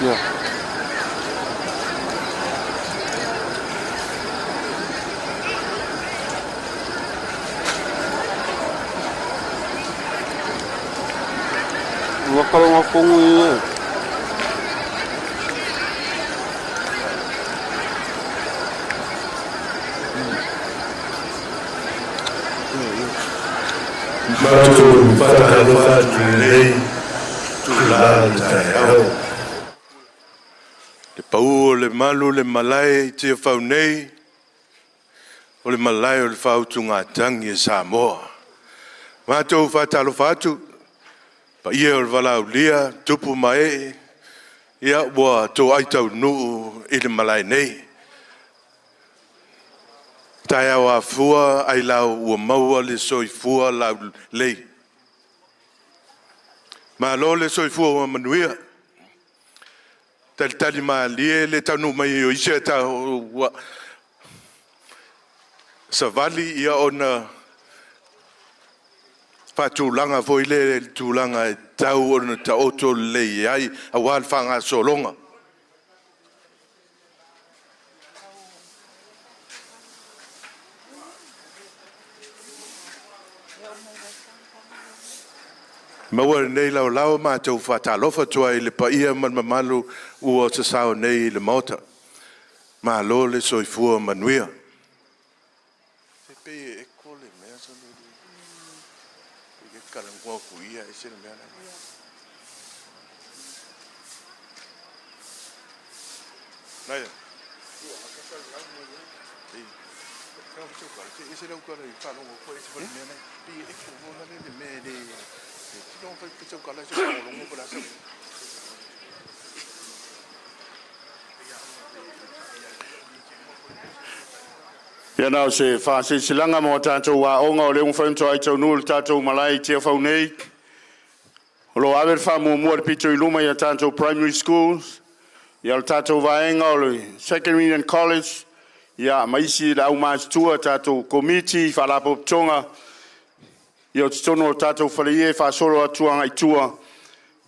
Ia. Ua kalonga kongu ia. Matou faatalofa atu i lenei itula o le taeao. Le pau o le malu le malae i Tiafau nei, o le malae o le faautugatagi a Samoa. Matou faatalofa atu, paia o le valaaulia, tupu ma ee, ia ua toai taunuu i le malae nei. Taeao afua ailao ua maua le soifua laulelei. Malo le soifua ua manuia. Talitali malie le taunuu mai o isi ua savali ia ona faatulaga foi lea i le tulaga e tau ona taoto lelei ai aua le faagasologa. Maua lenei laolao matou faatalofa atu ai i le paia ma le mamalu ua sasao nei i le Maota. Malo le soifua manuia. Se pei e eko le mea sa e talanoa atu ia ese le mea la. Naia. Ia na o se faasilasilaga mo a tatou aoga o lea ua mafai ona toai taunuu i le tatou malae i Tiafau nei. O lo o ave le faamuamua i le pito i luma i a tatou primary schools, ia o le tatou vaega o le secondary and college, ia ma isi le aumatutua, tatou komiti, faalapotopotoga, ia o totonu o tatou faleie e faasolo atu agai i tua,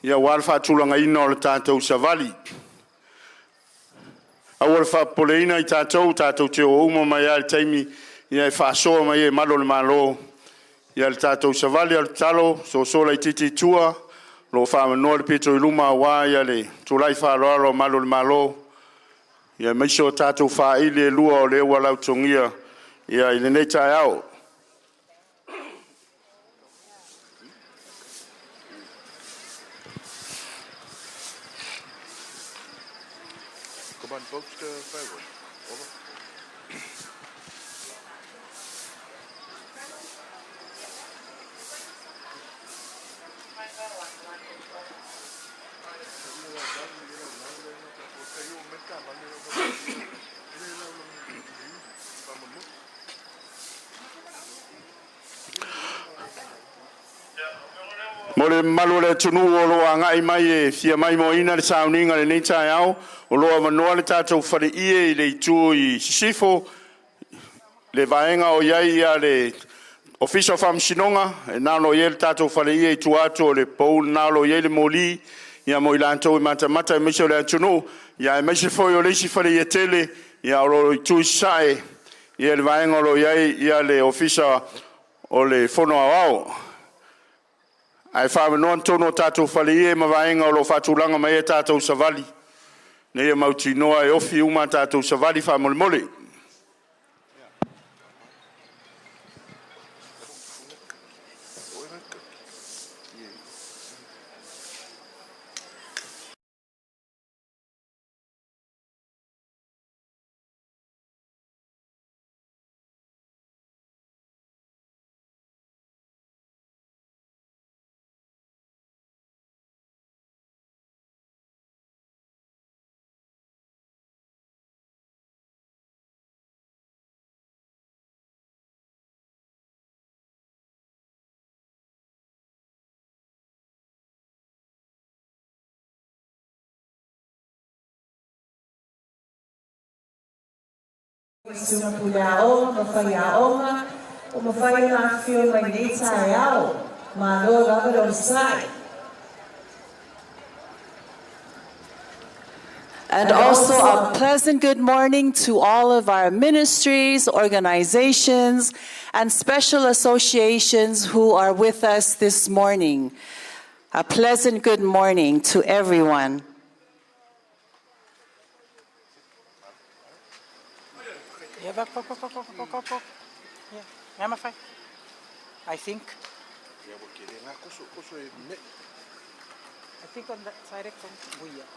ia aua le faatulagaina o le tatou savali. Aua le faapopoleina i tatou, tatou te o uma mai lava i le taimi e faasoa mai ai e malu o le Malo ia le tatou savali. O le tatalo, soso laitiiti i tua, o lo o faamanoa le pito i luma aua le tulai faaaloalo a malu o le Malo, aemaise o tatou faili e lua o lea ua lautogia i lenei taeao. Come on, folks, firewood. Over. Mo le mamalu o le atunuu o lo o agai mai e fia maimoaina le sauniga i lenei taeao, o lo o avanoa le tatou faleie i le itu i sisifo, le vaega o i ai le Ofisa o Faamasinoga, e na o lo o i ai le tatou faleie i tua atu o le pau lena o lo o i ai le moli mo i latou e matamata aemaise o le atunuu, aemaise foi o le isi faleie tele o lo o i itu i sasae i le vaega o lo o i ai le Ofisa o le Fono Aoao. Ae faavanoa totonu o tatou faleie ma vaega o lo o faatulaga mai ai a tatou savali, ina ia mautinoa e ofi uma a tatou savali faamolemole. Susuga Puleaoga ma Faiaoga ua mafai ona afifio mai i lenei taeao. Malo lava le onosai. And also a pleasant good morning to all of our ministries, organizations, and special associations who are with us this morning. A pleasant good morning to everyone. Yeah, back, back, back, back, back, back, back, back. Yeah, I'm fine. I think. I think on that side it comes we are.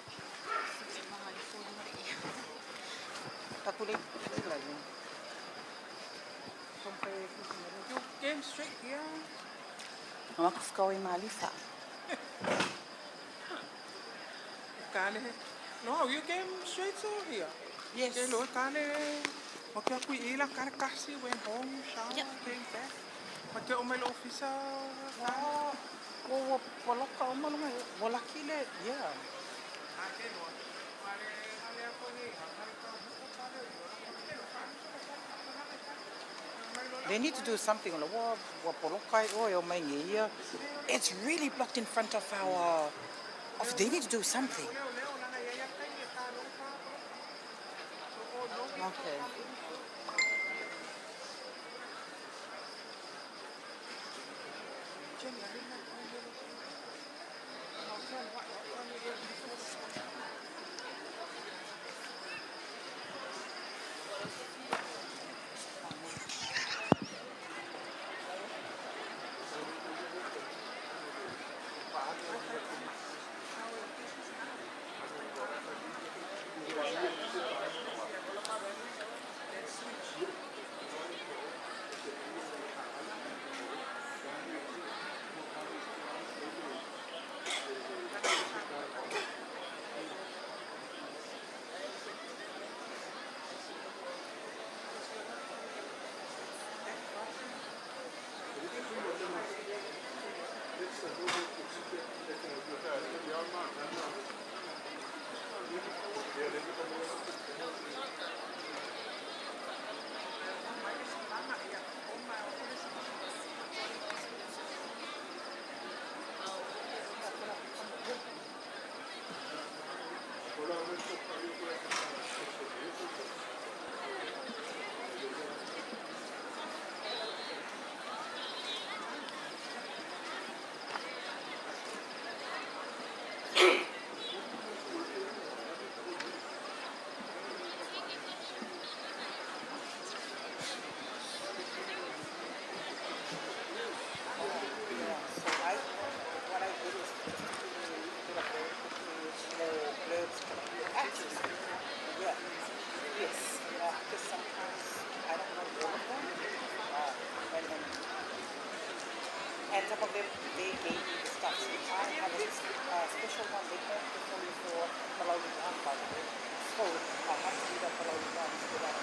Calculate. You came straight here. Kane. No, you came straight to here. Yes. Okay, lo kane. Okay, aku ila kane kasi went home, shower, came back. Okay, o my officer. Ah, wa wa ka o malo mai. Wala kile. Yeah. They need to do something on the wa wa polokai o o mai ngi ia. It's really blocked in front of our of they need to do something. Okay. So I, what I did is just to do a very quickly small blurbs kind of actors. Yeah. Yes. Yeah, because sometimes I don't know all of them. And then, and some of them, they gave me the stuff. So I have a special one. They can't perform me for Malawi one, by the way. So I have to do that Malawi one so that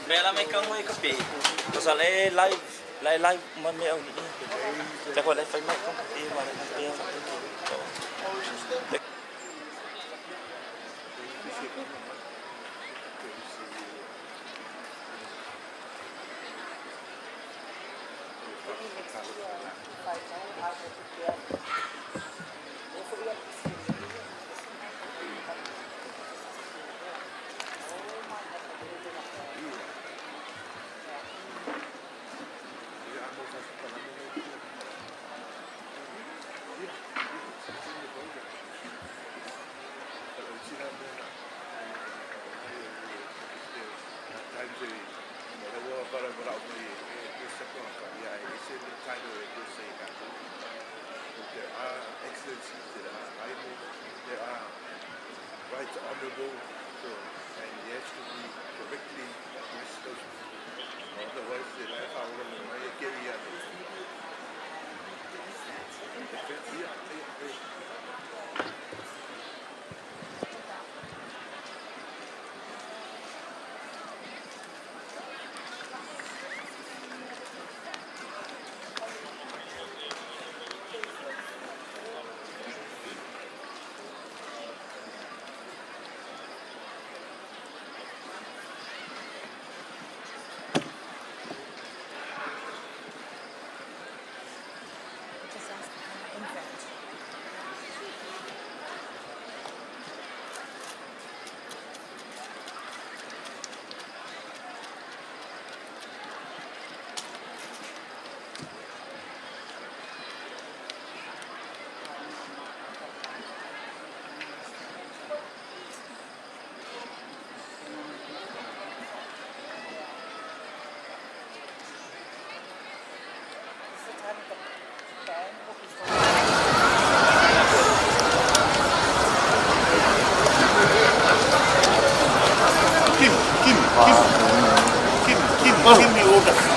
Mea la mai kang wei ka pe. Pasal e live, live live ma me au ni. Te ko le fai mai kang pe ma le pe. Maybe next year, if I know, I will prepare. Therefore, we are Give me order.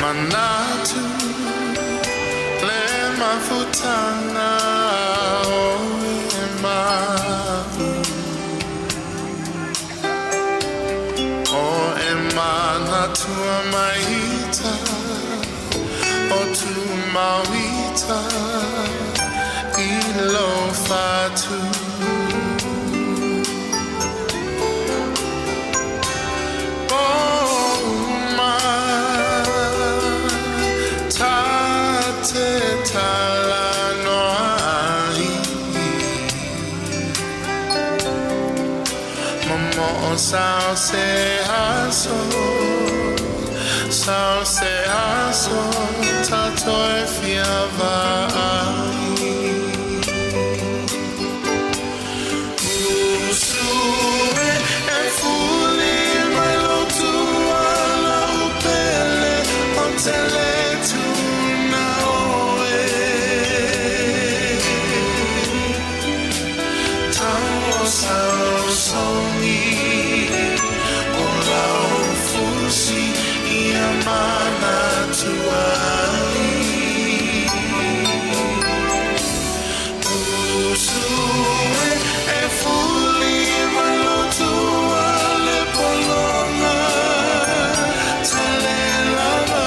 Manatu le mafutanga o e mahu O e manatua maita O Mauita i lo fatu. Oh my, ta te talanoa ai. Momo sao se aso, sao se aso, ta toe fia vaai. Usue e fuli mai lo tuala upele o tele tuna oe. Tau sao songi o lau fusi ia mana tuai. Usue e fuli mai lo tua le polonga tale lava.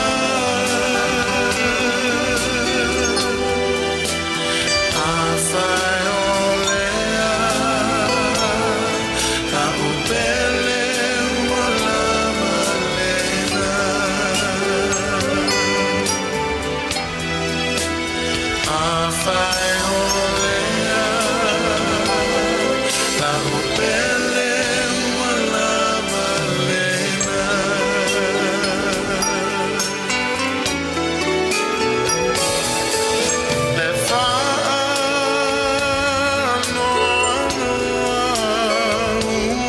Afai o lea, la upele ua lava lena. Afai o lea, la upele ua lava lena. Le whaanoanoa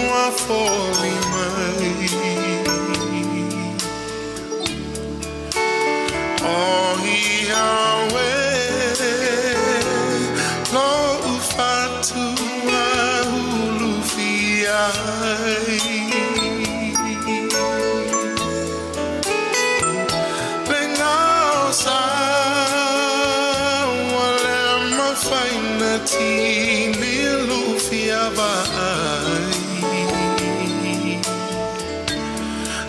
ua foli mai. O ia we, lo ufatua hulu ai. Le ngao sa ua le mafaina tini lufia vaai.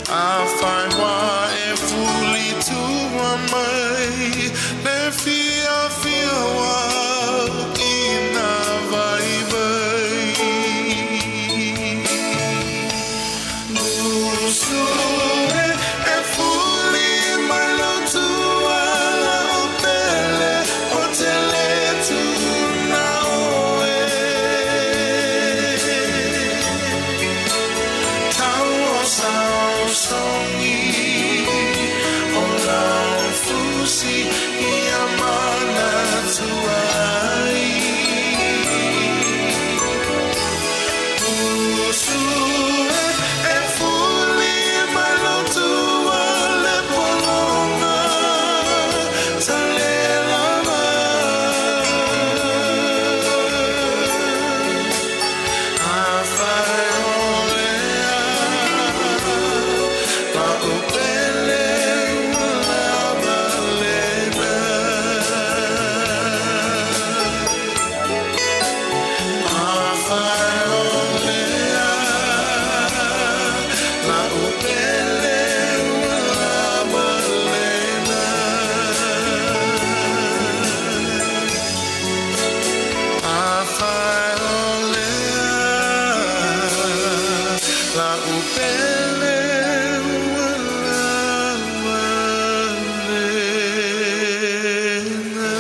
Afai wa e fuli tua mai, le fia fia wa ina vai vai. Usue e fuli mai lo tua la upele o tele tuna oe. Tau o sao songi o lau fusi ia mana tuai. Usue e fuli mai lo tua le polonga tale lava. Afai o lea, la upele ua lava lena. Afai o lea, la upele ua lava lena. Afai o lea, la upele ua lava lena.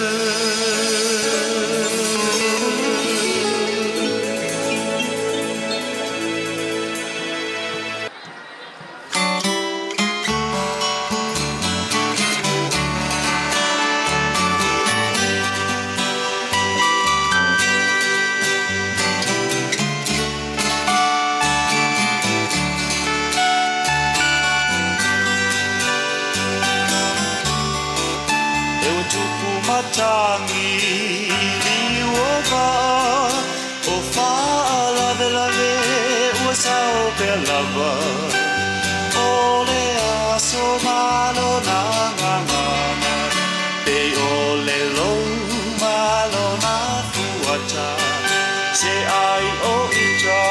E ua tupu matagi liu o vaa o faalavelave ua sao pea lava o le aso ma lona gagana pei o le lou ma lona fuata se ai o ita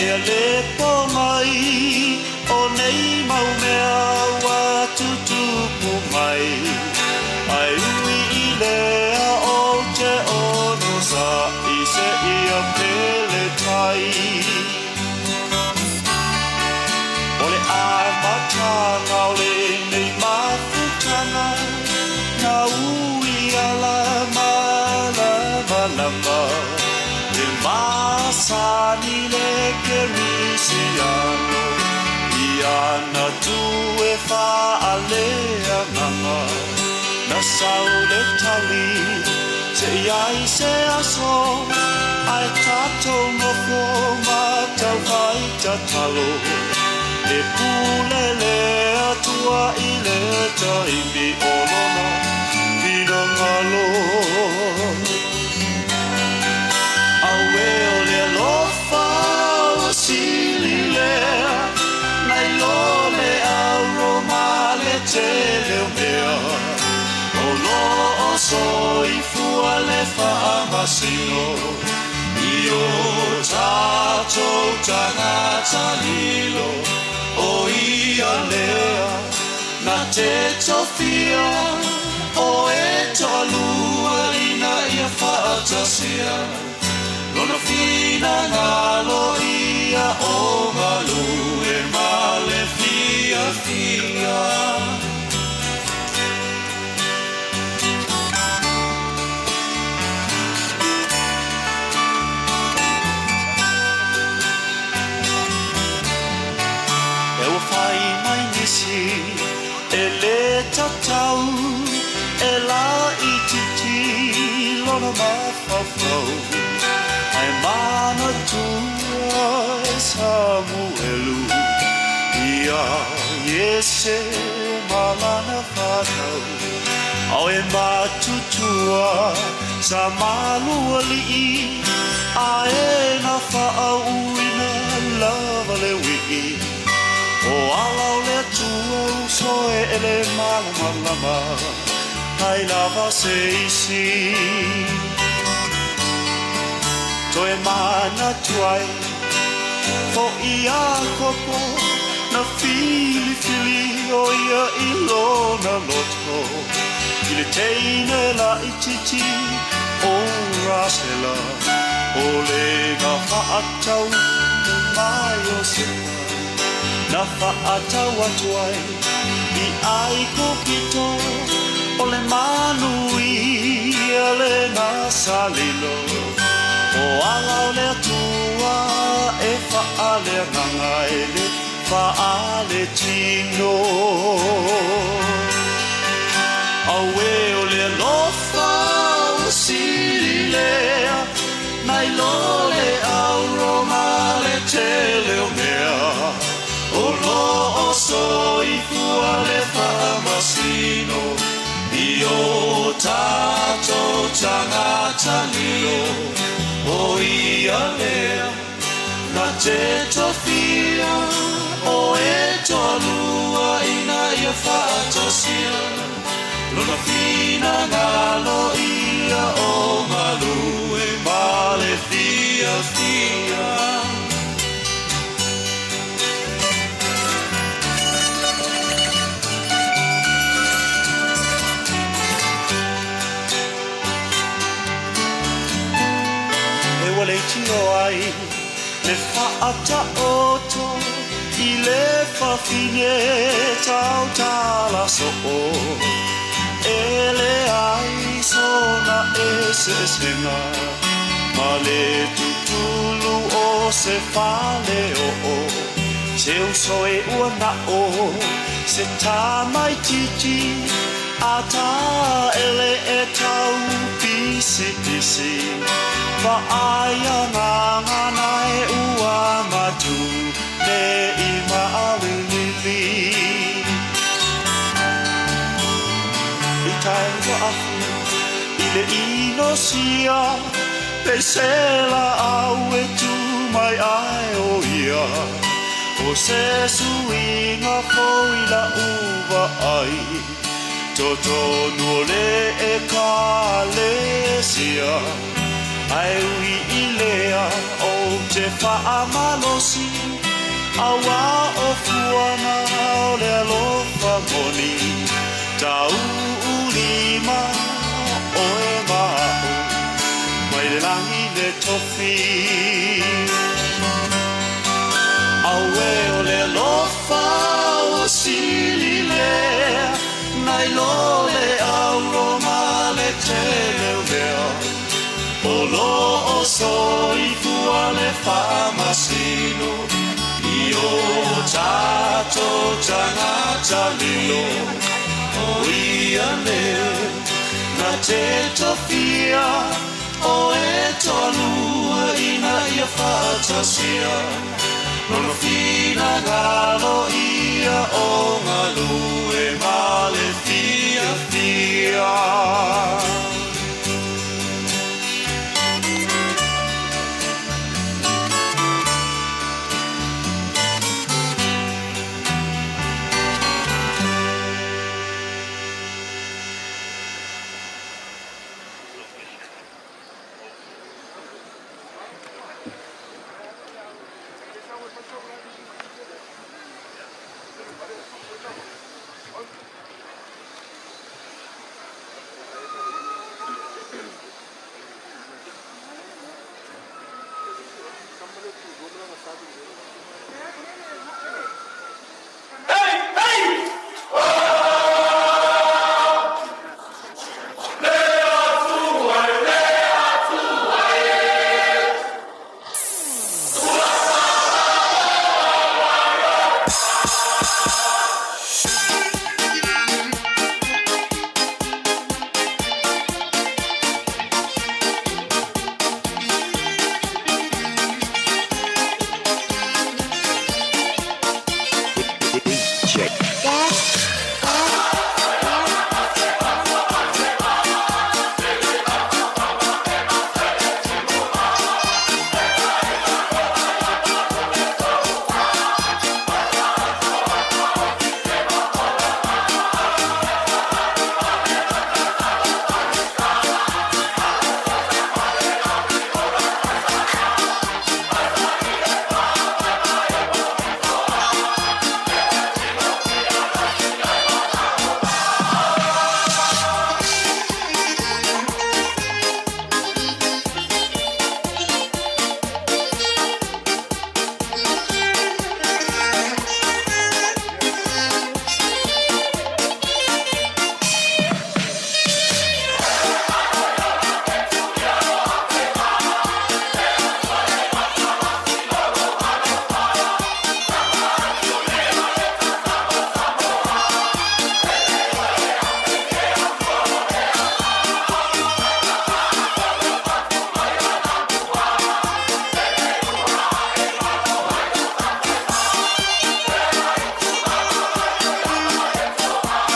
e le po mai o nei mau mea ua tutupu mai. Ai ui i lea o te ono sa i se ia pele tai. O le amatanga o lenei mafutanga na ui ala malamalama e masani le kerisiano i ana tu e faaleagaga na sau le tali se i ai se aso ae tatou nofo ma taufai tatalo e pule le Atua i le taimi o lona finagalo. Auē o le alofa ua sili lea nai lo le auro ma le tele o mea o lo o soifua le faamasino i o tatou tagata lilo o ia lea na te tofia o e toalua ina ia faatasia lona finagalo ia o galue ma le fiafia. E ua fai mai nisi e lē tatau e laitiiti lona mafaufau ae manatua e Samuelu iā Iese ma lana fanau ao e matutua sa malualii ae na faauuina lava le uii O ala o le Atua uso e ele malamalama ai lava se isi. Toe manatu ai fo'i Iakopo na filifili o ia i lona loto i le teine laitiiti o Rasela o le gafaatau ma Iosepa na faatau atu ai i Aikupito o le manuia lena sa lilo o ala o le Atua e faaleagaga e le faaletino. Auē o le alofa ua sili lea nai lo le auro ma le tele o mea o lo o soifua le faamasino i o tatou tagata lilo o ia lea na te tofia o e toalua ina ia faatasia lona finagalo ia o galue ma le fiafia. E ua leitio ai le faataoto i le fafine tautala soo e leai sona eseesega ma le tutulu o se faleoo se uso e ua nao se tamaitiiti a taele e tau pisipisi vaai agaga e ua matu nei maauilili. I tai ua afu i le inosia peisela au e tu mai ai o ia o se suiga fou i la'u vaai totonu o le Ekalesia ae ui i lea ou te faamalosi auā o fuaga o le alofa moni tau. lima oe ma a'u mai le lagi le tofi. Auē o le alofa ua sili lea nai lo le auro ma le tele o mea o lo o soifua le faamasino i o tatou tagata lilo o ia lea na te tofia o e toalua ina ia faatasia lona finagalo ia o galue ma le fiafia.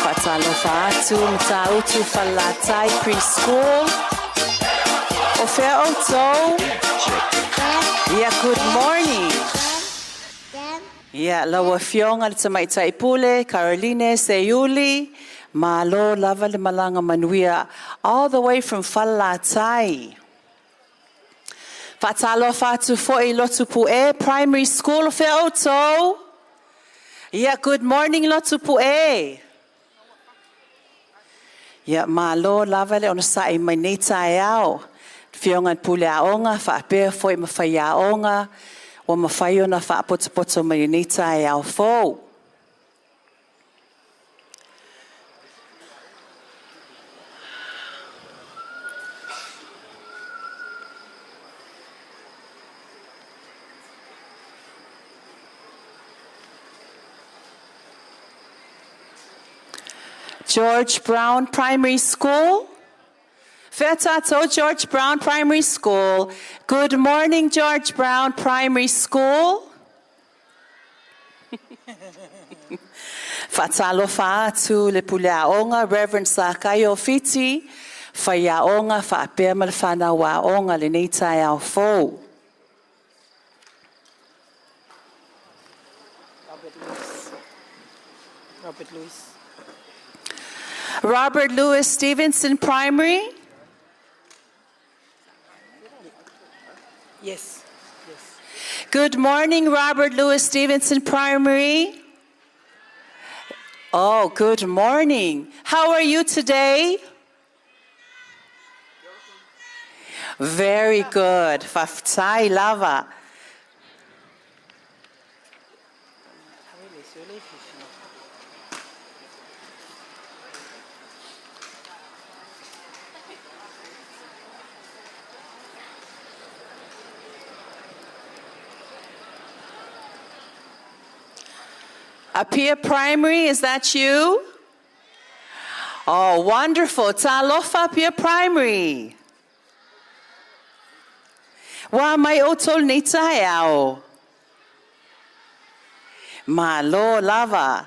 Faatalofa atu Matautu Falelatai Preschool. O fea outou? Yeah, good morning. Ia, lau Afioga i le Tamaitai Pule, Caroline Seiuli, malo lava le malaga manuia all the way from Falelatai. Faatalofa atu foi i Lotupue Primary School, o fea outou? Yeah, good morning Lotupue. Ia, malo lava le onosai mai nei taeao. Afioga i le Pule Aoga, faapea foi ma faiaoga, ua mafai ona faapotopoto mai nei taeao fou. George Brown Primary School. Fea tatou George Brown Primary School. Good morning, George Brown Primary School. Faatalofa atu le Pule Aoga, Reverend Sakaio Fiti, faiaoga faapea ma le fanau aoga lenei taeao fou. Robert Louis. Robert Louis. Robert Louis Stevenson Primary. Yes. Yes. Good morning, Robert Louis Stevenson Primary. Oh, good morning. How are you today? Very good. Faafetai lava. Apia Primary, is that you? Oh, wonderful. Talofa Apia Primary. Ua mai outou i lenei taeao. Malo lava.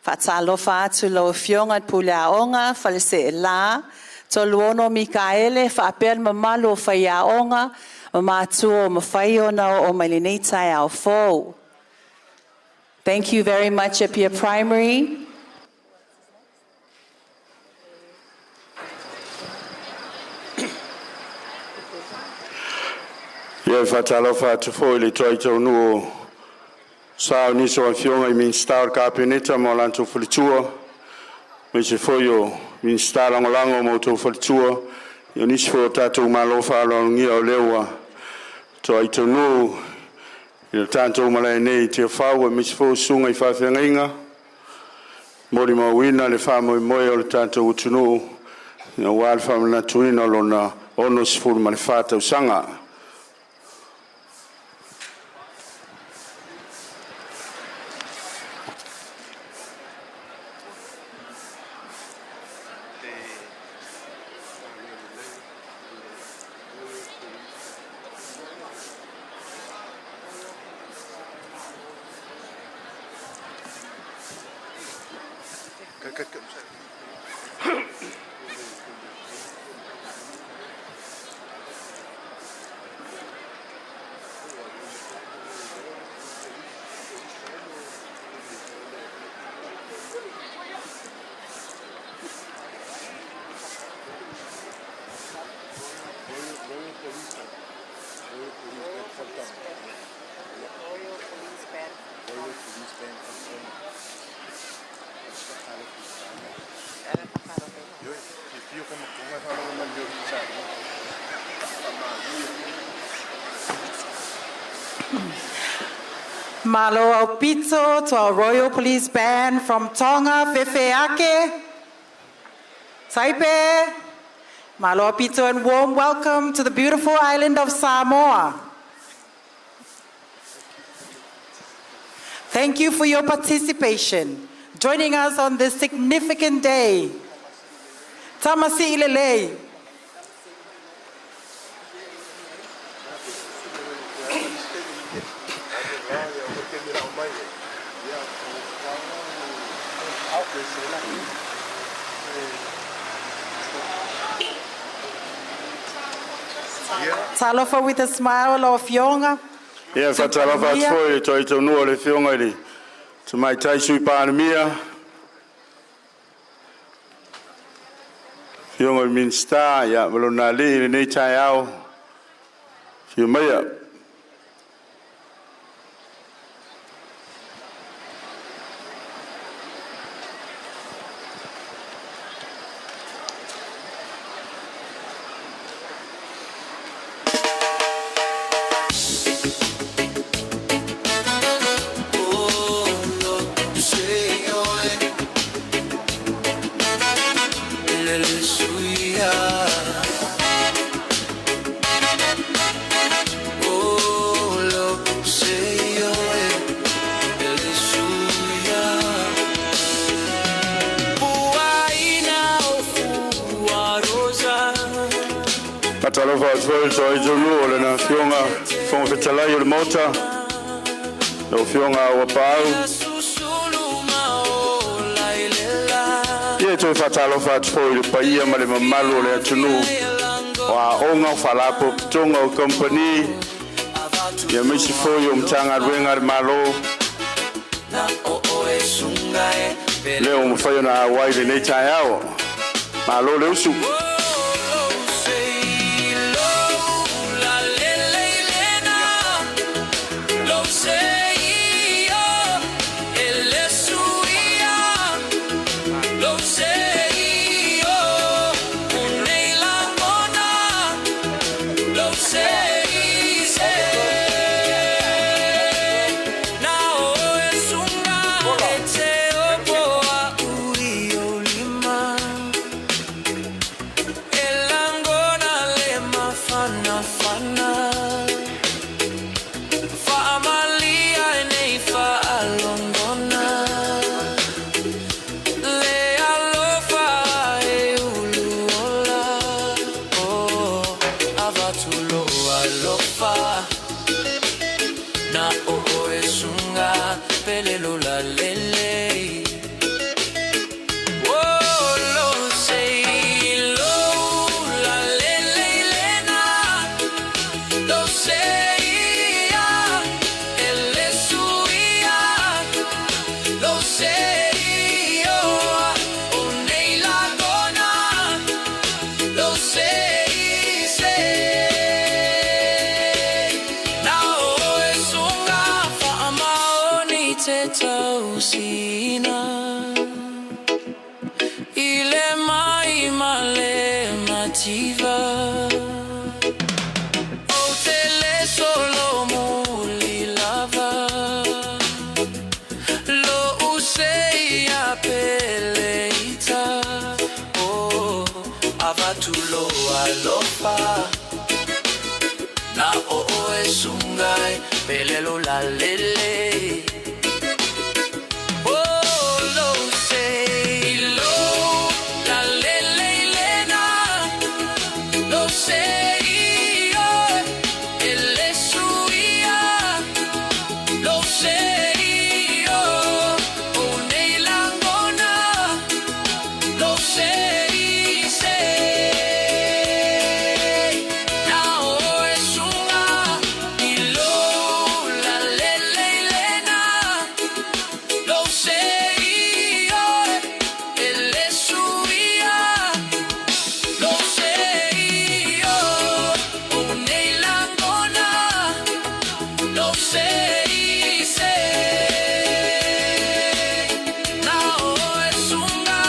Faatalofa atu i lau Afioga i le Pule Aoga Faleseela, Toluono Mikaele, faapea le mamalu o faiaoga ma matua ua mafai ona oo mai i lenei taeao fou. Thank you very much, Apia Primary. Ia, e faatalofa atu foi i le toaitaunuu o sa o nisi o afioga i Minisita o le Kapeneta ma o latou faletua, aemaise foi o Minisita Lagolago ma outou faletua, o nisi foi o tatou malo faaaloalogia o lea ua toai taunuu i le tatou malae nei i Tiafau, aemaise foi o susuga i faafeagaiga, molimauina le faamoemoe o le tatou atunuu aua le faamanatuina o lona 64 tausaga. Malo aupito to our Royal Police Band from Tonga, Fefeake, Taipei. Malo aupito and warm welcome to the beautiful island of Samoa. Thank you for your participation, joining us on this significant day. Tamasi ilelei. Talofa with a smile lau Afioga. Ia, faatalofa atu foi i le toaitaunuu o le Afioga i le Tamaitai Sui Palemia, Afioga i le Minisita, ia ma lona alii i lenei taeao. Afio maia. Faatalofa atu foi i le toaitaunuu o lana Afioga Fofoga Fetalai o le Maota, lau Afioga Auapaau. Ia, e toe faatalofa atu foi i le paia ma le mamalu o le atunuu o aoga, o faalapotopotoga, o kamupani, ia aemaise foi o Matagaluega a le Malo, lea ua mafai ona auai i lenei taeao. Malo le usu. mativa. Ou te le solomuli lava Lo use ia peleita. Oh, avatulo alofa Na o o e sungai pelelo la lele. Oh, lo sei lo la lele lena. Lo sei io e le suia. Lo sei io o nei langona. Lo sei sei na o e sunga i lo la le le le na. Lo sei io e le suia. Lo sei io o nei langona. Lo sei sei na o e sunga.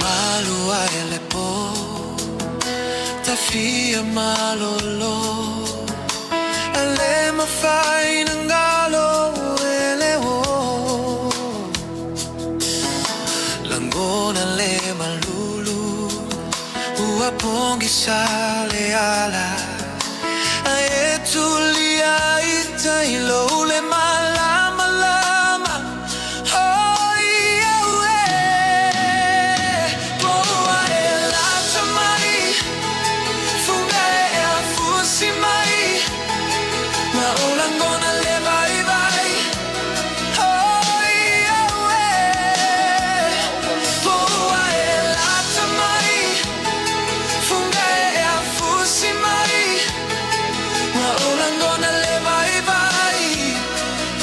Malua e le po, tafia malolo. Ele mawhai ngalo ele o. Langona le malulu, ua pongi sa le ala. Ae tulia i tai lo le malama lama. Oh, ia ue, poa e lata mai, funga e a fusi mai, ma o langona le vai vai. Oh, ia ue, poa e lata mai, funga e a fusi mai, ma o langona le vai vai.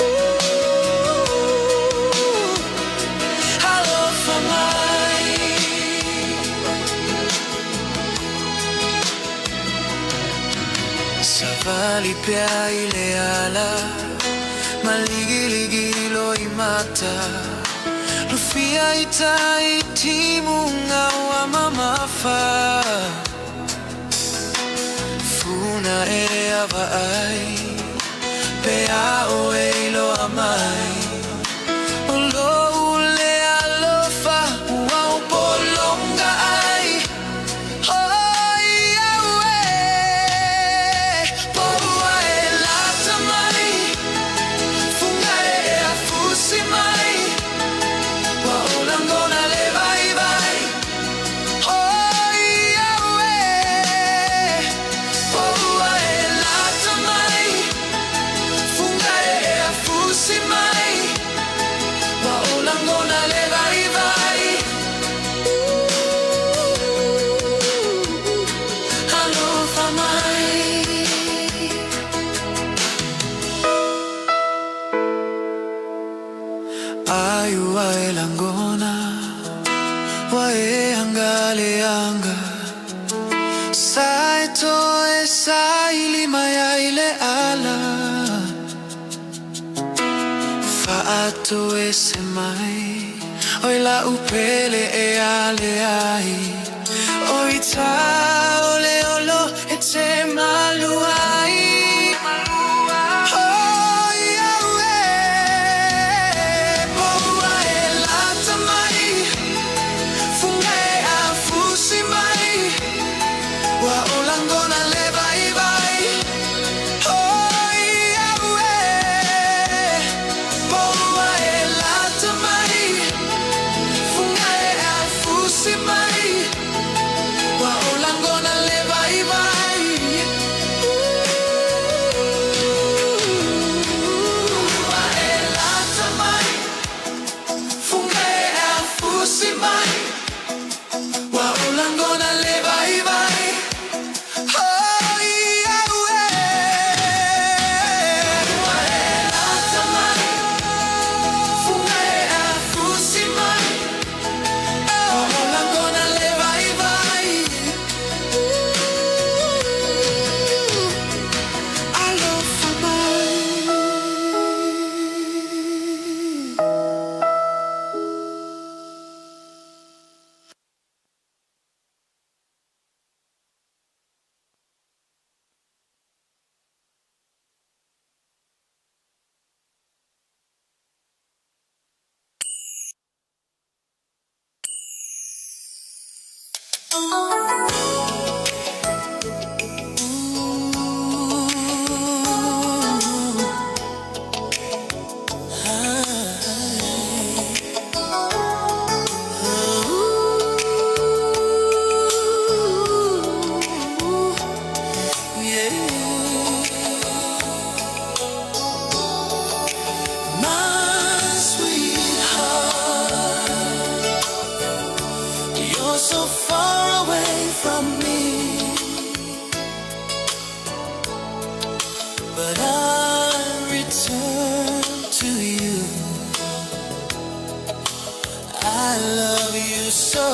Ooh, alofa mai. Savali pea i le ala, maligiligi lo i mata. Lufia i tai timu ngā wa mamafa. Funa e ava ai, pe a o e iloa mai. O lo ule alofa, ua upolonga ai. Oh, ia ue, poua e lata mai, funga e a fusi mai, ua o langona le vai vai. Oh, ia ue, poua e lata mai, funga e a fusi mai, ua o langona le vai vai. Alofa mai. Ai ua e langona, ua e anga le anga. Sai to e sai lima ia i le ala. Faato e se mai, oi la upele e ale ai. Oi tau le olo e te maluai. Oh, ia ue, poua e lata mai, funga e a fusi mai, ua o langona le vai vai. Oh, ia ue, you so.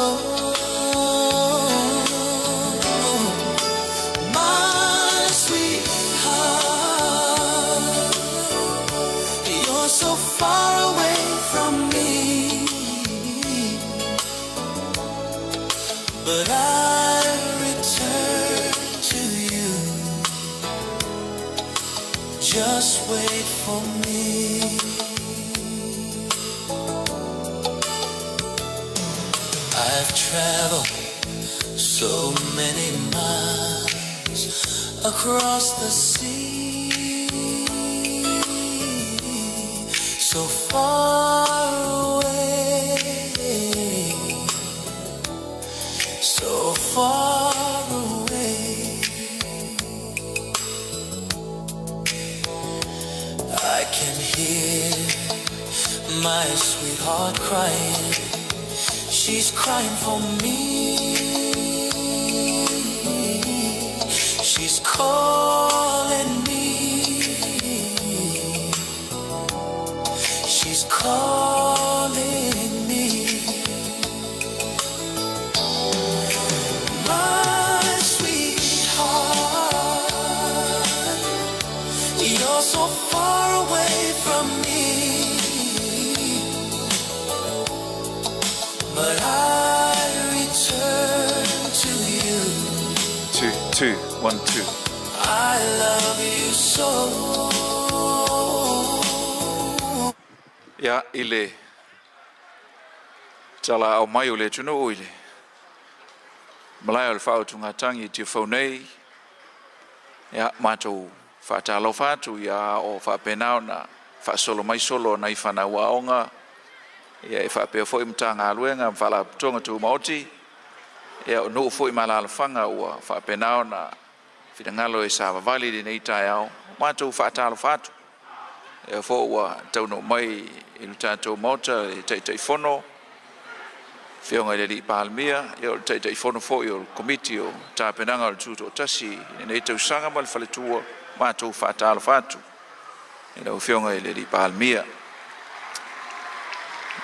My sweetheart, you're so far away from me, but I return to you. Just wait for me. I've traveled so many miles across the sea, so far away, so far away. I can hear my sweetheart crying. She's crying for me. She's calling me. She's calling me. My sweetheart, you're so far away from me. But I return to you. 2 2 1 2. I love you so. Ia i le talaau mai o le atunuu i le malae o le faautugatagi i Tiafau nei, ia matou faatalofa atu ia o faapena ona faasolo mai solo o nai fanau aoga, ia e faapea foi Matagaluega ma Faalapotopotoga Tumaoti, ia o nuu foi ma alaalafaga ua faapena ona finagalo e savavali i lenei taeao, matou faatalofa atu. Lea foi ua taunuu mai i le tatou Maota le Taitaifono, Afioga i le Alii Palemia, ia o le Taitaifono foi o le Komiti o Tapenaga o le Tutoatasi i lenei tausaga ma le faletua, matou faatalofa atu i lau Afioga i le Alii Palemia.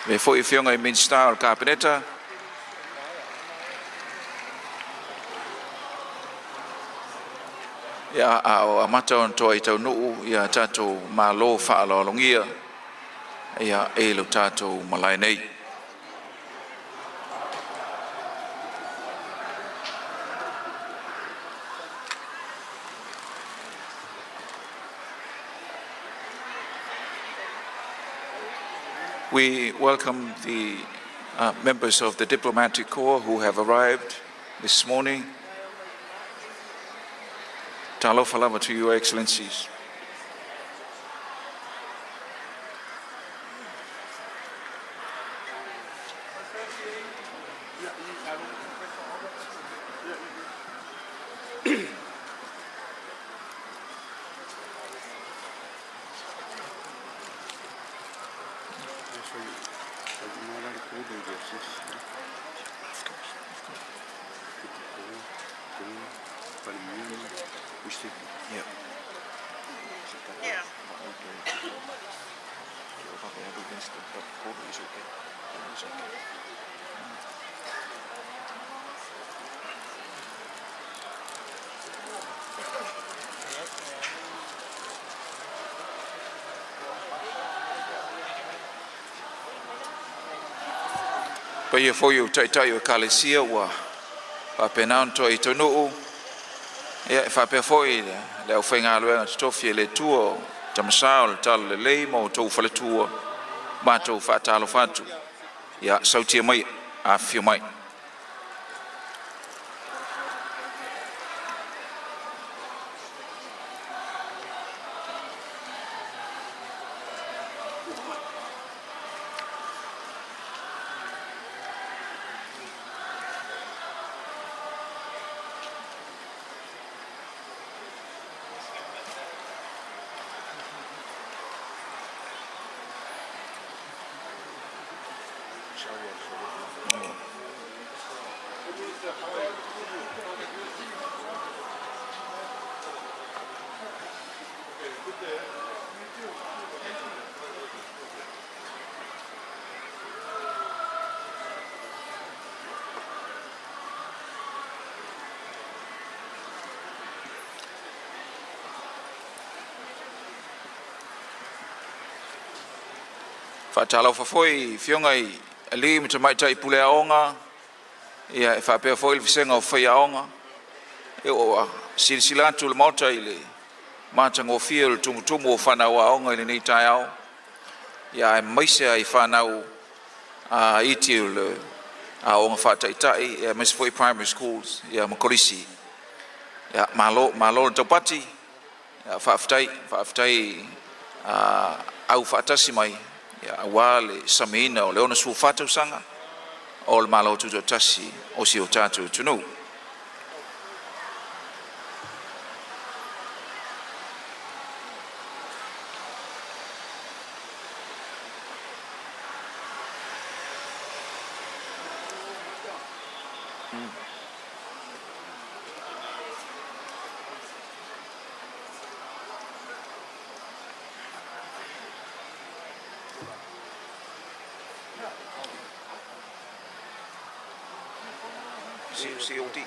E foi Afioga i Minisita o le Kapeneta, ia a o amata ona toai taunuu ia tatou malo faaaloalogia ia e lo tatou malae nei. We welcome the members of the diplomatic corps who have arrived this morning. Talofa lava to your excellencies. Yeah. Paia foi o taitai o Ekalesia ua faapena ona toai taunuu, ia e faapea foi le aufaigaluega totofi e le Atua o Tamasa o le Talalelei ma outou faletua, matou faatalofa atu. Ia sautia mai, afifio mai. Faatalofa foi i afioga i alii ma tamaitai pule aoga, ia e faapea foi le vasega o faiaoga. Ia ua silasila atu le Maota i le matagofie o le tumutumu o fanau aoga i lenei taeao, ia aemaise ai fanau iti o le aoga faataitai aemaise foi primary schools ia ma kolisi. Ia malo, malo le taupati. Ia faafetai, faafetai aufaatasi mai aua le samiina o le 64 tausaga o le Malo Tutoatasi o si o tatou atunuu. COD.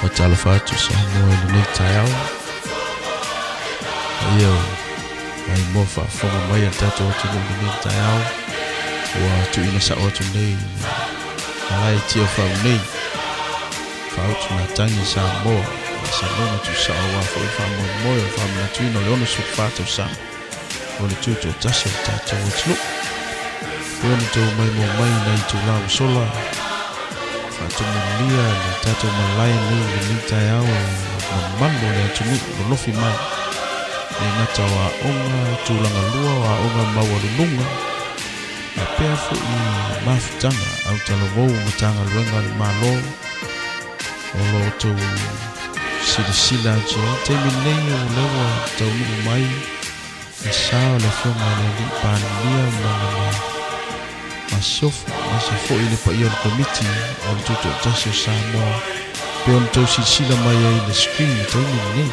Faatalofa atu Samoa i lenei taeao. Paia o maimoa faafofoga mai a le tatou atunuu i lenei taeao ua tuuina sao atu nei i le malae Tiafau nei faautugatagi Samoa masaloga tuusao aua foi le faamoemoe o le faamanatuina o le 64 tausaga o le tutoatasi o le tatou atunuu. Pei ona outou maimoa mai i nai itula ua sola, faatumulia le tatou malae nei i lenei taeao e mamalu o le atunuu lolofi mai, le gata o aoga tulaga lua o aoga maualuluga, faapea foi mafutaga autalavou o Matagaluega a le Malo o lo outou silasila atu i ai. Taimi lenei o lea ua taunuu mai le sa o le Afioga i le Alii Palemia ma lana masiofo, aemaise foi le paia o le Komiti o le Tutoatasi o Samoa pei ona outou silasila mai ai i le screen i le taimi lenei.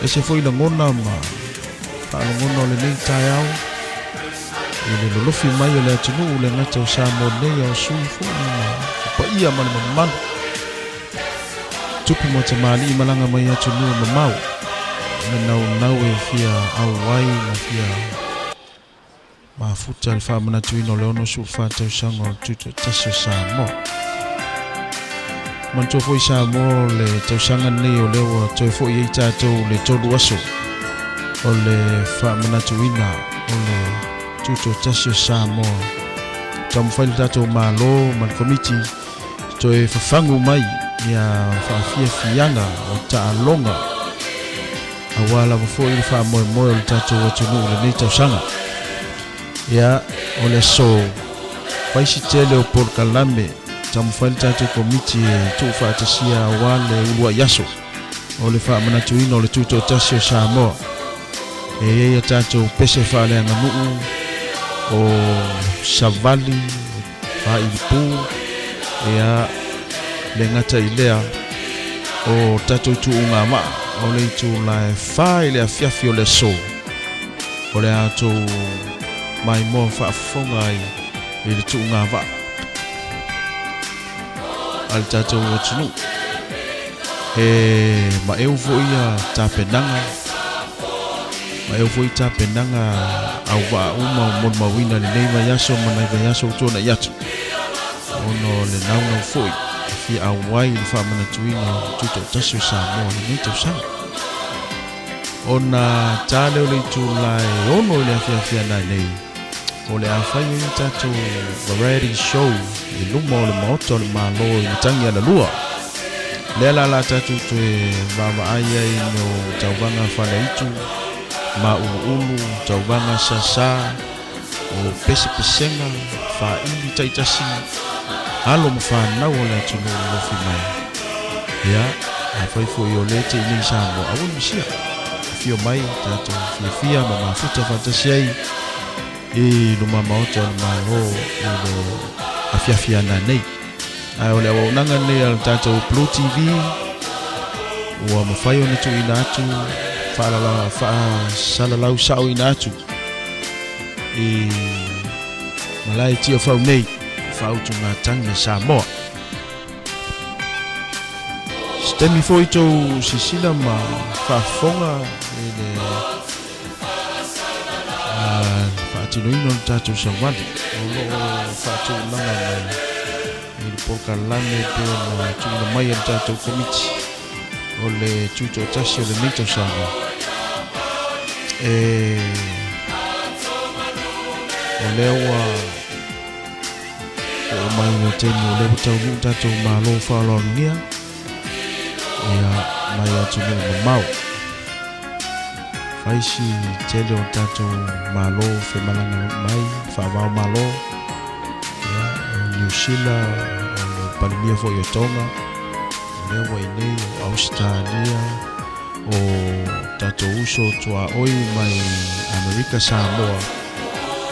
Ese foi lagona ma faalogona o lenei taeao i le lolofi mai o le atunuu le gata o Samoa nei a o sui foi ma paia ma le mamalu tupu ma tamalii malaga mai atunuu mamao le naunau e fia auai ma fia mafuta le faamanatuina o le 64 tausaga o le Tutoatasi o Samoa. Manatua foi Samoa o le tausaga lenei o lea ua toe foi ai tatou le tolu aso o le faamanatuina o le Tutoatasi o Samoa. Taumafai le tatou Malo ma le Komiti toe fafagu mai ia faafiafiaga o taaloga aua lava foi le faamoemoe o le tatou atunuu i lenei tausaga. Ia, o le aso faisi tele o polokalame, taumafai le tatou komiti e tuufaatasia aua le uluai aso o le faamanatuina o le Tutoatasi o Samoa. E i ai a tatou pese faaleaganuu, o savali, o faailipu, ia, le gata i lea, o tatou tuugamaa, o le itula e fa i le afiafi o le aso, o le a tou maimoa faafofoga ai i le tuugavaa a le tatou atunuu. He maeu foi ia tapenaga, maeu foi tapenaga auvaa uma o molimauina i lenei vaiaso ma nai vaiaso ua tuanai atu, ona o le naunau foi e fia auai i le faamanatuina o le Tutoatasi o Samoa i lenei tausaga. Ona ta lea o le itula e 6 i le afiafi ana nei, o le a fai ai le tatou variety show i luma o le Maota o le Malo i Matagi Alalua. Lea la la tatou toe vaavaai ai no tauvaga faleaitu, māuluulu, tauvaga sasa, o pesepesega, faaili taitasi, alo ma fanau o le atunuu lolofi mai. Ia, afai foi o lea te inei i Samoa, aua le misia. Afio mai, tatou fiafia ma mafuta faatasi ai i luma Maota o le Malo i le afiafi ana nei. Ae o le auaunaga lenei a le tatou Blue TV ua mafai ona tuuina atu faalala faasalalau saoina atu i malae Tiafau nei faautugatagi a Samoa. Se taimi foi tou sisila ma faafofoga i le faatinoina o le tatou savali o lo o faatulaga mai i le polokalame pei ona tuuina mai e le tatou Komiti o le Tutoatasi o lenei tausaga e o lea ua oo mai le taimi o lea ua taunuu tatou Malo faaaloalogia ia mai atunuu mamao. Fai si tele o tatou Malo femalaga mai faavao Malo, ia, o Niu Sila, o le Palemia foi o Tonga, o lea ua i nei, o Ausetalia, o tatou uso tuaoi mai Amerika Samoa,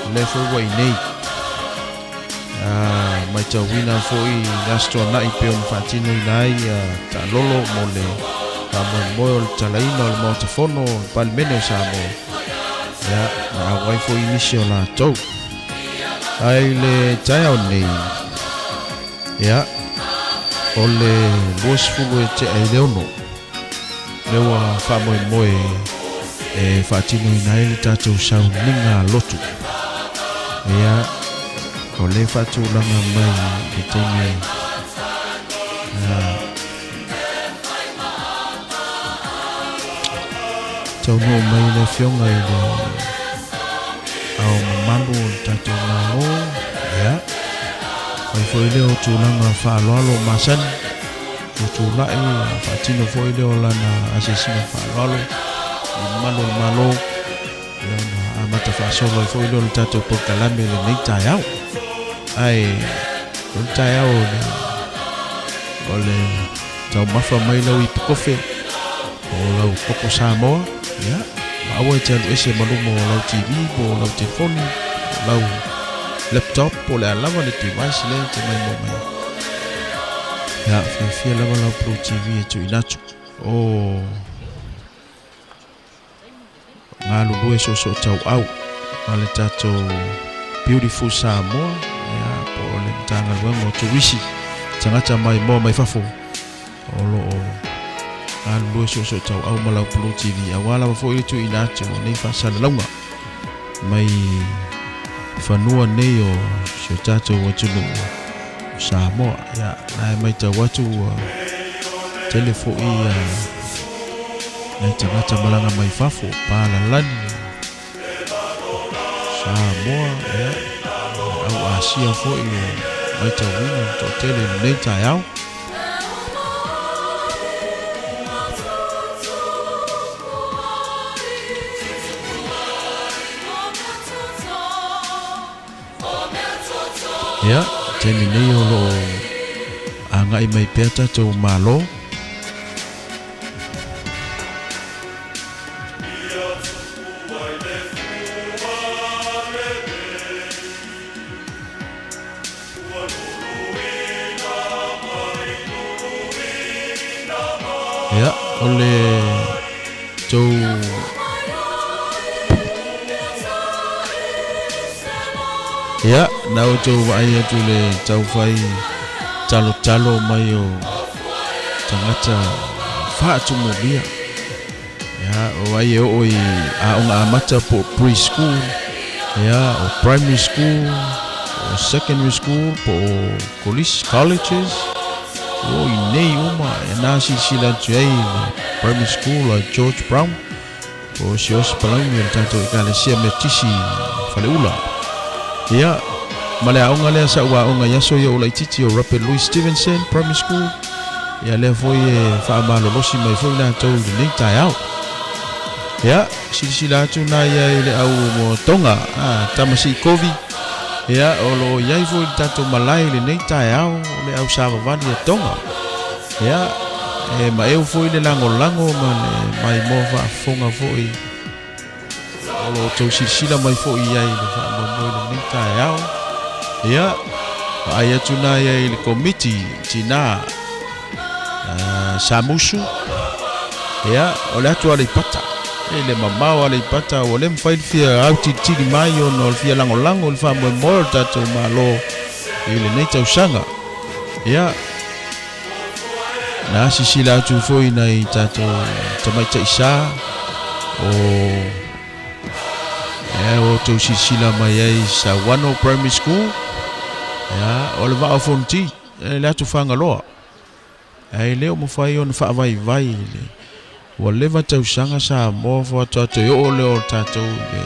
o lea foi ua i nei. Matauina foi i le Aso Toonai pei ona faatinoina ai taalolo mo le faamoemoe o le talaina o le Maota Fono o le Palemene o Samoa, ia, na auai foi nisi o latou. Ae i le taeao nei, ia, O le 20 e tea i le 6, lea ua faamoemoe e faatinoina ai le tatou sauniga lotu. Ia, o lea e faatulaga mai i le taimi taunuu mai le afioga i le ao mamalu o le tatou Malo, ia, fai foi lea o tulaga faaaloalo masani, tutulai, faatino foi lea o lana asiasiga faaaloalo i mamalu o le Malo, ia ona amata faasolo ai foi lea o le tatou polokalame i lenei taeao. Ae o le taeao o le, o le taumafa mai lau ipukofe o lau koko Samoa, ia, ma aua e te alu ese ma luma o lau TV po o lau telefoni, o lau laptop po o le a lava le device lea e te maimoa mai ai. Ia, fiafia lava lau Blue TV e tuuina atu. O galulue soosootauau ma le tatou Beautiful Samoa, ia, po o le Matagaluega o Turisi, tagata maimoa mai fafo o lo o galulue soosootauau ma lau Blue TV, aua lava foi le tuuina atu o nei faasalalauga mai fanua nei o si o tatou atunuu o Samoa. Ia, na e matau atu ua tele foi ia nai tagata malaga mai fafo, palalani Samoa, ia, au Asia foi o matauina le toatele i lenei taeao. Ia, taimi nei o lo o agai mai pea tatou Malo. Ia, o le tou Ia, na outou vaai atu le taufai talotalo mai o tagata faatumulia. Ia, o ai e oo i aoga amata po o preschool, ia, o primary school, o secondary school, po o kolisi, colleges, o i nei uma, e nā silasila atu ai i le primary school a George Brown, po o Siaosi Palauni o le tatou Ekalesia Metisi Faleula. Ia, ma le aoga lea sa ou aoga i aso ia o laitiiti o Robert Louis Stevenson Primary School, ia lea foi e faamalolosi mai foi latou i lenei taeao. Ia, silasila atu na ia i le au mo Tonga, a, Tamasi Kovi, ia, o lo o i ai foi le tatou malae i lenei taeao, o le au savavali a Tonga. Ia, e maeu foi le lagolago ma le maimoa faafofoga foi o lo outou silasila mai foi i ai i le faamoemoe i lenei taeao. Ia, vaai atu na ia i le komiti tinā Samusu. Ia, o le atu Aleipata. E le mamao Aleipata, ua le mafai le fia autilitili mai ona o le fia lagolago i le faamoemoe o le tatou Malo i lenei tausaga. Ia, Na silasila atu foi nai tatou tamaitai sa o e o outou silasila mai ai Sauano Primary School, ia, o le Vaa o Fonoti, e le atu Fagaloa. Ae le o mafai ona faavaivai le ua leva tausaga Samoa faatoa toe oo lea o tatou i le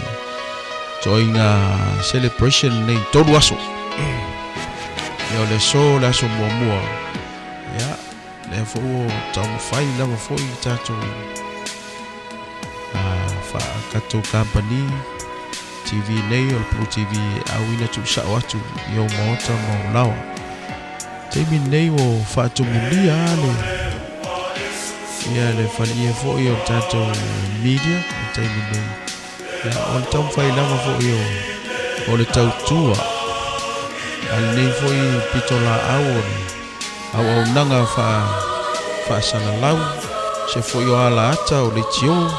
toaiga celebration nei tolu aso. Ia o le aso, le aso muamua, ia, lea foi ua taumafai lava foi i tatou tatou company TV nei o le Blue TV e auina tuusao atu i ou maota ma ou laoa. Taimi lenei ua faatumulia le ia le faleie foi o le tatou media i taimi nei. Ia, o le taumafai lava foi o, o le tautua a lenei foi pitolaau o le auaunaga faa, faasalalau se foi o ala ata o leitio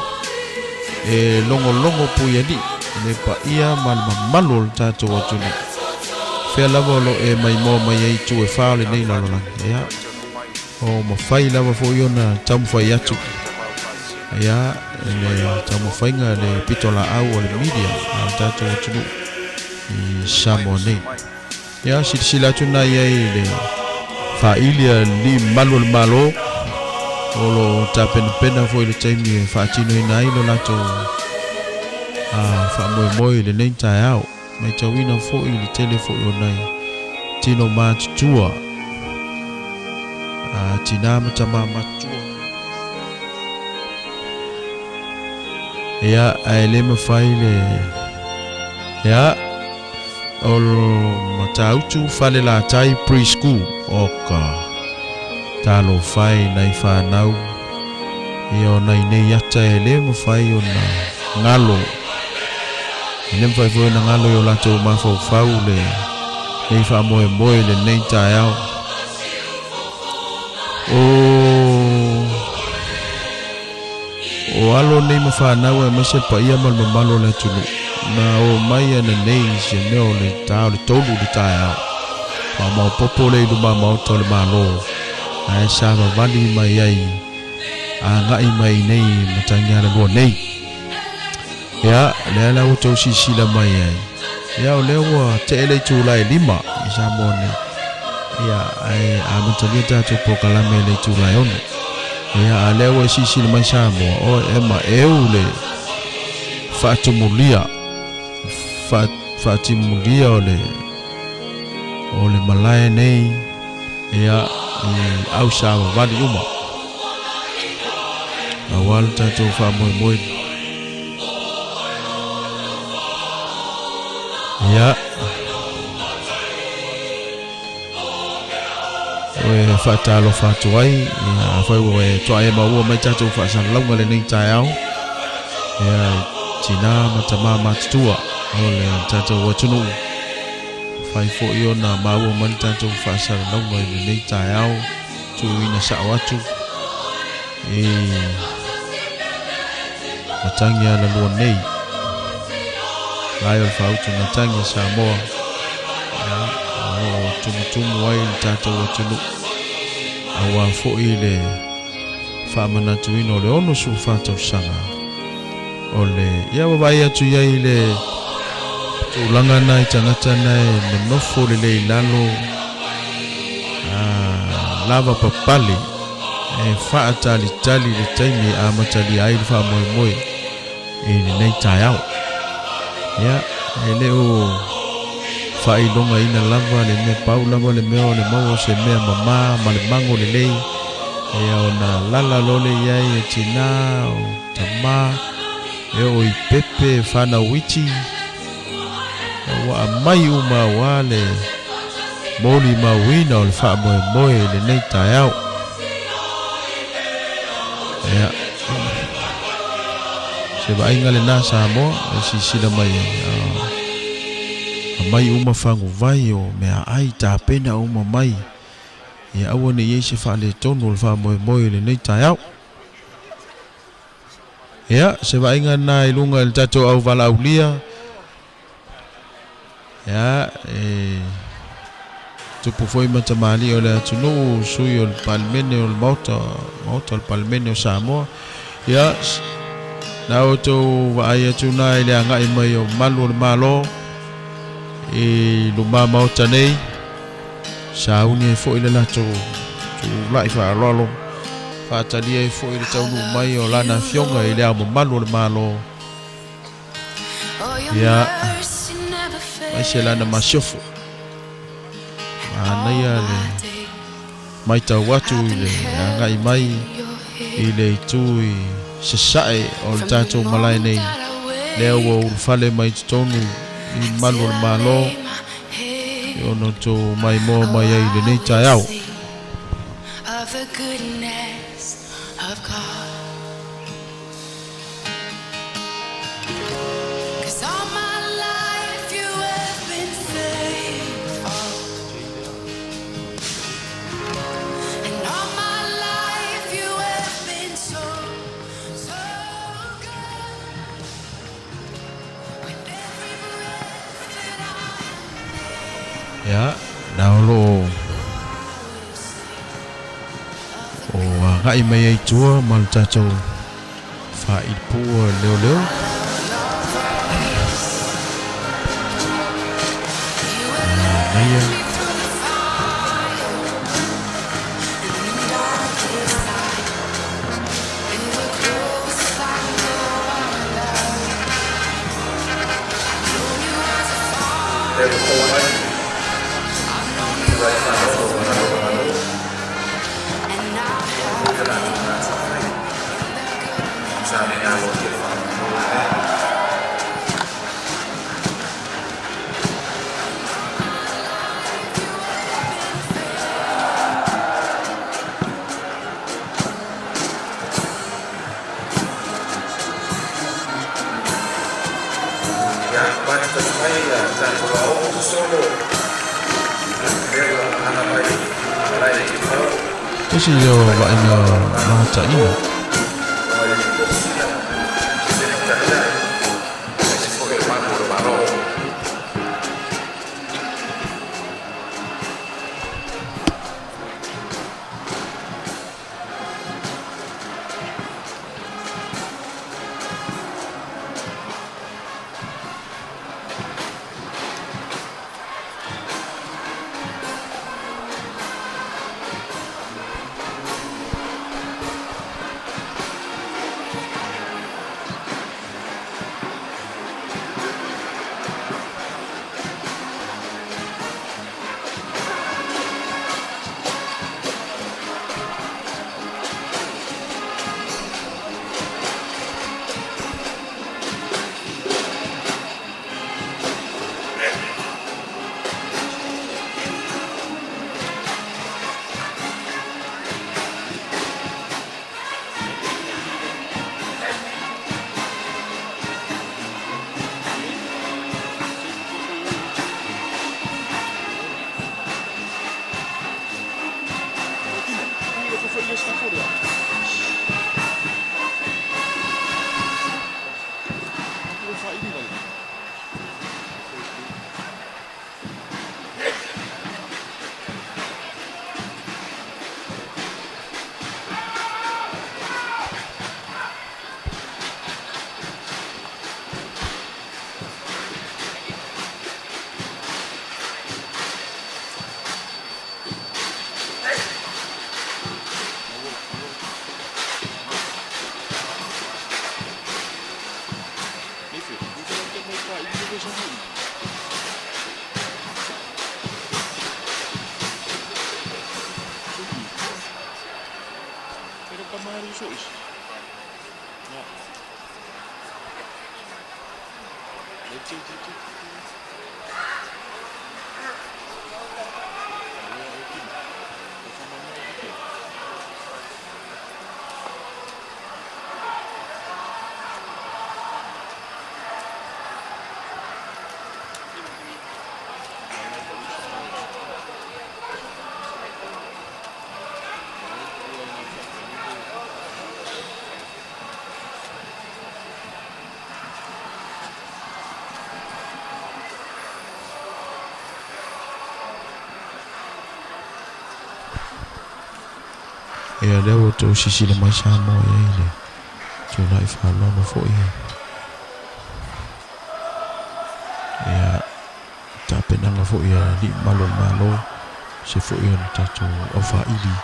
e logologo puialii le paia ma le mamalu o le tatou atunuu. Fea lava o lo o e maimoa mai ai i itu e fa o lenei lalolagi. Ia. O mafai lava foʻi ona taumafai atu ia le taumafaiga le pitolaau o le media a le tatou atunuu i Samoa nei. Ia silasila atu na i ai le faaili a alii mamalu o le Malo o lo o tapenapena foi le taimi e faatinoina ai lo latou faamoemoe i lenei taeao. Matauina foi le tele foi o nai tino matutua, a tinā ma tamā matutua. Ia, ae le mafai le ia o Matautu Falelatai Preschool oka talofa e nai fanau ia o nai nei ata e le mafai ona galo e le mafai foi ona galo i o latou mafaufau le nei faamoemoe i lenei taeao o O alo nei ma fanau aemaise le paia ma le mamalu o le atunuu, na o mai ananei i se mea o le ta o le tolu i le taeao, faamaopoopo lea i luma maota o le Malo, ae savavali mai ai agai mai i nei Matagialalua nei. Ia, lea la ua tou silasila mai ai, ia o lea ua tee le itula e 5 i Samoa nei, ia ae amatalia tatou polokalame i le itula e 6. Ia, a lea ua e silasila mai Samoa, o e maeu le faatumulia, faatimulia o le o le malae nei, ia, i au savavali uma. Aua le tatou faamoemoe. Ia. O e faatalofa atu ai, ia, afai ua e toa e maua mai tatou faasalalauga lenei taeao, ia, tinā ma tamā matutua o le tatou atunuu. Fai foi ona maua mai le tatou faasalalauga i lenei taeao, tuuina sao atu i matagi alalua nei. Lae o le faautugatagi a Samoa, ia, o lo o tumutumu ai le tatou atunuu, aua foi le faamanatuina o le 64 tausaga o le ia ua vaai atu i ai le tulaga na i tagata na e nonofo lelei i lalo a lava papale e faatalitali le taimi e amatalia ai le faamoemoe i lenei taeao. Ia, e le o faailogaina lava le mea pau lava le mea o le maua o se mea mamā ma le mago lelei, ia ona lala loa lea i ai e tinā o tamā, e oo i pepe, whanau iti, ua aumai uma aua le molimauina o le faamoemoe i lenei taeao. Ia, se vaaiga lena Samoa e silasila mai ai. Aumai uma faguvai o meaai tapena uma mai, ia aua ne i ai se faaletonu o le faamoemoe i lenei taeao. Ia, se vaaiga lena i luga i le tatou auvalaaulia. Ia, e tupu foi ma tamalii o le atunuu, sui o le Palemene o le Maota, Maota o le Palemene o Samoa. Ia, na outou vaai atu na i le agai mai o malu o le Malo i luma Maota nei, sauni ai foi le latou tulai faaaloalo, faatalia ai foi le taunuu mai o lana afioga i le Ao Mamalu o le Malo. Ia, aemaise lana masiofo. Manaia le maitau atu i le agai mai i le itu i sasae o le tatou malae nei, lea ua ulufale mai i totonu i malu o le Malo e ono tou maimoa mai ai i lenei taeao. Ia, na o lo o agai mai ai i tua ma le tatou faailepua leoleo. Manaia. Tasi lea o vaaiga magataʻina. Ia lea ua outou sisila mai Samoa i ai le tulai faaaloalo foi ia tapenaga foi a alii mamalu o le Malo se foi o le tatou aufaaili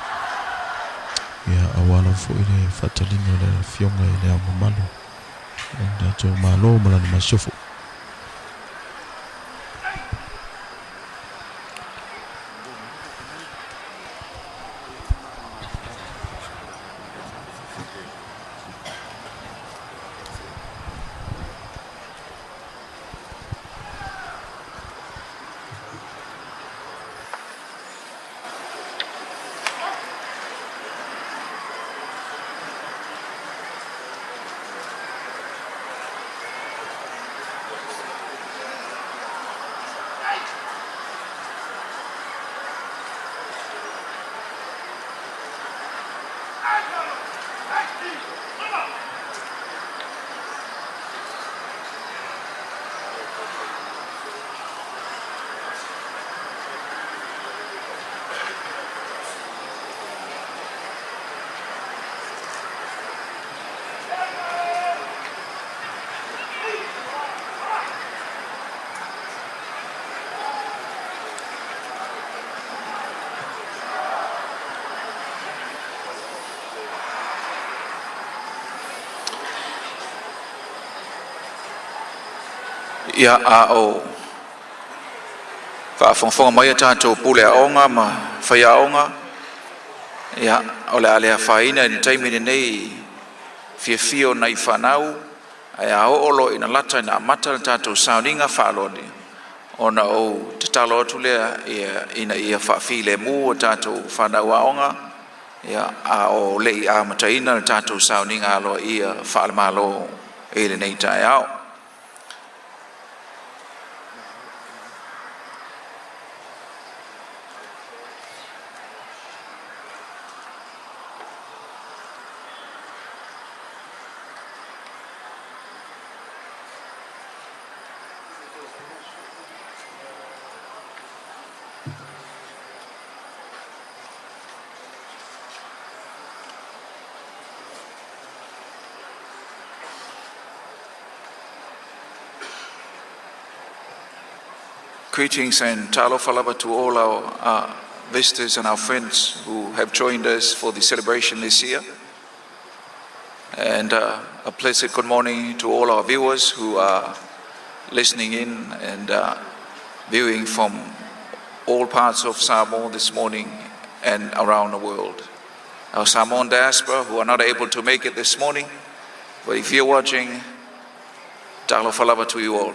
ia aua lava foi le faataliga o le Afioga i le Ao Mamalu o le tatou Malo ma lana Masiofo. Ia a o faafogafoga mai a tatou pule aoga ma faiaoga, ia o le a le afaina i le taimi lenei fiafia o nai fanau, ae a oo loa ina lata ina amata le tatou sauniga faaaloalo ona ou tatalo atu lea ina ia faafilemu a tatou fanau aoga ia a o le i amataina le tatou sauniga aloaia faale-Malo i lenei taeao. Greetings and talofa lava to all our visitors and our friends who have joined us for the celebration this year. And a pleasant good morning to all our viewers who are listening in and viewing from all parts of Samoa this morning and around the world. Our Samoan diaspora who are not able to make it this morning, but if you're watching, talofa lava to you all.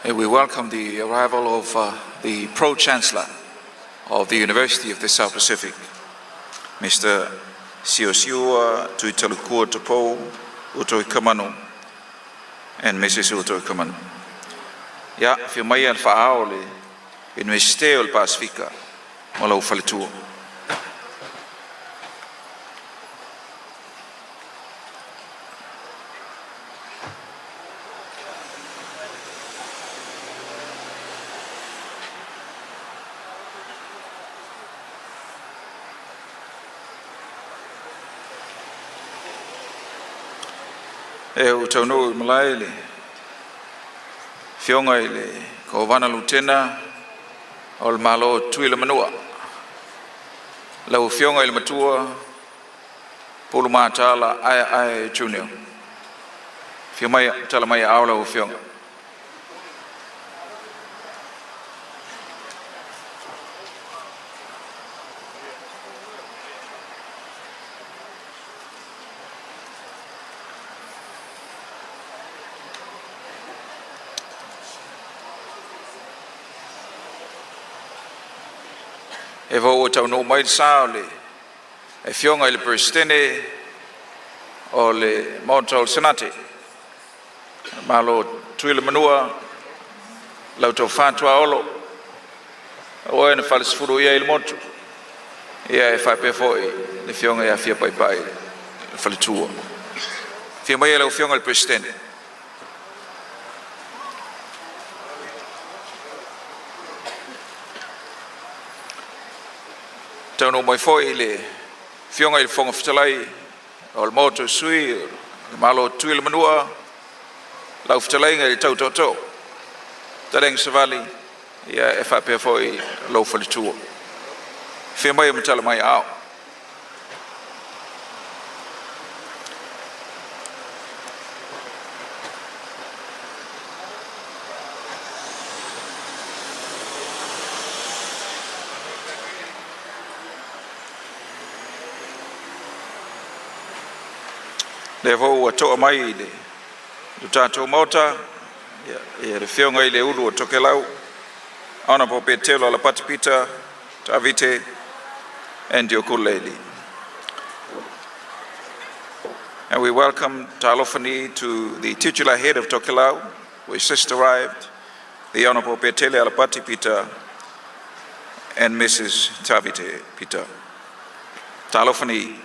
And we welcome the arrival of the Pro-Chancellor of the University of the South Pacific, Mr. Siosiua Tuitalukua Tupou Utoikamanu and Mrs. Utoikamanu. Ia, afio mai le faaao o le Iunivesite o le Pasefika ma lou faletua. E ua taunuu i malae le afioga i le Kovana Lutena o le Malo o Tutuila ma Manua. Lau Afioga i le Matua Pulumatala Aeae Junior. Afio mai tala mai aao lau afioga. E foi ua taunuu mai le sa o le afioga i le Peresetene o le Maota o le Senate. Malo Tutuila ma Manua, lau tofa Tuaolo, o oe na falesefulu i ai le motu. Ia e faapea foi le afioga ia Fia Paipai le faletua. Afio mai lau afioga i le Peresetene. Taunuu mai foi le afioga i le Fofoga Fetalai o le Maota o Sui o le Malo o Tutuila ma Manua, lau fetalaiga i le Tau Tootoo, fetalaiga Savali, ia e faapea foi lou faletua. Afio mai ma tala mai aao. Lea foi ua to'a mai i le tatou Maota ia le afioga i le Ulu o Tokelau, Honorable Petelo Alapati Peter Tavite and your lady. And we welcome Talofani to the titular head of Tokelau, who has just arrived, the Honorable Petele Alapati Peter and Mrs. Tavite Peter. Talofani.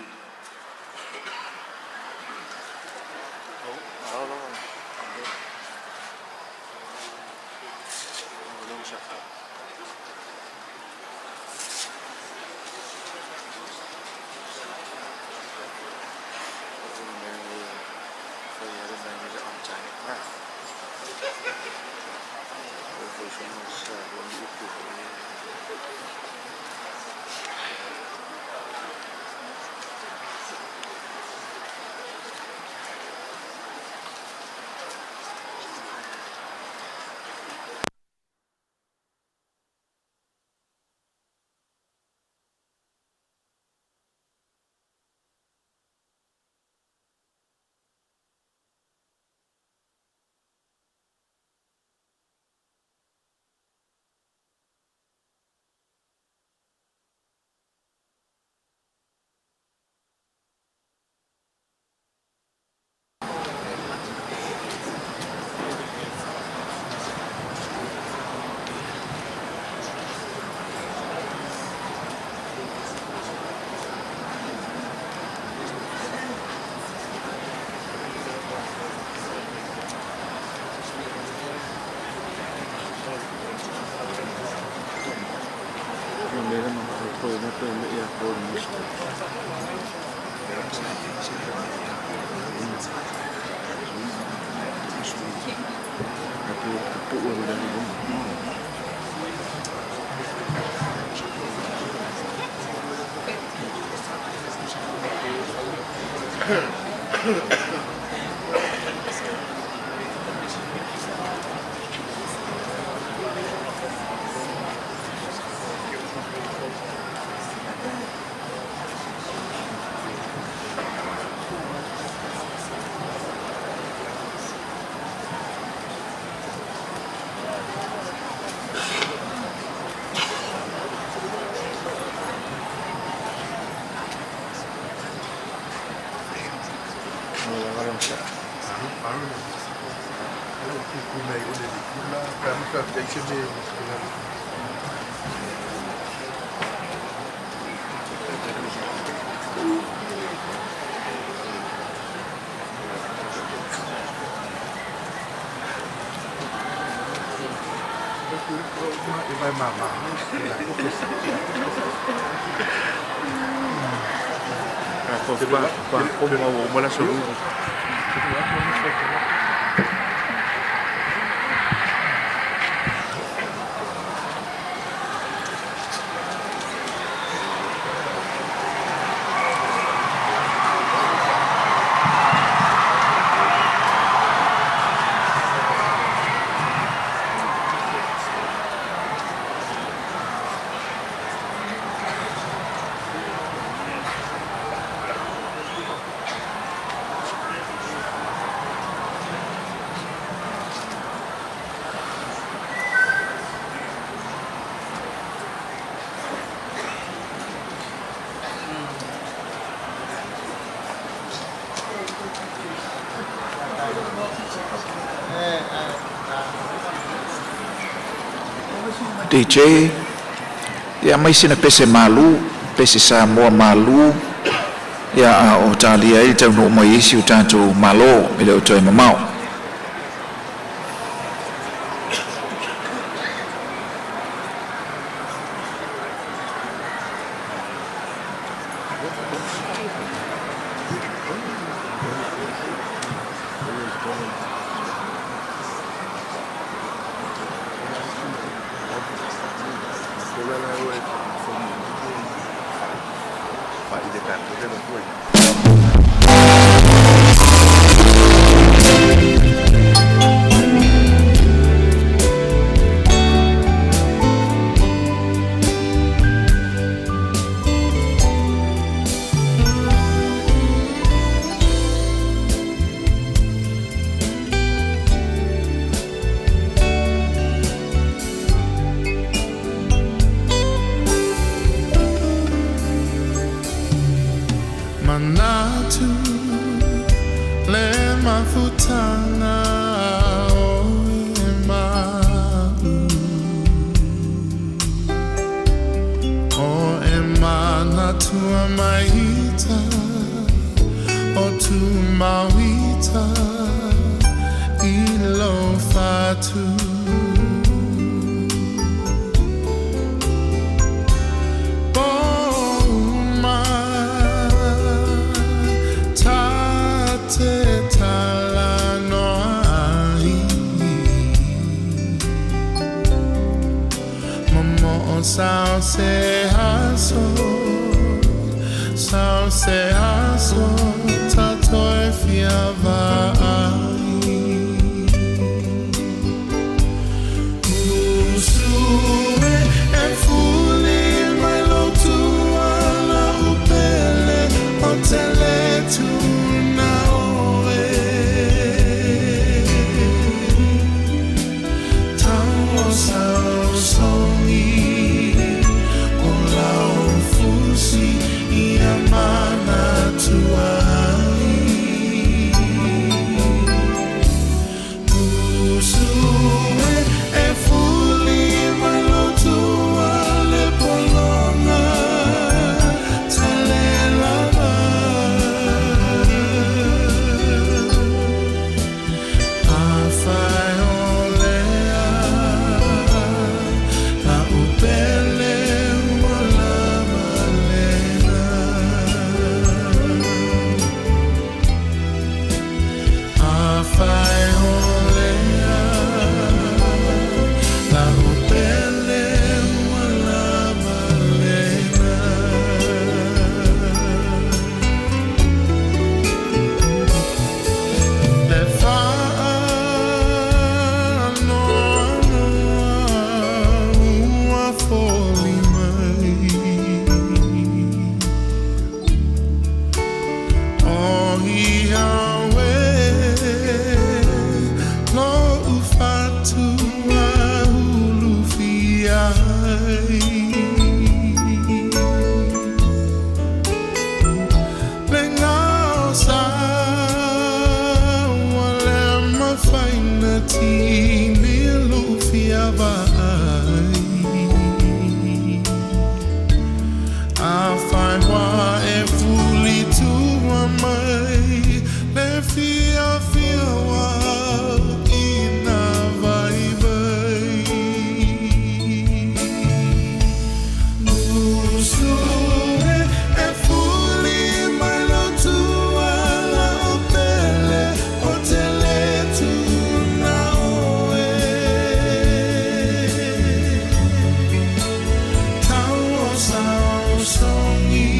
DJ, ia mai sina pese malu, pese Samoa malu, ia a o talia ai le taunuu mai isi o tatou Malo e le o toe mamao. Manatu le mafutanga o e ma'u O e manatua maita o tu mauita i lo fatu Sao se aso, sao se aso, ta toe fia vaai. Usue e fuli mai lo tuala upele o tele tuna oe. Tau sao songi o lau fusi i a mana tuai. tine lo fia vaai. A whai wā e fuli tua mai, le fia fia wā i nā vai vai. Musu e, e fuli mai lo tua la o pele, o te le tuna oe. Tau o sao songi,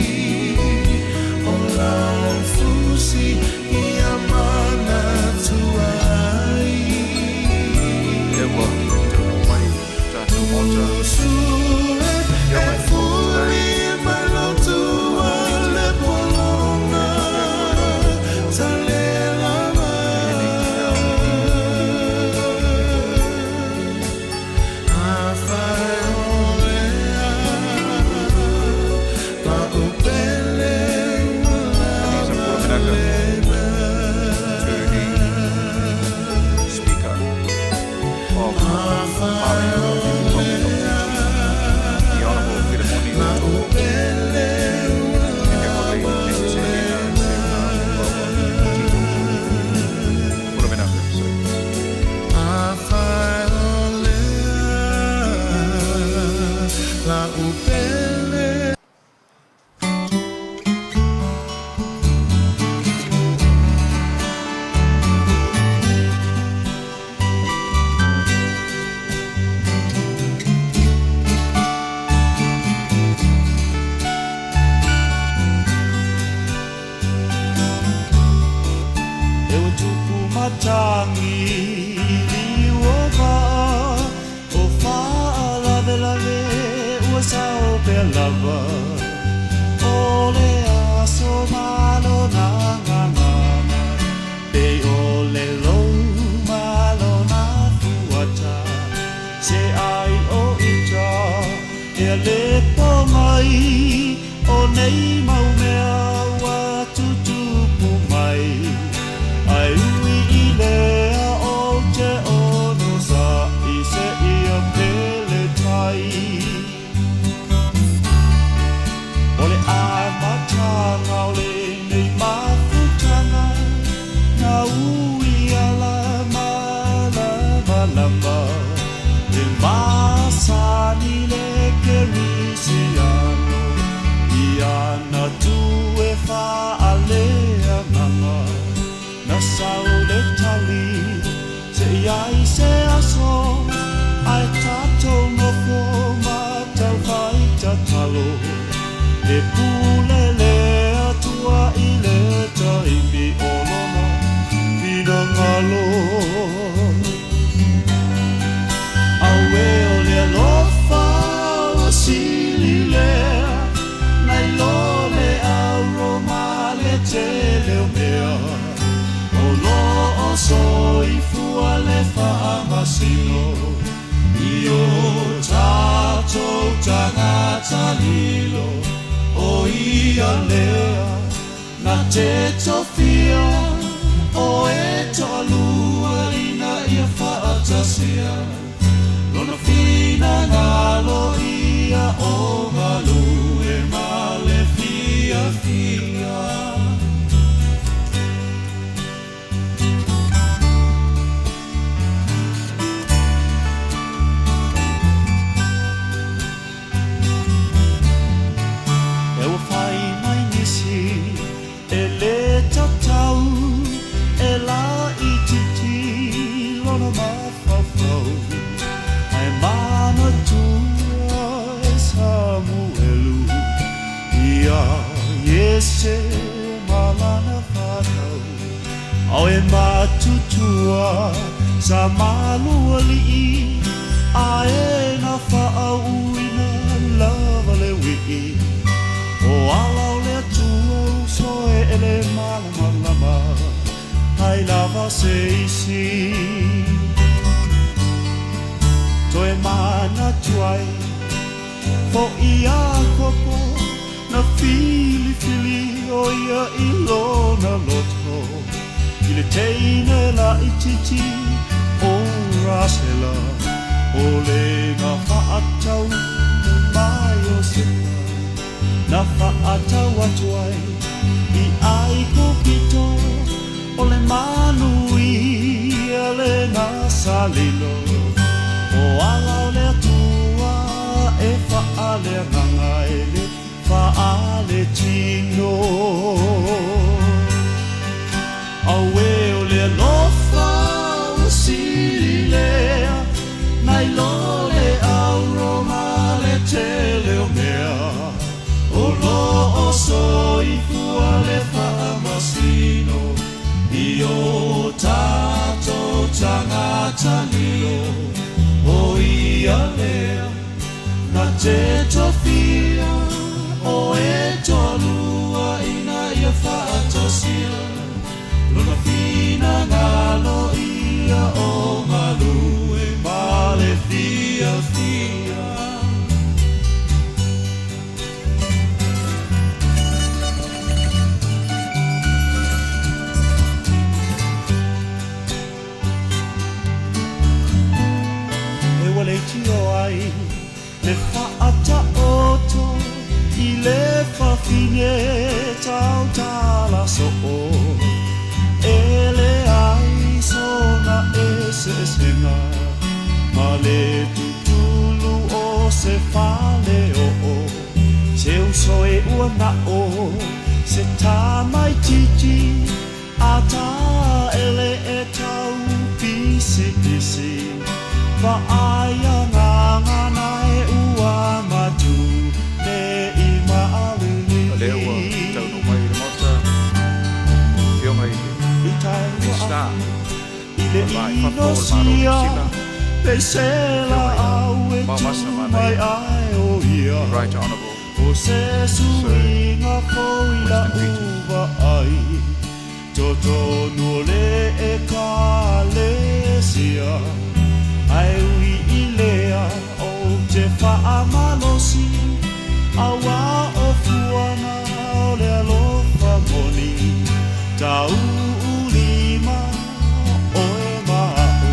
o lau fusi i a mana tuai. Lea ua taunuu mai tatou Maota. Musu e, e fuli mai lo tua le polonga, talela mai. A whai o lea, la upele Anisa Pula Vinaka to the Speaker of Parliament of the Republic of Fiji, the Honourable Filimoni To'o, e ke le SSA Seuna Tito. Pula Vinaka, sir. A whai o lea, la upele. E ua tupu matagi i ua vaa o faalavelave ua sao pea lava o le aso malona gagana pei o le lou malona fuata se ai o ita e le po mai o nei mau mea ua tutupu mai ai ui i lea o te ono sa i se ia pele tai. O le amataga o lenei mafutaga na ui ala malamalama e masani le kerisiano ia na tu e faaleagaga na sau le tali se iai se aso ai tatou nofo matau fai tatalo e pule le atua i le taimi o lona finagalo. Auē o le alofa ua sili lea nai lo le auro ma le tele o mea o loo soifua le faamasino i o tatou tagata lilo o ia lea na te tofia o e toalua ina ia faatasia lona finagalo ia o galue ma le fiafia. E ua fai mai nisi e lē tatau e laʻititi lona mafaufau ae manatua e Samuelu ia Iese ma lana fanau ao e matutua sa malualii ae na faauuina lava le uii o ala o le Atua uso e ele malamalama ai lava se isi toe manatu ai foʻi Iakopo na filifili o ia i lona loto i le teine laʻititi. o Rasela, o le gafaʻatau ma Iosepa, na faʻatau atu ai i ʻAikupito, o le manuia lena sa lilo, o ala o le Atua e faaleagaga e le faaletino. Auē o le alofa ua sili lea nai lo le auro ma le tele o mea, o lo o soifua le faamasino i o tatou tagata lilo, o ia lea na te tofia o e toalua ina ia faatasia lona finagalo ia o galue ma le fiafia. E ua leitio ai le faataoto i le fafine tautala soo, e leai sona eseesega ma le tutulu o se faleoo, se uso e ua nao se tamaititi a taele e tau pisipisi, vaaia gagana e ua matu nei O lea ua maalili'i. taunuu mai i le Maota le Afioga i le I taua Minisita i le o le Va i Fafo o le Malo o Niu inosia Sila, pesela Afioga ia au e Vaovasa tu mai Manaia, ai o ia, Right Honourable o se Sir suiga fou i Winston lau Peters. vaai, totonu o le ekalesia, ae ui i lea ou te faamalosi, auā o fuaga o le alofa moni, tauulima oe ma a'u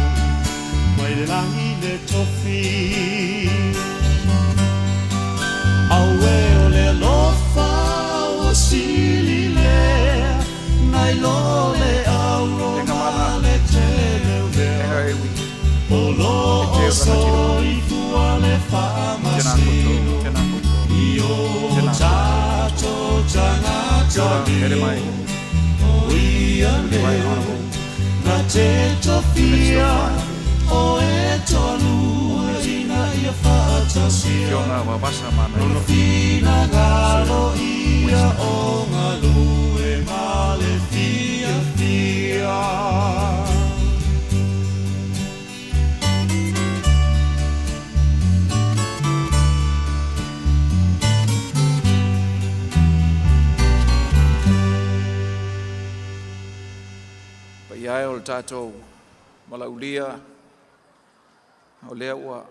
mai le lagi le tofi. Auē o le alofa ua sili lea nai lo le auro Tenga ma mana, le tele o tenga mea, ewi, o lo e te o o tanga tiro. soifua le Tēnā koutou, faamasino tēnā koutou, i o tēnā koutou. tatou Kia tagata ora, haere lilo, mai, o ia the Right lea Honourable na te Minister of tofia Foreign Affairs, o e toalua ina ia faatasia Afioga Vaovasa lona Manaia, finagalo Sir ia Winston o galue ma le fiafia. Paia e o le tatou malaulia, o lea ua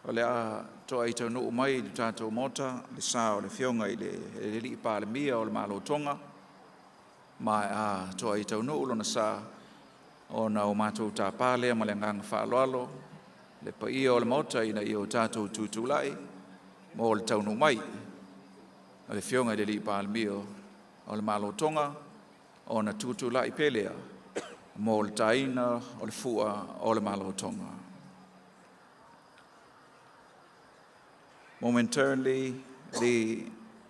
o le a toa i taunuu mai i le tatou Maota le sa o le Afioga i le Alii Palemia o le Malo o Toga, ma a toa i taunuu lona sa, ona o matou tāpā lea ma le agaga faaaloalo le paia o le Maota ina ia o tatou tutulai mo le taunuu mai o le Afioga i le Alii Palemia o le Malo o Toga, ona tutulai pea lea mo le taina o le fua o le Malo o Toga. Momentarily, the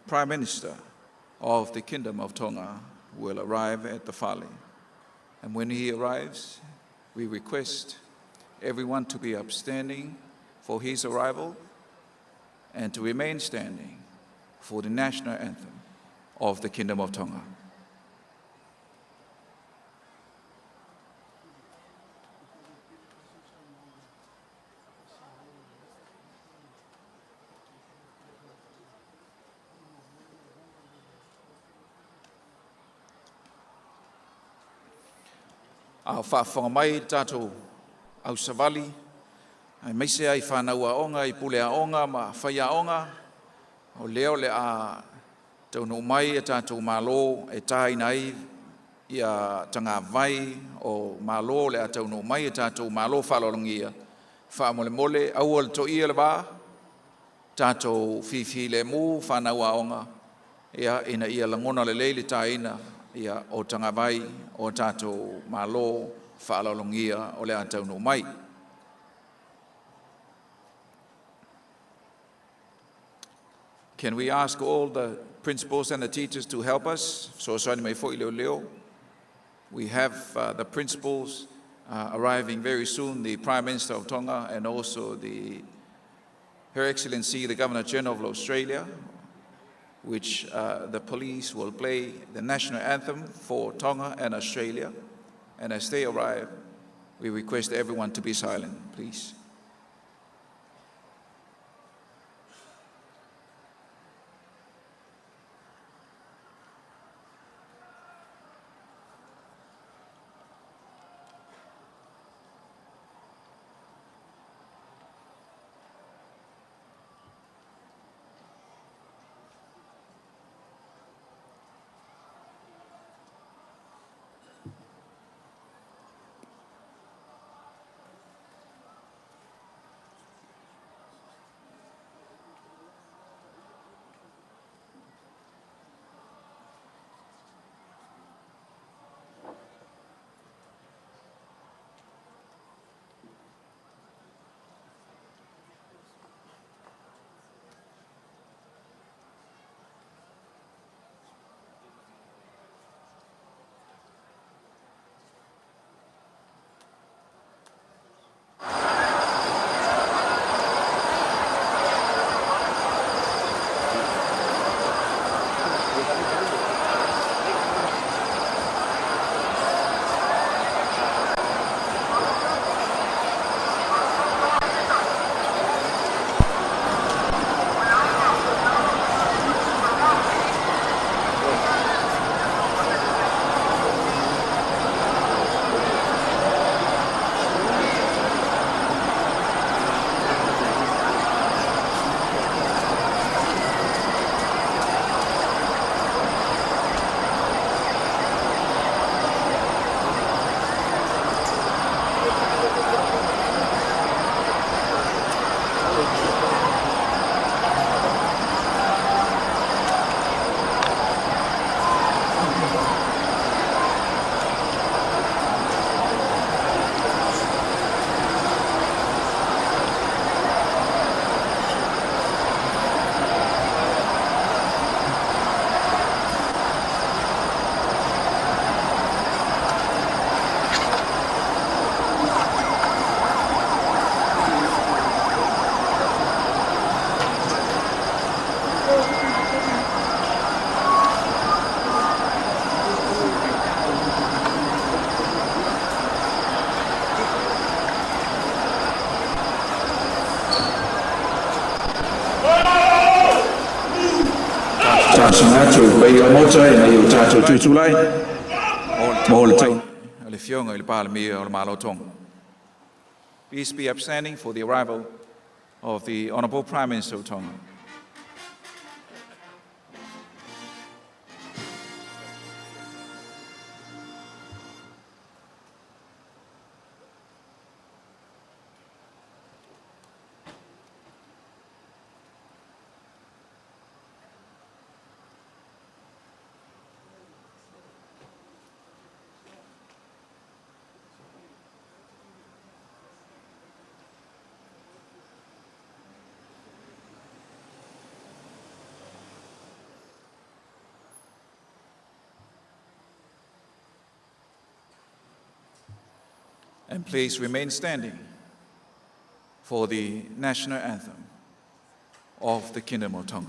Prime Minister of the Kingdom of Tonga will arrive at the Fale. And when he arrives, we request everyone to be upstanding for his arrival and to remain standing for the national anthem of the Kingdom of Tonga. A o faafofoga mai le tatou ausavali, aemaise ai fanau aoga i pule aoga ma faiaoga, o lea o le a taunuu mai e tatou malo e tāina ai Ia tagavai o Malo o le a taunuu mai e tatou malo faaaloalogia faamolemole aua le toia le va tatou fifilemu fanau aoga ia ina ia lagona lelei le taina ia o tagavai o tatou malo faaaloalogia o le a taunuu mai. Can we ask all the principals and the teachers to help us? Fesoasoani mai foi leoleo. We have the principals arriving very soon, the Prime Minister of Tonga and also the Her Excellency the Governor General of Australia, which the police will play the national anthem for Tonga and Australia. And as they arrive, we request everyone to be silent, please. Talosaga atu i le paia o le Maota ina ia o tatou tutulai mo le tau le Afioga i le Palemia o le Malo o Tonga. Please be upstanding for the arrival of the Honorable Prime Minister of Tonga. And please remain standing for the national anthem of the Kingdom of Tonga.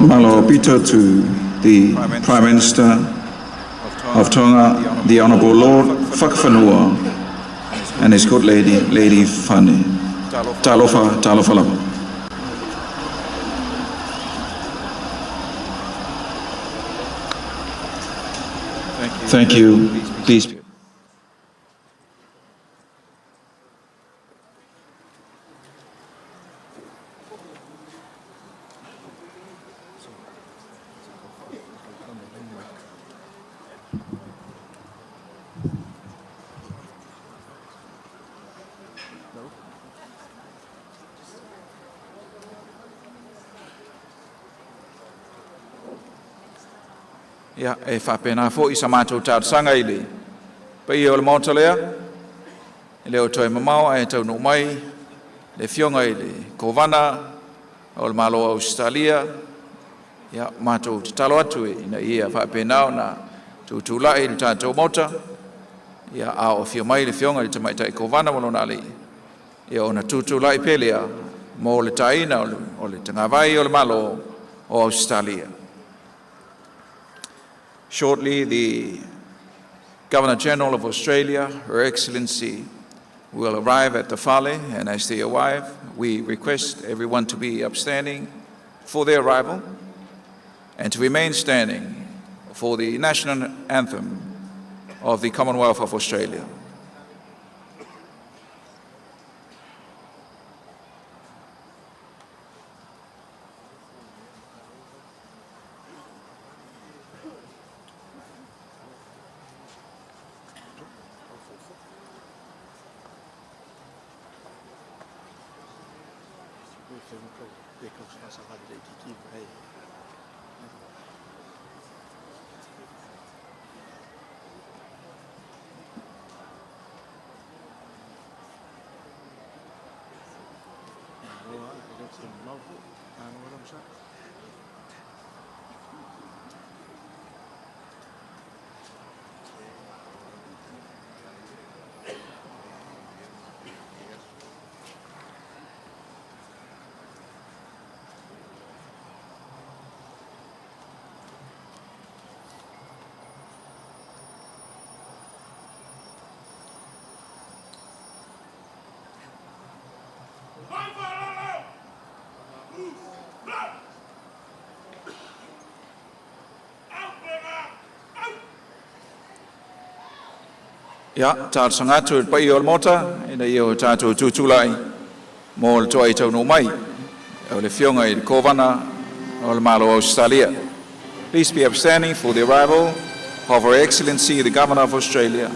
Malo pito to the Prime Minister of Tonga, the Honourable Lord Fakafanua, and his good lady, Lady Fani. Talofa, talofa lava. Thank you. Please. Ia, e faapena fo'i sa matou talosaga i le paia o le Maota lea, e le o toe mamao ae taunuu mai le Afioga i le Kovana o le Malo o Ausetalia. Ia, matou tatalo atu ina ia faapena ona tutulai i le tatou Maota, ia, a o afio mai le Afioga i le Tamaitai Kovana ma lona alii, ia ona tutulai pea lea mo le taina o le tagavai o le Malo o Ausetalia. Shortly, the Governor General of Australia, Her Excellency, will arrive at the Fale, and as they arrive, we request everyone to be upstanding for their arrival and to remain standing for the national anthem of the Commonwealth of Australia. Ia, talosaga atu i le paia o le Maota ina ia o tatou tutulai mo le toai taunuu mai o le Afioga i le Kovana o le Malo o Ausetalia. Please be upstanding for the arrival of Her Excellency the Governor of Australia.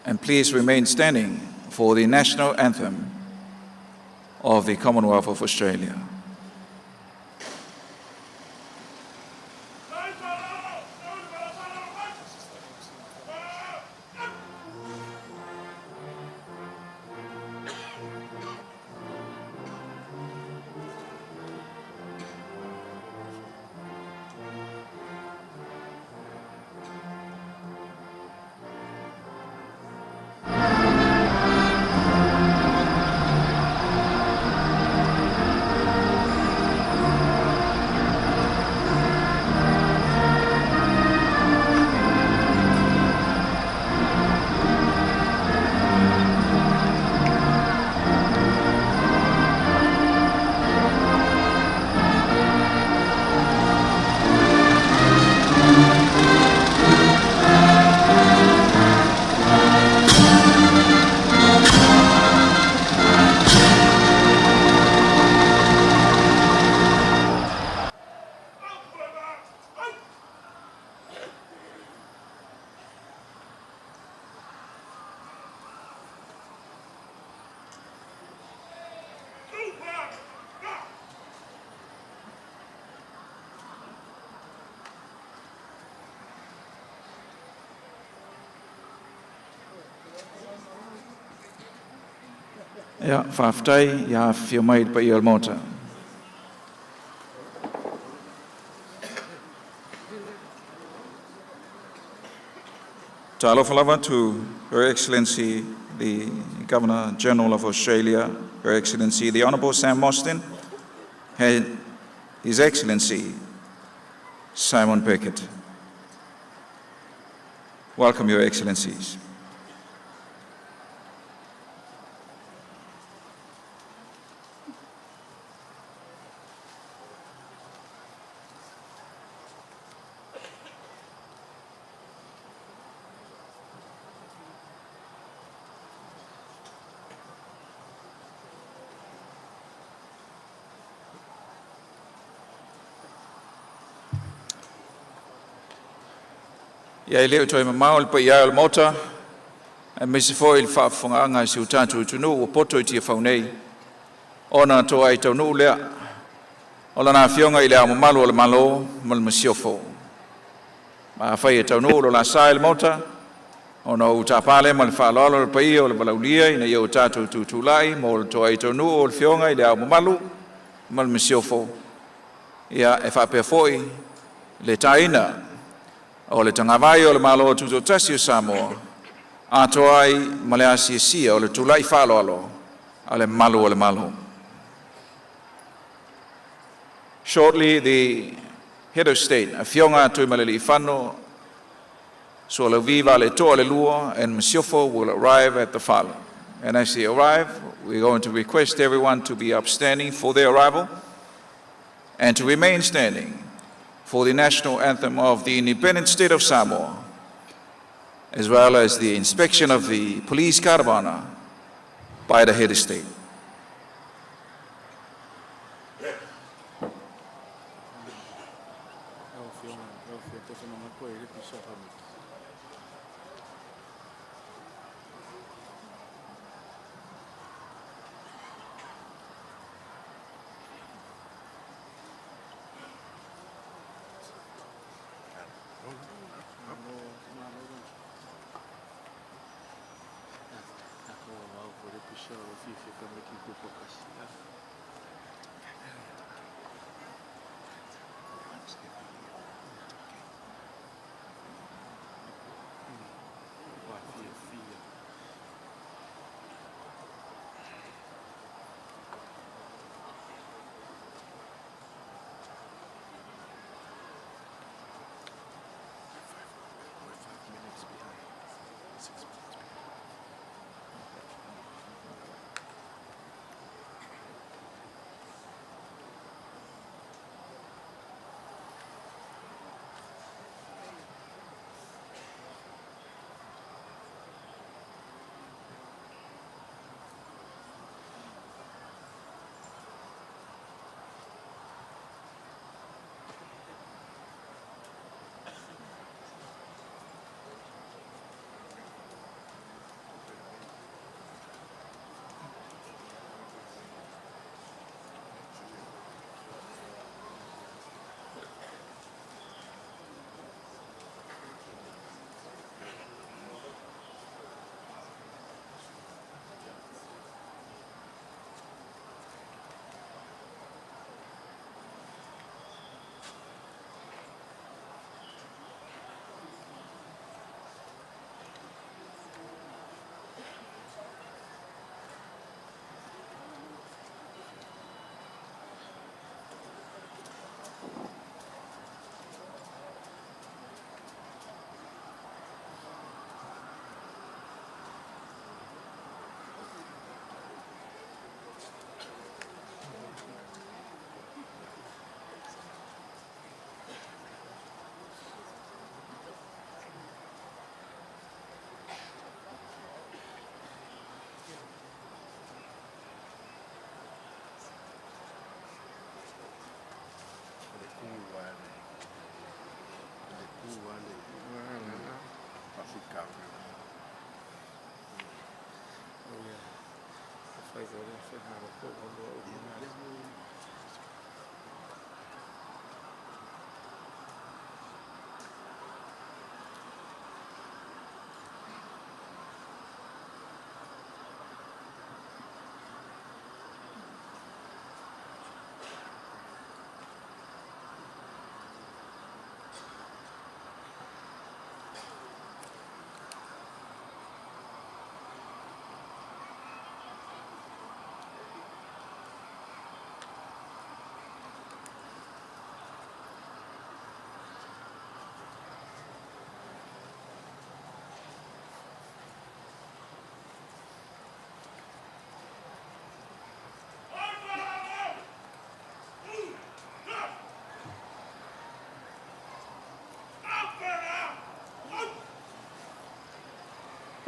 And please remain standing for the national anthem of the Commonwealth of Australia. Ia, faafetai, ia afifio mai le paia o le Maota. Talofa lava to Her Excellency the Governor General of Australia, Her Excellency the Honourable Sam Mostyn, and His Excellency Simon Birkett. Welcome, Your Excellencies. Ia e le o toe mamao le paia o le Maota, aemaise foi le faafofogaaga a si o tatou atunuu ua poto i Tiafau nei, ona toai taunuu lea o Lana Afioga i Le Ao Mamalu o le Malo ma le Masiofo. Ma afai e taunuu lo la sa i le Maota, ona ou tapa lea ma le faaaloalo le paia o le valaaulia ina ia o tatou tutulai mo le toai taunuu o le Afioga i Le Ao Mamalu ma le Masiofo, ia e faapea foi le taina o le tagavai o le Malo Tutoatasi o Samoa, atoa ai ma le asiasia o le tula'i faaaloalo a le Malu o le Malo. Shortly, the head of state, Afioga Tuimalealiifano Sualauvi Vaaletoa II and Masiofo, will arrive at the fale. And as they arrive, we're going to request everyone to be upstanding for their arrival and to remain standing for the national anthem of the independent state of Samoa, as well as the inspection of the police guard of honor by the head of state.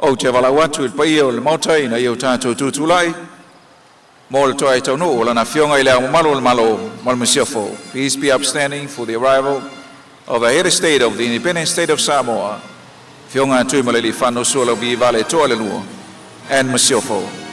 Ou te valaau atu i le paia o le Maota ina ia o tatou tutulai mo le toe taunuu o Lana Afioga i Le Ao Mamalu o le Malo ma le Masiofo. Please be upstanding for the arrival of the head of state of the Independent State of Samoa, Afioga Tuimalealiifano Sualauvi le Lua, and Masiofo.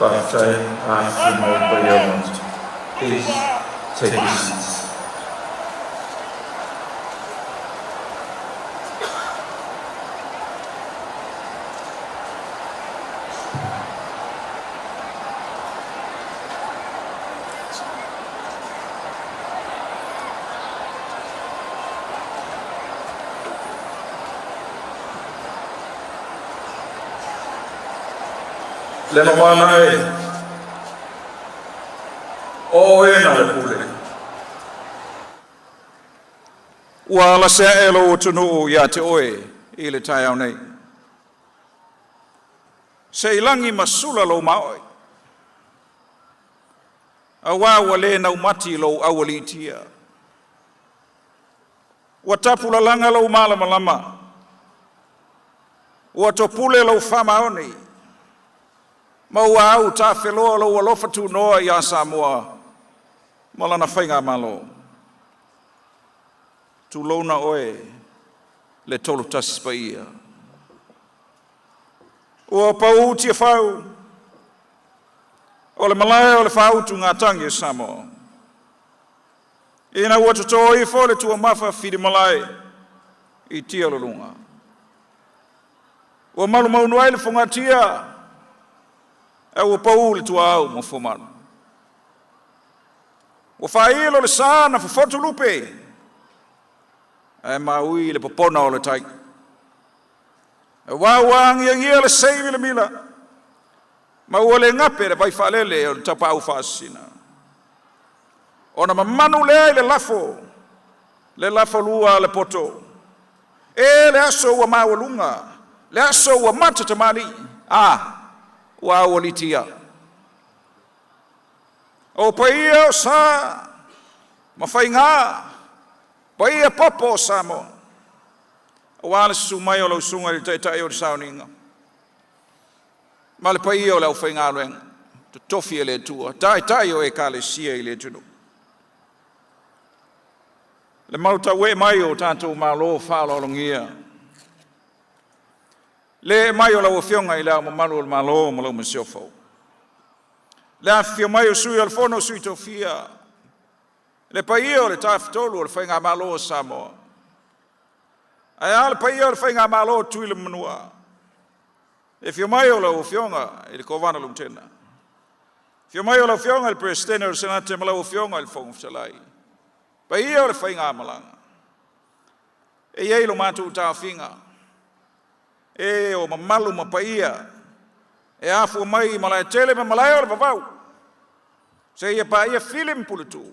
Faafetai, afifio mai le paia o le Maota. Please take your seats. Le mamana e, o oe na le pule. Ua lase ae lou atunuu ia te oe i le taeao nei. Se i lagi ma sula lou maoe. Auā ua le naumati lou aualiitia. Ua tapulalaga lou malamalama. Ua topule lou faamaoni. Ma ua au tafeloa lou alofa tunoa iā Samoa ma lana faigamalo. Tulouna oe le Tolutasi Paia. Ua pau Tiafau o le malae o le faautugatagi o Samoa. Ina ua toto ifo le tuamafa filimalae i tia luluga. Ua malumaunu ai le fogatia, ae ua pau le tuaau ma fuamalu. Ua faailo le sa na fofotu lupe, ae maui le popona o le tai. Auā ua agiagia le sei milamila, ma ua le gape le vaifaalele o le tapaau faasisina. Ona mamanu lea i le lafo, le lafolua a le poto. E le aso ua maualuga, le aso ua mata tamalii, a, ua aualiitia. O paia o sa ma faigā, paia popo o Samoa. Auā le susu mai o lau susuga i le taitai o le sauniga. Ma le paia o le aufaigaluega, totofi e le Atua, taitai o ekalesia i le atunuu. Le malutauee mai o tatou malo faaaloalogia. Le mai o lau Afioga i le Ao Mamalu o le Malo ma lau Masiofo. Le afifio mai o Sui o le Fono Sui Tofia, le paia o le Tafatolu o le Faigamalo o Samoa. Ae a le paia o le Faigamalo o Tutuila ma Manua. Le afio mai o lau Afioga i le Kovana Lutena. Afio mai o lau Afioga i le Peresetene o le Senate ma lau Afioga i le Fofoga Fetalai. Paia o le faigamalaga. E i ai lo matou taofiga, e o mamalu ma paia e afua mai i Malaetele ma malae o le vavau, seia paia Fili ma Puletuu,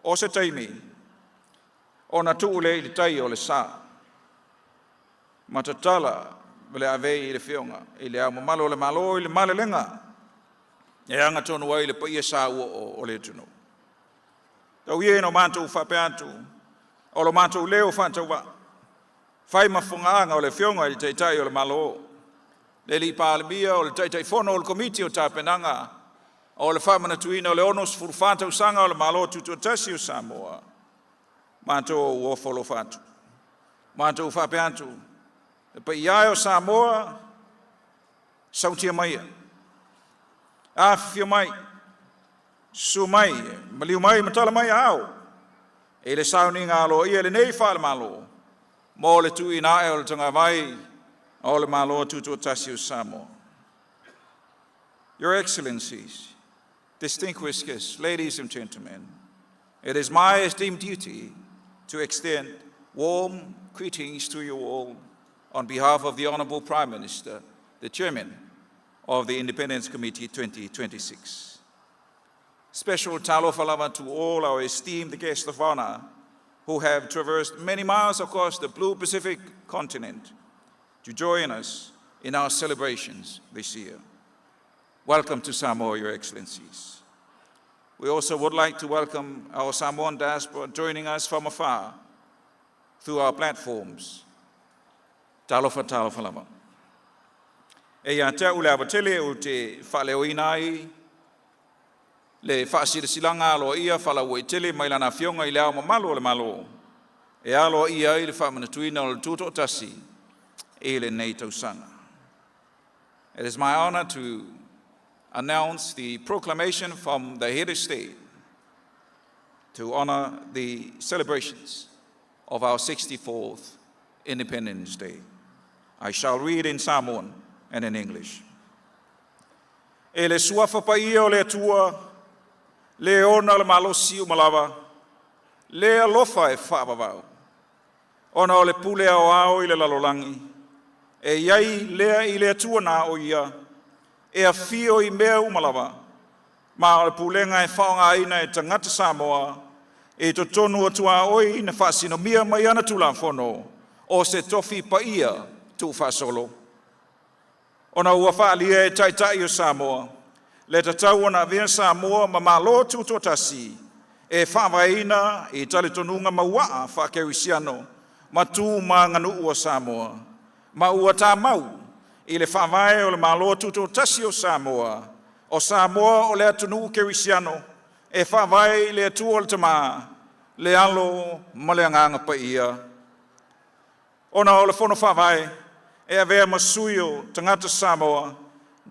o se taimi ona tuu lea i le tai o le sa ma tatala le avei i le Afioga i le Ao Mamalu o le Malo i le malelega e agatonu ai le paia sauoo o le atunuu. Tau ia ina o matou faapea atu, o lo matou leo faatauvaa, fai ma fogaaga o le Afioga i le Taitai o le Malo, le Alii Palemia o le Taitaifono o le Komiti o Tapenaga o le faamanatuina o le 64 tausaga o le Malo Tutoatasi o Samoa, matou ofo alofa atu. Matou faapea atu, le paia e o Samoa, sautia maia, afifio mai, susu mai, maliu mai ma tala mai aao, i le sauniga aloaia lenei faale-Malo mo le tuuina ae o le tagavai o le Malo Tutoatasi o Samoa. Your Excellencies, distinguished guests, ladies and gentlemen, it is my esteemed duty to extend warm greetings to you all on behalf of the Honorable Prime Minister, the Chairman of the Independence Committee 2026. Special talofa lava to all our esteemed guests of honor who have traversed many miles across the blue Pacific continent to join us in our celebrations this year. Welcome to Samoa, Your Excellencies. We also would like to welcome our Samoan diaspora joining us from afar through our platforms. Talofa talofa lava. E ia te au le ava tele ou te faaleoina ai le faasilasilaga aloaia faalauaitele mai lana Afioga i le Ao Mamalu o le Malo e aloaia ai le faamanatuina o le tutoatasi i lenei tausaga. It is my honor to announce the proclamation from the head of state to honor the celebrations of our 64th Independence Day. I shall read in Samoan and in English. E le suafa paia o le Atua, le ona le malosi uma lava, le alofa e faavavau, ona o le pule aoao i le lalolagi, e iai lea i le Atua na o ia, e afio i mea uma lava, ma o le pulega e faaaogaina e tagata Samoa, i totonu o tuaoi na faasinomia mai ana Tulafono, o se tofi paia tuufaasolo. Ona ua faaalia e taitai o Samoa, le tatau ona avea Samoa ma Malo Tutoatasi, e faavaeina i talitonuga mauaa faakerisiano ma tu ma aganuu a Samoa, ma ua tamau i le faavae o le Malo Tutoatasi o Samoa, o Samoa o le atunuu kerisiano e faavae i le Atua le Tamā, le Alo ma le Agaga Paia. Ona o le Fono Faavae e avea ma sui o tagata Samoa,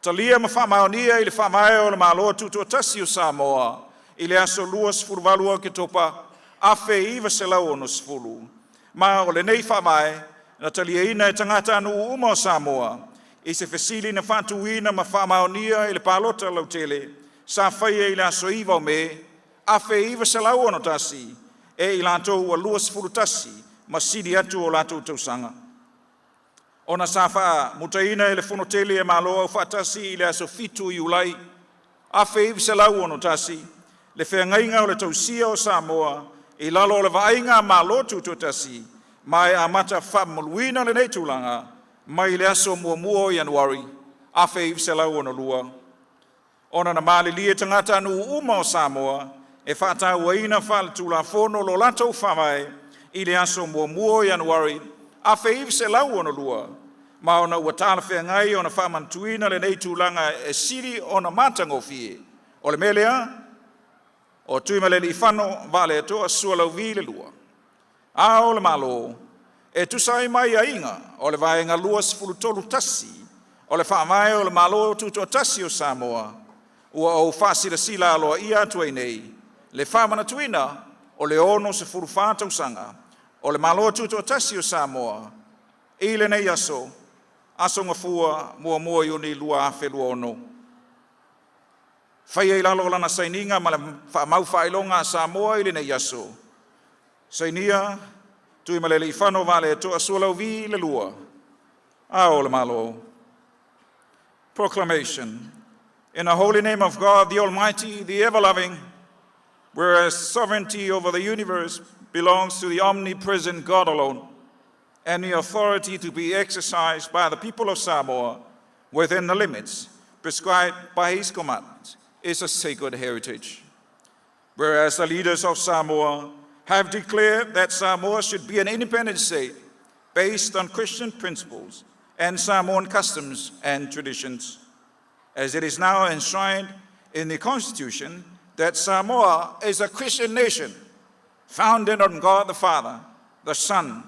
talia ma faamaonia i le faavae o le Malo Tutoatasi o Samoa i le aso 28 Oketopa 1960, ma o lenei faavae na taliaina e tagatanuu uma o Samoa i se fesili na faatuina ma faamaonia i le palota lautele sa faia i le aso 9 o Me 1961 e i latou ua 21 ma sili atu o latou tausaga. Ona sa faamutaina e le Fono Tele a Malo Aufaatasi i le aso 7 Iulai 1961 le feagaiga o le tausia o Samoa i lalo o le vaaiga a Malo Tutoatasi, ma e amata faamamaluina lenei tulaga mai le aso 1 o Ianuari 1962. Ona na malilie tagatanuu uma o Samoa e faatauaina faale-Tulafono lo latou Faavae i le aso 1 o Ianuari 1962, ma ona ua talafeagai ona faamanatuina lenei tulaga e sili ona matagofie. O le mea lea, o Tuimalealiifano Vaaletoa Sualauvi II, Ao o le Malo, e tusa ai ma aiaiga o le Vaega 23(1) o le Faavae o le Malo Tutoatasi o Samoa, ua ou faasilasila aloaia atu ai nei le faamanatuina o le 64 tausaga o le Malo Tutoatasi o Samoa i lenei aso, aso Gafua 1 o Iuni 2026. Faia i lalo o lana sainiga ma le faamau faailoga a Samoa i lenei aso. Sainia: Tuimalealiifano Vaaleto'a Sualauvi II, Ao o le Malo. Proclamation. In the holy name of God, the Almighty, the ever-loving, whereas sovereignty over the universe belongs to the omnipresent God alone, and the authority to be exercised by the people of Samoa within the limits prescribed by his commandments is a sacred heritage. Whereas the leaders of Samoa have declared that Samoa should be an independent state based on Christian principles and Samoan customs and traditions, as it is now enshrined in the Constitution that Samoa is a Christian nation founded on God the Father, the Son,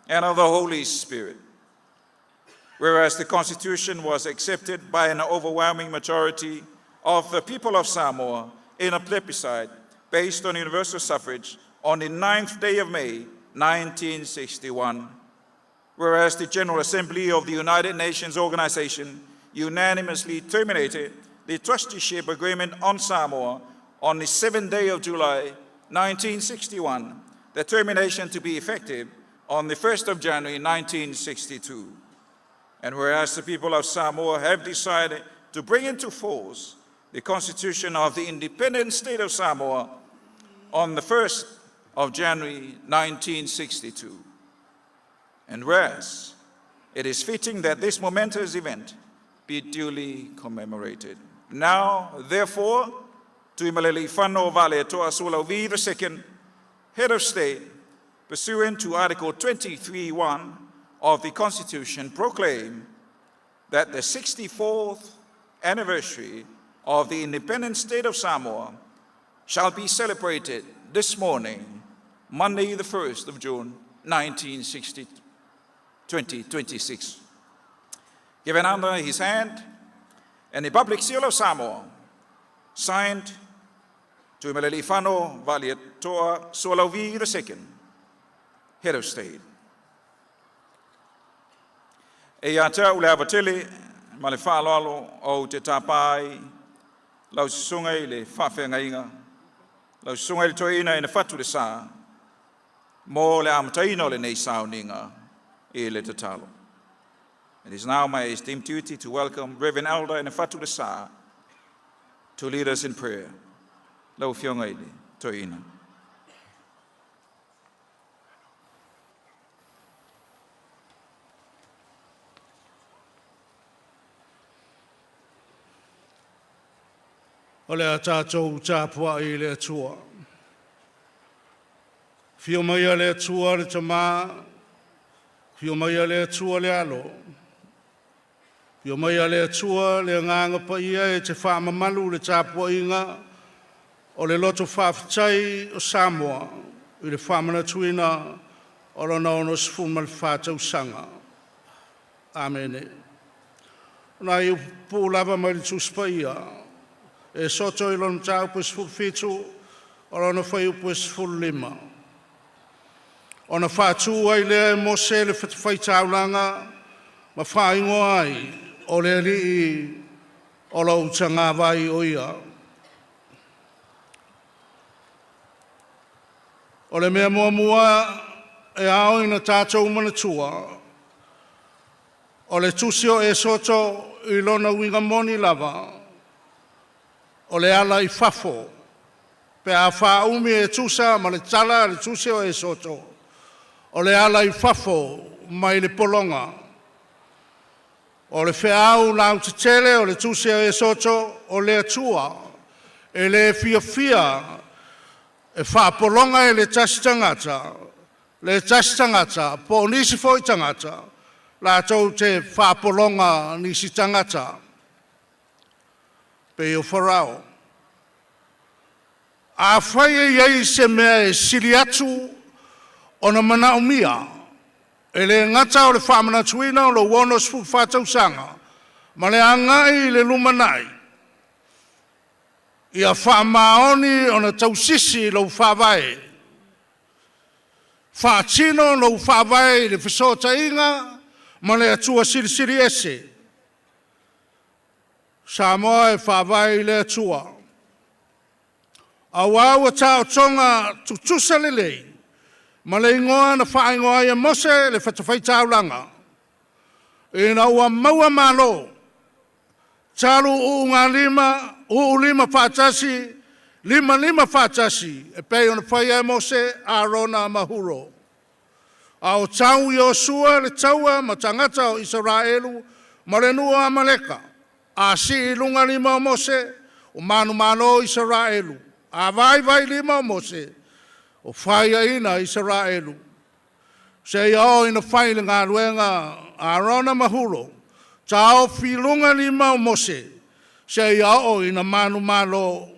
and of the Holy Spirit. Whereas the Constitution was accepted by an overwhelming majority of the people of Samoa in a plebiscite based on universal suffrage on the 9th day of May, 1961. Whereas the General Assembly of the United Nations Organization unanimously terminated the trusteeship agreement on Samoa on the 7th day of July, 1961, the termination to be effective on the 1st of January, 1962. And whereas the people of Samoa have decided to bring into force the Constitution of the independent state of Samoa on the 1st of January 1962. And whereas it is fitting that this momentous event be duly commemorated. Now, therefore, Tuimalealiifano Vaaletoa Sualauvi II, Head of State, pursuant to Article 23(1) of the Constitution, proclaim that the 64th anniversary of the independent state of Samoa shall be celebrated this morning, Monday, the 1st of June, 1960, 2026. Given under his hand And the Public Seal of Samoa, signed Tuimalealiifano Vaaletoa Sualauvi II, Head of State. E ia te au le ava tele ma le faaaloalo ou te tapa ai lau susuga i le faafeagaiga, lau susuga i le toeaina ina Fatu Le Sa, mo le amataina o lenei sauniga i le tatalo. It is now my esteemed duty to welcome Reverend Elder Inafatu Lesa to lead us in prayer. Lau Afioga i le Toeaina. O le a tatou tapuai i le Atua. Afio maia le Atua le Tamā, afio maia le Atua le Alo, afio maia le Atua le Agaga Paia e te faamamalu le tapuaiga o le loto faafetai o Samoa i le faamanatuina o lona 64 tausaga. Amene. O nai upu pupuu lava mai le Tusi Paia, Esoto i lona mataupu e 17, o lona fuaiupu e 15. Ona faatu ai lea e Mose le fatafaitaulaga ma faaigoa ai, o le Alii o lou tagavai o ia. O le mea muamua e ao ina tatou manatua, o le tusi o Esoto i lona uiga moni lava, o le ala i fafo pe a faaumi e tusa ma le tala a le tusi o Esoto, o le ala i fafo mai le pologa. O le feau lautetele o le tusi a Esoto, o le Atua e le fiafia e faapologa e le tasi tagata, le tasi tagata po o nisi foi tagata latou te faapologa nisi tagata, pei o Farao. Afai e i ai se mea e sili atu ona manaomia, e le gata o le faamanatuina o lou 64 tausaga ma le agai i le lumanai, ia faamaoni ona tausisi lou faavae, faatino lou faavae i le fesootaiga ma le Atua Silisili Ese. Samoa e faavae i le Atua, aua ua taotoga tutusa lelei ma le igoa na faaigoa ai e Mose le fatafaitaulaga, ina ua maua malo, talu ulugalima uluulima faatasi, limalima faatasi, e pei ona faia e Mose, Arona ma Huro. A o tau Iosua le taua ma tagata o Isaraelu ma le nuu o Amaleka, a sii i luga lima o Mose, ua manumalo Isaraelu. A vaivai lima o Mose, ua faiaina Isaraelu, seia oo ina fai le galuega a Arona ma Huro, taofi i luga lima o Mose, seia oo ina manumalo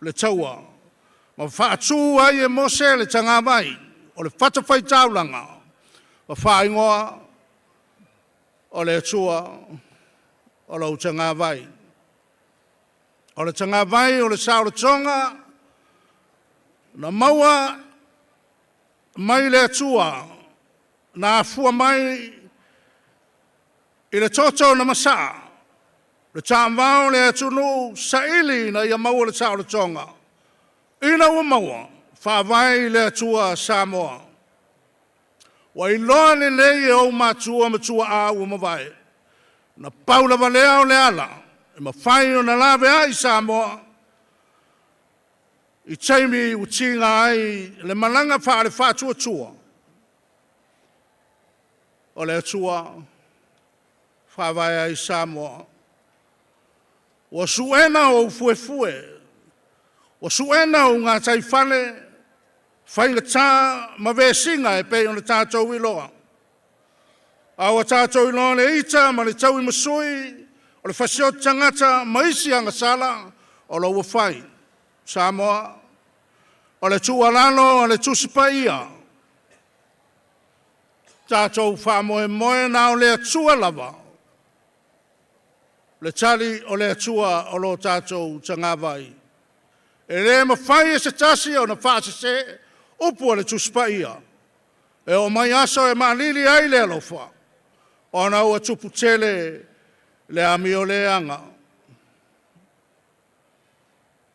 le taua. Ma faatu ai e Mose le tagavai o le fatafaitaulaga ma faaigoa o le Atua o lou tagavai. O le tagavai o le saolotoga na maua mai le Atua na afua mai i le toto na masaa, le taavao o le atunuu saili ina ia maua le saolotoga. Ina ua maua, faavae i le Atua Samoa. Ua iloa lelei e ou matua ma tuaa ua mavae, na pau lava lea o le ala e mafai ona laveai Samoa i taimi ua tiga ai le malaga faale-faatuatua, o le Atua faavae ai Samoa. Ua suena ou fuefue, ua suena ou gataifale, faigata ma vesiga e pei ona tatou iloa. A ua tatou iloa le ita ma le tauimasui o le fasioti tagata ma isi agasala o lo o ua fai. Samoa, o le tuualalo a le Tusi Paia, tatou faamoemoe na o le Atua lava. Le tali o le Atua o lo tatou tagavai. E le mafai e se tasi ona faasese upu a le Tusi Paia. E oo mai aso e maalili ai le alofa, ona ua tupu tele le amioleaga.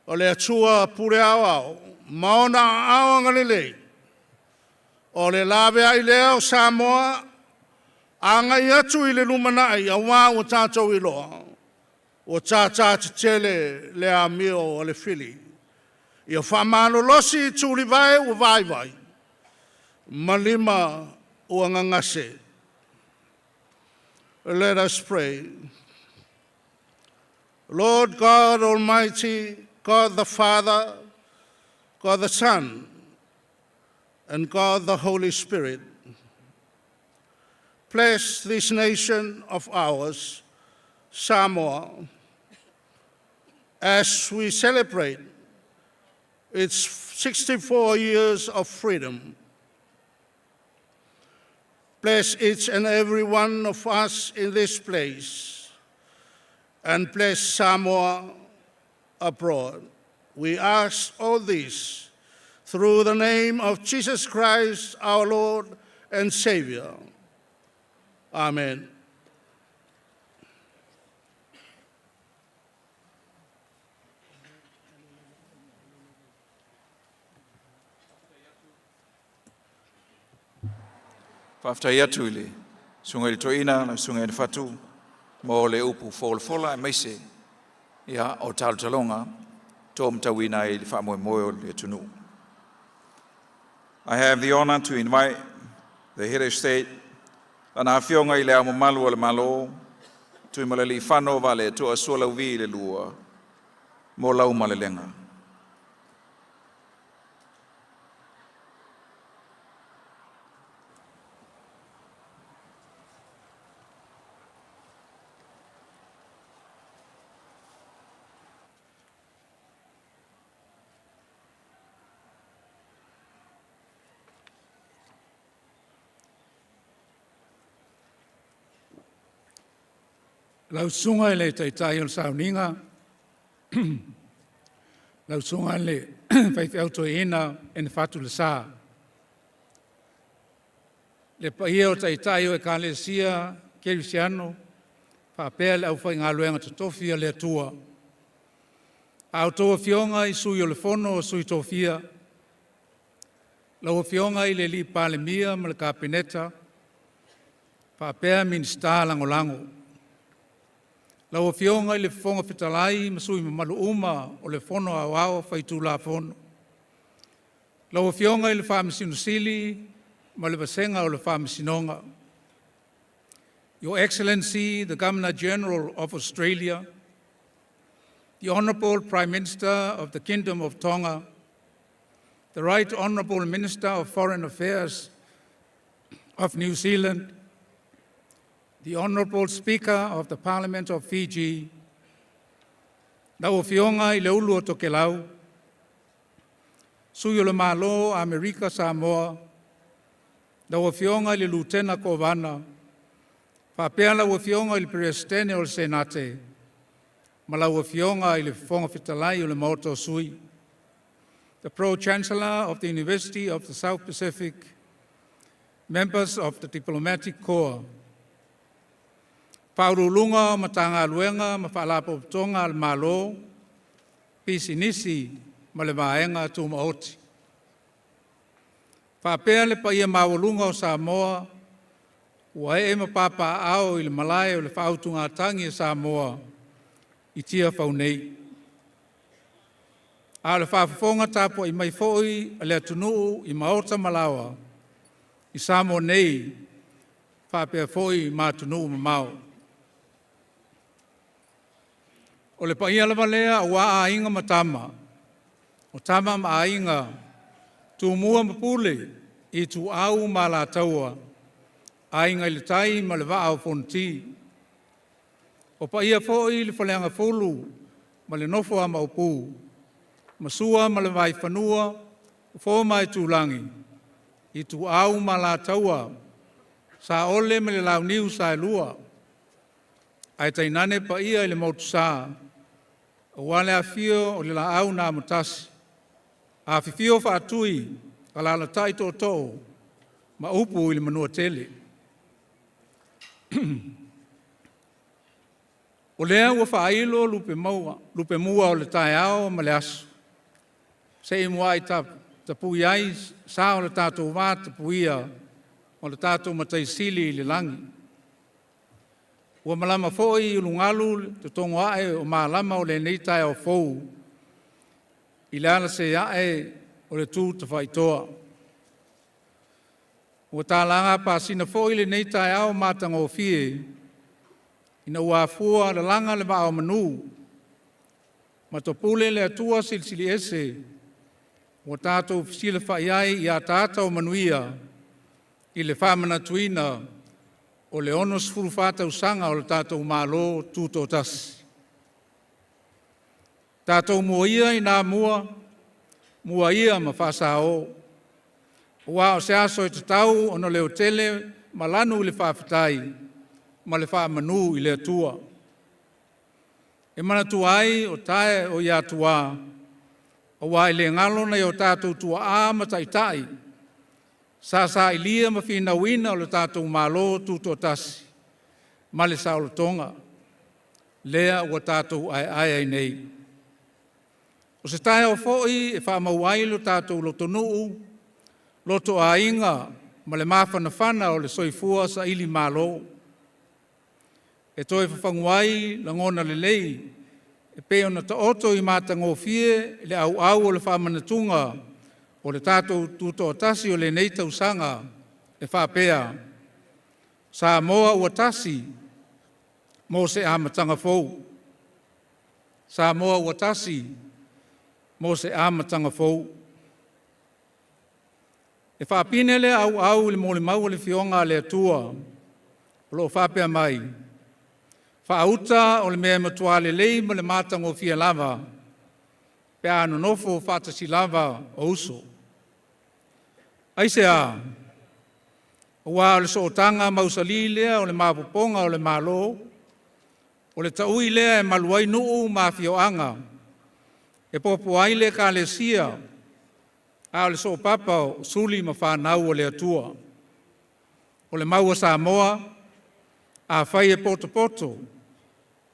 O le Atua pule aoao ma ona aao agalelei, o le laveai lea o Samoa agai atu i le lumanai aua ua tatou iloa, ua tata tetele le amio a le fili. Ia faamalolosi tulivae ua vaivai ma lima ua gagase. Let us pray. Lord God Almighty, God the Father, God the Son, and God the Holy Spirit, bless this nation of ours, Samoa, as we celebrate its 64 years of freedom. Bless each and every one of us in this place, and bless Samoa abroad. We ask all this through the name of Jesus Christ, our Lord and Savior. Amen. Faafetai atu i le susuga i le toeaina, le susuga i le Fatu, mo le upu folafola aemaise ia o talotaloga to matauina ai le faamoemoe o le atunuu. I have the honor to invite the head of state, Lana Afioga i le Ao Mamalu o le Malo, Tuimalealiifano Vaaletoa Sualauvi le Lua, mo lau malelega. Lau susuga i le Taitai o le Sauniga, lau susuga i le Faifeau Toeaina Ene Fatu Lesa, le paia o Taitai o Ekalesia Kerisiano faapea le aufaigaluega totofi a le Atua. A outou afioga i Sui o le Fono a Sui Tofia, lau Afioga i le Palemia ma le Kapeneta, faapea Minisita Lagolago. Lau Afioga i le Fofoga Fetalai ma sui mamalu uma o le Fono Aoao Faitulafono. Lau Afioga i le Faamasino Sili ma le Vasega o le Faamasinoga. Your Excellency, the Governor-General of Australia, the Honorable Prime Minister of the Kingdom of Tonga, the Right Honorable Minister of Foreign Affairs of New Zealand, the Honorable Speaker of the Parliament of Fiji, lau Afioga i le Ulu o Tokelau, Sui o le Malo Amerika Samoa, lau Afioga i le Lutena Kovana, faapea lau Afioga i le Peresetene o le Senate, ma lau Afioga i le Fofoga Fetalai o le Maota o Sui. The Pro-Chancellor of the University of the South Pacific, members of the Diplomatic Corps, Faauluuluga o Matagaluega ma Faalapotopotoga a le Malo, Pisinisi ma le Vaega Tumaoti. Faapea le paia maualuga o Samoa, ua ee ma papaaao i le malae o le faautugatagi a Samoa i Tiafau nei. A o le faafofoga tapuai mai foi a le atunuu i maota ma laoa, i Samoa nei faapea foi ma atunuu mamao. O le paia lava lea aua Aiga ma Tama, o Tama ma Aiga, Tumua ma Pule, Ituau ma Alataua, Aiga i le Tai ma le Vaa o Fonoti. O paia foi i le Faleagafulu ma le nofo a Maopu, ma Sua ma le Vaifanua, Fofo ma Aitulagi, Ituau ma Alataua, Saole ma le Launiu Saelua. Ae tainane paia i le Motusa, aua le afifio o le Laau na Amotasi, afifio Faatui, alaalatai tootoo ma upu i le Manuatele. O lea ua faailo lupe maua, lupe mua o le taeao ma le aso, se i muai tapui ai sa o le tatou va tapuia o le tatou Matai Sili i le lagi. Ua malama foi i ulugalu le totogo ae o malama o lenei taeao fou i le alasē ae o le tu tafaitoa. Ua talaga apasina foi lenei taeao matagofie ina ua afua lalaga le vaa o manu ma topule le Atua Silisili Ese ua tatou fesilafai ai i ataata o manuia i le faamanatuina o le 64 tausaga o le tatou Malo Tutoatasi. Tatou mua ia ina mua, mua ia ma faasao, aua o se aso e tatau ona leotele ma lanu le faafetai ma le faamanu i le Atua. E manatua ai o tae o Iatua, aua e le galo nai o tatou tuaa ma taitai sa sailia ma finauina lo tatou Malo Tutoatasi ma le saolotoga, lea ua tatou aeae ai nei. O se taeao foi e faamau ai lo tatou lotonuu, lotoaiga ma le mafanafana o le soifua sailimalo. E toe fafagu ai lagona lelei e pei ona taoto i matagofie le auau o le faamanatuga o le tatou Tutoatasi o lenei tausaga e faapea, “Samoa ua tasi mo se amataga fou. Samoa ua tasi mo se amataga fou.” E faapine lea auau i le molimau a le Afioga a le Atua o lo o faapea mai, “Faauta o le mea e matua lelei ma le matagofie lava pe a nonofo faatasi lava o uso. Aisea? Aua o le sootaga mausali lea o le maopoopoga o le Malo, o le taui lea e malu ai nuu ma afioaga, e popo ai le Ekalesia, a o le soopapa o suli ma fanau a le Atua. O le mau a Samoa, afai e potopoto,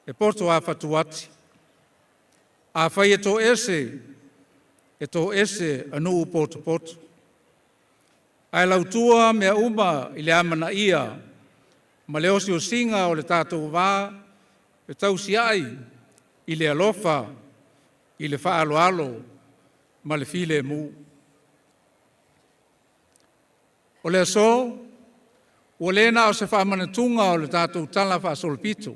e poto lava fatuati. Afai e toese, e toese a nuu potopoto. Ae lautua mea uma i le amanaia ma le osiosiga o le tatou va fetausiai i le alofa, i le faaaloalo ma le filemu. O le aso, ua le na o se faamanatuga o le tatou Tala Faasolopito,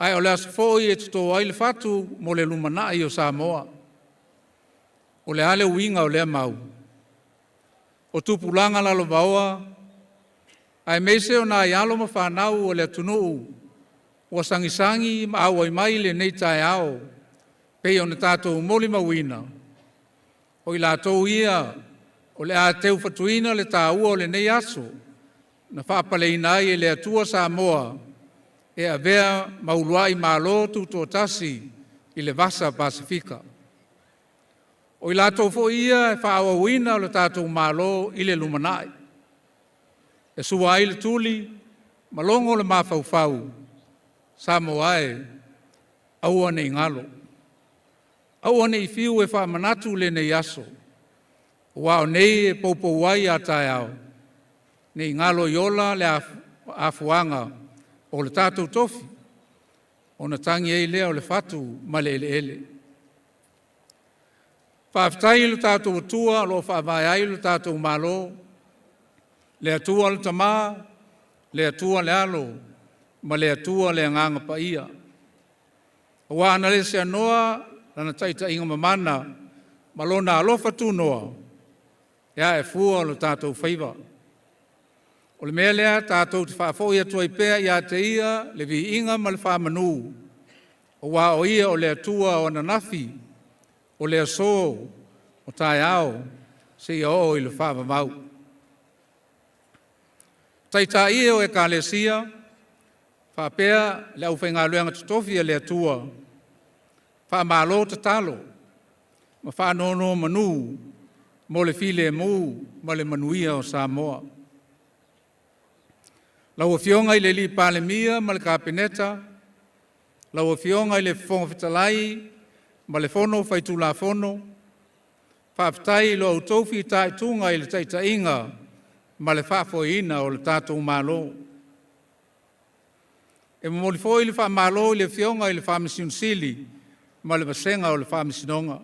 ae o le aso foi e toto ai le fatu mo le lumanai o Samoa. O le a le uiga o lea mau? O tupulaga lalovaoa, aemaise o nai alo ma fanau a le atunuu ua sagisagi ma auai mai i lenei taeao pei ona tatou molimauina, o i latou ia o le a teufatuina le taua o lenei aso na faapaleina ai e le Atua Samoa e avea ma uluai Malo Tutoatasi i le Vasa Pasefika. O i latou foi ia e faaauauina lo tatou Malo i le lumanai, e sua ai le tuli ma logo le mafaufau, Samoa e, aua ne i galo. Aua ne i fiu e faamanatu lenei aso, aua o nei e poupou ai a taeao, ne i galo i ola le afuaga o le tatou tofi, ona tagi ai lea o le fatu ma le eleele. Faafetai i lo tatou Atua o lo o faavae ai lo tatou Malo, le Atua le Tama, le Atua le Alo ma le Atua le Agaga Paia. Aua ana le seanoa Lana taitaiga mamana ma Lona alofa tunoa, e ae fua lo tatou faiva. O le mea lea tatou te faafoi atu ai pea ia te Ia le viiga ma le faamanu, aua o Ia o le Atua o ananafi, o le aso, o taeao, seia oo i le faavavau. Taitai e o Ekalesia, Faapea le aufaigaluega totofi a le Atua, faamalo tatalo ma faanonomanu mo le filemu ma le manuia o Samoa. Lau Afioga i le Palemia ma le Kapeneta, lau Afioga i le Fofoga Fetalai ma le Fono Faitulafono, faafetai i lo outou fitaituga i le taitaiga ma le faafoeina o le tatou Malo. E momoli foi le faamalo i le Afioga i le Faamasino Sili ma le vasega o le Faamasinoga,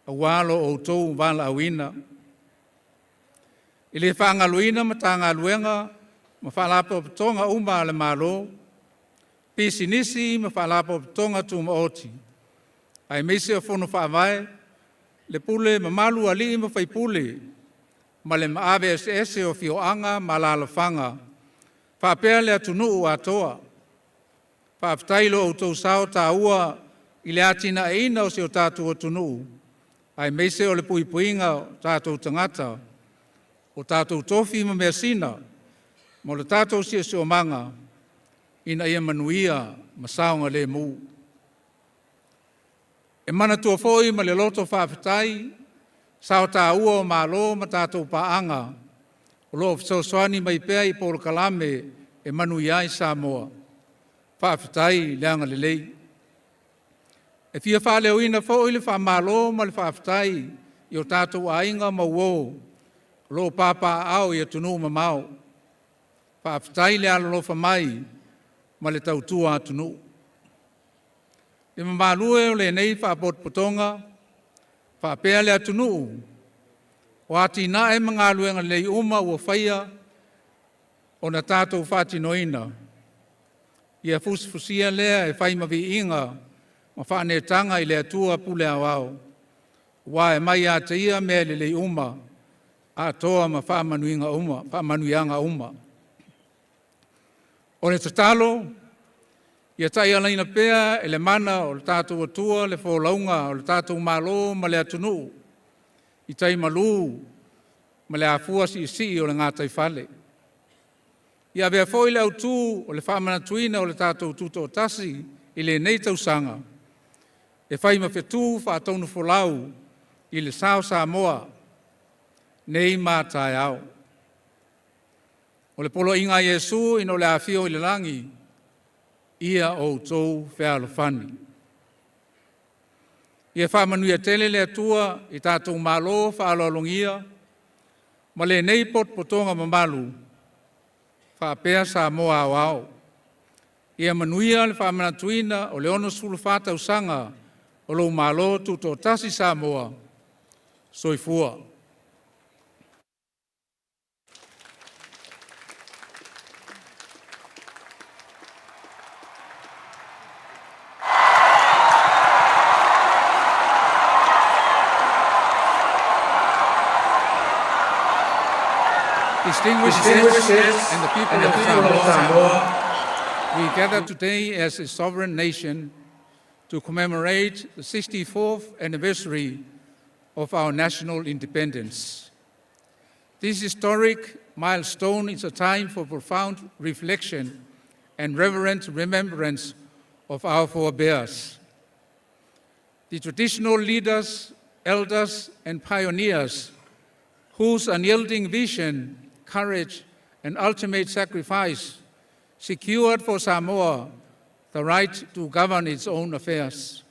aua lo outou valaauina. E le faagaloina Matagaluega ma Faalapotopotoga uma a le Malo, Pisinisi ma Faalapotopotoga Tumaoti, aemaise o Fono Faavae, le pule mamalu a alii ma faipule ma le maave eseese o afioaga ma alaalafaga faapea le atunuu atoa. Faafetai i lo outou sao taua i le atinaeina o si o tatou atunuu, aemaise o le puipuiga o tatou tagata, o tatou tofi ma measina, mo le tatou siosiomaga ina ia manuia ma saogalemu. E manatua foi ma le loto faafetai sao taua o malo ma tatou paaga o lo o fesoasoani mai pea i polokalame e manuia ai Samoa. Faafetai le agalelei. E fia faaleoina foi le faamalo ma le faafetai i o tatou aiga ma uo o lo o papaaao i atunuu mamao. Faafetai le alolofa mai ma le tautua atunuu. Le mamalu e o lenei Faapotopotoga faapea le atunuu, o atinae ma galuega lelei uma ua faia ona tatou faatinoina, ia fusifusia lea e fai ma viiga ma faaneetaga i le Atua Pule Aoao, aua e mai ia te Ia mea lelei uma atoa ma faamanuiaga uma. O le tatalo, ia taialaina pea e le mana o lo tatou Atua le folauga o le tatou Malo ma le atunuu i tai malu ma le afua siisii o le gataifale. Ia avea foi le autu o le faamanatuina o le tatou Tutoatasi i lenei tausaga, e fai ma fetu faatonufolau i le sa o Samoa nei ma a taeao. O le Poloaiga a Iesu ina o le afio i le lagi, ia outou fealofani. Ia faamanuia tele le Atua i tatou malo faaaloalogia ma lenei potopotoga mamalu faapea Samoa aoao. Ia manuia le faamanatuina o le 64 tausaga o lou Malo Tutoatasi Samoa. Soifua. Distinguished guests and the people of Samoa, we gather today as a sovereign nation to commemorate the 64th anniversary of our national independence. This historic milestone is a time for profound reflection and reverent remembrance of our forebears. The traditional leaders, elders, and pioneers whose unyielding vision, courage, and ultimate sacrifice secured for Samoa the right to govern its own affairs.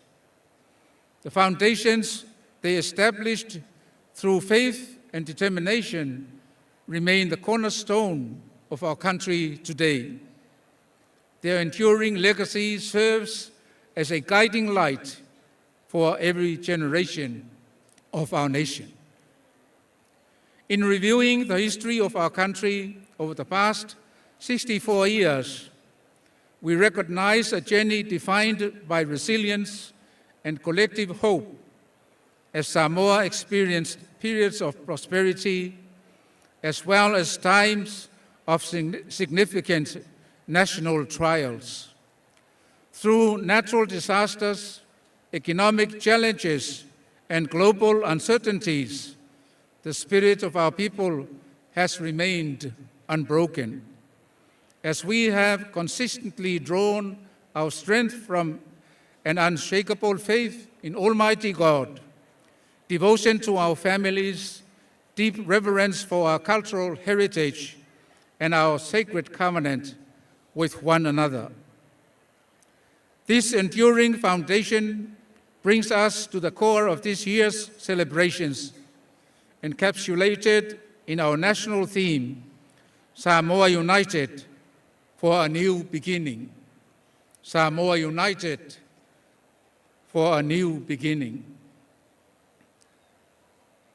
The foundations they established through faith and determination remain the cornerstone of our country today. Their enduring legacy serves as a guiding light for every generation of our nation. In reviewing the history of our country over the past 64 years, we recognize a journey defined by resilience and collective hope as Samoa experienced periods of prosperity as well as times of significant national trials. Through natural disasters, economic challenges, and global uncertainties, the spirit of our people has remained unbroken. As we have consistently drawn our strength from an unshakable faith in Almighty God, devotion to our families, deep reverence for our cultural heritage, and our sacred covenant with one another. This enduring foundation brings us to the core of this year's celebrations, encapsulated in our national theme, Samoa United for a New Beginning. Samoa United for a New Beginning.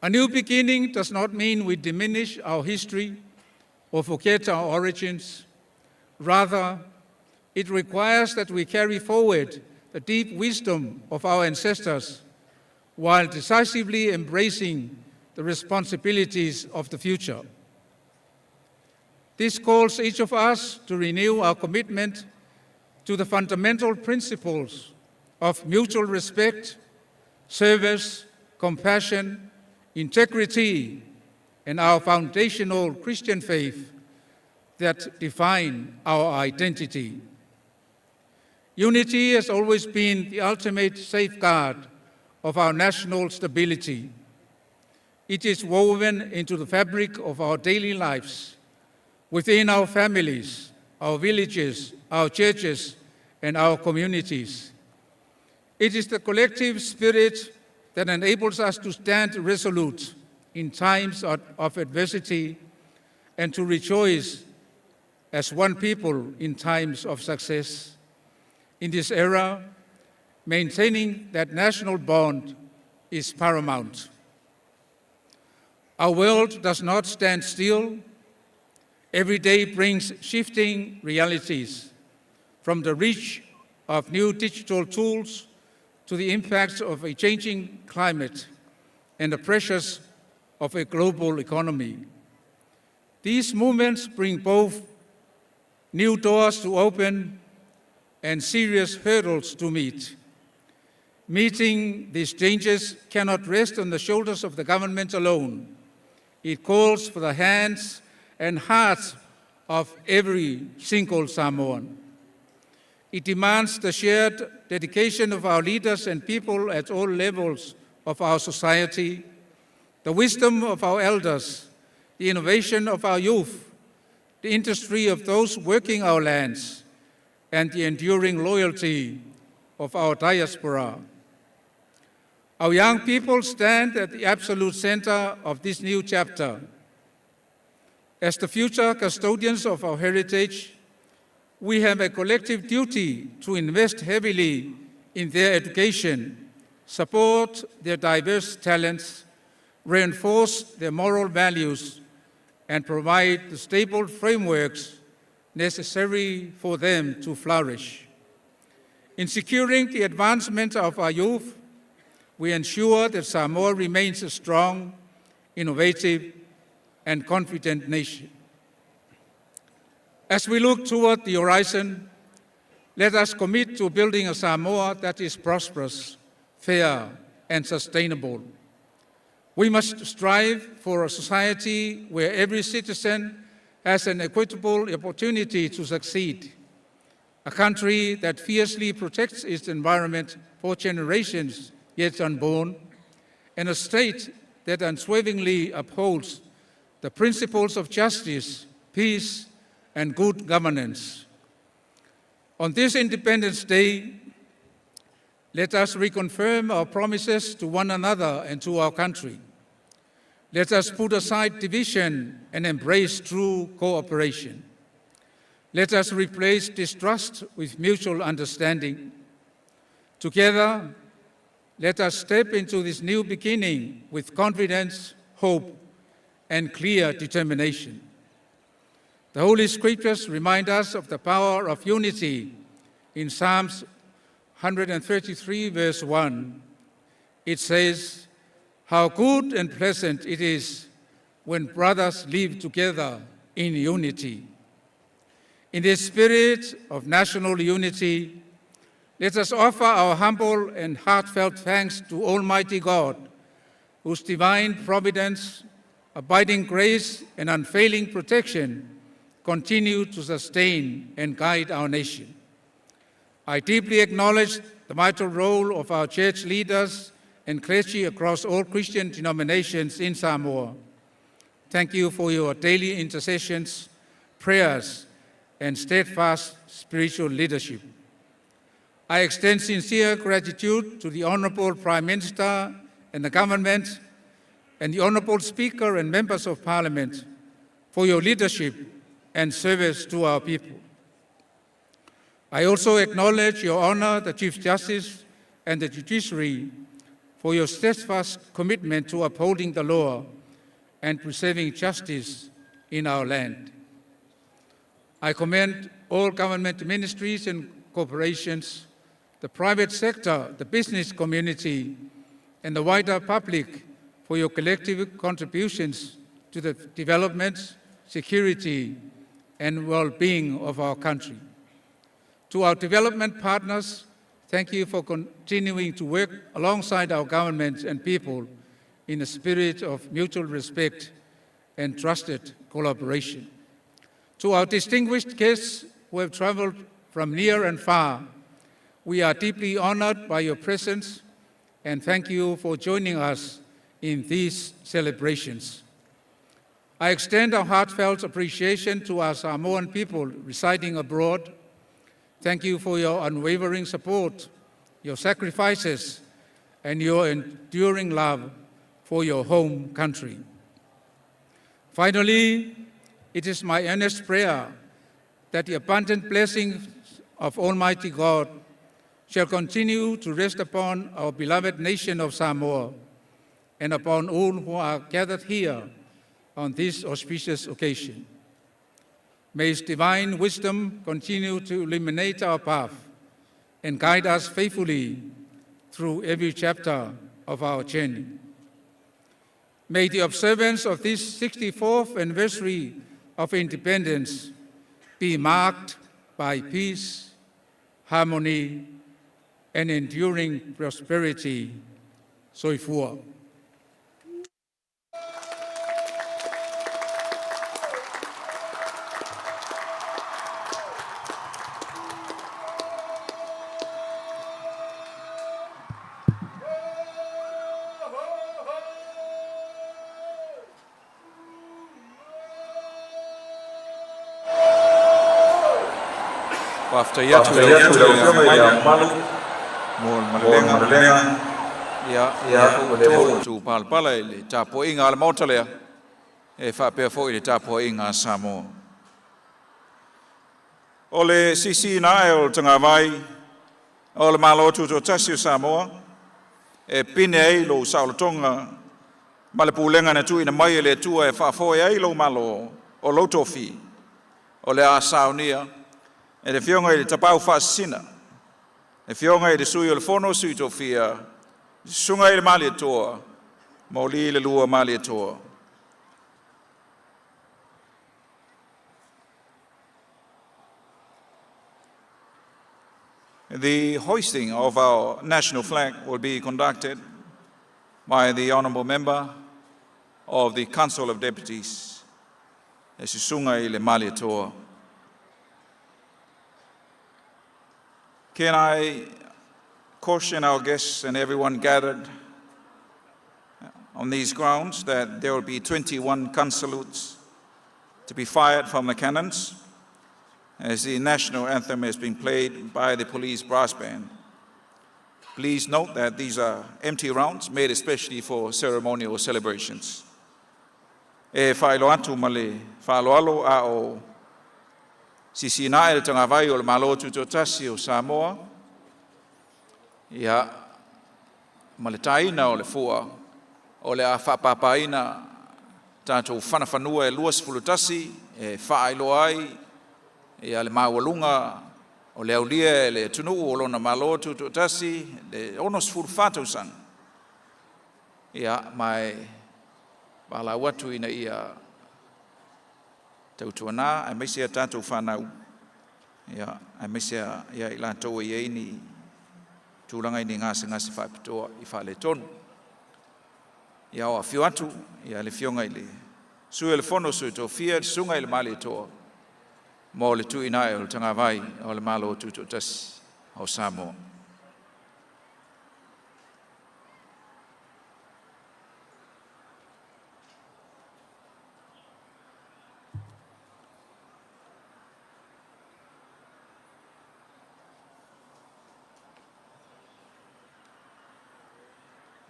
A new beginning does not mean we diminish our history or forget our origins. Rather, it requires that we carry forward the deep wisdom of our ancestors while decisively embracing the responsibilities of the future. This calls each of us to renew our commitment to the fundamental principles of mutual respect, service, compassion, integrity, and our foundational Christian faith that define our identity. Unity has always been the ultimate safeguard of our national stability. It is woven into the fabric of our daily lives, within our families, our villages, our churches, and our communities. It is the collective spirit that enables us to stand resolute in times of adversity and to rejoice as one people in times of success. In this era, maintaining that national bond is paramount. Our world does not stand still. Every day brings shifting realities, from the reach of new digital tools to the impacts of a changing climate and the pressures of a global economy. These movements bring both new doors to open and serious hurdles to meet. Meeting these changes cannot rest on the shoulders of the government alone. It calls for the hands and hearts of every single Samoan. It demands the shared dedication of our leaders and people at all levels of our society, the wisdom of our elders, the innovation of our youth, the industry of those working our lands, and the enduring loyalty of our diaspora. Our young people stand at the absolute center of this new chapter. As the future custodians of our heritage, we have a collective duty to invest heavily in their education, support their diverse talents, reinforce their moral values, and provide the stable frameworks necessary for them to flourish. In securing the advancement of our youth, we ensure that Samoa remains a strong, innovative, and confident nation. As we look toward the horizon, let us commit to building a Samoa that is prosperous, fair, and sustainable. We must strive for a society where every citizen has an equitable opportunity to succeed, a country that fiercely protects its environment for generations yet unborn, and a state that unswervingly upholds the principles of justice, peace, and good governance. On this Independence Day, let us reconfirm our promises to one another and to our country. Let us put aside division and embrace true cooperation. Let us replace distrust with mutual understanding. Together, let us step into this new beginning with confidence, hope, and clear determination. The Holy Scriptures remind us of the power of unity in Psalms 133, verse 1. It says, How good and pleasant it is when brothers live together in unity. In the spirit of national unity, let us offer our humble and heartfelt thanks to Almighty God, whose divine providence, abiding grace, and unfailing protection continue to sustain and guide our nation. I deeply acknowledge the vital role of our church leaders and clergy across all Christian denominations in Samoa. Thank you for your daily intercessions, prayers, and steadfast spiritual leadership. I extend sincere gratitude to the Honorable Prime Minister and the government, and the Honorable Speaker and members of Parliament for your leadership and service to our people. I also acknowledge Your Honor, the Chief Justice, and the judiciary for your steadfast commitment to upholding the law and preserving justice in our land. I commend all government ministries and corporations, the private sector, the business community, and the wider public for your collective contributions to the development, security, and well-being of our country. To our development partners, thank you for continuing to work alongside our government and people in a spirit of mutual respect and trusted collaboration. To our distinguished guests who have traveled from near and far, we are deeply honored by your presence and thank you for joining us in these celebrations. I extend our heartfelt appreciation to our Samoan people residing abroad. Thank you for your unwavering support, your sacrifices, and your enduring love for your home country. Finally, it is my earnest prayer that the abundant blessings of Almighty God shall continue to rest upon our beloved nation of Samoa and upon all who are gathered here on this auspicious occasion. May His divine wisdom continue to illuminate our path and guide us faithfully through every chapter of our journey. May the observance of this 64th anniversary of independence be marked by peace, harmony, and enduring prosperity. Soifua. Faafetai atu i lau Afioga i Le Ao Mamalu mo le malelega, ia, o lea foi ua outou palapala i le tapuaiga a le Maota lea, e faapea foi i le tapuaiga a Samoa. O le sisiina ae o le tagavai o le Malo Tutoatasi o Samoa, e pine ai lou saolotoga ma le pulega na tuuina mai e le Atua e faafoe ai lou Malo o lou tofi, o le a saunia e le Afioga i le Tapaau Faasisina, le Afioga i le Sui o le Fono a Sui Tofia, le Susuga i le Malietoa, Mauliialelua Malietoa. The hoisting of our national flag will be conducted by the Honourable Member of the Council of Deputies, le Susuga i le Malietoa. Can I caution our guests and everyone gathered on these grounds that there will be 21 gun salutes to be fired from the cannons as the national anthem has been played by the police brass band. Please note that these are empty rounds made especially for ceremonial celebrations. E faailoa atu ma le faaaloalo a o sisiina ae le tagavai o le Malo Tutoatasi o Samoa, ia, ma le taina o le fua, o le a faapapaina tatou fanafanua e 21 e faailoa ai ia le maualuga o le aulia e le atunuu o lona Malo Tutoatasi le 64 tausaga, ia, ma e valaau atu ina ia tautuana aemaise a tatou fanau, ia, aemaise ia i latou e i ai ni tulaga i ni gasegase faapitoa i faaletonu. Ia, o afio atu ia le Afioga i le Sui o le Fono Sui Tofia, le Susuga i le Malietoa. Mo le tuuina ae o le tagavai o le Malo Tutoatasi o Samoa.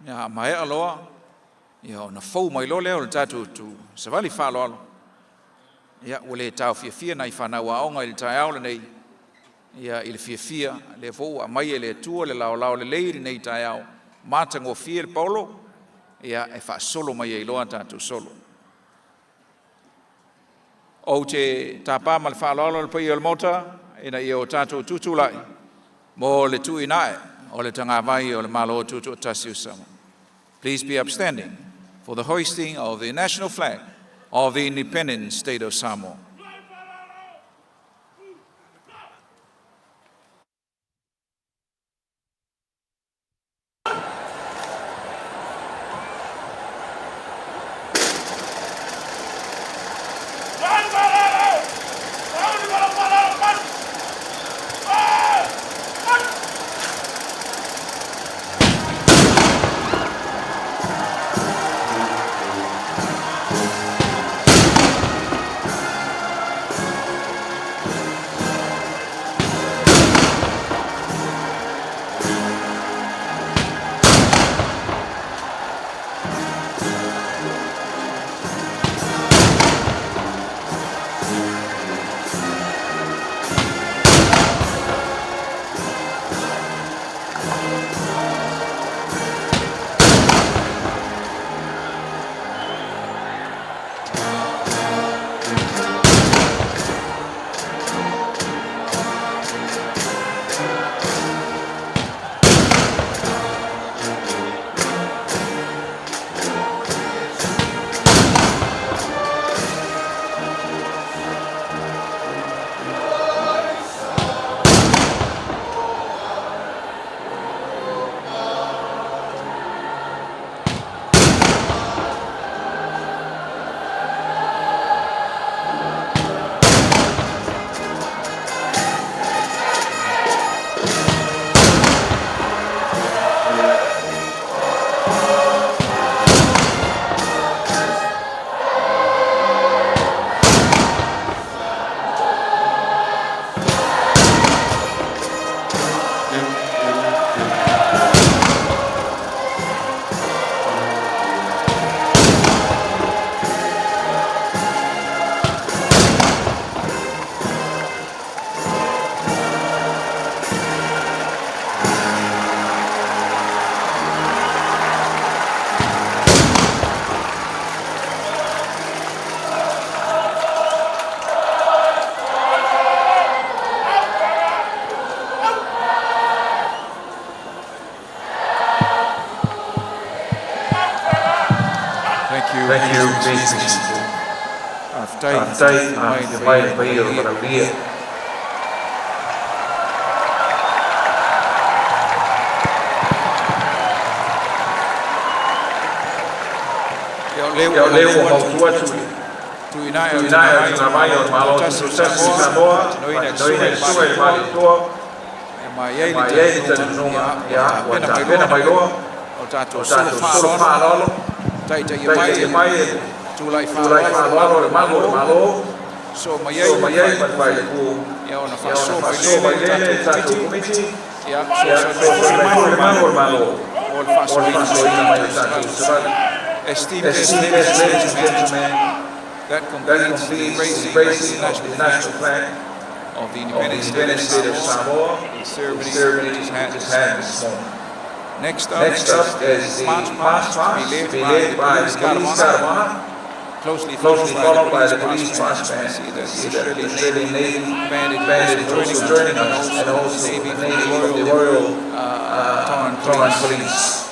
Ia, a maea loa, ia ona fou mai loa lea o le tatou tu savali faaaloalo. Ia, ua le taofiafia nai fanau aoga i le taeao lenei, ia i le fiafia, lea foi ua aumai e le Atua le laolao lelei i lenei taeao, matagofie le paolo, ia e faasolo mai ai loa tatou solo. Ou te tapa ma le faaaloalo le paia o le Maota ina ia o tatou tutulai mo le tuuina ae o le tagavai o le Malo Tutoatasi o Samoa. Please be upstanding for the hoisting of the national flag of the independent state of Samoa. Thank you. Thank you. Please be seated. Faafetai mai le paia o Malaulia. Ia o lea ua mautu atu tuuina ae tuuina ae o le tagavai o le Malo Tutoatasi o Samoa, faatinoina e le Susuga i le Malietoa, E ma i ai ma i ai le talitonuga, ia, ua tapena mai loa o tatou o solo tatou solo faaaloalo, faaaloalo, taitaia mai taitaia mai e tulai tulai faaaloalo faaaloalo le malu o le Malo, so mai ai so mai ai ma le faailepū, ia ona ia ona faasoa mai faasoa mai lele lele le le tatou tatou komiti, komiti, ia ia fesoasoani fesoasoani mai mai foi foi le le malu malu o le Malo, o le o le faasoaina faasoaina mai mai o o tatou tatou savali. savali. Esteemed guests, Esteemed ladies guests, and ladies and gentlemen, gentlemen, that that completes the completes the raising of the raising of national the flag national flag of the of the independent state of independent state of Samoa, Samoa, the the ceremony ceremony which is had which is this had morning. this morning. Next up Next is up the is the march march past to be past led to be by led the by police the guard of police honor, guard of honor, closely closely followed by the followed by police the brass police band. brass We band. see that the See that Australian the Australian Navy Navy Band is band also is joining also us, joining and us, also and the also Navy the from the Navy from the Royal Royal Tongan Tongan Police. Police.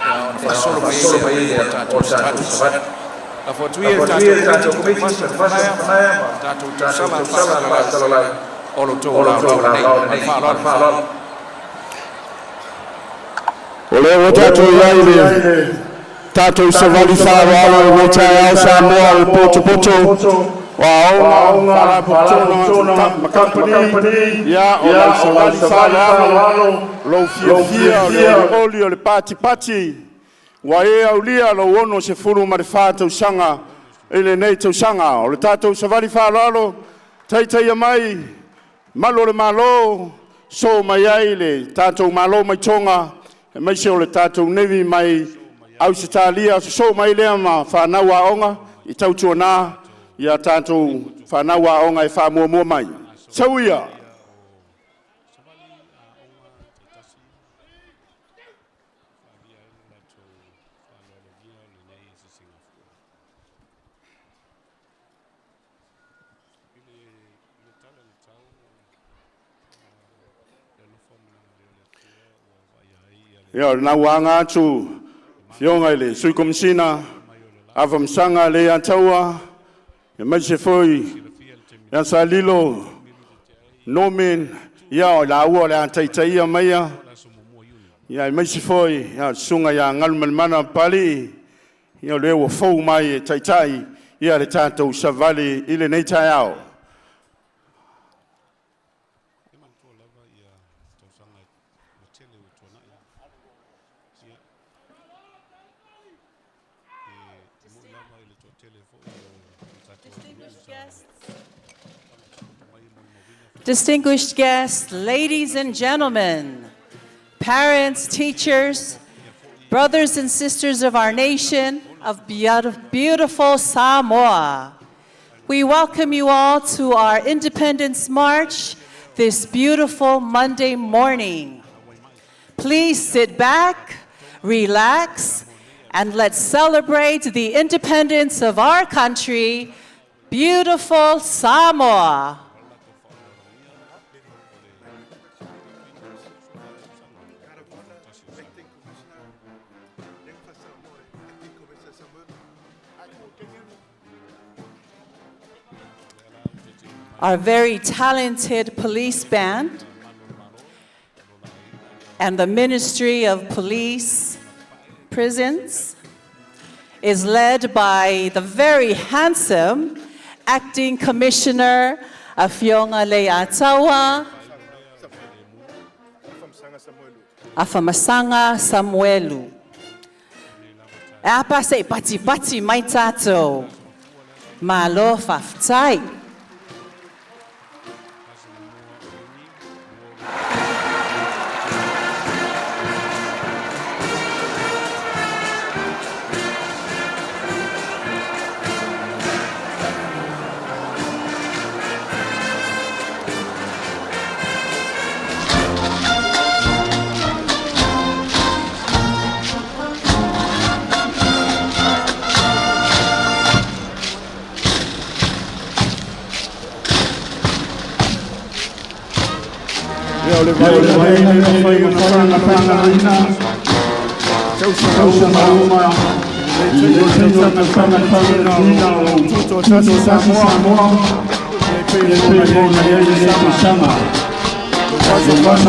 Ia ona Ia faasolo ona mai faasolo ai mai lea ai o lea tatou o tatou savali. savali. Lafo atu ia le Lafo atu ia tatou le tatou komiti komiti taumafai taumafai fanaia, fanaia ma tatou tatou tausala tausala faasalalau faasalalau o lo outou o lo laolao outou lenei laolao ma le lenei ma faaaloalo. le faaaloalo. O lea ua tatou i ai le tatou savali faaaloalo i lenei taeao Samoa o le potopoto. O aoga, faalapotopotoga ma kamupani, ia o lau savali faaaloalo, lou fiafia o le olioli o le patipati, ua e aulia lou 64 tausaga i lenei tausaga. O le tatou savali faaaloalo, taitaia mai malu o le Malo, so mai ai le tatou Malo mai Toga, aemaise o le tatou Navy mai Ausetalia, sosoo mai lea ma fanau aoga e tautuana ia tatou fanau aoga e faamuamua mai. Sau ia! Ia, o lena ua aga atu i le Afioga i le Sui Komesina Afamasaga Leiataua, aemaise foi ia Salilo Norman, ia o i laua o le a taitaia maia, aemaise foi o le susuga ia Galumalemana Papalii, ia o le ua fou mai e taitai le tatou savali i lenei taeao. Distinguished guests, ladies and gentlemen, parents, teachers, brothers and sisters of our nation, of beautiful Samoa. We welcome you all to our Independence March this beautiful Monday morning. Please sit back, relax, and let's celebrate the independence of our country, beautiful Samoa. Our very talented police band and the Ministry of Police Prisons is led by the very handsome Acting Commissioner Afioga Leiataua Afamasaga Samuelu. E apa se i patipati mai tatou. Malo faafetai. Ia, o le vai le mafai ona faagaloina tausaga uma i le tausaga faaletuina o Tutoatasi Samoa, e pei ona i ai lenei tausaga. 64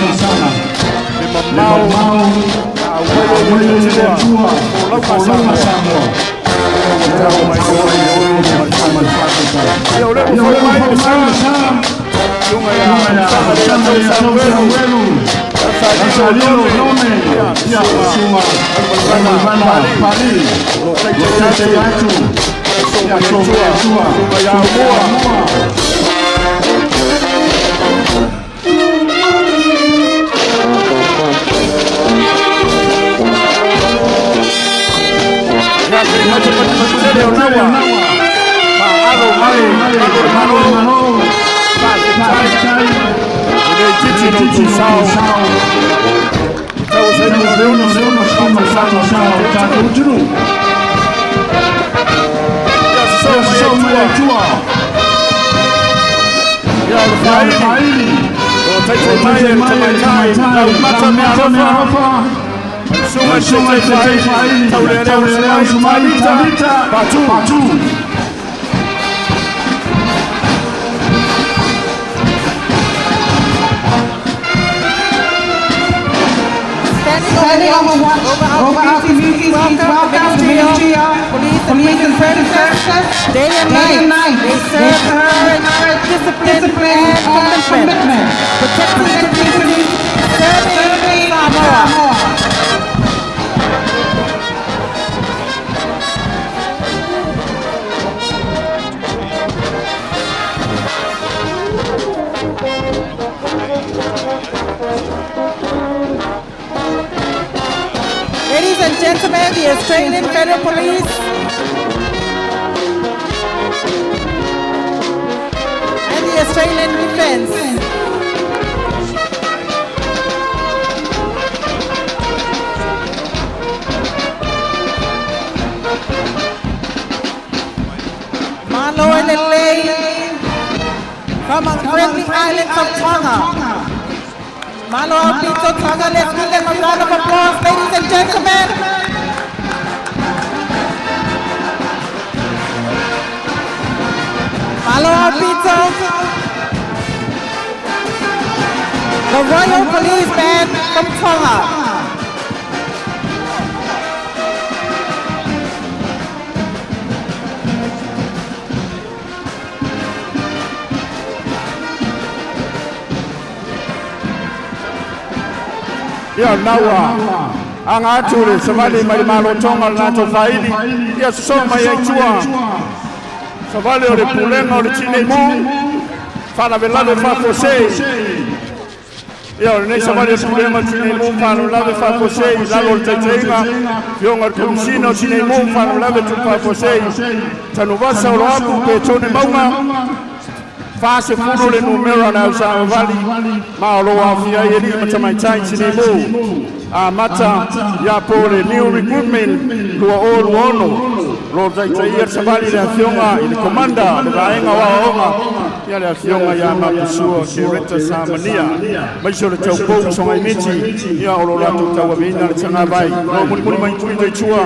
tausaga le mamao auai o le Atua o lauga Samoa. Ia, o le ua fai mai le sa, Lunga ia Samuelu, Salilo Nome, ia Susuga Galumalemana Papalii, o taitai atu, ia Susuga ia Aumua. Patu. Standing watch over our communities. Please welcome the Ministry of Police and Prison Services. Day and night, they serve courage, discipline, and commitment, protecting communities, serving Samoa. Ladies and gentlemen, the Australian Federal Police and the Australian Defence. Malo and Lele from the friendly islands of Tonga. Malo Alpito Tonga, let's give them a round of applause, ladies and gentlemen. Malo Alpito, the Royal Police Band from Tonga. Ia naua aga atu le savali mai le malotoga le latou faili ia sosoo mai ai tua savali o le pulega o le tinei mu faalavelave faafuasei ia o lenei savali o le pulega o le tinei mu faalavelave faafuasei i lalo o le taitaiga fioga o le komisina o tinei mu faalavelave tupaafuasei tanuvasa o loapu pe tone mauga 40 le numera na ausavavali ma o loo aofia ai alii ma tamaitai tinei mu amata ia po le new recruitment 2026 lo taitaia le savali le afioga i le komanda le vaega o aoaoga ia le afioga ia Mapusua Kereta Samania maise o le taupou Sogaimiti ia o lo latou tauaveina le tagavai lo mulimuli mai tuita i tua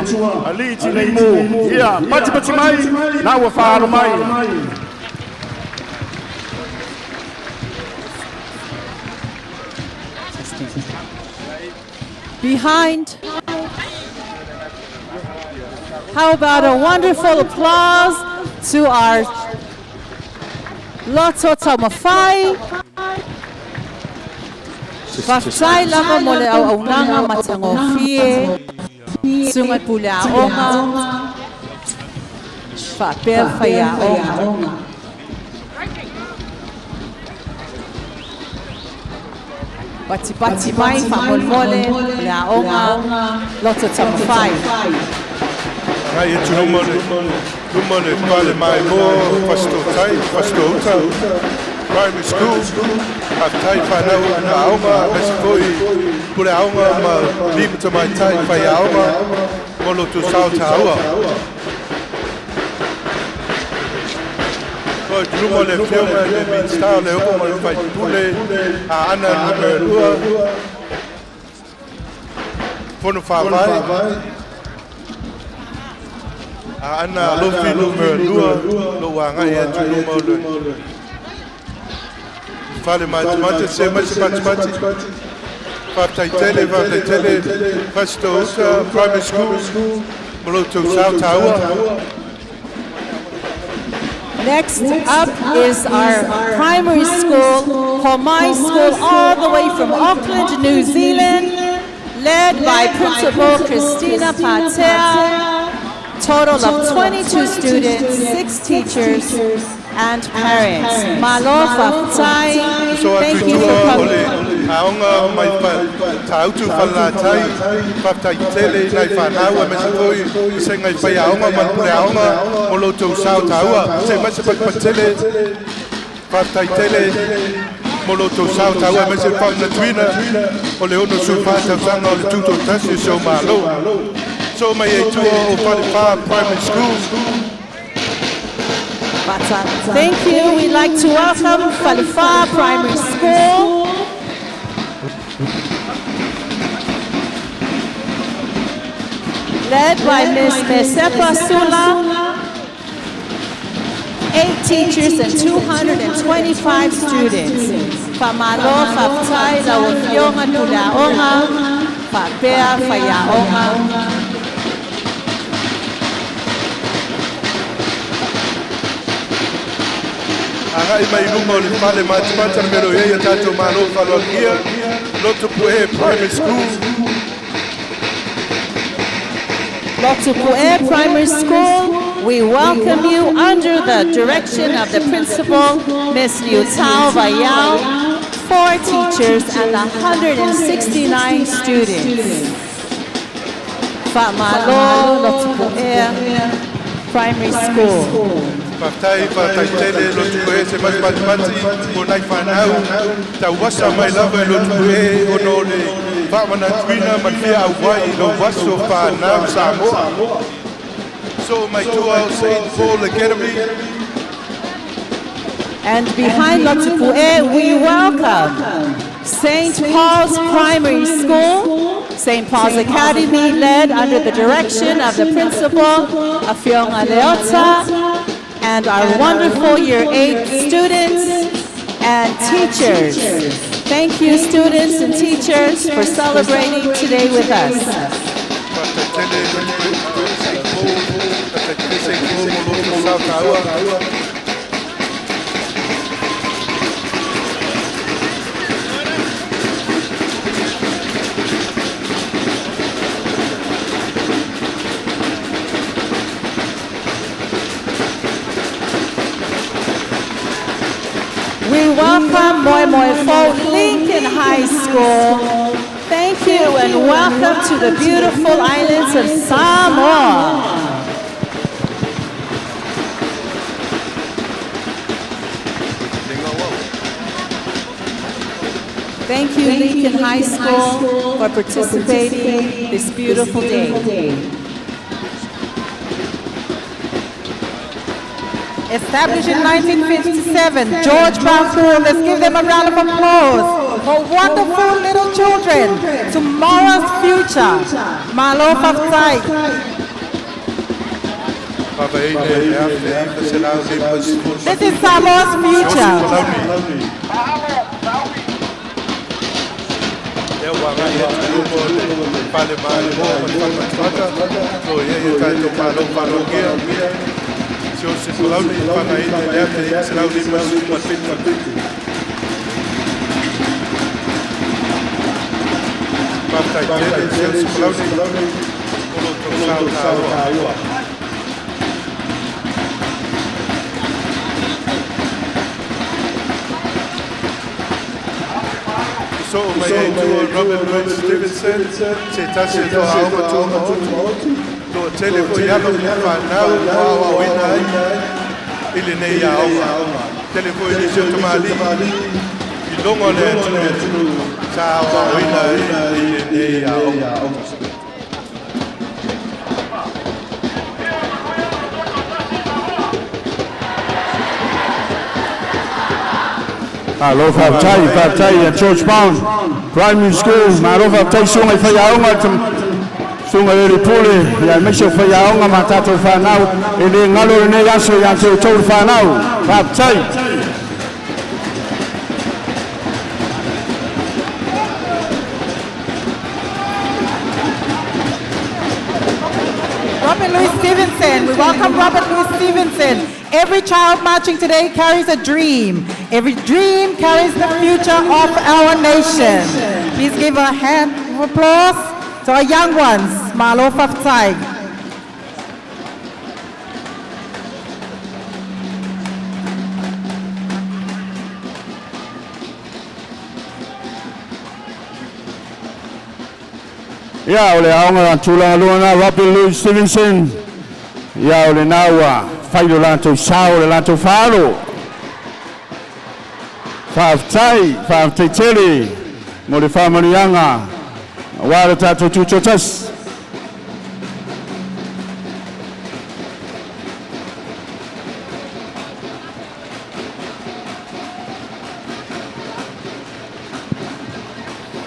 alii tinei mu ia patipati mai na ua faalo mai. Behind. How about a wonderful applause to our Loto Taumafai. Faafetai lava mo le auaunaga matagofie, susuga i puleaoga, faapea le faiaoga. Patipati mai faamolemole le aoga Loto Taumafai. Agai atu luma le luma le pale maimoa Fasitoo-tai, Fasitoo-uta Primary School. Faafetai whanau ma aoga, aemaise foi pule aoga ma alii ma tamaitai faiaoga mo lo outou sao taua. Ko i luma le afioga i le Minisita o le Ogo ma le Faipule Aana Nu.2, Fono Faavae, Aana Alofi Nu.2, lo ua agai atu i luma o le fale matimati, se mai se matimati. Faafetai tele, faafetai tele, Fasitoo-uta Primary School, mo lo outou sao taua. Next up is our primary school, Homai School, all the way from Auckland, New Zealand, led by Principal Christina Patel. Total of 22 students, 6 teachers, and parents. Malo faafetai. So Thank atu i you for tua o coming. le aoga mai Tāutu Falelatai, faafetai tele i nai whanau aemaise foi i se ngai faiaoga ma le puleaoga mo lo outou sao taua. Se mai se patipati tele, faafetai tele mo lo outou sao taua aemaise le faamanatuina o le 64 tausaga o le tutoatasi o si o Malo. So mai ai tua o Falefa Primary School. Thank you. We'd like to welcome Falefa Primary School. Led by Ms. Mesepa Sula, 8 teachers and 225 students. Famalo faafetai lau afioga puleaoga. Faapea faiaoga. Agai mai luma o le fale matamata le mea o i ai a tatou Malo faaaloalogia, Lotu Pu'e Primary School. Lotu Pu'e Primary School, we welcome you under the direction of the principal, Ms. Liu Tao Vayao, 4 teachers and 169 students. Fa'amalo Lotu Pu'e Primary School. Faafetai, faafetai tele Lotu Pu'e se matimati mo nai fanau tauasa mai lava i Lotu Pu'e ona o le faamanatuina ma le fia auai i lou aso fanau Samoa. So mai tua o St. Paul Academy. And behind Lotu Pu'e, we welcome St. Paul's Primary School, St. Paul's Academy, led under the direction of the principal, Afionga Leota, and our wonderful Year 8 students and teachers. Thank you, students and teachers, for celebrating today with us. Faafetai tele Lotu Pu'e St. Paul, faafetai tele St. Paul mo lo outou sao taua. We welcome Moemoe Lincoln High School. Thank you and welcome to the beautiful islands of Samoa. Thank you, Lincoln High School, for participating this beautiful day. Established in 1957, George Brown School. Let's give them a round of applause for wonderful little children, tomorrow's future. Malo faafetai. This is Samoa's future. Lea ua agai atu i luma o le fale malo ma le fale matamata o lo i ai o tatou Malo faaaloalogia Siose Palauli fagaina i le 1957. Faafetai tele Siose Palauli o lo outou sao taua. So mai ai tua Robert Louis Stevenson, se tasi o toa aoga tumaotu, toa tele foi alo ma whanau o aoaoina ai, i lenei aoga. Tele foi nisi o tamalii, i luga o le atunuu, sa aoaoina ai i lenei aoga. Malo faafetai, faafetai a George Brown Primary School. Malo faafetai susuga i faiaoga, susuga i le pule, ia aemaise o faiaoga ma tatou fanau. E le galo lenei aso ia te outou le fanau. Faafetai. Robert Louis Stevenson. We welcome Robert Louis Stevenson. Every child marching today carries a dream. Every dream carries the future of our nation. Please give a hand of applause to our young ones. Malo faafetai. Ia, o le aoga tulaga lua lena Robert Louis Stevenson. Ia, o lena ua fai lo latou sao, le latou faalo. Faafetai, faafetai tele mo le faamanuiaga aua le tatou tutoatasi.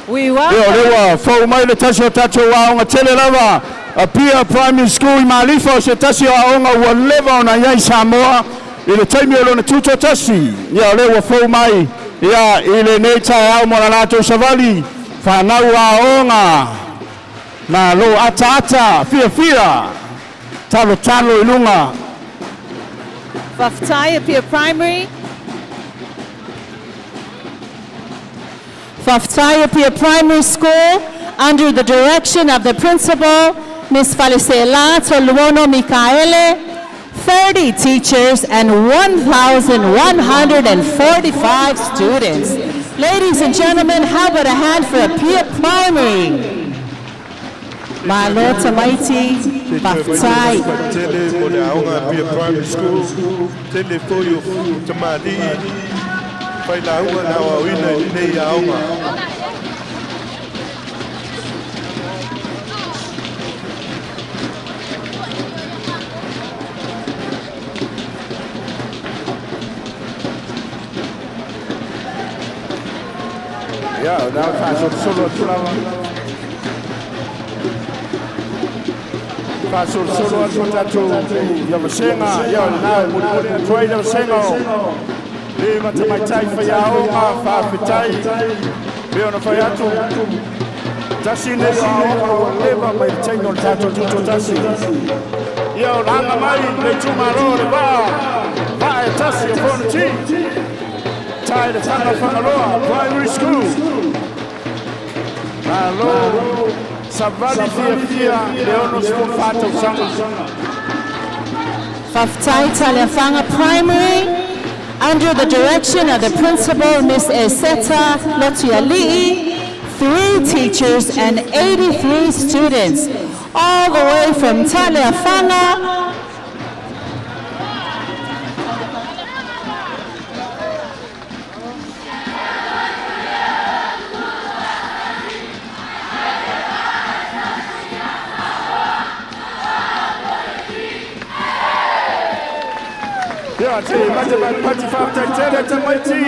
We Ia, o welcome lea ua fou mai le tasi o tatou aoga tele lava, Apia Primary School i Malifa, o se tasi o aoga ua leva ona i ai Samoa i le taimi o lona tutoatasi. Ia, o lea ua fou mai ia i lenei taeao mo la latou savali fanau aoga. Malo ataata fiafia talotalo i luga. Faafetai Apia Primary. Faafetai Apia Primary School, under the direction of the principal, Ms. Falisela Toluono Mikaele, 30 teachers and 1,145 students. Ladies and gentlemen, how about a hand for Apia Primary? Malo tamaiti, faafetai. Tele mo le aoga Apia Primary School, tele foi o tamalii, failauga na aoaoina i lenei aoga. Ia, o lea faasolosolo atu lava. Faasolosolo atu o tatou ia vasega, ia o lena e mulimuli atu ai le vasega o alii ma tamaitai faiaoga faafetai. Pei ona fai atu, tasi nei o aoga ua leva mai le taimi o le tatou tutoatasi. Ia o laga mai le itumalo le vaa, vaa e tasi o Fonoti. Tai le Faga Fagaloa Primary School. Malo savali fiafia le 64 tausaga. Faafetai Taliafaga Primary, under the direction of the principal, Ms. Eseta Lotiali'i, 3 teachers and 83 students, all the way from Taliafaga. Ia, te mate pati faafetai tele tamaiti.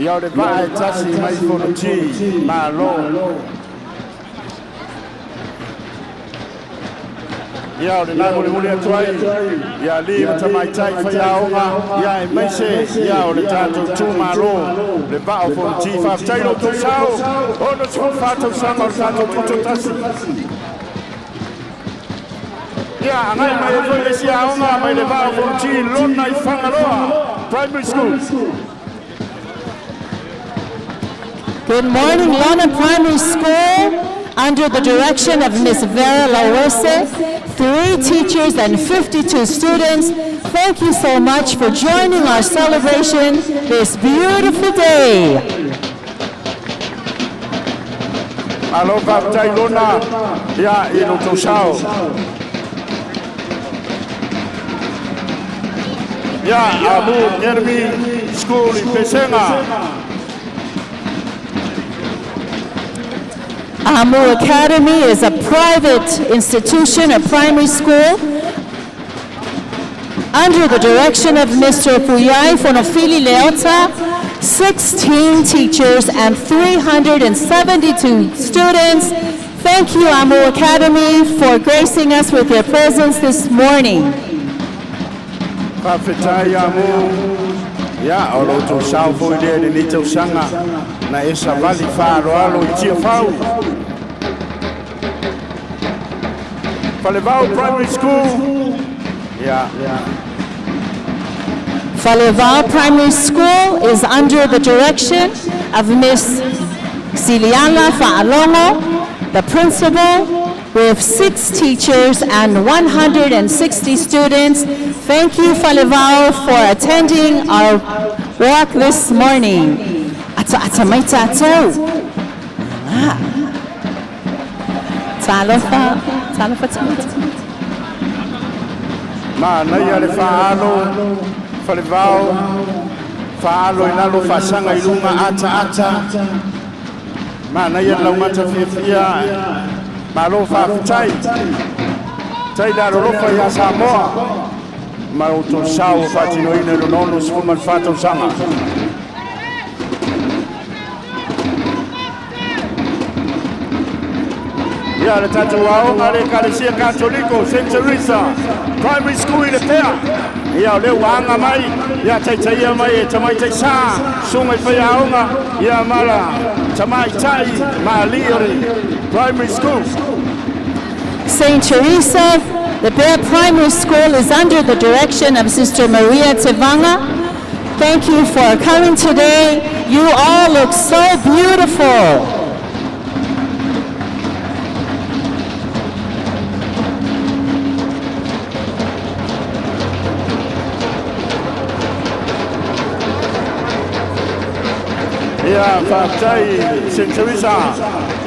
Ia o le vaa e tasi mai Fonoti. Malo. Ia o lena mulimuli atu ai ia alii ma tamaitai faiaoga ia aemaise ia o le tatou itumalo le Vaa o Fonoti. Faafetai lo outou sao, 64 tausaga o le tatou tutoatasi. Ia agai mai ai foi le isi aoga mai le Vaa o Fonoti lona i Fagaloa Primary School. Good morning, Lona Primary School, under the direction of Ms. Vera Lawese, 3 teachers and 52 students. Thank you so much for joining our celebration this beautiful day. Malo faafetai Lona ia i lo outou sao. Ia Amu Academy School i Pesega. Amu Academy is a private institution, a primary school, under the direction of Mr. Puyai Fonofili Leota, 16 teachers and 372 students. Thank you, Amu Academy, for gracing us with your presence this morning. Faafetai Amu. Ia o lo outou sao foi lea i lenei tausaga na e savali faaaloalo i Tiafau. Falevao Primary School. Ia. Falevao Primary School is under the direction of Ms. Siliana Fa'alongo, the principal, with 6 teachers and 160 students. Thank you, Falevao, for attending our walk this morning. Ata ata mai tātou. Ah. Talofa, talofa tamaiti. Manaia le faaalo Falevao, faalo i lalo faasaga i luga ataata. Manaia le laumata fiafia. Malo faafetai. Tai le alolofa iā Samoa ma outou sao ua faatinoina i lona 64 tausaga. Ia le tatou aoga le Ekalesia Katoliko St Teresa Primary School i Lepea. Ia o lea ua aga mai, ia taitaia mai e tamaitai sa, susuga i faiaoga, ia ma la tamaitai ma alii o le Primary School. St. Teresa. The Bear Primary School is under the direction of Sister Maria Tivanga. Thank you for coming today. You all look so beautiful. Ia faafetai St Teresa.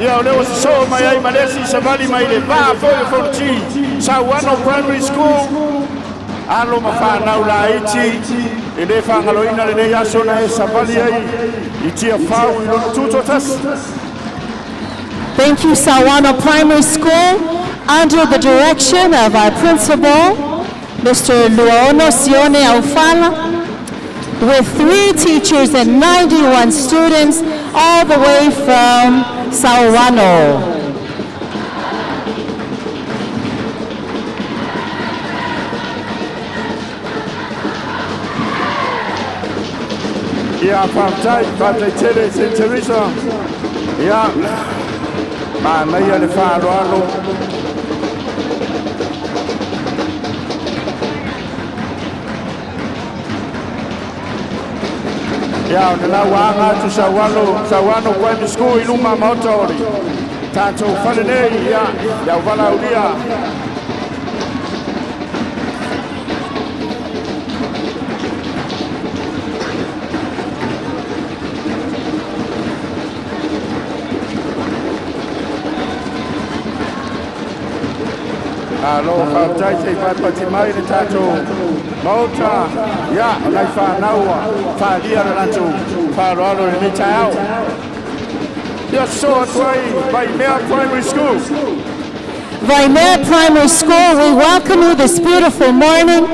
Ia o lea ua sosoo mai ai ma le isi savali mai le vā foi o Fonoti Sauano Primary School alo ma fanau laiti e lē faagaloina lenei aso na e savali ai i Tiafau i lona tutoatasi. Thank you, Sawano Primary School, under the direction of our principal, Mr. Luono Sione Aufala, with three teachers and 91 students, all the way from Sawano. Ia faafetai, faafetai tele St Teresa. Ia manaia le faaaloalo. Ia o lena ua aga atu Sauano, Sauano Primary School i luma maota o le tatou fale nei, ia i auvalaulia. Malo faafetai se i patipati mai le tatou maota. Ia, o nai fanau ua faaalia le latou faaaloalo i lenei taeao. Ia sosoo atu ai Vaimea Primary School. Waimea Primary School, we welcome you this beautiful morning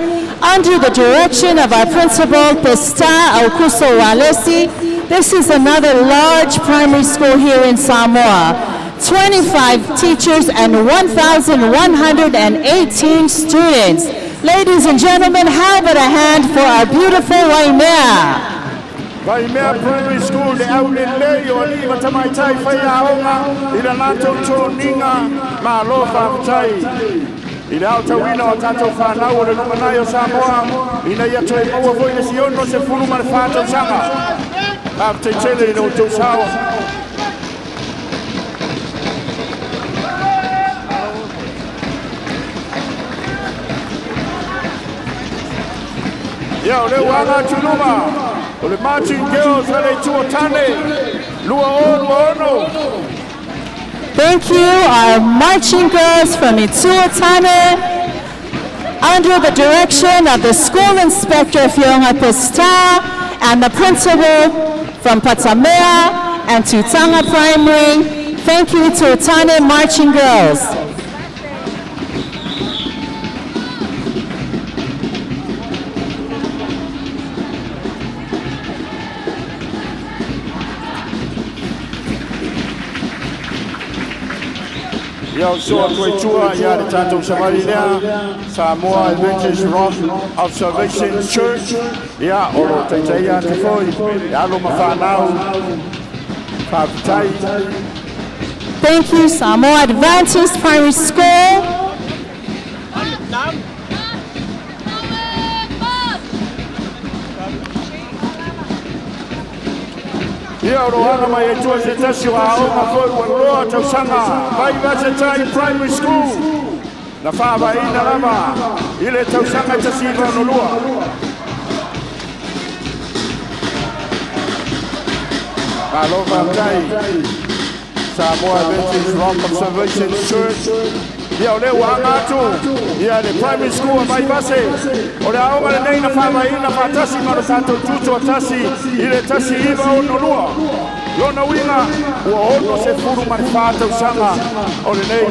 under the direction of our principal, Pesta Aukuso Walesi. This is another large primary school here in Samoa. 25 teachers and 1,118 students. Ladies and gentlemen, how about a hand for our beautiful Waimea? Vaimea Primary School le aulelei o alii ma tamaitai faiaoga i le latou toniga. Malo faafetai i le aotauina o tatou fanau o le lumanai o Samoa ina ia toe maua foi le 64 tausaga. Faafetai tele i lo outou sao. Ia o lea ua aga atu i luma o le Marching Girls a le Itu o Tane 2026. Thank you, our marching girls from Itsuatane, under the direction of the school inspector Fionga Pesta and the principal from Patamea and Tutanga Primary. Thank you to Utane Marching Girls. Ia o soa atu ai tua ia le tatou savali lea Samoa Adventist Rock of Salvation Church ia o lo o taitaia atu foi e alo ma fanau. Faafetai. Thank you, Samoa Adventist Primary School. Ia o lo o aga mai ai tua se tasi o aoga foi ua loa tausaga mai Vasetai Primary School na faavaeina lava i le tausaga e 1962. Malo faafetai Samoa Adventist Rock of Salvation Church. Ia o lea ua aga atu ia le Primary School a Vaivase. O le aoga lenei na faavaeina faatasi ma lo tatou tutoatasi i le 1962. Lona uiga ua 64 tausaga o lenei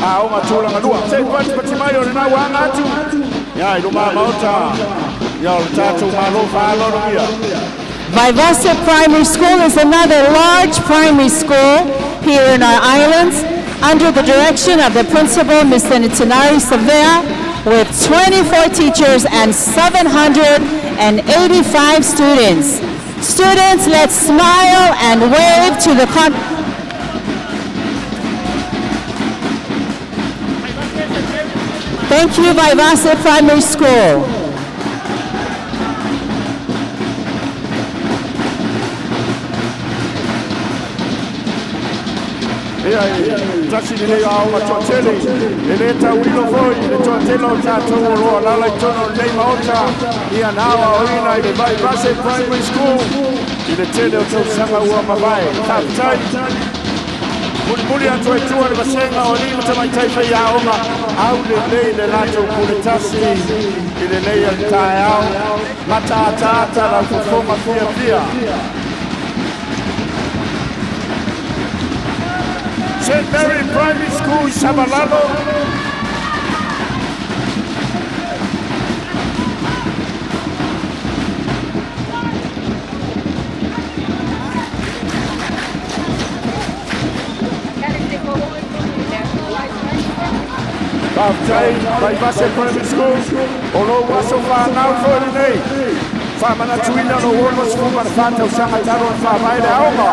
aoga tulaga lua. Se i patipati mai o lena ua aga atu ia i luma maota ia o le tatou Malo faaaloalogia. Vaivase Primary School is another large primary school here in our islands under the direction of the principal, Mr. Nitinari Savea, with 24 teachers and 785 students. Students, let's smile and wave to the con... Thank you, Vaivase Primary School. Ia e tasi lenei o aoga toatele e lē tauilo foi le toatele o tatou o lo o alaala i totonu o lenei maota ia na aoaoina i le Vaivase Primary School i le tele o tausaga ua mavae. Faafetai mulimuli atu ai tua le vasega o alii ma tamaitai faiaoga aulelei le latou pule tasi i lenei ale taeao mataataata laufofoga fiafia. St. Mary Primary School i Savalalo. Faafetai Vaivase Primary School o lou aso fanau foi lenei. Faamanatuina lou 64 tausaga talu ona faavae le aoga.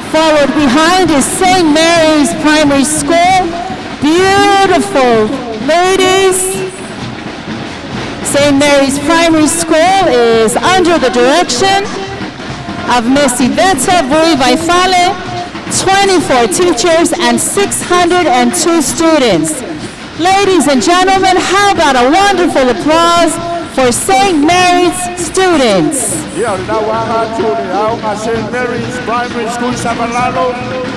Forward behind is St. Mary's Primary School. Beautiful ladies. St. Mary's Primary School is under the direction of Miss Iveta Vui Vaifale, 24 teachers and 602 students. Ladies and gentlemen, how about a wonderful applause for St. Mary's students? Ia o lena ua aga atu o le aoga St Mary's Primary School Savalalo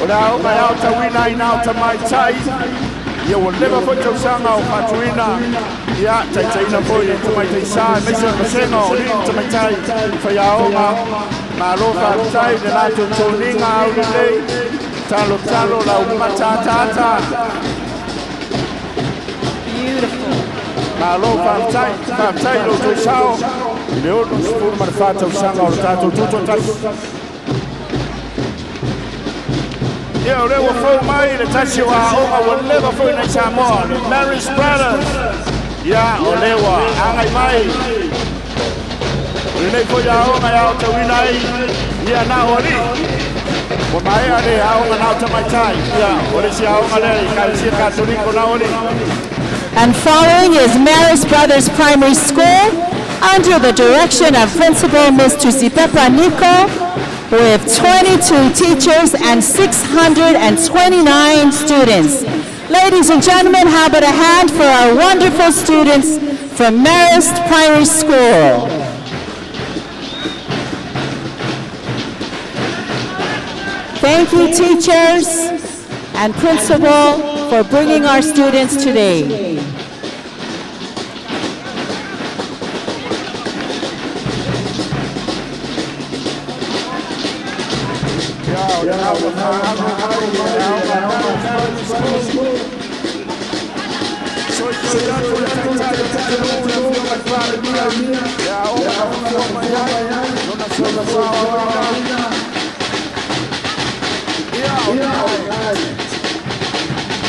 o le aoga e aotauina ai na o tamaitai ia ua leva foi tausaga o faatuina ia taitaiina foi e tamaitai sa aemaise o le vasega o alii ma tamaitai faiaoga. Malo faafetai le latou toniga aulelei talotalo lau mataataata. Malo faafetai, faafetai i lo outou sao i le 64 tausaga o le tatou tutoatasi. Ia o lea ua fou mai le tasi o aoga ua leva foi nai Samoa, le Marist Brothers. Ia o lea ua agai mai. O lenei foi aoga e aotauina ai ia na o alii. Ua maea le aoga na o tamaitai. Ia o le isi aoga lea i Ekalesia Katoliko na o alii. And following is Marist Brothers Primary School under the direction of Principal Ms. Tusipepa Nico with 22 teachers and 629 students. Ladies and gentlemen, how about a hand for our wonderful students from Marist Primary School? Thank you, teachers and principal, for bringing our students today. Ia o lena ua faaago mai le aoga Marist Primary School. Soisoi atu le taitai o le atunuu le afioga i le Palemia le aoga na fafua mai ai lona soifua aoaoina. Ia o le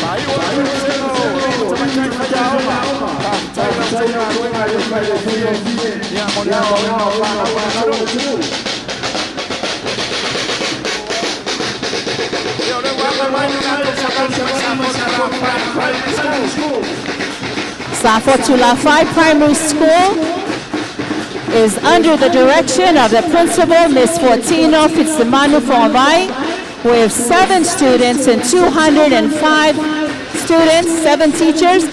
faaiu atu le vasega o alii ma tamaitai faiaoga. Faafetai la outou galuega e le faigofie ia mo le aoaoina o fanau a le atunuu. Ia o lea ua aga mai le tatou savali mai Safotu Lafai Primary School. Safotulafai Primary School is under the direction of the principal, Ms. Fortino Fitsimanu Fongavai, with 7 students and 205 students, 7 teachers,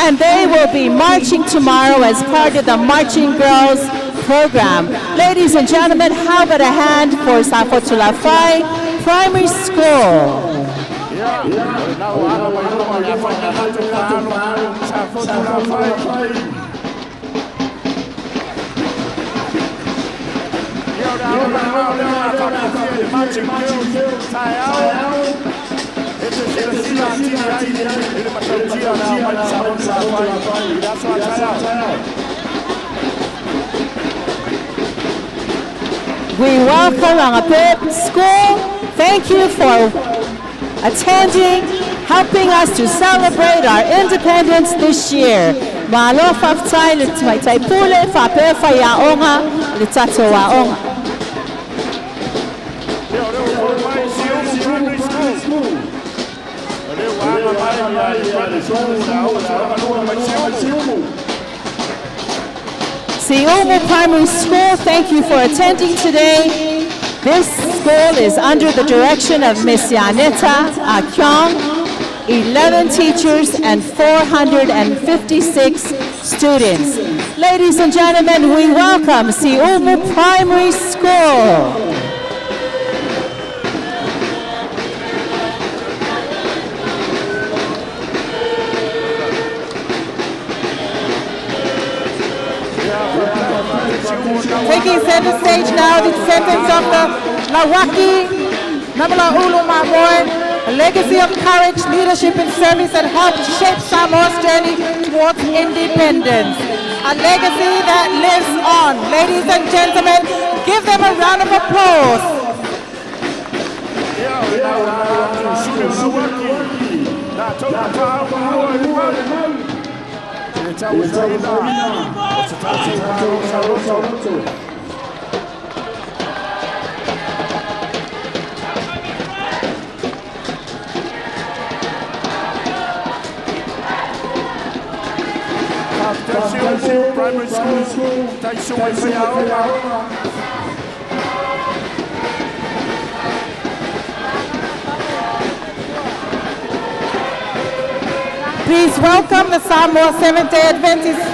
and they will be marching tomorrow as part of the Marching Girls program. Ladies and gentlemen, how about a hand for Safotulafai Primary School? Ia o lena ua aga mai luma o le a fai le latou faalo Safotulafai. Ia o le aoga lena o lea o le a faafiafia i le Marching Girls taeao e te silasila atili ai i le matautia o le a omai le Safotulafai i le aso a taeao. We welcome Angapep School. Thank you for attending, helping us to celebrate our independence this year. Malo faafetai le tamaitai pule faapea faiaoga le tatou aoga. Ia o lea ua fou mai Siumu Primary School. O lea ua aga mai ia le Siumu Primary School, thank you for attending today. This school is under the direction of Ms. Yaneta Akyong, 11 teachers and 456 students. Ladies and gentlemen, we welcome Siumu Primary School. Taking center stage now, the descendants of the Lawaki Namala Ulu Mamoe, a legacy of courage, leadership and service that helped shape Samoa's journey towards independence. A legacy that lives on. Ladies and gentlemen, give them a round of applause. Primary School, Please welcome the Samoa Seventh-day Adventists,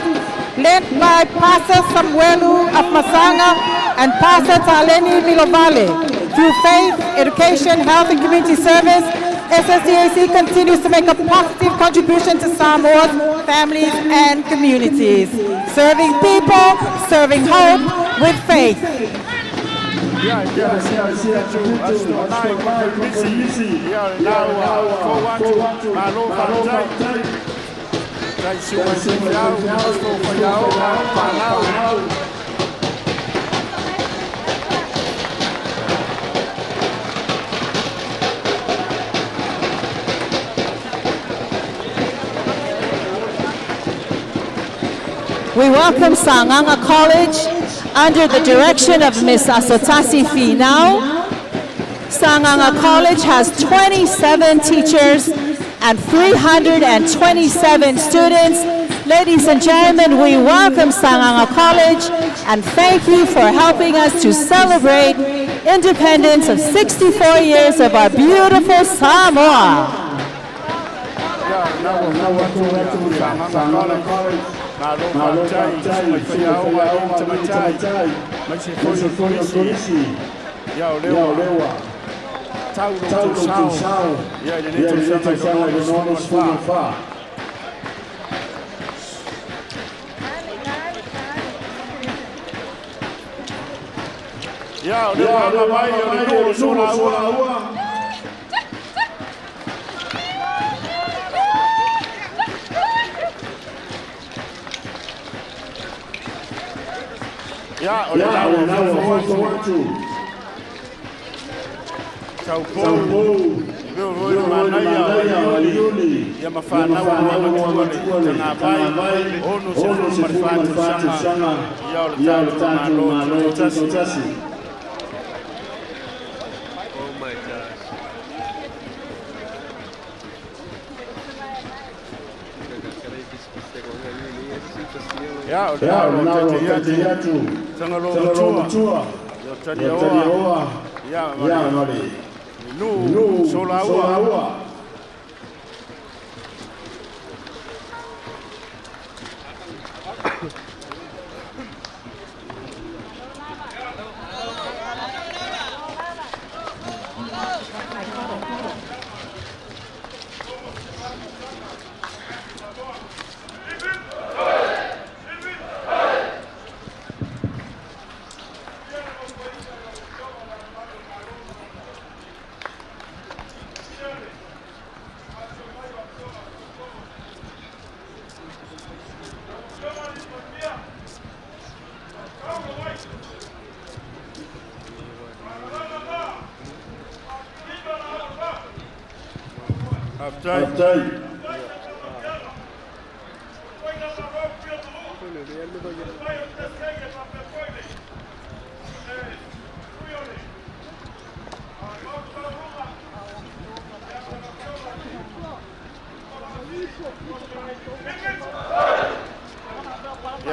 led by Pastor Samuelu of Masanga and Pastor Taleni Milovale. Through faith, education, health, and community service, SSDAC continues to make a positive contribution to Samoa's families and communities, serving people, serving hope with faith. We welcome Sagaga College under the direction of Ms. Asotasi Finau. Sagaga College has 27 teachers and 327 students. Ladies and gentlemen, we welcome Sagaga College and thank you for helping us to celebrate independence of 64 years of our beautiful Samoa. Oh my gosh.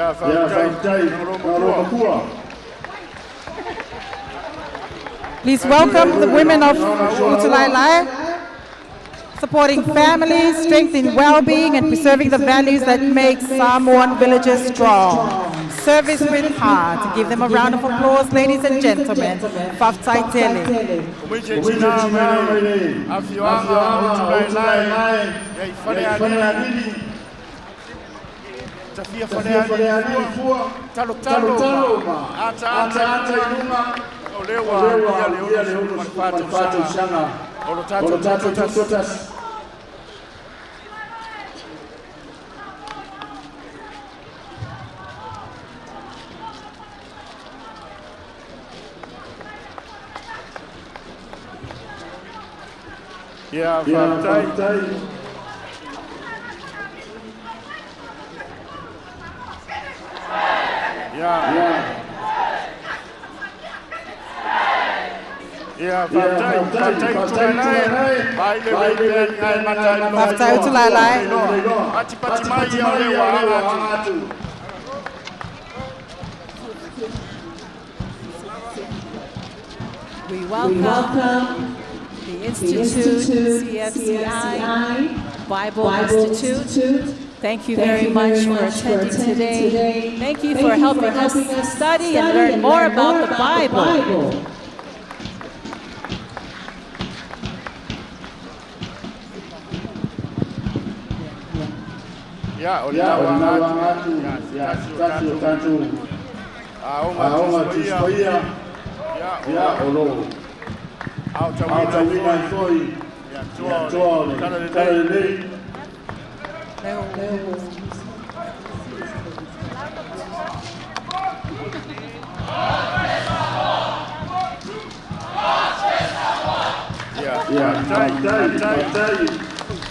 Ia, faafetai, Tagaloa Matua. Please welcome the women of Utulailai, supporting families, strengthening well-being, and preserving the values that make Samoan villages strong. Service with heart. Give them a round of applause, ladies and gentlemen. Faafetai tele. O mei te tina mai le afioaga o Utulaelae, ia i Falealili. Tafia Falealili fua, talo talo ma ata ata i luga, o lea ua ia le 64 tausaga o lo tatou tutoatasi. Ia, faafetai. Ia. Ia, faafetai, faafetai Utulaelae. Vai le lei pea ngai mata i Faafetai Utulaelae. Pati pati mai ia o le ua aga atu. We welcome the Institute, CFCI, Bible Institute. Thank you very much for attending today. Thank you for helping us study and learn more about the Bible. Ia, o le lauga atu, ia, se tasi o tatou aoga Tusi Paia, ia, o lo aotauina ai foi ia toa o le Tala Lelei. Ia, faafetai, faafetai.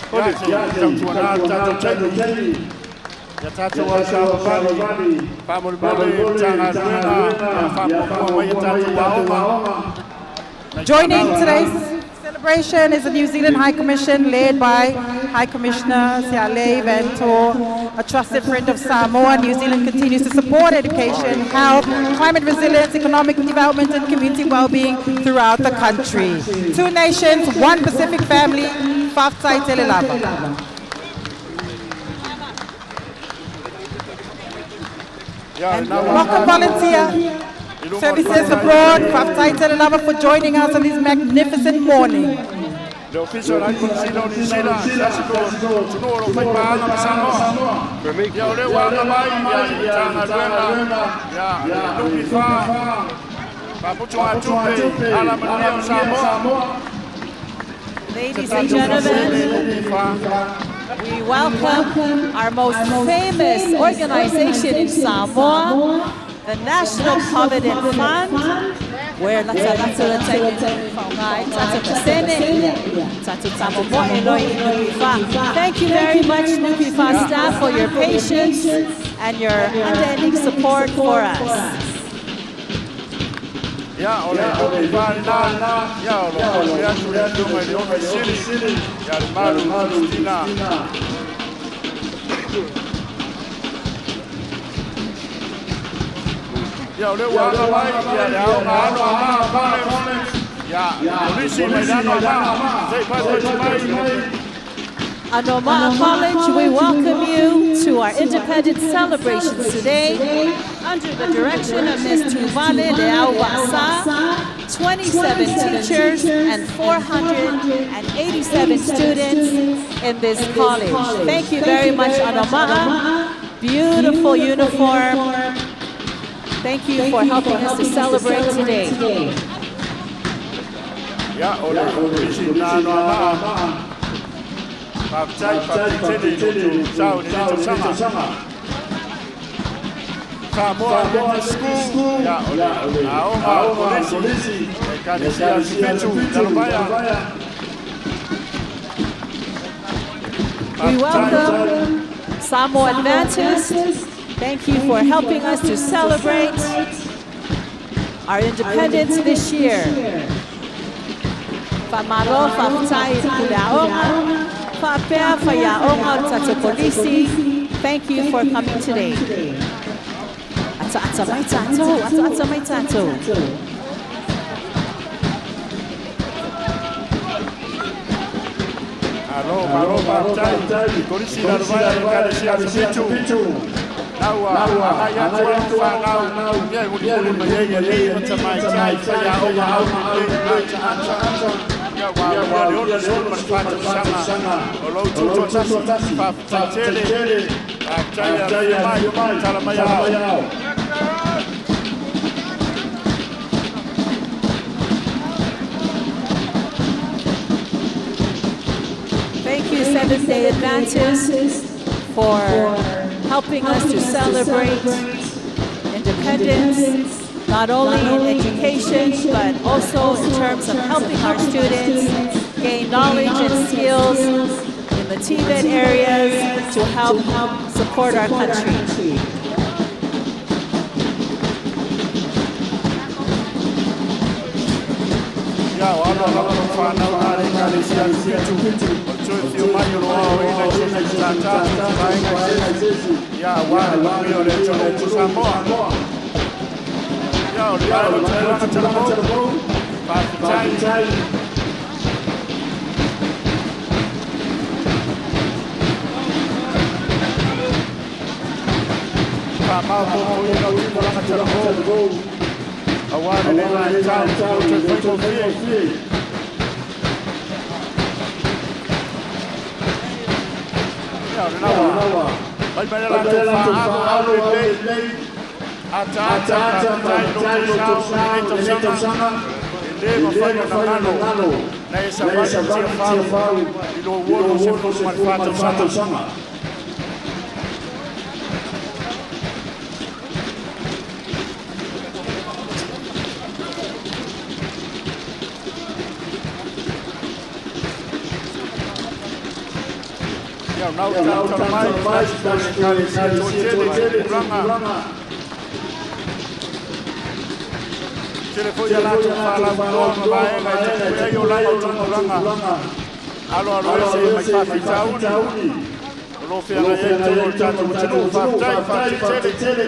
Ia, se i tautuana tatou taimi. Ia tatou ao savavali, faamolemole Matagaluega, ia faamuamua mai a tatou aoga. Joining today's celebration is the New Zealand High Commission, led by High Commissioner Siale Vanthoor, a trusted friend of Samoa. New Zealand continues to support education, health, climate resilience, economic development, and community well-being throughout the country. Two nations, one Pacific family. Faafetai tele lava. And welcome volunteer services abroad. Faafetai tele lava for joining us on this magnificent morning. Le ofisa o le Konisila o Niu Sila, se tasi o atunuu o lo o faipaaga ma Samoa. Ia o lea ua aga mai ia le Matagaluega, ia le NPF, Faaputugatupe, Alamanuia o Samoa. Ladies and gentlemen, we welcome our most famous organization in Samoa, the National Provident Fund, where lata lata lata tata pasene, tata tamo eloi NPF. Thank you very much, NPF staff, for your patience and your unending support for us. Ia, o le NPF lena, ia o lo pule atu le afioga i le Ofisa Sili, ia le Malu Christina. Ia o lea ua aga mai, ia le aoga Anoamaa College, ia polisi mai le Anoamaa, se i paipati mai. Anoamaa College, we welcome you to our independence celebrations today under the direction of Ms. Tuvale Leao Wasa, 27 teachers and 487 students in this college. Thank you very much, Anoamaa. Beautiful uniform. Thank you for helping us to celebrate today. Ia, o le polisi na Anoamaa. Faafetai, faafetai tele i lo outou sao i lenei tausaga. Samoa Adventist School, ia, o le aoga kolesi, Ekalesia Sipetu, Lalovaea. We welcome Samoa Adventist. Thank you for helping us to celebrate our independence this year. Faamalo, faafetai i le puleaoga, faapea faiaoga o le tatou kolisi. Thank you for coming today. Ataata mai tātou, ataata mai tātou. Malo, malo, faafetai. Kolisi i lalo mai a le Ekalesia Asofitu. Lau ua agai atu ai lau fanau, ia e mulimuli mai ai alii ma tamaitai, faiaoga aulelei ma ataata. Ia ua aulia le 64 tausaga o lou tutoatasi. Faafetai tele. Faafetai le afifio mai, tala mai ao. Thank you, Seventh day Adventists, for helping us to celebrate independence, not only in education, but also in terms of helping our students gain knowledge and skills in the TVET areas to help support our country. Ia, o alo lava lau fanau na le Ekalesia Asofitu, o le toe afio mai o lo aoaoina i se isi matata, se isi vaega i se isi, ia, aua le manuia o le atunuu o Samoa. Ia, o le vaega o tulaga talavou, faafetai. Faamaopoopoina o tupulaga talavou, aua le le vaitau o toe faigofie. Ia, o lena ua fai mai le latou faaalo aulelei, ataata faafetai i lo outou sao i lenei tausaga. E le mafai ona galo na e savali i Tiafau i lou 64 tausaga. Ia, o lena ua talatala mai se tasi o le Ekalesia toatele i tulaga. Tele foi a latou faalauiloa ma vaega e tapue ai olaga o tupulaga aloalo ese mai faafitauli o lo o feagai ai i totonu o le tatou atunuu. Faafetai, faafetai tele.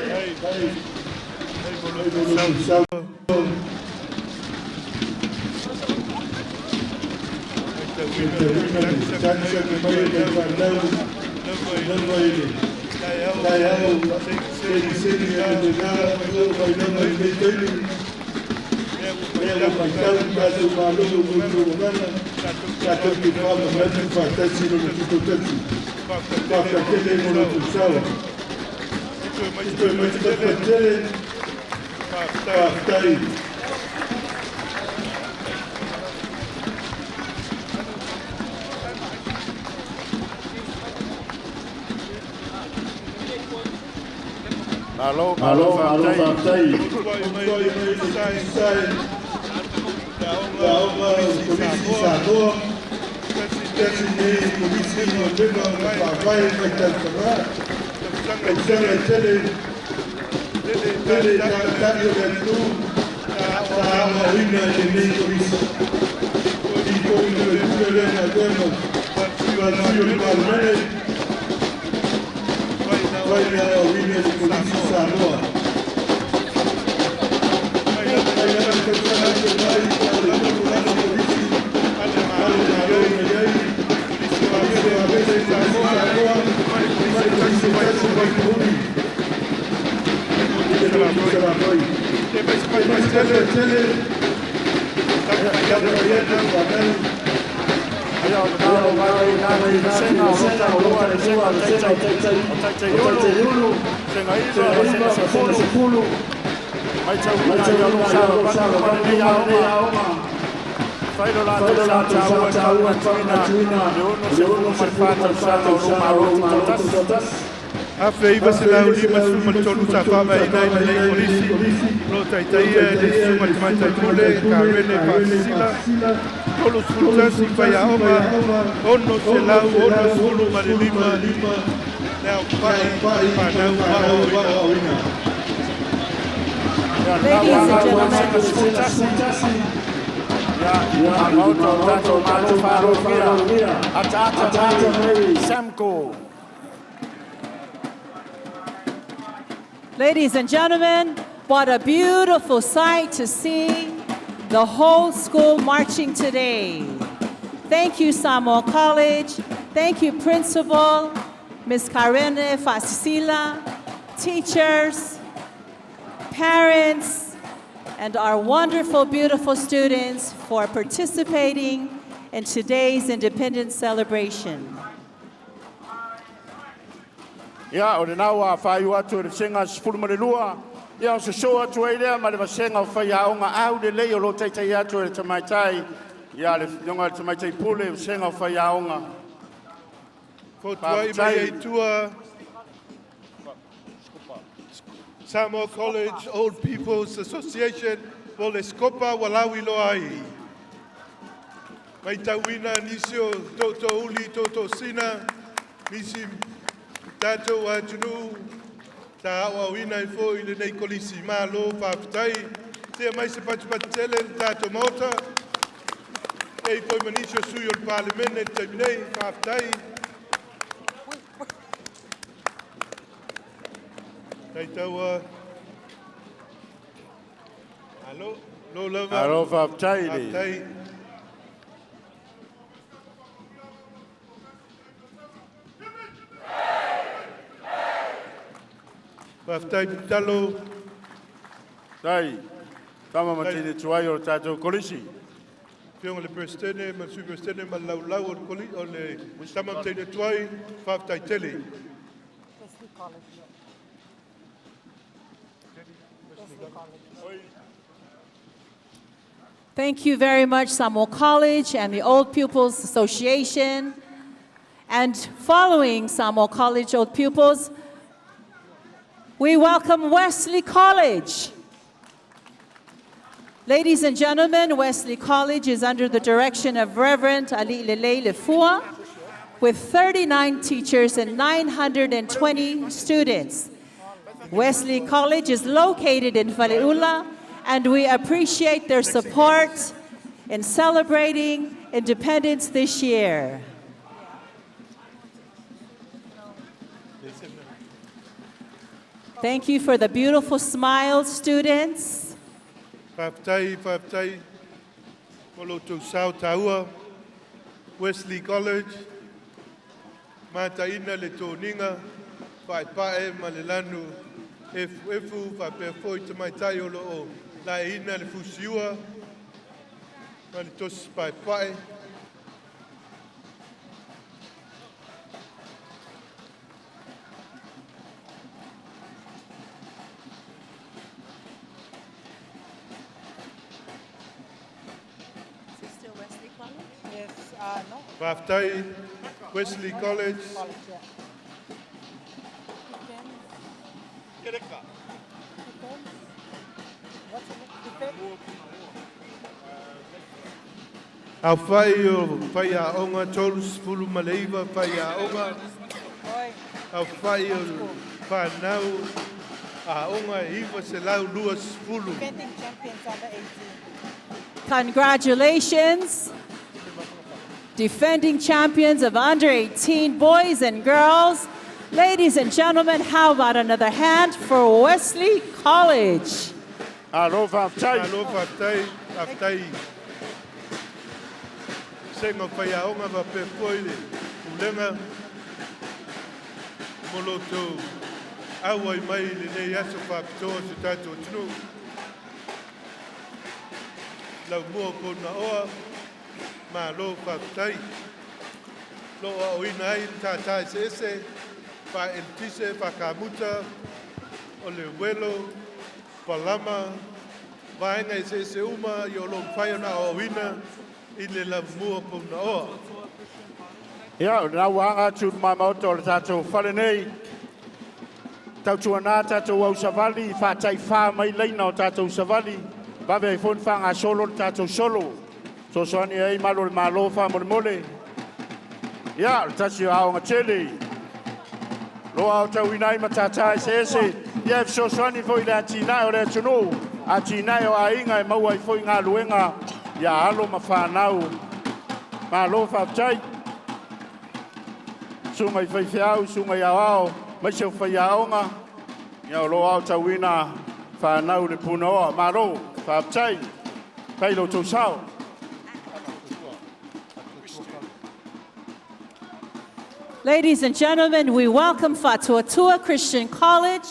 Malo, malo, faafetai. Ia, o lena o lo o vaevaeina atu i vasega o lo o taulua le vasega o Taitai, o Taitaiulu, Vasega 9, Vasega 10. Matauina ai o lo o savavali uma lenei aoga. Fai lo latou sa taua i le faamanatuina le 64 tausaga o lo Malo Tutoatasi. 1953 sa faavaeina ai lenei Kolisi, o lo o taitaia e le Susuga i le Tamaitai Pule Karene Faasisila, 31 faiaoga, 665 le aofai fanau aoaoina. Ia, lena ua Ladies and agai i le gentlemen, Vasega 11. Ia, a Maota o tatou Malo faaaloalogia, ataata mai Samco. Ladies and gentlemen, what a beautiful sight to see the whole school marching today. Thank you, Samoa College. Thank you, Principal, Ms. Karene Fasila, teachers, parents, and our wonderful, beautiful students for participating in today's independence celebration. Ia, o lena ua faaiu atu e le vasega 12, ia ona sosoo atu ai lea ma le vasega o faiaoga aulelei o lo o taitaia atu e le tamaitai, ia le afioga i le tamaitai pule, vasega o faiaoga. Fautuai mai ai tua Samoa College Old People's Association po le Scopa ua lauiloa ai. Matauina nisi o tootoouli, tootoosina, nisi tatou atunuu sa aoaoina ai foi i lenei kolisi. Malo faafetai. Tea mai se patupatu tele le tatou Maota. E i foi ma nisi o sui o le Palemene i le taimi nei. Faafetai. Taitaua. Alo, lo lava. Alo, faafetai le. Faafetai. Faafetai Pitalo. Tai, tama ma tine tuai o le tatou kolisi. Afioga i le Peresetene ma le Sui Peresetene ma le laulau o le koli o le Tama ma Teine Tuai, faafetai tele. Wesley College. Wesley College. Thank you very much, Samoa College and the Old Pupils Association. And following Samoa College Old Pupils, we welcome Wesley College. Ladies and gentlemen, Wesley College is under the direction of Reverend Ali Lele Lefua with 39 teachers and 920 students. Wesley College is located in Faleula, and we appreciate their support in celebrating independence this year. Thank you for the beautiful smiles, students. Faafetai, faafetai mo lo outou sao taua. Wesley College, mataina le toniga, paepae ma le lanu efuefu faapea foi tamaitai o lo o laeina le fusiua ma le tosi paepae. Is it still Wesley College? Yes, no. Faafetai Wesley College. College, yeah. Defense. Defense. What's it? Defense. Aofai o faiaoga 39 faiaoga. Oi. Aofai o fanau aoga e 920. Defending champions under 18. Congratulations, defending champions of under 18 boys and girls. Ladies and gentlemen, how about another hand for Wesley College? Alo, faafetai. Alo, faafetai, faafetai. Sega o faiaoga faapea foi le pulega mo lo outou auai mai i lenei aso faapitoa so tatou atunuu. Laumua Punaoa, malo faafetai. Lo o aoina ai le tātā eseese, faaeletise, faakamuta, o le uelo, palama, vaega eseese uma i o lo o mafai ona aoaoina i le lamua Punaoa. Ia, o lena ua aga atu i lumamaota o le tatou fale nei. Tautuana tatou au savali, faataifā mai laina o tatou savali, vave ai foi ona faagasolo le tatou solo. Fesoasoani ai malu o le Malo faamolemole. Ia, o le tasi o aoga tele. Lo aotauina ai matata eseese, ia e fesoasoani foi i le atinae o le atunuu, atinae o aiga e maua ai foi galuega ia alo ma fanau. Malo faafetai. Susuga i faifeau, susuga i aoao, maise o faiaoga, Ia o lo o aotauina fanau i le Punaoa. Malo, faafetai, faafetai i lo outou sao. Ladies and gentlemen, we welcome Fatuatua Christian College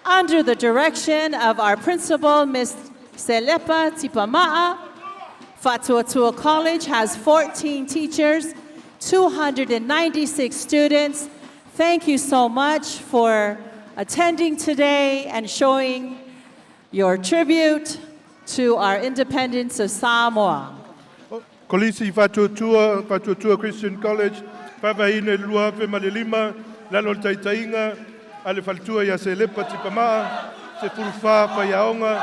under the direction of our principal, Ms. Selepa Tipama'a. Fatuatua College has 14 teachers, 296 students. Thank you so much for attending today and showing your tribute to our independence of Samoa. Kolisi Fatuatua, Fatuatua Christian College, faavaeina i le 2005, lalo o le taitaiga a le faletua ia Selepa Tipamaa, 14 faiaoga,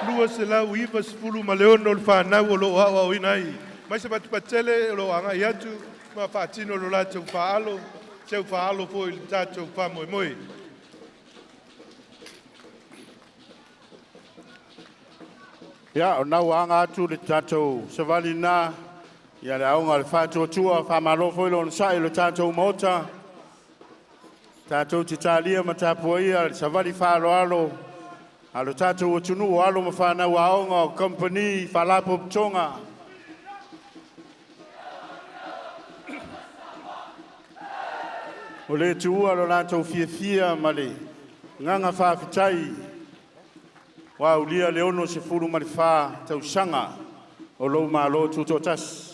296 le fanau o lo o aoaoina ai. Mai se patupatele o lo o agai atu ma faatino lo latou faalo, seu faalo foi i le tatou faamoemoe. Ia, o na ua aga atu le tatou savali na, ia le aoga o le Faatuatua, faamalo foi le onosai i le tatou maota, tatou te talia ma tapuaia le savali faaaloalo a lo tatou atunuu o alo ma fanau aoga o kamupani faalapotopotoga. O le tuua lo latou fiafia ma le agaga faafetai ua aulia le 64 tausaga o lou Malo Tutoatasi.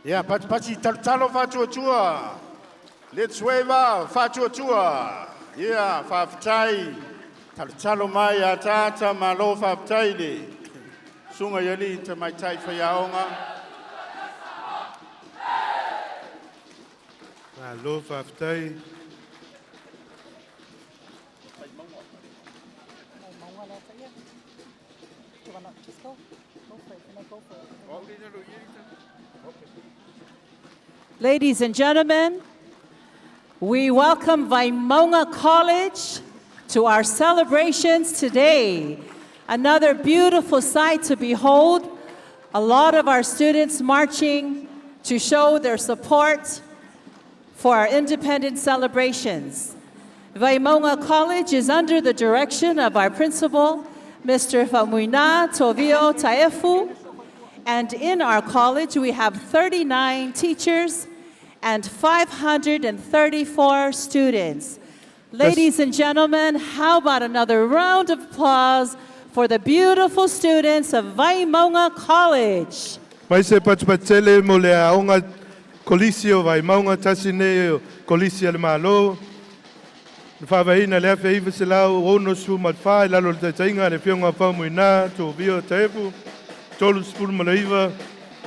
Ia, patipati talotalo Faatuatua. Let's wave up, Faatuatua. Ia, faafetai. Talotalo mai ataata malo faafetai le susuga i alii tamaitai faiaoga. Malo faafetai. Do you want to just go? Go for it. Can I go for it? Ladies and gentlemen, we welcome Vaimauga College to our celebrations today. Another beautiful sight to behold. A lot of our students marching to show their support for our independence celebrations. Vaimauga College is under the direction of our principal, Mr. Faumuina Tovio Taefu. And in our college, we have 39 teachers and 534 students. Ladies and gentlemen, how about another round of applause for the beautiful students of Vaimauga College? Mai se patupatele mo le aoga kolisi o Vaimauga tasi nei o kolisi a le Malo. Na faavaeina i le 1964 i lalo o le taitaiga a le Afioga Faumuina Tovio Taefu, 39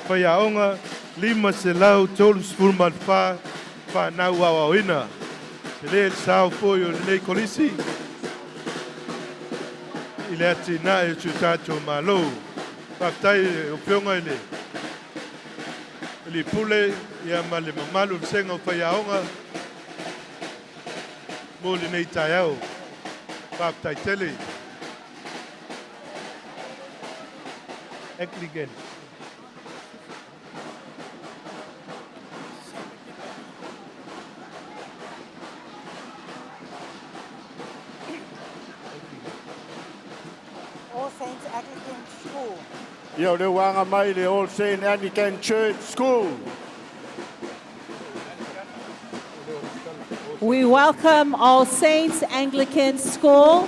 faiaoga, 534 fanau aoaoina. E le sao foi o lenei kolisi i le atinae o si o tatou Malo. Faafetai o Afioga i le alii pule ia ma le mamalu o le vasega o faiaoga mo lenei taeao. Faafetai tele. Anglican. All Saints Anglican School. Ia, o le ua aga mai le All Saint Anglican Church School. We welcome All Saints Anglican School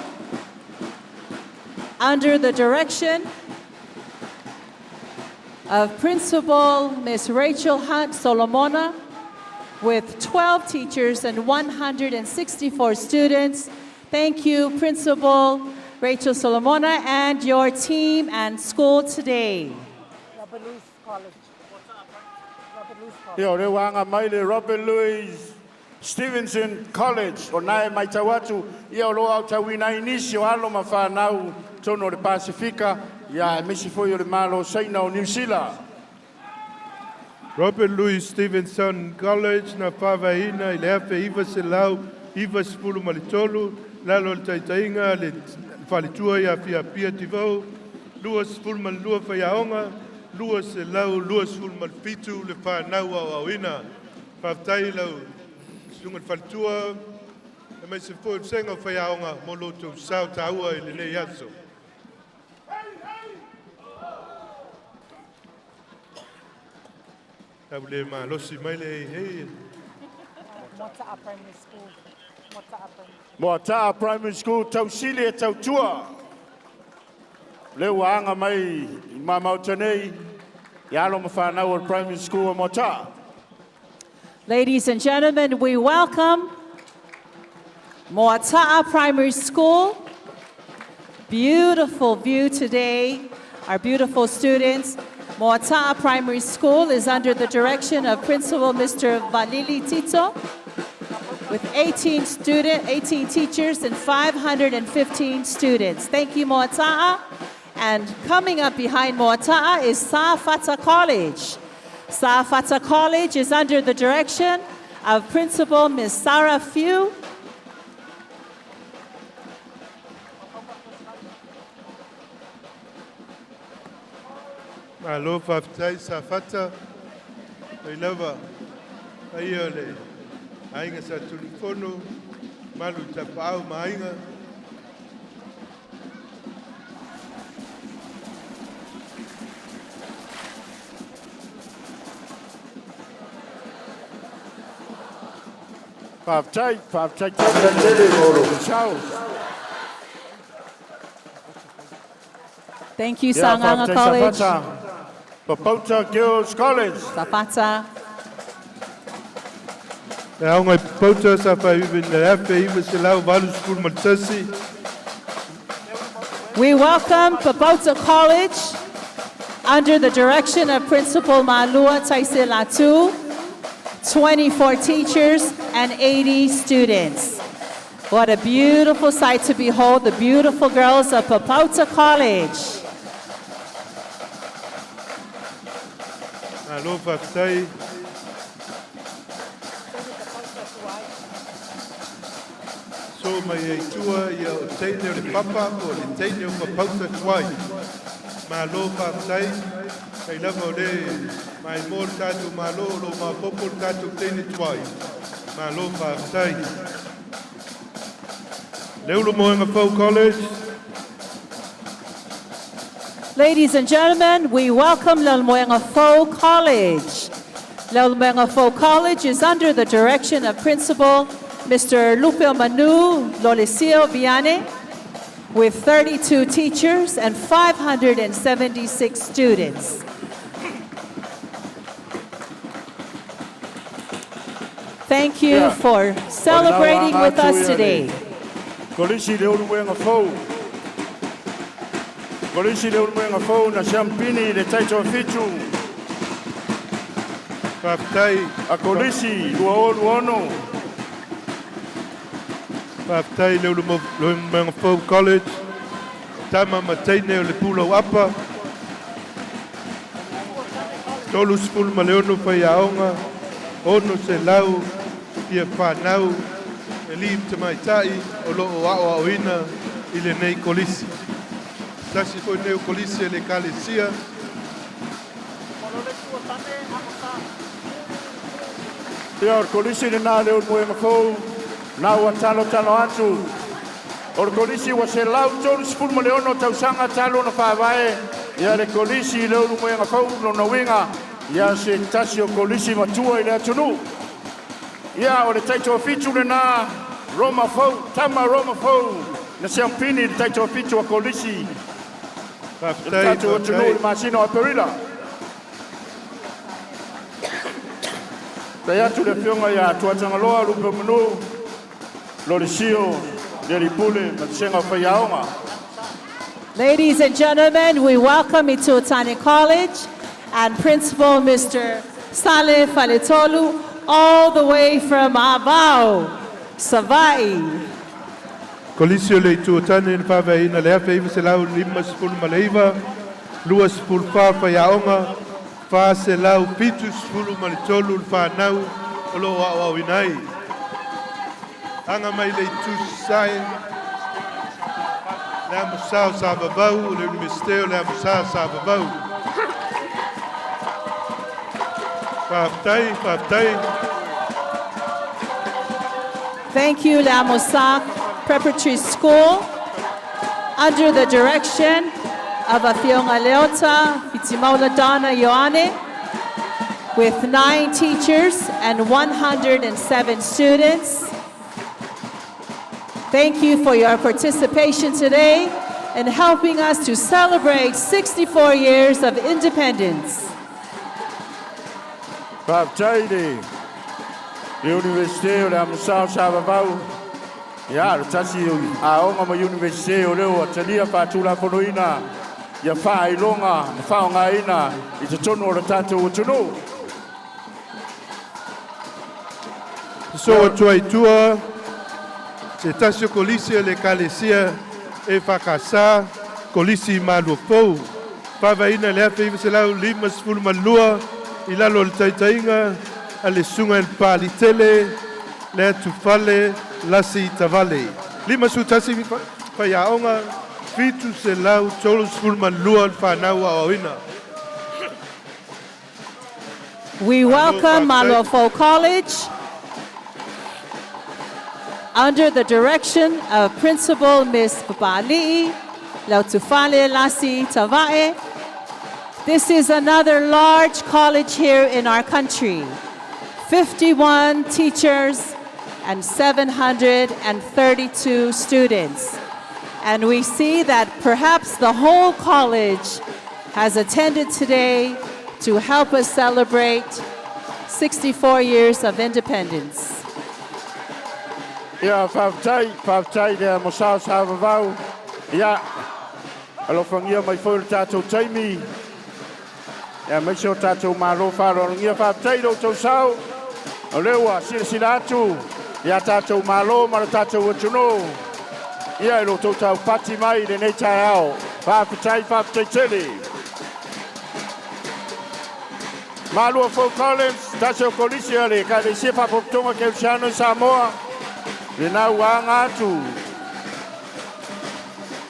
under the direction of Principal Miss Rachel Hunt Solomona with 12 teachers and 164 students. Thank you, Principal Rachel Solomona and your team and school today. Robert Louis College. Robert Louis College. Ia, o le ua aga mai le Robert Louis Stevenson College o nae mai tau atu ia o lo aotauina ai nisi o alo ma fanau tonu o le Pasifika ia aemaise foi o le Malo o Saina o Niu Sila. Robert Louis Stevenson College na faavaeina i le 1993 lalo o le taitaiga le faletua ia Fiapia Tivau, 22 faiaoga, 227 le fanau aoaoina. Faafetai i lau susuga i le faletua aemaise foi o le vasega o faiaoga mo lo outou sao taua i lenei aso. Tau le malosi mai le heihei. Moata'a Primary School. Moata'a Primary Moata'a Primary School tausili e tautua. Le ua aga mai i mamaota nei, i alo ma fanau o le Primary School o Moata'a. Ladies and gentlemen, we welcome Moata'a Primary School. Beautiful view today, our beautiful students. Moata'a Primary School is under the direction of Principal Mr. Valili Tito with 18 teachers and 515 students. Thank you, Moata'a. And coming up behind Moata'a is Safata College. Safata College is under the direction of Principal Ms. Sarah Few. Malo faafetai Safata, mai lava paia o le aiga Sa Tulifono, malu i tapaau ma aiga. Faafetai, faafetai tele mo lo sao. Thank you, Ia, Sagaga faafetai College. Safata. Papauta Girls College. Safata. Le aoga i Papauta sa faaiuina i le 1981. We welcome Papauta College under the direction of Principal Malua Taiselatu, 24 teachers and 80 students. What a beautiful sight to behold, the beautiful girls of Papauta College. Malo faafetai. So mai ai tua ia o teine o le papa po o le teine o Papauta tuai. Malo faafetai. Kai lava o le mai mo le tatou malo o lo maopoopo le tatou teine tuai. Malo faafetai. Leulumoega Fou College. Ladies and gentlemen, we welcome Leulumoega Fou College. Leulumoega Fou College is under the direction of Principal Mr. Lupe Manu Lolesio Viane with 32 teachers and 576 students. Thank you for celebrating with us today. Kolisi Leulumoega Fou. Kolisi Leulumoega Fou na siamupini i le taitoafitu. Faafetai. A Kolisi 2026. Faafetai Leulumoega Fou College. Tama ma teine o le pulau apa. 36 faiaoga, 600 ia fanau, e alii ma tamaitai o lo o aoaoina i lenei kolisi. Tasi foi nei o kolisi e le ekalesia. Ia, o le kolisi lenā Leulumoega Fou, na ua talotalo atu. O le kolisi ua 136 tausaga talu ona faavae ia le kolisi i Leulumoega Fou lona uiga ia se tasi o kolisi matua i le atunuu. Ia, o le taitoafitu lenā Roma Fou, tama Roma Fou, na siamupini i le taitoafitu a kolisi i le Faafetai, tatou atunuu i le faafetai. masina o Aperila. Tai atu le afioga ia Tuatagaloa Lupe Manu, Lolesio, le alii pule ma le vasega o faiaoga. Ladies and gentlemen, we welcome Ituatani College and Principal Mr. Saleh Faletolu, all the way from Avao, Savai. Kolisi o le Itu o Tane na faavaeina i le 1959, 24 faiaoga, 473 le fanau o lo o aoaoina ai. Aga mai le itu sasae, le amosa o Sa-Vavau, o le Iunivesite o le amosa o Sa-Vavau. Faafetai, faafetai. Thank you, Lamosak Preparatory School, under the direction of Afioga Leota Fitimaula Donna Ioane, with 9 teachers and 107 students. Thank you for your participation today in helping us to celebrate 64 years of independence. Faafetai i le Iunivesite o le Amasā o Sa-Vavau, ia, o le tasi o aoga ma Iunivesite o lea ua talia faatulafonoina ia faailoga ma faaaogaina i totonu o le tatou atunuu. Sosoo atu ai i tua se tasi o Kolisi a le Ekalesia EFKS, Kolisi i Maluafou, faavaeina i le 1952 i lalo o le taitaiga a le Susuga i le Papaliitele Leatufale Lasi Tavale. 51 faiaoga, 732 le fanau aoaoina. We welcome Maluafou College under the direction of Principal Ms. Papali'i Lautufale Lasi Tavae. This is another large college here in our country. 51 teachers and 732 students. And we see that perhaps the whole college has attended today to help us celebrate 64 years of independence. Ia, faafetai, faafetai i le Amosa o Sa-Vavau. Ia, alofagia mai foi le tatou taimi. Ia, aemaise o tatou malo faaaloalogia. Faafetai i lo outou sao. O lea ua silasila atu ia tatou malo ma le tatou atunuu. Ia, i lo outou taupati mai i lenei taeao. Faafetai, faafetai tele. Maluafou College, tasi o kolisi a le Ekalesia Faapotopotoga Kerisiano i Samoa, lena ua aga atu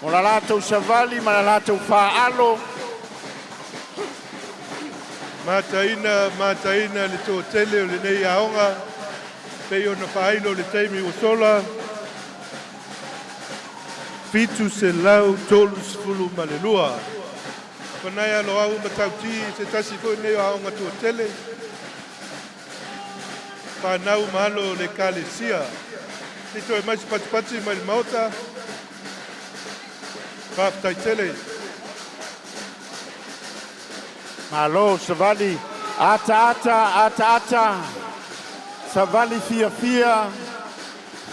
o la latou savali ma la latou faalo. Mataina, mataina le toatele o lenei aoga, pei ona faailo i le taimi ua sola, 732. Fanaia Loau Matauti, se tasi foi lenei o aoga toatele, fanau ma alo o le Ekalesia. Se i toe aumai se patipati mai le Maota. Faafetai tele. Malo savali, ataata ataata, savali fiafia. Ua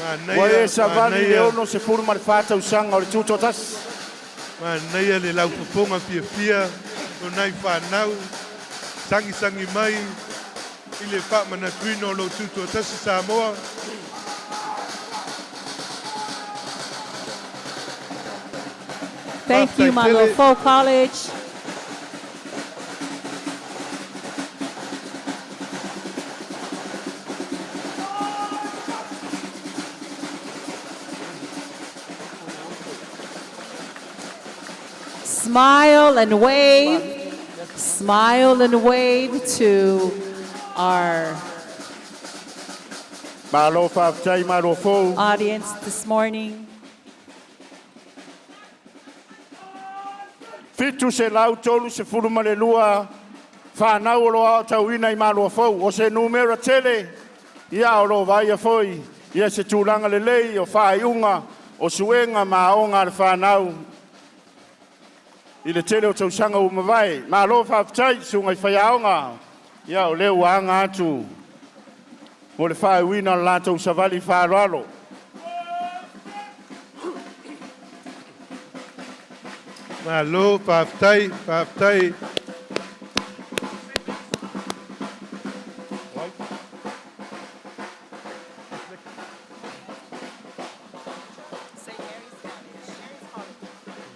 Manaia, e savali le manaia. 64 tausaga o le tutoatasi. Manaia le laufofoga fiafia o nai fanau, sagisagi mai i le faamanatuina o lou tutoatasi Samoa. Thank you, Faafetai tele. Maluafou College. Smile and wave. Smile and wave to our Malo faafetai Maluafou. audience this morning. 732 fanau o lo o aotauina i Maluafou. O se numera tele, ia o lo o vaaia foi ia se tulaga lelei o faaiuga o suega ma aoga a le fanau i le tele o tausaga ua mavae. Malo faafetai i susuga i faiaoga, ia o lea ua aga atu mo le faaiuina o le latou savali faaaloalo. Malo faafetai, faafetai.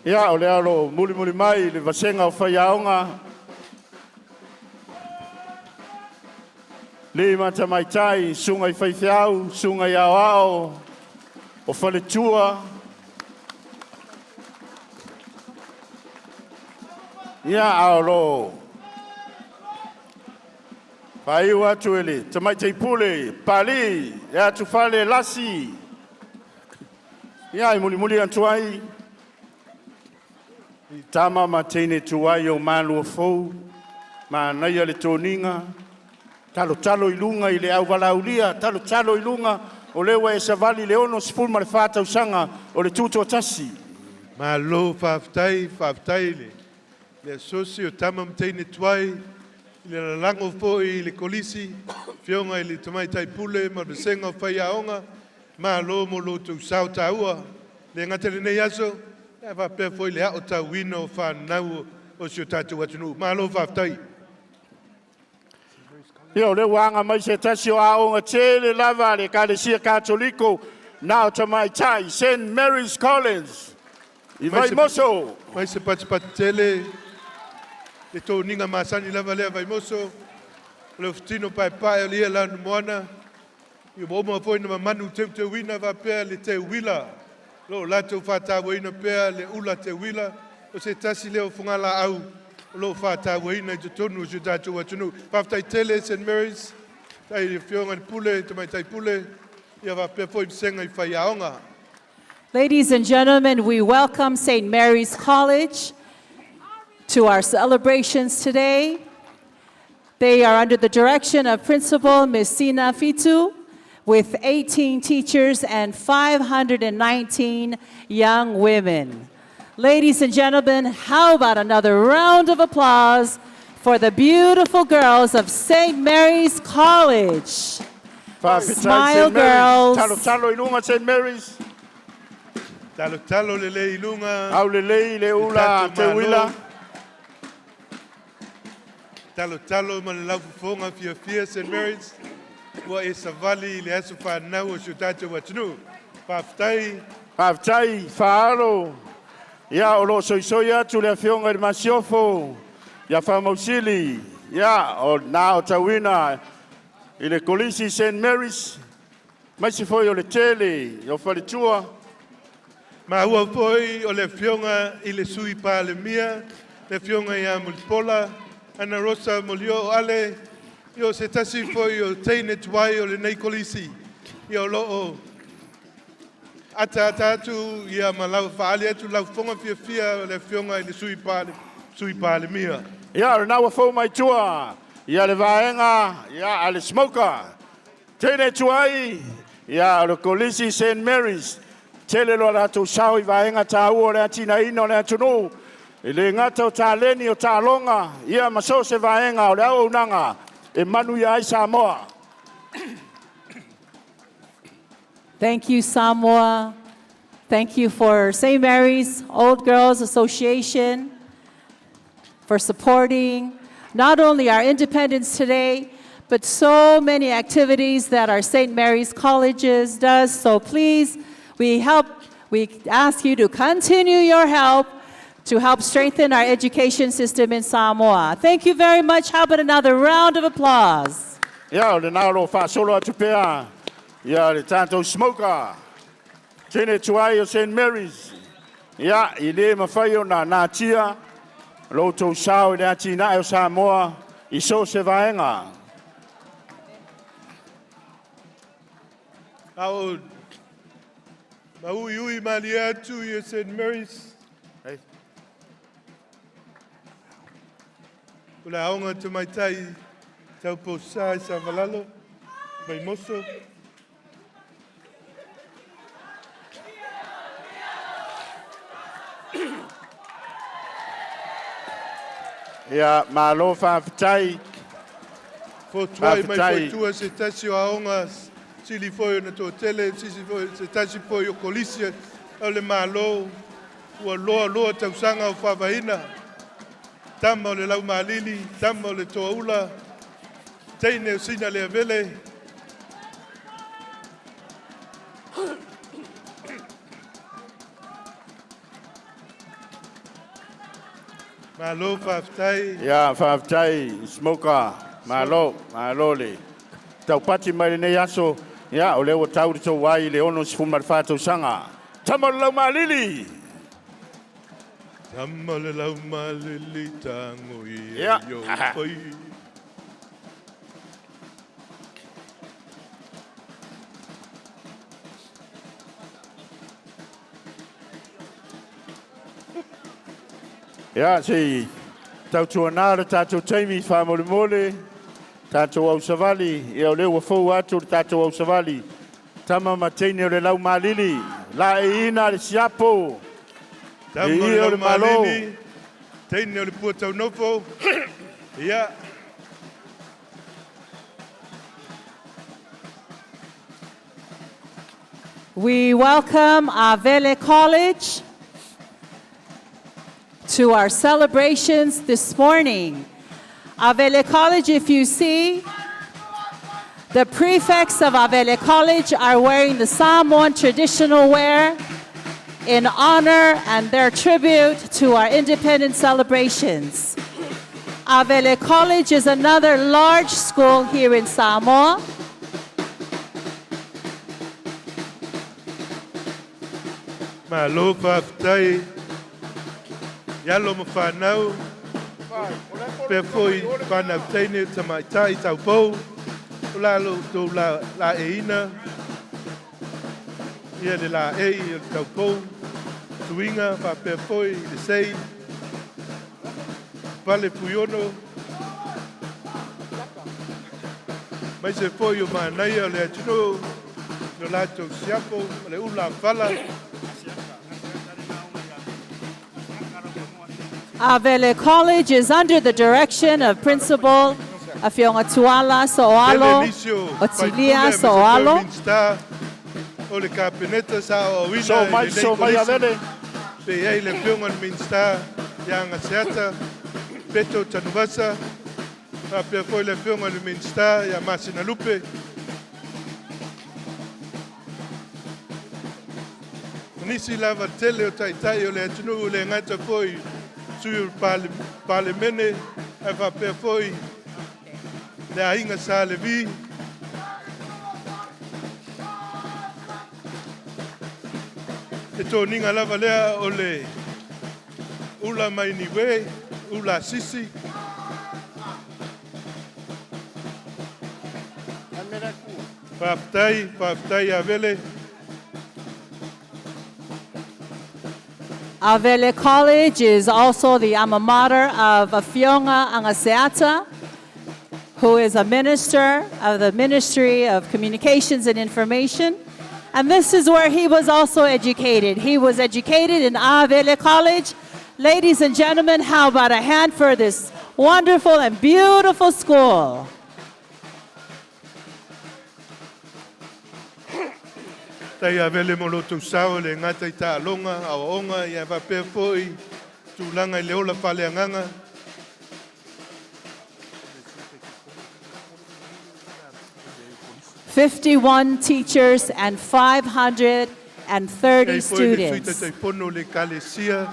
Ia, o lea o lo o mulimuli mai le vasega o faiaoga, alii ma tamaitai, susuga i faifeau, susuga i aoao, o faletua. Ia, a o lo o Faaiu atu e le Tamaitai Pule Papalii e Atufale Lasi. Ia e mulimuli atu ai i tama ma teine tuai o Maluafou, manaia le toniga, talotalo i luga i le auvalaaulia, talotalo i luga o lea ua e savali i le 64 tausaga o le Tutoatasi. Malo faafetai, faafetai i le asosi o tama ma teine tuai i le lalago foi i le Kolisi, afioga i le Tamaitai Pule ma le Vasega o Faiaoga, malo mo lo outou sao taua. E le gata i lenei aso, ae faapea foi le aotauina o fanau o si o tatou atunuu. Malo faafetai. Ia, o lea ua aga mai se tasi o aoga tele lava a le Ekalesia Katoliko na o tamaitai, St. Mary's College i Vaimoso. Mai se patipati tele, le toniga masani lava lea Vaimoso, o le ofutino paepae o le ia lanumoana, ia ua uma foi ona mamanu teuteuina faapea le teuila, o lo o latou faatauaina pea le ula teuila, o se tasi lea o fugalaau o lo o faatauaina i totonu o si o tatou atunuu. Faafetai tele St. Mary's, faafetai i le afioga i le Pule, Tamaitai Pule, ia faapea foi vasega i faiaoga. Ladies and gentlemen, we welcome St. Mary's College to our celebrations today. They are under the direction of Principal Ms. Sina Fitu with 18 teachers and 519 young women. Ladies and gentlemen, how about another round of applause for the beautiful girls of St. Mary's College? Faafetai Smile, St. Mary's. girls. Talotalo i luga St. Mary's. Talotalo lelei i luga. Aulelei le ula Le tatou teuila. Malo. Talotalo ma le laufofoga fiafia St. Mary's, ua e savali i le aso fanau o si o tatou atunuu. Faafetai. Faafetai faalo. Ia, o lo o soisoi atu le afioga i le Masiofo ia Faamausili. Ia, o na o tauina i le Kolisi St. Mary's, maise foi o le tele o faletua. Maua foi o le afioga i le Sui Palemia, le afioga ia Mulipola Anarosa Molioo Ale, ia o se tasi foi o teine tuai o lenei Kolisi, ia o lo o ataata atu ia ma lau faaali atu laufofoga fiafia o le afioga i le Sui Palemia. Ia, o lena ua fou mai tua ia le vaega ia a le Smoker. Teine tuai, ia o le Kolisi St. Mary's, tele lo latou sao i vaega taua o le atinaeina o le atunuu. E le gata o taleni o taaloga, ia ma so o se vaega o le auaunaga e manuia ai Samoa. Thank you, Samoa. Thank you for St. Mary's Old Girls Association for supporting not only our independence today, but so many activities that our St. Mary's Colleges does. So please, we ask you to continue your help to help strengthen our education system in Samoa. Thank you very much. How about another round of applause? Ia, o lena o lo o faasolo atu pea ia le tatou Smoker. Teine tuai o St. Mary's. Ia, i le mafai ona natia lo outou sao i le atinae o Samoa i so o se vaega. A o mauiui malie atu i St. Mary's. Hey. O le aoga tamaitai tauposa i Savalalo, Vaimoso. Ia, malo faafetai. Fotuai mai Faafetai. foitua se tasi o aoga sili foi ona toatele, sisi foi, se tasi foi o kolisi o le Malo, ua loa loa tausaga o faavaina. Tama o le Laumalili, tama o le Toaula, teine o Sina le Avele. Malo faafetai. Ia, faafetai Smoker. Malo, malo le taupati mai lenei aso. Ia, o lea ua tau le tou ai i le 64 tausaga. Tama o le Laumalili. Tama o le Laumalili tango ia Ia. yo pai. Ia, se i tautuanā le tatou taimi faamolemole, tatou ausavali, ia o lea ua fou atu le tatou ausavali, tama ma teine o le laumalili, laeiina le siapo, Tama le o le ia o le Malo. laumalili, teine o le pua taunofo. Ia. We welcome Avele College to our celebrations this morning. Avele College, if you see, the prefects of Avele College are wearing the Samoan traditional wear in honor and their tribute to our independence celebrations. Avele College is another large school here in Samoa. Malo faafetai i alo ma fanau, pea foi fanau teine tamaitai taupou, o la lo tou la, laeiina, ia le laei o le taupou, tuiga faapea foi i le sei, pale puiono, mai se foi o manaia o le atunuu, no latou siapo, o le ula fala. Avele College is under the direction of Principal Afioga Tuala Soalo, Tele nisi o Otilia faipule, aemaise foi o Soalo. Minisita o le Kapeneta sa aoaoina So i mai, lenei so mai kolisi. Avele. Pe i ai le afioga i le Minisita ia Agaseata, Peto Tanuvasa, faapea foi le afioga i le Minisita ia Masinalupe. O nisi lava tele o taitai o le atunuu le gata foi sui o le Palemene, ae faapea foi le aiga Sa Levi. E toniga lava lea o le ula mai Niue, ula sisi. Faafetai, faafetai Avele. Avele College is also the alma mater of Afioga Agaseata, who is a minister of the Ministry of Communications and Information. And this is where he was also educated. He was educated in Avele College. Ladies and gentlemen, how about a hand for this wonderful and beautiful school? Tai Avele mo lo tou sao le gata i taaloga, aoaoga, ia faapea foi tulaga i le ola faaleagaga. 51 teachers and 530 Ei foi le sui students. taitaifono o le ekalesia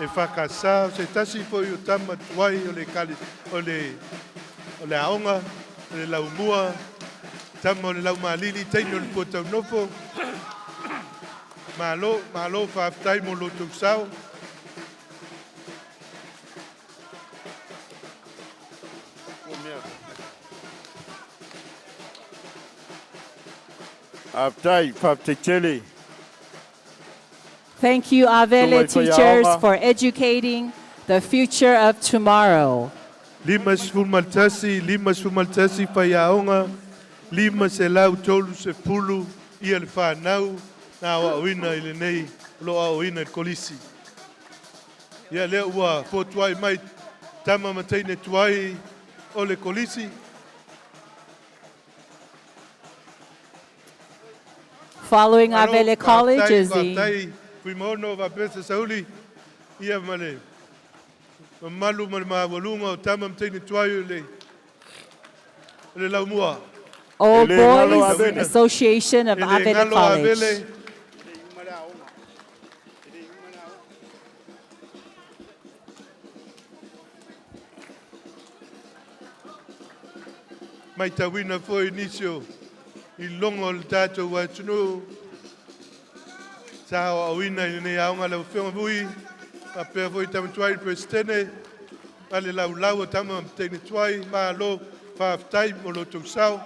e whakasā, o se tasi foi o tama tuai o le, kale, o le aoga, o le laumua, tama o le laumalili, teine o le pua taunofo. Malo, malo faafetai mo lo tou sao. Faafetai, faafetai tele. Thank you, Avele Tumai whai teachers, aoga. for educating the future of tomorrow. 51, 51 faiaoga, 530 ia le whanau na aoaoina i lenei o lo aoaoina i le kolisi. Ia lea ua fotuai mai tama ma teine tuai o le kolisi. Following Malo, Avele College faafetai, is the faafetai, Fuimaono faapea Sauli, ia ma le mamalu ma le maualuga o tama ma teine tuai o le laumua. Old E le galo Boys Avele. Association of E le Avele galo College. Avele. Matauina foi nisi o i logo o le tatou atunuu sa aoaoina i lenei aoga lau Afioga Vui, faapea foi tama tuai le Peresetene, ma le laulau o tama ma teine tuai, malo faafetai mo lo tou sao.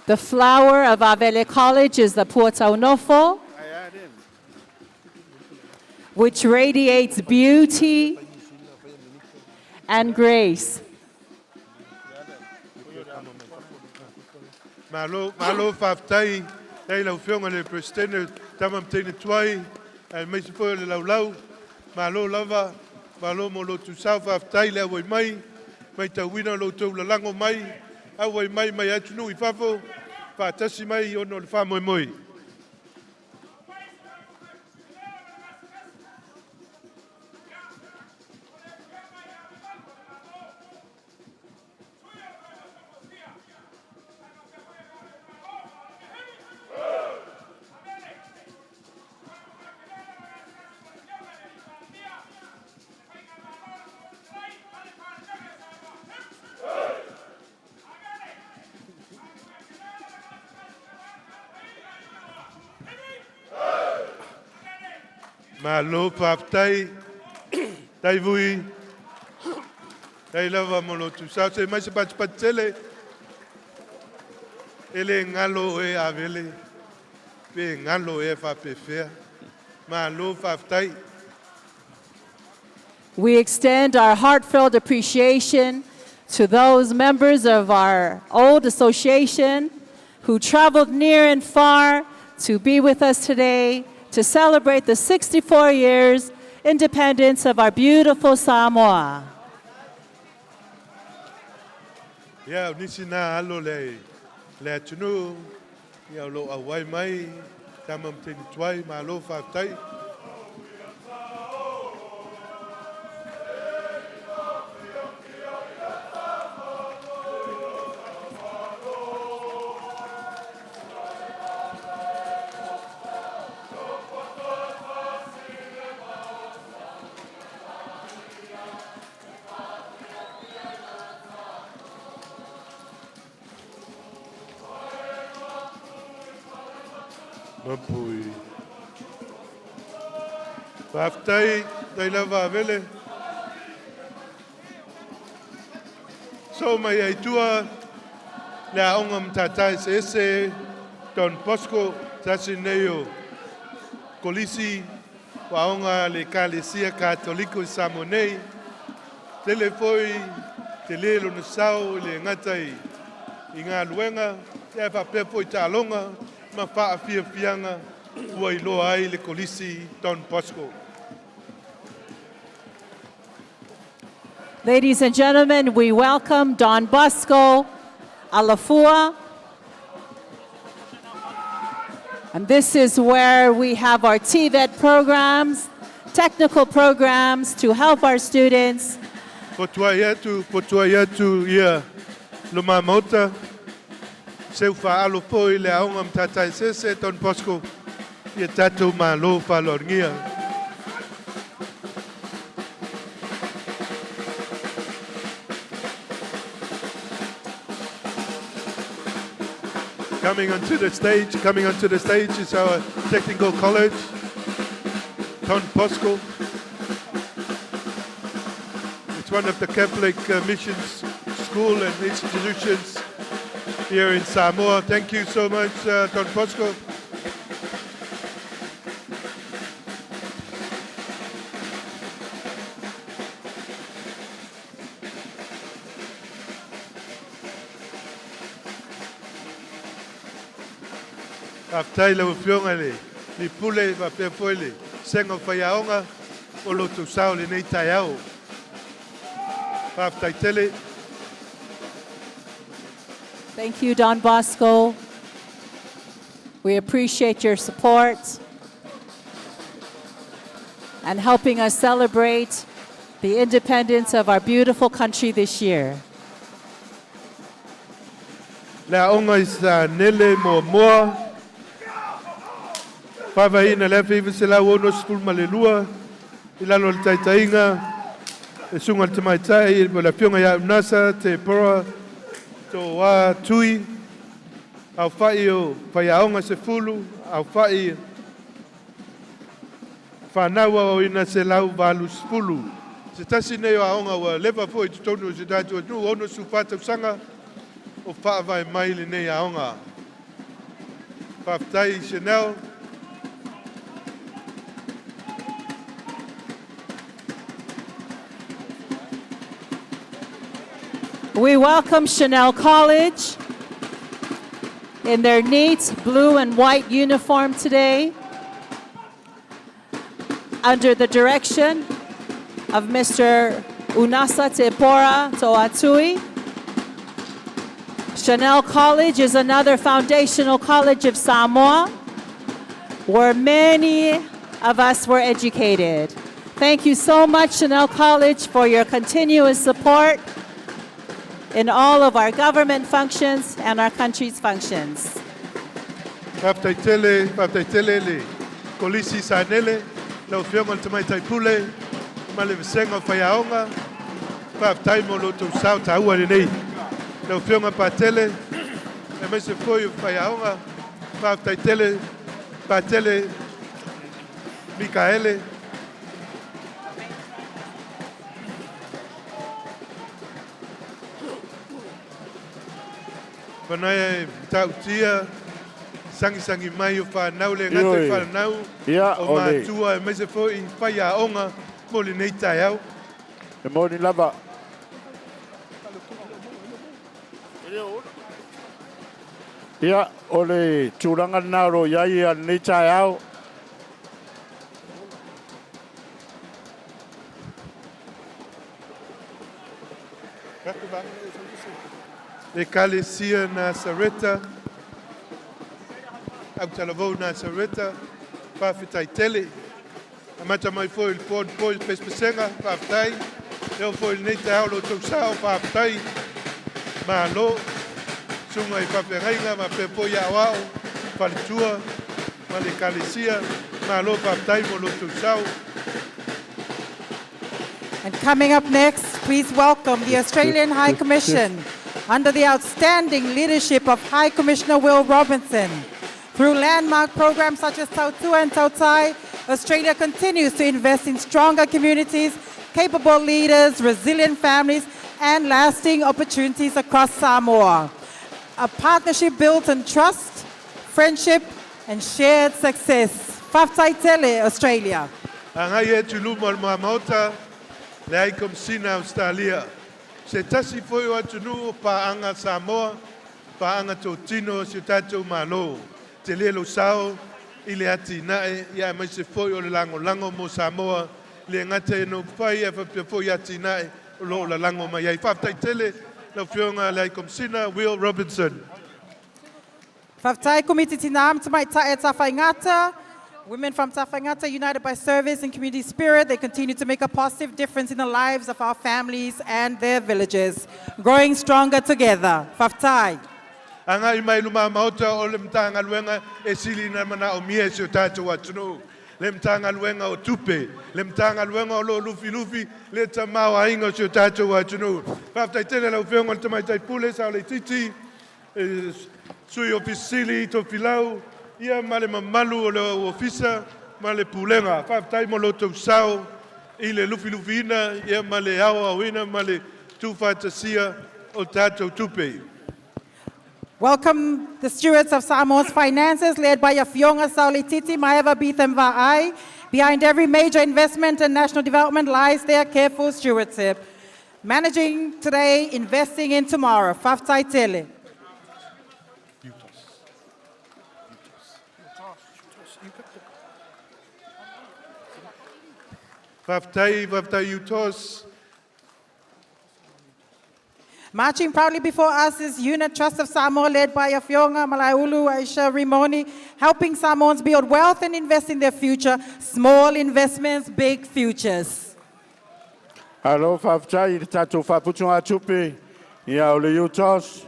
The flower of Avele College is the Puataunofo, which radiates beauty and grace. Malo, malo faafetai tai lau afioga i le Peresetene Tama ma Teine Tuai aemaise foi o le laulau. Malo lava, malo mo lo outou sao faafetai le auai mai, matauina lo outou lalago mai, auai mai mai atunuu i fafo, faatasi mai ona o le faamoemoe. Malo faafetai, tai vui, tai lava mo lo outou sao se mai se patipati tele. E le galo e Avele, pe galo e faapefea. Malo faafetai. We extend our heartfelt appreciation to those members of our old association who traveled near and far to be with us today to celebrate the 64 years independence of our beautiful Samoa. Ia, o nisi na alo le, le atunuu, ia o lo auai mai, tama ma teine tuai, malo faafetai. Mapui. Faafetai, tai lava Avele. So mai ai tua, le aoga matata eseese Don Bosco, tasi nei o kolisi o aoga le Ekalesia Katoliko i Samoa nei. Tele foi te le lona sao i le gata i, i galuega, ia faapea foi taaloga ma faafiafiaga ua iloa ai le kolisi Don Bosco. Ladies and gentlemen, we welcome Don Bosco Alafua. And this is where we have our TVET programs, technical programs to help our students. Fotuai atu, fotuai atu ia luma maota, seu faalo foi le aoga matata eseese Don Bosco, ia tatou malo faaloalogia. Coming onto the stage, coming onto the stage is our technical college, Don Bosco. It's one of the Catholic missions school and institutions here in Samoa. Thank you so much, Don Bosco. Faafetai lau afioga i le Lipule faapea foi le Sega o Faiaoga o lo outou sao i lenei taeao. Faafetai tele. Thank you, Don Bosco. We appreciate your support and helping us celebrate the independence of our beautiful country this year. Le aoga i Sanele Muamua, faavaeina le 1962 i lalo o le taitaiga e susuga i le tamaitai mo le afioga ia Unasa Te Pora Toa Tui, aofa'i o faiaoga 10, aofa'i fanau aoaoina 180. Se tasi nei o aoga ua leva foi i totonu o si o tatou atunuu, 64 tausaga o faavae mai lenei aoga. Faafetai Chanel. We welcome Chanel College in their neat blue and white uniform today under the direction of Mr. Unasa Tepora Toatui. Chanel College is another foundational college of Samoa where many of us were educated. Thank you so much, Chanel College, for your continuous support in all of our government functions and our country's functions. Faafetai tele, faafetai tele le Kolisi Sanele, lau Afioga i le Tamaitai Pule, ma le vasega o faiaoga, faafetai mo lo outou sao taua lenei. Lau Afioga Patele, aemaise foi o faiaoga, faafetai tele, Patele Mikaele. Fanaia e matautia sagisagi mai o fanau le gata i Ioe. fanau Ia, o o le- matua aemaise foi faiaoga mo lenei taeao. E moni lava. Ia, o le tulaga lena o lo o i ai ia lenei taeao. Ekalesia Nasareta, Autalavou Nasareta, faafetai tele. Amata mai foi le Ford Boys pesepesega, faafetai. E oo foi i lenei taeao lo outou sao, faafetai. Malo, susuga i faafeagaiga ma faapea foi aoao, faletua ma le ekalesia. Malo faafetai mo lo outou sao. And coming up next, please welcome the Australian High Commission under the outstanding leadership of High Commissioner Will Robinson. Through landmark programs such as Tautua and Tautai, Australia continues to invest in stronger communities, capable leaders, resilient families, and lasting opportunities across Samoa. A partnership built on trust, friendship, and shared success. Faafetai tele, Australia. Agai atu i luma o le Maota, le High Komisina Ausetalia. Se tasi foi o atunuu o paaga Samoa, paaga totino o si o tatou Malo. Tele lou sao i le atinae, ia aemaise foi o le lagolago mo Samoa, le gata e no fai e faapea foi atinae o lo o lalago mai ai. Faafetai tele lau Afioga le High Komisina Will Robinson. Faafetai Komiti Tina ma Tamaitai e Tafaigata. Women from Tafaigata, united by service and community spirit, they continue to make a positive difference in the lives of our families and their villages, growing stronger together. Faafetai. Agai mai luma maota o le Matagaluega e sili na manaomia e si o tatou atunuu. Le Matagaluega o Tupe, le Matagaluega o lo o lufilufi le tamaoaiga o si o tatou atunuu. Faafetai tele lau Afioga i le Tamaitai Pule Sao Leititi, e, sui Ofisa Sili Tofilau, ia ma le mamalu o le ofisa ma le pulega. Faafetai mo lo outou sao i le lufilufiina ia ma le aoaoina ma le tuufaatasia o tatou tupe. Welcome the stewards of Samoa's finances, led by Afioga Saulititi Maeva Bitham Va'ai. Behind every major investment and national development lies their careful stewardship. Managing today, investing in tomorrow. Faafetai tele. Faafetai, faafetai UTOS. Marching proudly before us is Unit Trust of Samoa, led by Afioga Malaulu Aisha Rimoni, helping Samoans build wealth and invest in their future. Small investments, big futures. Alo, faafetai i le tatou faaputugatupe, ia o le UTOS.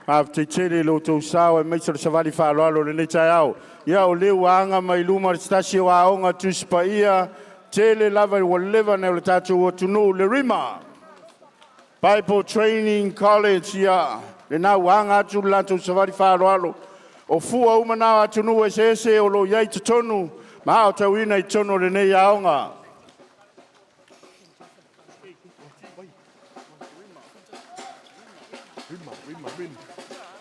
Faafetai tele i lo outou sao aemaise o le savali faaaloalo o lenei taeao. Ia o lea ua aga mai luma le tasi o aoga Tusi Paia, tele lava ua leva na o le tatou atunuu le Rima. Bible Training College, ia lena ua aga atu le latou savali faaaloalo. O fua uma na o atunuu eseese o lo o i ai totonu ma aotauina i totonu o lenei aoga. Rima, Rima, Rima.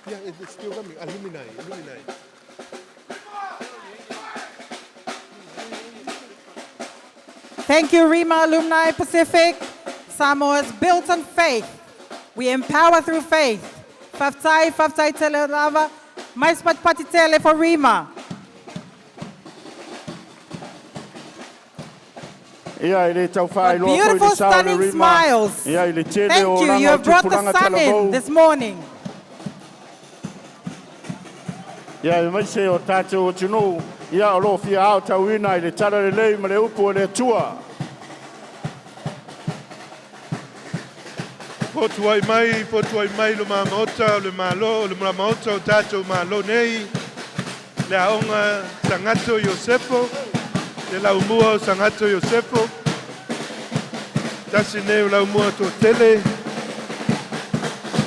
Yeah, it's still coming. Alumni, alumni. Thank you, Rima Alumni Pacific. Samoa is built on faith. We empower through faith. Faafetai, faafetai tele lava. Mai patipati tele for Rima. Ia i le taufaailoa foi Beautiful, le sao le stunning Rima. smiles. Ia i le tele Thank o you. laga You o have brought the tupulaga sun in talavou. this morning. Ia e maise o tātou atunuu, ia o loo fia aotauina i le tala lelei ma le upu a le Atua. Fotuai mai, fotuai mai lo maota o le malo, o le maota o tātou malo nei, le aoga Sagato Iosefo, le laumua o Sagato Iosefo, tasi nei o laumua toatele,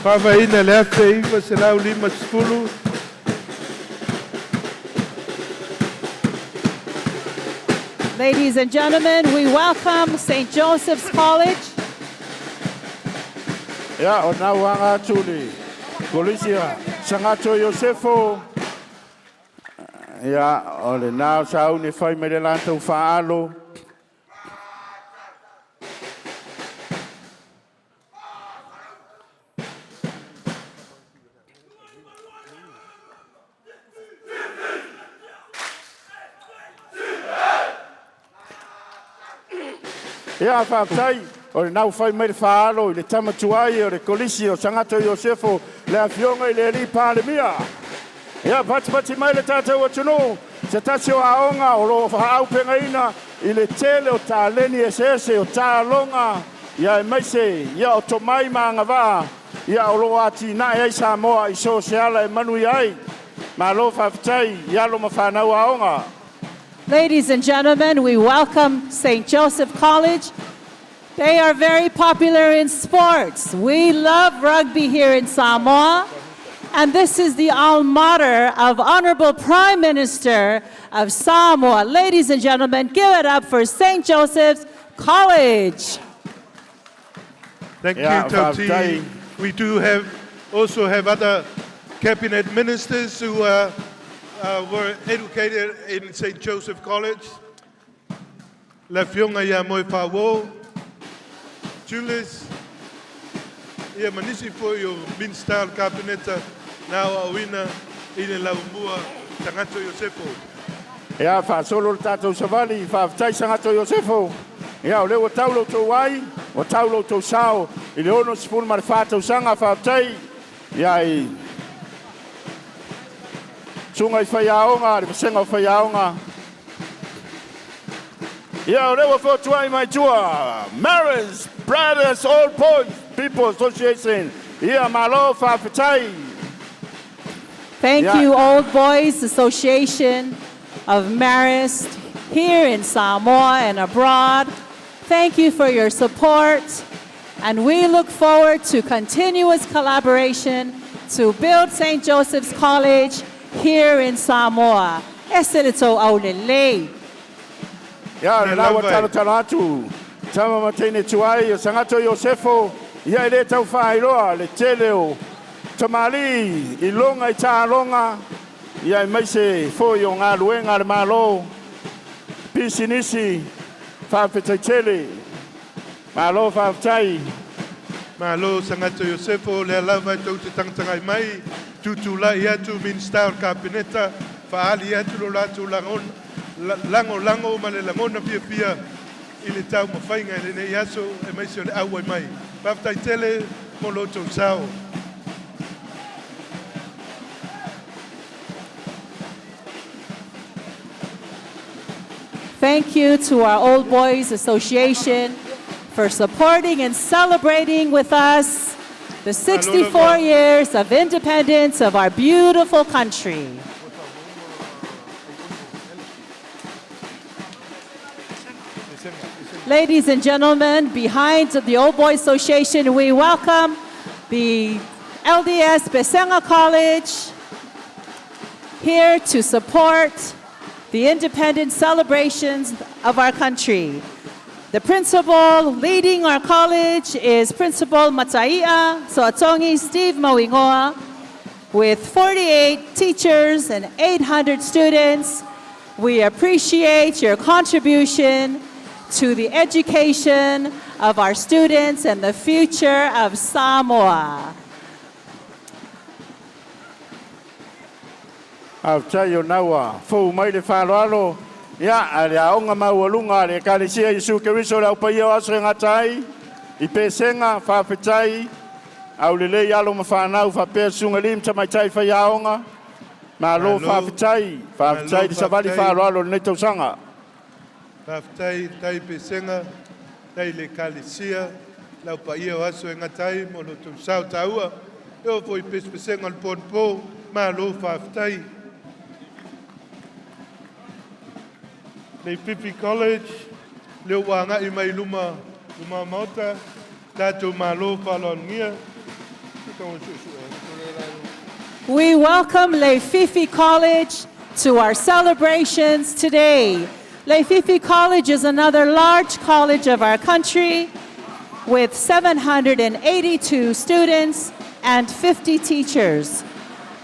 faavaeina le 1950. Ladies and gentlemen, we welcome St. Joseph's College. Ia, o nau anga atu le Kolisi a Sagato Iosefo. Ia, o le nao sauni fai mai le latou faalo. Ia, faafetai, o le nau fai mai le faalo i le tama tuai o le Kolisi o Sagato Iosefo, le afioga i le alii Palemia. Ia, patipati mai le tatou atunuu, se tasi o aoga o loo faaaupegaina i le tele o taleni eseese o taaloga, ia e maise, ia o tomai ma agavaa, ia o loo atinae ai Samoa i so o se ala e manuia ai. Malo faafetai i alo ma fanau aoga. Ladies and gentlemen, we welcome St. Joseph College. They are very popular in sports. We love rugby here in Samoa. And this is the alma mater of Honorable Prime Minister of Samoa. Ladies and gentlemen, give it up for St. Joseph's College. Thank Yeah, you, Tauti. faafetai. We do have also have other cabinet ministers who were educated in St. Joseph College. Le Afioga ia Moefaauouo, Julius, ia ma nisi foi o Minista o le Kapeneta na aoaoina i le laumua Sagato Iosefo. Ia, faasolo le tatou savali, faafetai Sagato Iosefo. Ia, o lea ua tau lo outou ai, ua tau lo outou sao i le 64 tausaga, faafetai. Ia i susuga i faiaoga, le vasega o faiaoga. Ia, o lea ua fotuai mai tua, Marist Brothers Old Boys People Association. Ia, malo faafetai. Thank you, Old Boys Association of Marist here in Samoa and abroad. Thank you for your support, and we look forward to continuous collaboration to build St. Joseph's College here in Samoa. Ese le tou aulelei. Ia, le Le la ua lava e. talotalo atu, tama ma teine tuai o Sagato Iosefo, ia e le tau faailoa le tele o tamalii i loga i taaloga, ia e maise foi o galuega a le Malo, pisinisi, faafetai tele. Malo faafetai. Malo Sagato Iosefo, lea lava e tou te tagatagai mai, tutulai atu Minista o le Kapeneta, faaali atu lo latou lagona, lagolago ma le lagona fiafia i le taumafaiga i lenei aso e maise o le auai mai. Faafetai tele mo lo outou sao. Thank you to our Old Boys Association for supporting and celebrating with us the 64 years of independence of our beautiful country. Ladies and gentlemen, behind the Old Boys Association, we welcome the LDS Pesega College here to support the independence celebrations of our country. The principal leading our college is Principal Mataia Soatongi Steve Mauigoa, with 48 teachers and 800 students. We appreciate your contribution to the education of our students and the future of Samoa. Faafetai o na ua fou mai le faaaloalo ia a le Aoga Maualuga a le Ekalesia Iesu Keriso le Au Paia o Aso e Gata ai i Pesega. Faafetai aulelei alo ma fanau faapea susuga i alii ma tamaitai faiaoga. Malo Malo, faafetai, faafetai malo le savali faafetai. faaaloalo i lenei tausaga. Faafetai tai Pesega, tai le Ekalesia, le Au Paia o Aso e Gata ai mo lo outou sao taua. E oo foi i pesepesega o le po anapo, malo faafetai. Leififi College, lea ua agai mai i luma, luma maota, tatou malo faaaloalogia. We welcome Leififi College to our celebrations today. Leififi College is another large college of our country with 782 students and 50 teachers.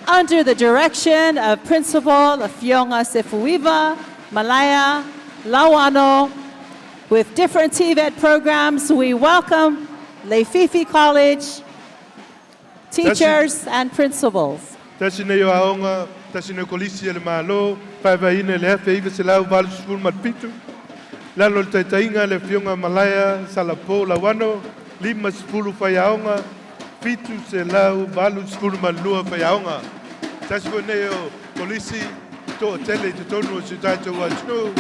Under the direction of Principal Afionga Sefuiva Malaya Lawano, with different TVET programs, we welcome Leififi College teachers and principals. Tasi nei o aoga, tasi nei o kolisi a le Malo, faavaeina i le 1987, lalo o le taitaiga a le Afioga Malaia Salapo Lauano, 50 faiaoga, 782 faiaoga. Tasi foi nei o kolisi toatele i totonu o si o tatou atunuu,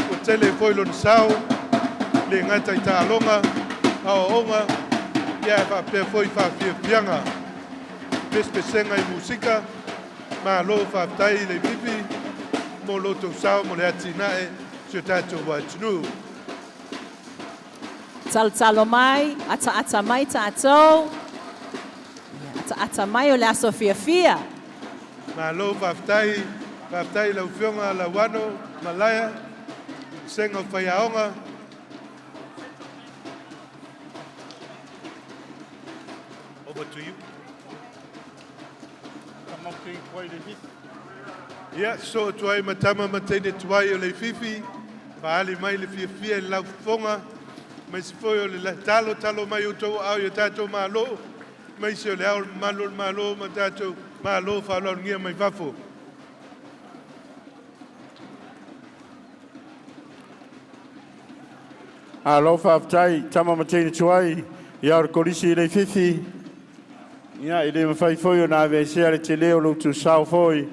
ua tele foi lona sao, le gata i taaloga, aoaoga, ia ae faapea foi faafiafiaga, pesepesega i musika. Malo faafetai Leififi mo lo outou sao mo le atinae o si o tatou atunuu. Talotalo mai, ataata mai tatou. Ataata mai o le aso fiafia. Malo faafetai, faafetai lau Afioga Lauano Malaia, Vasega o Faiaoga. Over to you. Ia, sosoo atu ai ma tama ma teine tuai o Leififi, faaali mai le fiafia i le laufofoga, aemaise foi o le talotalo mai o outou aao i o tatou malo, aemaise o le Ao Mamalu o le Malo ma tatou malo faaaloalogia mai fafo. Malo faafetai tama ma teine tuai ia o le Kolisi i Leififi. Ia e le mafai foi ona aveesea le telē o lo outou sao foi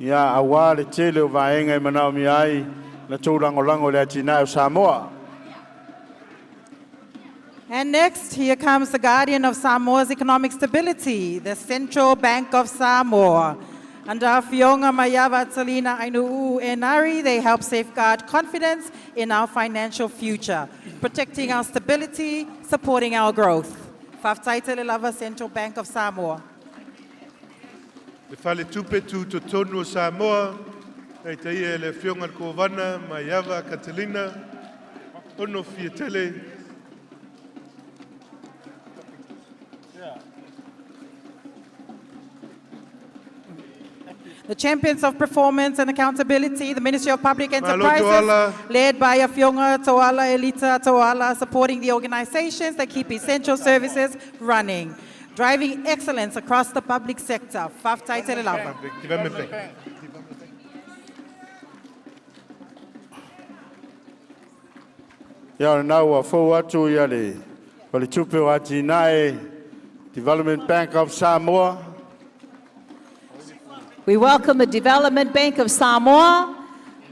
ia aua le tele o vaega e manaomia ai la outou lagolago i le atinae o Samoa. And next, here comes the guardian of Samoa's economic stability, the Central Bank of Samoa. Under Afioga Maiava Talina Ainuu Enari, they help safeguard confidence in our financial future, protecting our stability, supporting our growth. Faafetai tele lava, Central Bank of Samoa. Le Faletupe Tutotonu o Samoa, taitaia e le Afioga i le Kovana Maiava Catalina, ono fia tele. The champions of performance and accountability, the Ministry of Public Malo Enterprises, Toala. led by Afioga Toala Elita Toala, supporting the organizations that keep essential services running, driving excellence across the public sector. Faafetai tele lava. Development Bank. Ia o lena ua fou atu ia le Faletupe o Atinae, Development Bank of Samoa. We welcome the Development Bank of Samoa.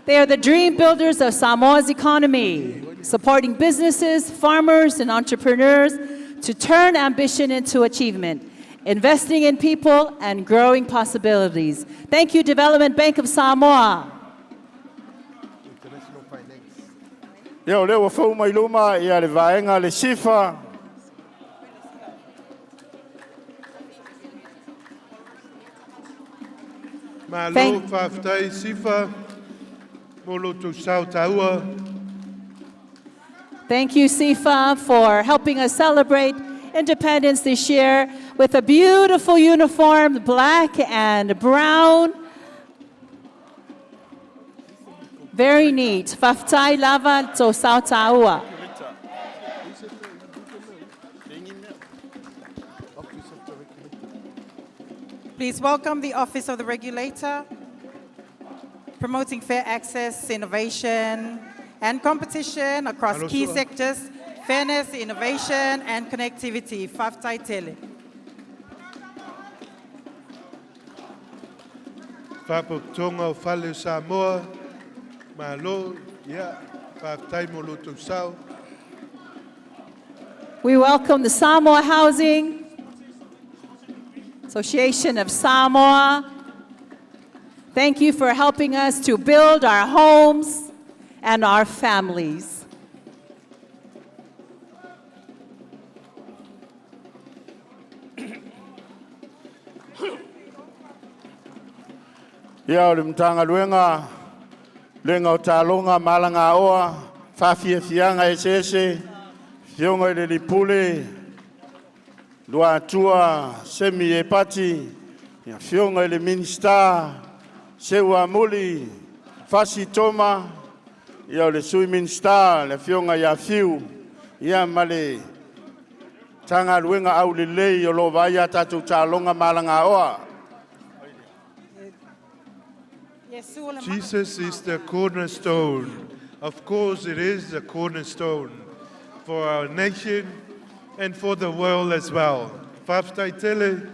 They are the dream builders of Samoa's economy, supporting businesses, farmers, and entrepreneurs to turn ambition into achievement, investing in people and growing possibilities. Thank you, Development Bank of Samoa. International Finance. Ia o lea ua fou mai luma ia le vaega le SIFA. Malo faafetai SIFA mo lo outou sao taua. Thank you, SIFA, for helping us celebrate independence this year with a beautiful uniform, black and brown. Very neat. Faafetai lava tou sao taua. Please welcome the Office of the Regulator, promoting fair access, innovation, and competition across key Alosoa. sectors, fairness, innovation, and connectivity. Faafetai tele. Faalapotopotoga o Fale o Samoa, malo, ia, faafetai mo lo outou sao. We welcome the Samoa Housing Association of Samoa. Thank you for helping us to build our homes and our families. Ia o le Matagaluega Luega o Taaloga ma Alagaoa, Faafiafiaga Eseese, Afioga i le Alii Pule, Luatua Semi Epati, Afioga i le Minisita Seuamuli Fasi Toma, ia o le Sui Minisita le Afioga ia Fiu, ia ma le Matagaluega aulelei o lo o vaaia a tatou taaloga ma alagaoa. Jesus is the cornerstone. Of course, it is the cornerstone for our nation and for the world as well. Faafetai tele.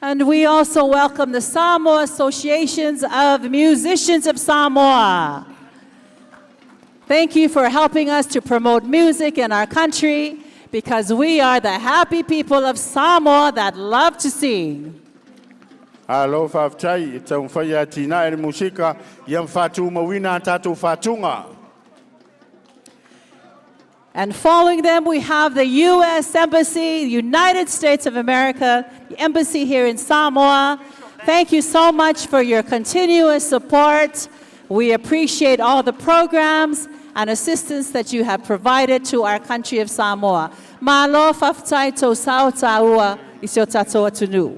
And we also welcome the Samoa Associations of Musicians of Samoa. Thank you for helping us to promote music in our country because we are the happy people of Samoa that love to sing. Malo faafetai e taumafai e atinae le musika ia ma faatumauina a tatou faatuga. And following them, we have the U.S. Embassy, United States of America, the embassy here in Samoa. Thank you so much for your continuous support. We appreciate all the programs and assistance that you have provided to our country of Samoa. Malo faafetai tou sao taua I si o tatou atunuu.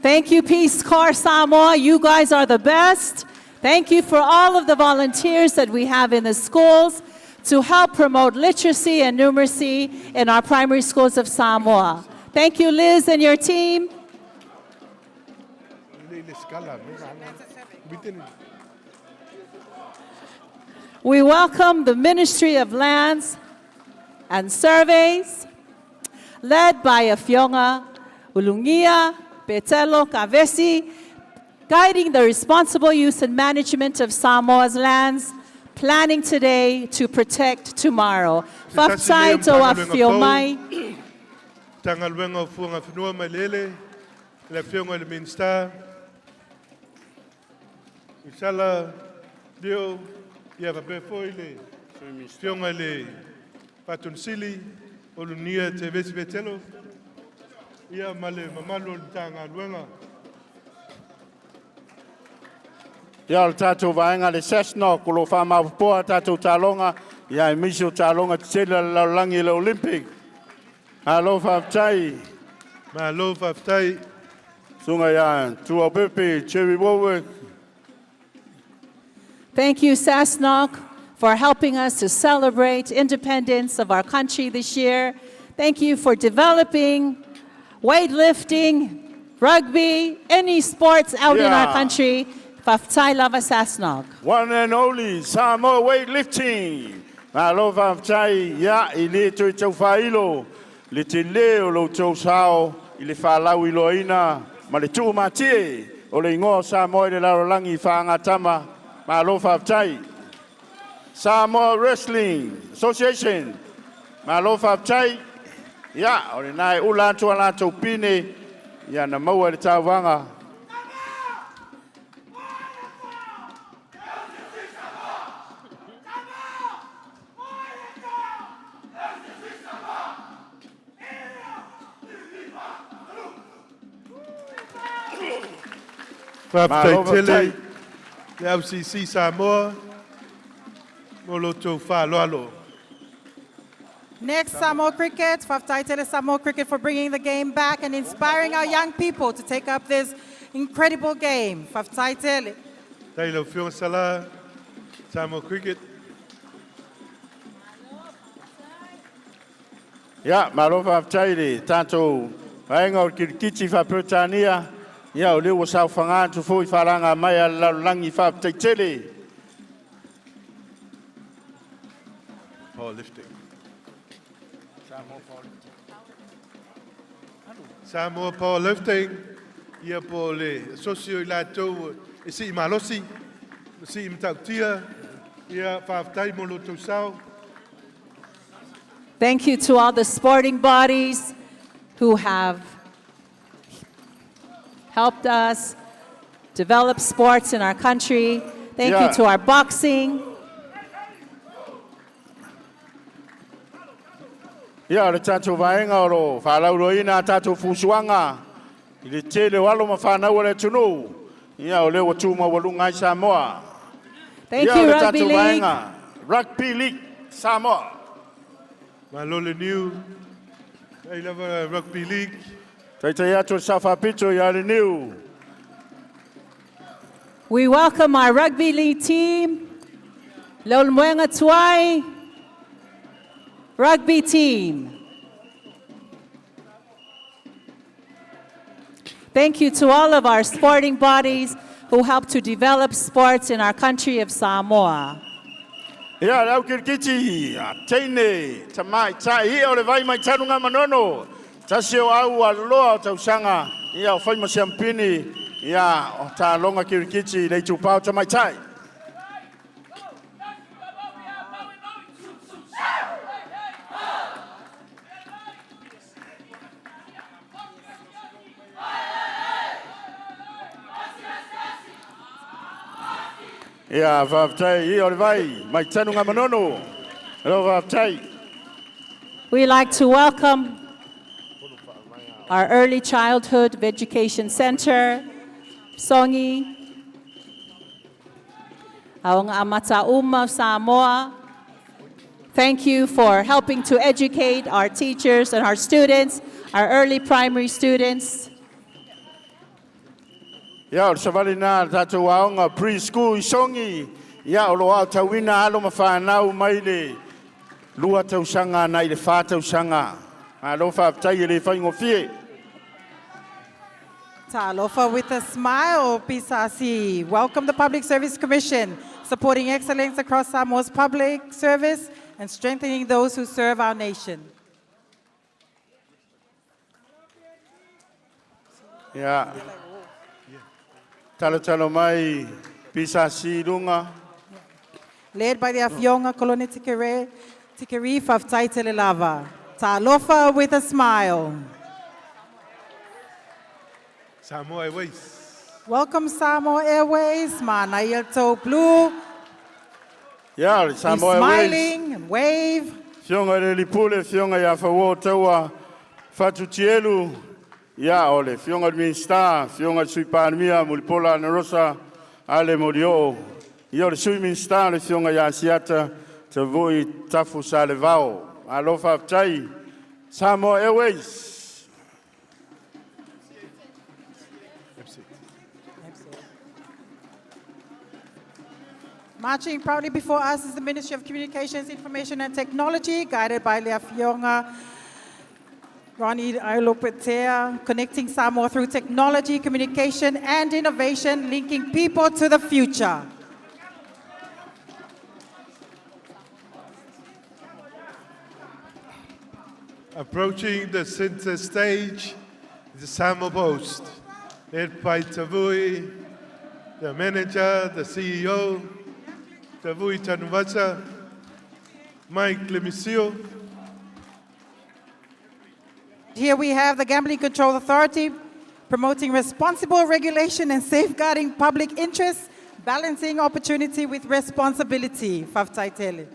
Thank you, Peace Corps Samoa. You guys are the best. Thank you for all of the volunteers that we have in the schools to help promote literacy and numeracy in our primary schools of Samoa. Thank you, Liz and your team. Le scala, no? We welcome the Ministry of Lands and Surveys, led by Afioga Ulugia Petelo Kavesi, guiding the responsible use and management of Samoa's lands, planning today to protect tomorrow. Faafetai tou afifio mai. Matagaluega o Fuagafanua ma Eleele, le Afioga i le Minisita, Isala Leo, ia faapea foi le Afioga i le Faatonusili, Ulugia Tevesi Petelo, ia ma le mamalu o le Matagaluega. Ia o le tatou vaega le SASNOC o lo o faamaopoopoa a tatou taaloga, ia aemaise o taaloga tetele a le lalolagi le Olympic. Malo faafetai. Malo faafetai. Susuga ia Tuapepe Jerry Warwick. Thank you, SASNOC, for helping us to celebrate independence of our country this year. Thank you for developing weightlifting, rugby, any sports out in our country. Faafetai lava SASNOC. One and only Samoa Weightlifting. Malo faafetai, ia e le toe tau faailo le tele o lo outou sao i le faalauiloaina ma le tuumatie o le igoa o Samoa i le lalolagi faagatama. Malo faafetai. Samoa Wrestling Association. Malo faafetai. Ia, o lena e ula atu a latou pine, ia na maua i le tauvaga. Faafetai Malo tele faafetai. Le LCC Samoa mo lo outou faaaloalo. Next, Samoa Cricket. Fa'afetai Samoa Cricket for bringing the game back and inspiring our young people to take up this incredible game. Fa'afetai tele. Tai lau Fionga Sala, Samoa Cricket. Ia, malo faafetai le tatou vaega o le kirikiti faa-Peretania. Ia, o lea ua saofaga atu foi faalaga mai a le lalolagi faafetai tele. Powerlifting. Samoa Powerlifting, ia po o le asosi o i latou e sii malosi, sii matautia, ia faafetai mo lo outou sao. Thank you to all the sporting bodies who have helped us develop sports in our country. Thank you to our boxing. Ia, o le tatou vaega o lo o faalauiloaina a tatou fusuaga i le tele o alo ma fanau a le atunuu. Ia, o lea ua tu maualuga ai Samoa. Thank Ia, you, o le Rugby tatou League. vaega Rugby League Samoa. Malo le niu, ai lava Rugby League. Taitai atu le sao faapito ia le niu. We welcome our rugby league team, Leulumoega Tuai rugby team. Thank you to all of our sporting bodies who help to develop sports in our country of Samoa. Ia, le au kirikiti, a teine, tamaitai, ia o le vai mai tanu ngā manono. Tasi o au a loa o tausaga, ia o fai ma siampini, ia o tāloga kirikiti i le itupā o tamaitai. Ia, faafetai, ia o le vai, mai tanu ngā manono. Alo faafetai. We like to welcome our Early Childhood Education Center, Sogi, Aoga Amata Uma of Samoa. Thank you for helping to educate our teachers and our students, our early primary students. Ia, o le savali lena a le tatou aoga preschool i Sogi. Ia, o lo o aotauina alo ma fanau mai le 2 tausaga agai le 4 tausaga. Malo faafetai e le faigofie. Talofa with a smile, PSRC. Welcome the Public Service Commission, supporting excellence across Samoa's public service and strengthening those who serve our nation. Ia, talotalo mai PSRC i luga. Led by the Afioga Kolone Tikere, Tikeri Fa'afetai tele lava. Talofa with a smile. Samoa Airways. Welcome Samoa Airways, Manaia Tau Blue. Ia, le Be Samoa Airways. smiling and wave. Fionga le Lipule, fionga ia Fauo Taua, Fatu Tielu, ia o le fionga le Minista, fionga le Sui Palemia, Mulipola Anarosa, Ale Molioo, ia o le Sui Minista, le fionga ia Asiata, Tavui Tafu Salevao. Malo faafetai, Samoa Airways. Marching proudly before us is the Ministry of Communications, Information and Technology, guided by le Afioga Ronnie Ailopetea, connecting Samoa through technology, communication, and innovation, linking people to the future. Approaching the center stage, the Samoa Post, led by Tavui, the manager, the CEO, Tavui Tanuvasa, Mike Lemisio. Here we have the Gambling Control Authority promoting responsible regulation and safeguarding public interests, balancing opportunity with responsibility. Fa'afetai tele.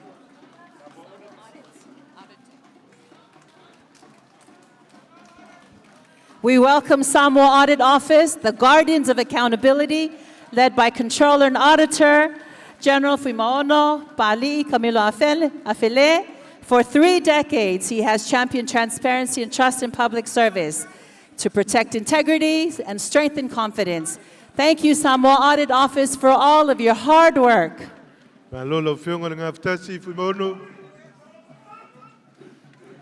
We welcome Samoa Audit Office, the Guardians of Accountability, led by Controller and Auditor General Fuimaono Pali Camilo Afele. For three decades, he has championed transparency and trust in public service to protect integrity and strengthen confidence. Thank you, Samoa Audit Office, for all of your hard work. Malo lau Afioga i le Gafatasi Fuimaono.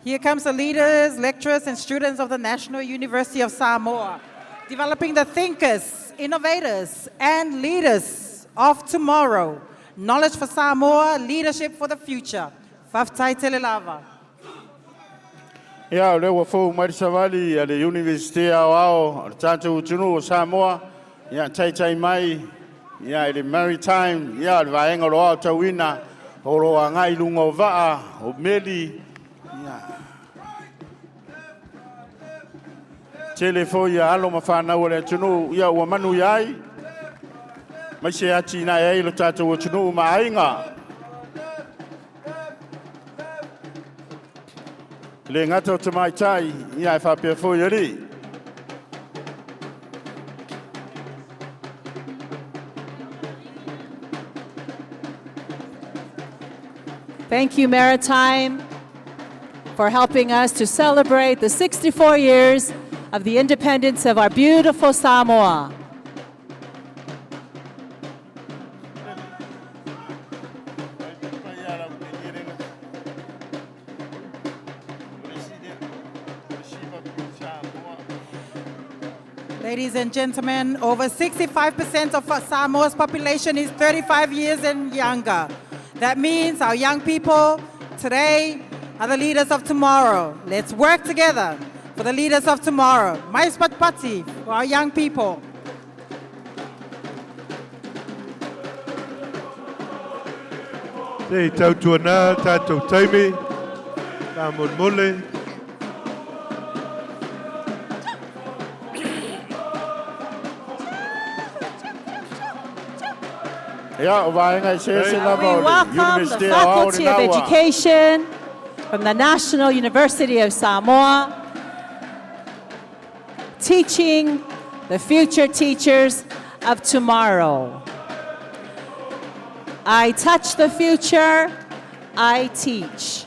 Here comes the leaders, lecturers, and students of the National University of Samoa, developing the thinkers, innovators, and leaders of tomorrow. Knowledge for Samoa, leadership for the future. Faafetai tele lava. Ia, o lea ua fou mai le savali a le Iunivesite Aoao a le tatou atunuu o Samoa, ia, taitai mai, ia, i le Maritime, ia, o le vaega o lo o aotauina, o lo o agai i luga o vaa, o meli, ia. Tele foi ia alo ma fanau a le atunuu, ia, ua manuia ai, aemaise atinae ai lo tatou atunuu ma aiga. E le gata o tamaitai, ia ae faapea foi alii. Thank you, Maritime, for helping us to celebrate the 64 years of the independence of our beautiful Samoa. Ladies and gentlemen, over 65% of Samoa's population is 35 years and younger. That means our young people today are the leaders of tomorrow. Let's work together for the leaders of tomorrow. My spot party for our young people. Se i tautuanā tātou taimi, faamolemole. Ia, o vaega eseese lava We o le welcome the Iunivesite Aoao Faculty of lena ua Education from the National University of Samoa, teaching the future teachers of tomorrow. I touch the future, I teach.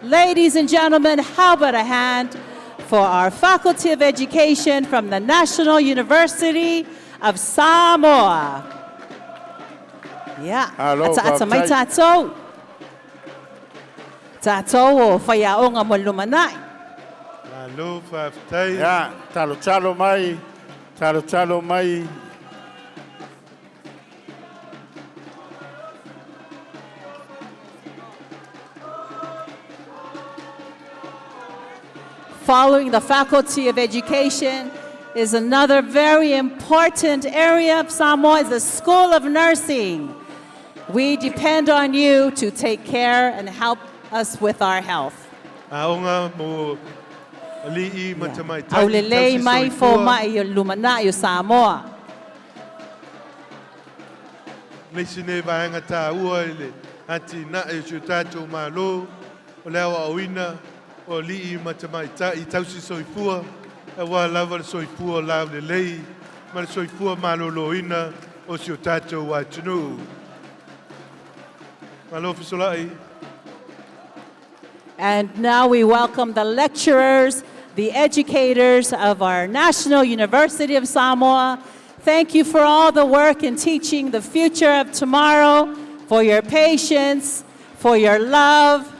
Ladies and gentlemen, how about a hand for our Faculty of Education from the National University of Samoa? Yeah. Alo, Ata ata mai faafetai. tātou. Tātou o whaiaonga mo lumanai. Malo faafetai. Ia, talotalo mai, talotalo mai. Following the Faculty of Education is another very important area of Samoa, is the School of Nursing. We depend on you to take care and help us with our health. Aoga mo alii ma tamaitai Aulelei tausi mai fo soifua. mai o lumanai o Samoa. Le isi nei vaega taua i le atinae o si o tatou Malo, o le aoaoina o alii ma tamaitai tausi soifua, aua lava le soifua laulelei ma le soifua maloloina o si o tatou atunuu. Malo fesolai. And now we welcome the lecturers, the educators of our National University of Samoa. Thank you for all the work in teaching the future of tomorrow, for your patience, for your love,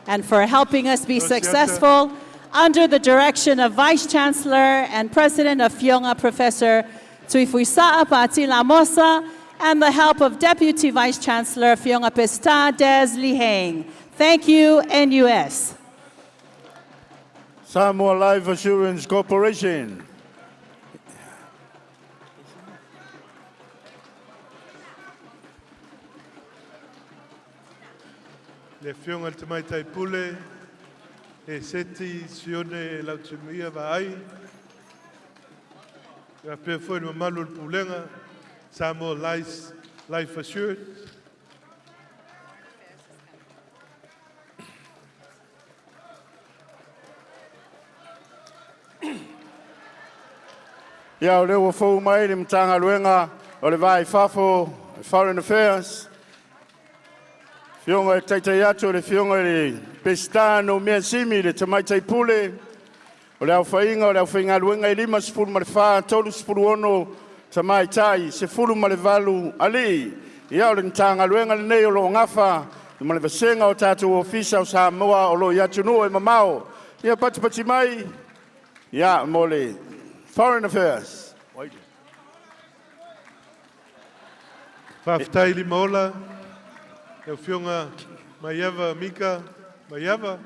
and for helping us be successful under the direction of Vice Chancellor and President of Afioga Professor Tuifuisa'a Pati Lamosa and the help of Deputy Vice Chancellor Afioga Pesita Des Liheng. Thank you, NUS. Samoa Life Assurance Corporation. Le Afioga i le Tamaitai Pule, Heseti Sione Lautimuia Vaai, faapea foi le mamalu o le Pulega, Samoa Life, Life Assurance. Ia, o lea ua fou mai le Matagaluega o le Va i Fafo, Foreign Affairs. Fioga e taitai atu o le fioga i le Pesita no mea simi le tamaitai pule o le aofaiga o le aufaigaluega e 54, 36 tamaitai, 18 alii. Ia o le Matagaluega lenei o lo o gafa ma le vasega o tatou Ofisa o Samoa o lo o i atunuu e mamao. Ia patipati mai ia mo le Foreign Affairs. Faafetai Limaola, lau Afioga Maiava Mika Maiava.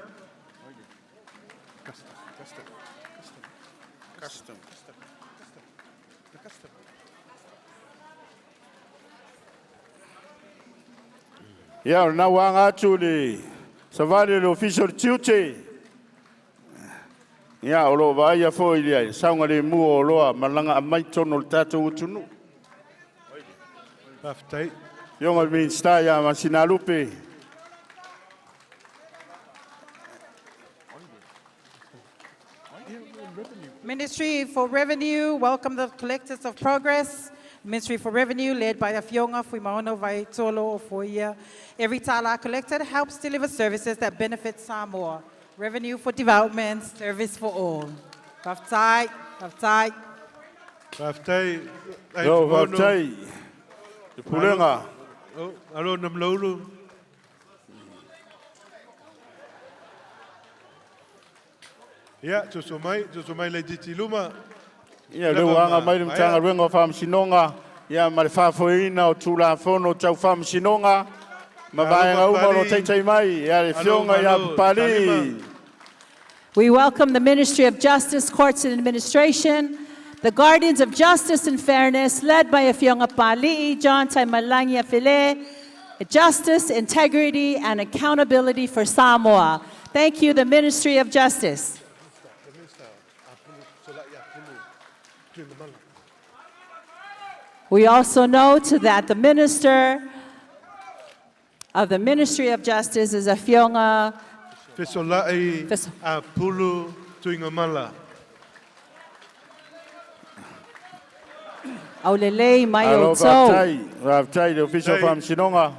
Ia, o lena ua aga atu le savali o le Ofisa o le Tiute. Ia, o lo o vaaia foi le saogalemu o oloa malaga aumai totonu o le tatou atunuu. Faafetai. Afioga i le Minisita ia Masinalupe. Ministry for Revenue, welcome the collectors of progress. Ministry for Revenue, led by Afioga Fuimaono Vaitolo Ofoia. Every tala collected helps deliver services that benefit Samoa. Revenue for development, service for all. Faafetai, faafetai. Faafetai. Yo, faafetai. Le Pulega. Oh, alo Namlaulu. Ia, soso mai, soso mai le titi luma. Ia, le ua aga mai le Matagaluega o Faamasinoga, ia ma le faafoeina o Tulafono tau Faamasinoga, ma vaega uma o lo o taitai mai, ia le Afioga ia Papalii. We welcome the Ministry of Justice, Courts and Administration, the Guardians of Justice and Fairness, led by Afioga Pali'i John Taimalagi Afele, Justice, Integrity, and Accountability for Samoa. Thank you, the Ministry of Justice. We also note that the Minister of the Ministry of Justice is Afioga Fesola'i Apulu Tuigamala. Aulelei mai Alo, outou. faafetai, faafetai i le Ofisa o Faamasinoga,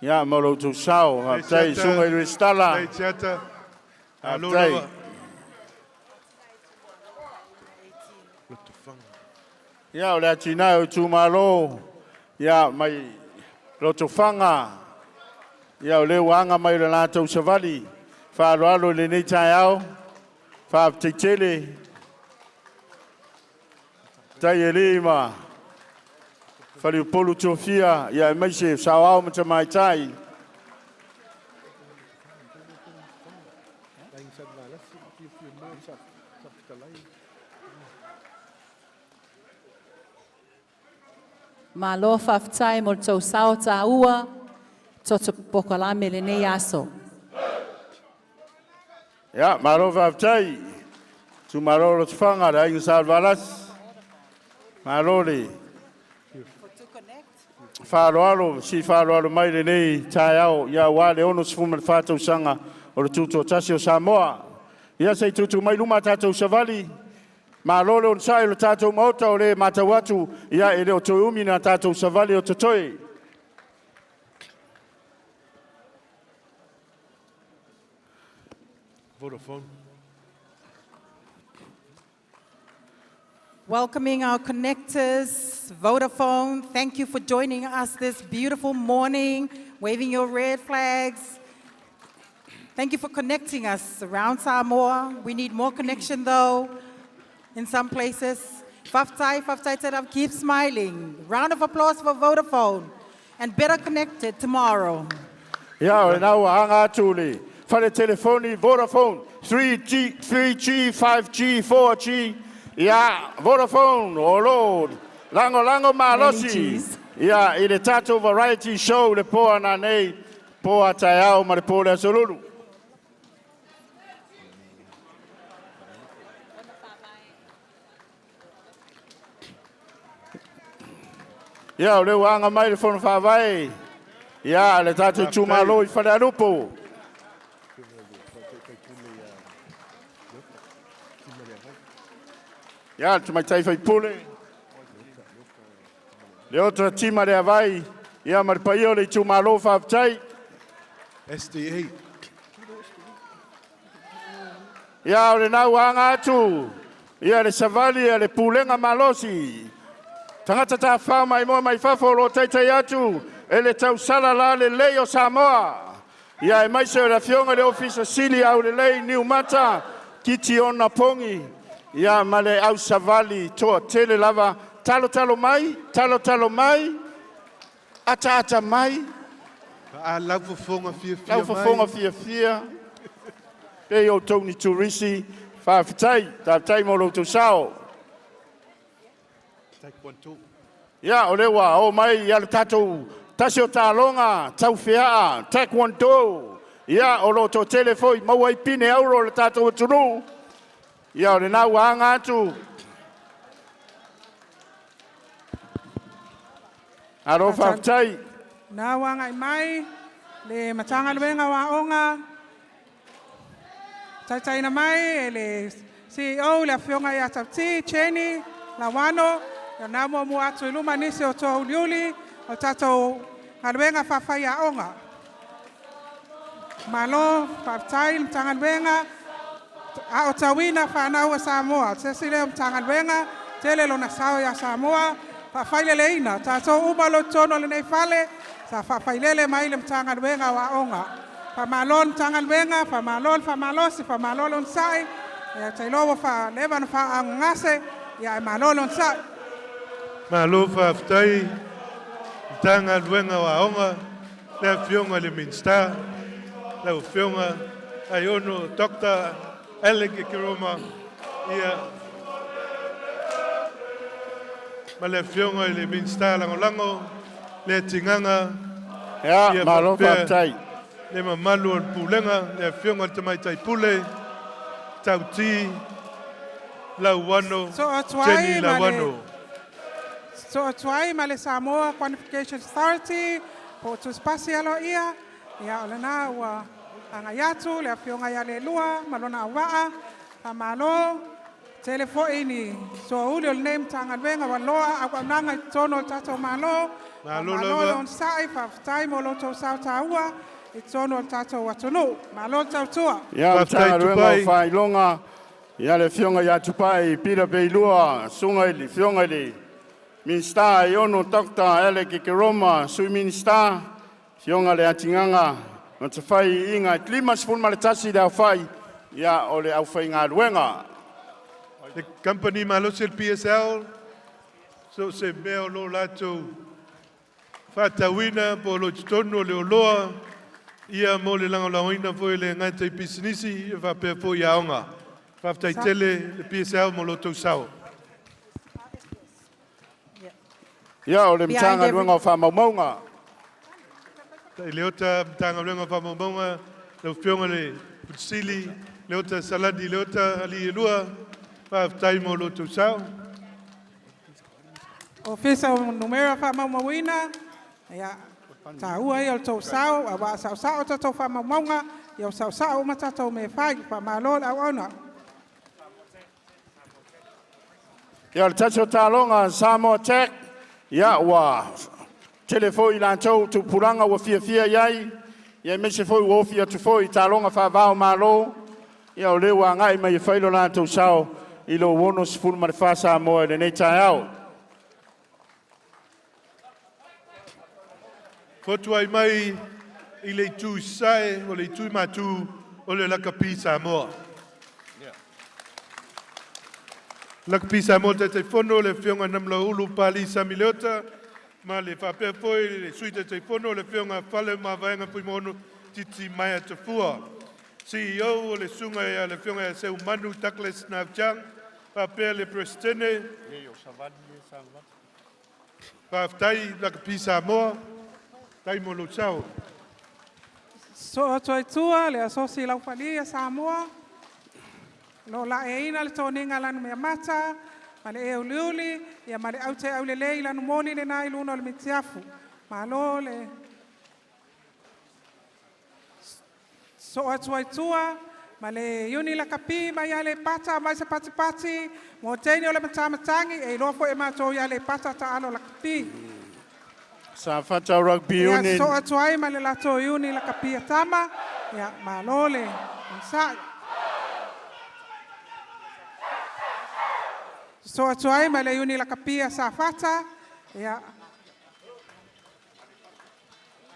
ia ma lo outou sao, faafetai i susuga i le Resitala. Lei Tiata. Alo Faafetai. lava. Ia, o le atinae o itumalo, ia, mai Lotofaga, ia, o lea ua aga mai le latou savali, faaaloalo i lenei taeao, faafetai tele, tai e alii ma faleupolu tofia, ia aemaise o saoao ma tamaitai. Malo faafetai mo le tou sao tāua, toto pokalame lenei aso. Ia, malo faafetai. Itumalo o Lotofaga, le Aiga Salevalasi. Malo le faaaloalo, si faaaloalo mai lenei taeao, ia aua le 64 tausaga o le Tutoatasi o Samoa. Ia se i tutu mai luma a tatou savali, malo le onosai o le tatou maota o le matau atu, ia e le o toe umi na tatou savali o totoe. Vodafone. Welcoming our connectors, Vodafone. Thank you for joining us this beautiful morning, waving your red flags. Thank you for connecting us around Samoa. We need more connection though in some places. Faafetai, faafetai tele, keep smiling. Round of applause for Vodafone and better connected tomorrow. Ia, o lena ua aga atu le fale telefoni Vodafone 3G, 3G, 5G, 4G. Ia, Vodafone, o lo lagolago malosi. Ia, i le tatou variety show le po ana nei, po a taeao ma le po le aso lulu. Ia, o lea ua aga mai le fono faavae. Ia, le tatou itumalo i Falealupo. Ia, le tamaitai faipule. Le oto tima le avai. Ia, ma le paia o le itumalo faafetai. SDA. Ia o lena ua aga atu ia le savali a le pulega malosi. Tagata tafafao maimoa mai fafo o lo o taitai atu e le tausala lalelei o Samoa. Ia aemaise o le Afioga i le Ofisa Sili Aulelei Niumata Kitiona Pongi, ia ma le au savali toatele lava. Talo talo mai, talo talo mai, ataata mai, Faalaufofoga fiafia mai. Laufofoga fiafia, pei o outou ni turisi. Faafetai, faafetai mo lo outou sao. Taekwondo. Ia, o lea ua oo mai ia le tatou tasi o taaloga tau feaa Taekwondo. Ia, o lo o toatele foi maua ai pine auro o le tatou atunuu. Ia, o lena ua aga atu. Malo faafetai. Na ua agai mai le Matagaluega o Aoga, taitaiina mai e le CEO le Afioga ia Tauti Jenny Lauano. Ia na muamua atu i luma nisi o toa uliuli o tatou galuega faafaiaoga. Malo, faafetai le Matagaluega, a o tauina fanau a Samoa. Se isi lea o Matagaluega, tele lona sao ia Samoa, faafaileleina. Tatou uma o lo o i totonu o lenei fale, sa faafailele mai le Matagaluega o Aoga. Faamalo le Matagaluega, faamalo le faamalosi, faamalo le onosai. Ia ou te iloa ua faaleva ona faaaaogagase, ia ae malo le onosai. Malo faafetai, Matagaluega o Aoga, le Afioga i le Minisita, lau Afioga Aiono Dr. Alec Ekeroma, ia, ma le Afioga i le Minisita Lagolago, Leatigaga, Ia, malo faapea faafetai. Le mamalu o le Pulega, le Afioga i le Tamaitai Pule, Tauti Lauano, So atu Jenny ai ma le Lauano. So atu ai ma le Samoa Qualifications Authority po o tusipasi aloaia. Ia o lena ua agai atu le Afioga ia Leilua ma lona auvaa. Faamalo tele foi ni soauli o lenei Matagaluega ua loa auaunaga i totonu o le tatou Malo. Malo Faamalo lava. le onosai, faafetai mo lo outou sao taua i totonu o le tatou atunuu. Malo le tautua. Ia, Faafetai, Matagaluega o Tupai. Faailoga, ia le Afioga ia Tupai Peter Beilua, susuga i le Afioga i le Minisita Aiono Dr. Alec Ekeroma, Sui Minisita, Afioga Leatigaga Matafai Iiga, e 51 le aofai ia o le aufaigaluega. Le Kamupani Malosi o le PSL, so o se mea o lo o latou faatauina po o lo o i totonu o le oloa ia mo le lagolagoina foi e le gata i pisinisi ia faapea foi i aoga. Faafetai tele le PSL mo lo outou sao. Ia, o le Behind every Matagaluega o Faamaumauga. Leota Matagaluega o Faamaumauga, lau Afioga i le Ofisa Sili, Leota Salani Leota Alii e Lua, faafetai mo lo outou sao. Ofisa o Numera Faamaumauina, ia, taua ia o le tou sao, aua a saosao tatou faamaumauga, ia ua saosao uma tatou mea e fai. Faamalo le auauna. Ia, o le tasi o taaloga Samoa Tech, ia ua tele foi i latou tupulaga ua fiafia i ai, ia aemaise foi ua ofi atu foi i taaloga faava-o-Malo. Ia o lea ua agai mai e fai lo latou sao i lou 64 Samoa i lenei taeao. Fotuai mai i le itu i sae o le itu i matu o le Lakapi Samoa. Lakapi Samoa Taitaifono le Afioga Namulauulu Papalii Sami Leota ma le faapea foi le Sui Taitaifono le Afioga Faleomavaega Fuimaono Titimaea Tafua. CEO o le Susuga ia le Afioga ia Seumanu Douglas Nautianga faapea le Peresetene. Faafetai Lakapi Samoa, faafetai mo lou sao. So atu ai tua le asosi laufali a Samoa, lo laeina le toniga lanu meamata, ma le ea uliuli, ia ma le aute aulelei lanu moni lena i luna o le mitiafu. Malo le so atu ai tua ma le Iuni Lakapi mai Aleipata mai se patipati mo teine o le matamatagi e iloa foi e matou i Aleipata taalo lakapi. Safata Rugby Ia Union. sosoo atu ai ma le latou iuni lakapi a tama, ia malo le onosai. Sosoo atu ai ma le iuni lakapi a Safata, ia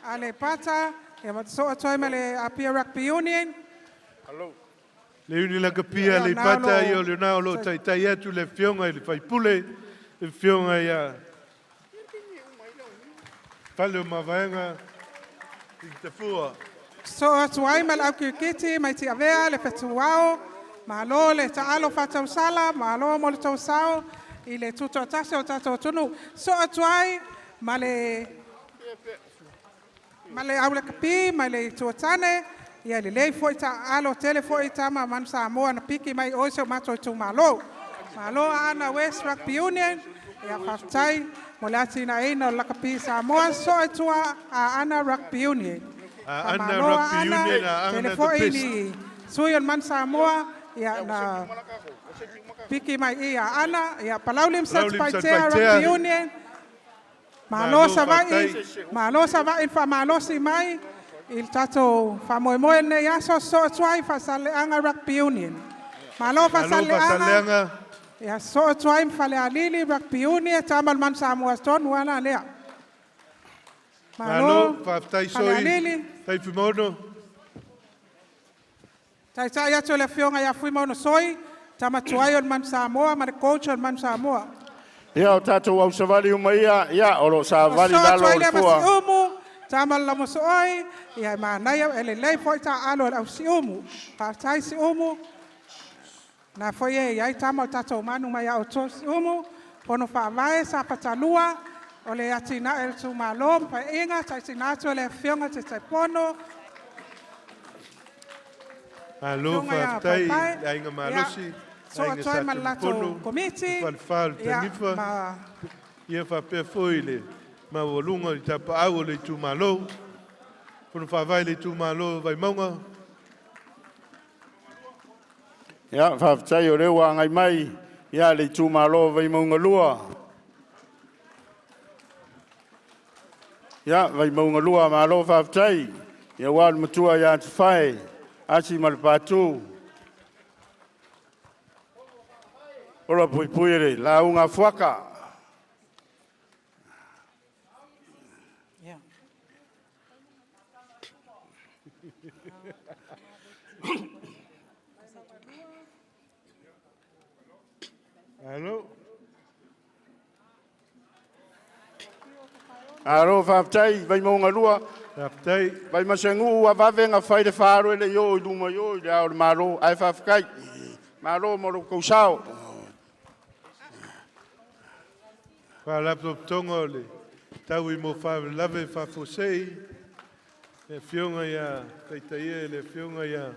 Aleipata, ia ma sosoo atu ai ma le Apia Rugby Union. Le iuni lakapi a Ia, na o Aleipata ia loo o lena o lo o taitai atu le afioga i le faipule, le afioga ia Faleomavaega Tafua. Sosoo atu ai ma le au kirikiti mai Tiavea le Fetuao, malo le taalo faatausala, malo mo le tou sao i le tutoatasi o le tatou atunuu. Sosoo atu ai ma le au lakapi mai le Itu o Tane, ia lelei foi taaalo, tele foi tama Manu Samoa na piki mai i si o matou itumalo. Malo Aana West Rugby Union, ia faafetai mo le atinaeina o le lakapi Samoa. Sosoo i tua Aana Rugby Union. Aana Faamalo Rugby Aana, Union, Aana tele the foi best. ni sui o le Manu Samoa, ia na piki mai i Aana, ia Palauli ma Palauli ma Satupaitea Satupaitea. Rugby Union. Malo Malo Savaii, faafetai. malo Savaii le faamalosi mai i le tatou faamoemoe i lenei aso. Sosoo atu ai Faasaleleaga Rugby Union. Malo Malo Faasaleleaga. Faasaleleaga. Ia sosoo atu ai ma Falealili Rugby Union, tama o le Manu Samoa tonu lava la lea. Malo Malo faafetai soi. Falealili. Tai Fuimono. Taitai atu le afioga ia Fuimono Soi, tama tuai o le Manu Samoa ma le coach o le Manu Samoa. Ia o tatou ausavali uma ia, ia o lo o savali Sosoo atu lalo o ai le le fua. Siumu, tama le Lamosooi, ia e manaia e lelei foi taaalo e le au Siumu. Faafetai Siumu, na foi e i ai tama o tatou manu mai a outou Siumu, Fono Faavae, Safatalua, o le atinae o le itumalo ma Paeaiga, taisina atu e le afioga Taitaifono, Malo Afioga ia faafetai Paepae, le Aiga ia, Malosi, sosoo Aiga atu ai ma le latou Satunumafono, komiti, Falefa o le ia, Tanifa, ma ia faapea foi le maualuga i le tapaau o le itumalo. Fono Faavae le itumalo o Vaimauga. Ia, faafetai o lea ua agai mai ia le itumalo o Vaimauga 2. Ia, Vaimauga 2, malo faafetai. Ia aua le matua ia Tufae, Asi ma le Patu. Ola puipui le lauga a Fuata. Malo. Alo, faafetai Vaimauga 2. Faafetai. Vaimasanuu ua vave ona fai le faalo e le i oo i luma i o i le ao o le Malo, ae faafetai. Malo mo lo outou sao. Faalapotopotoga o le Taui mo Faalavelave Faafuasei, le afioga ia taitaia e le afioga ia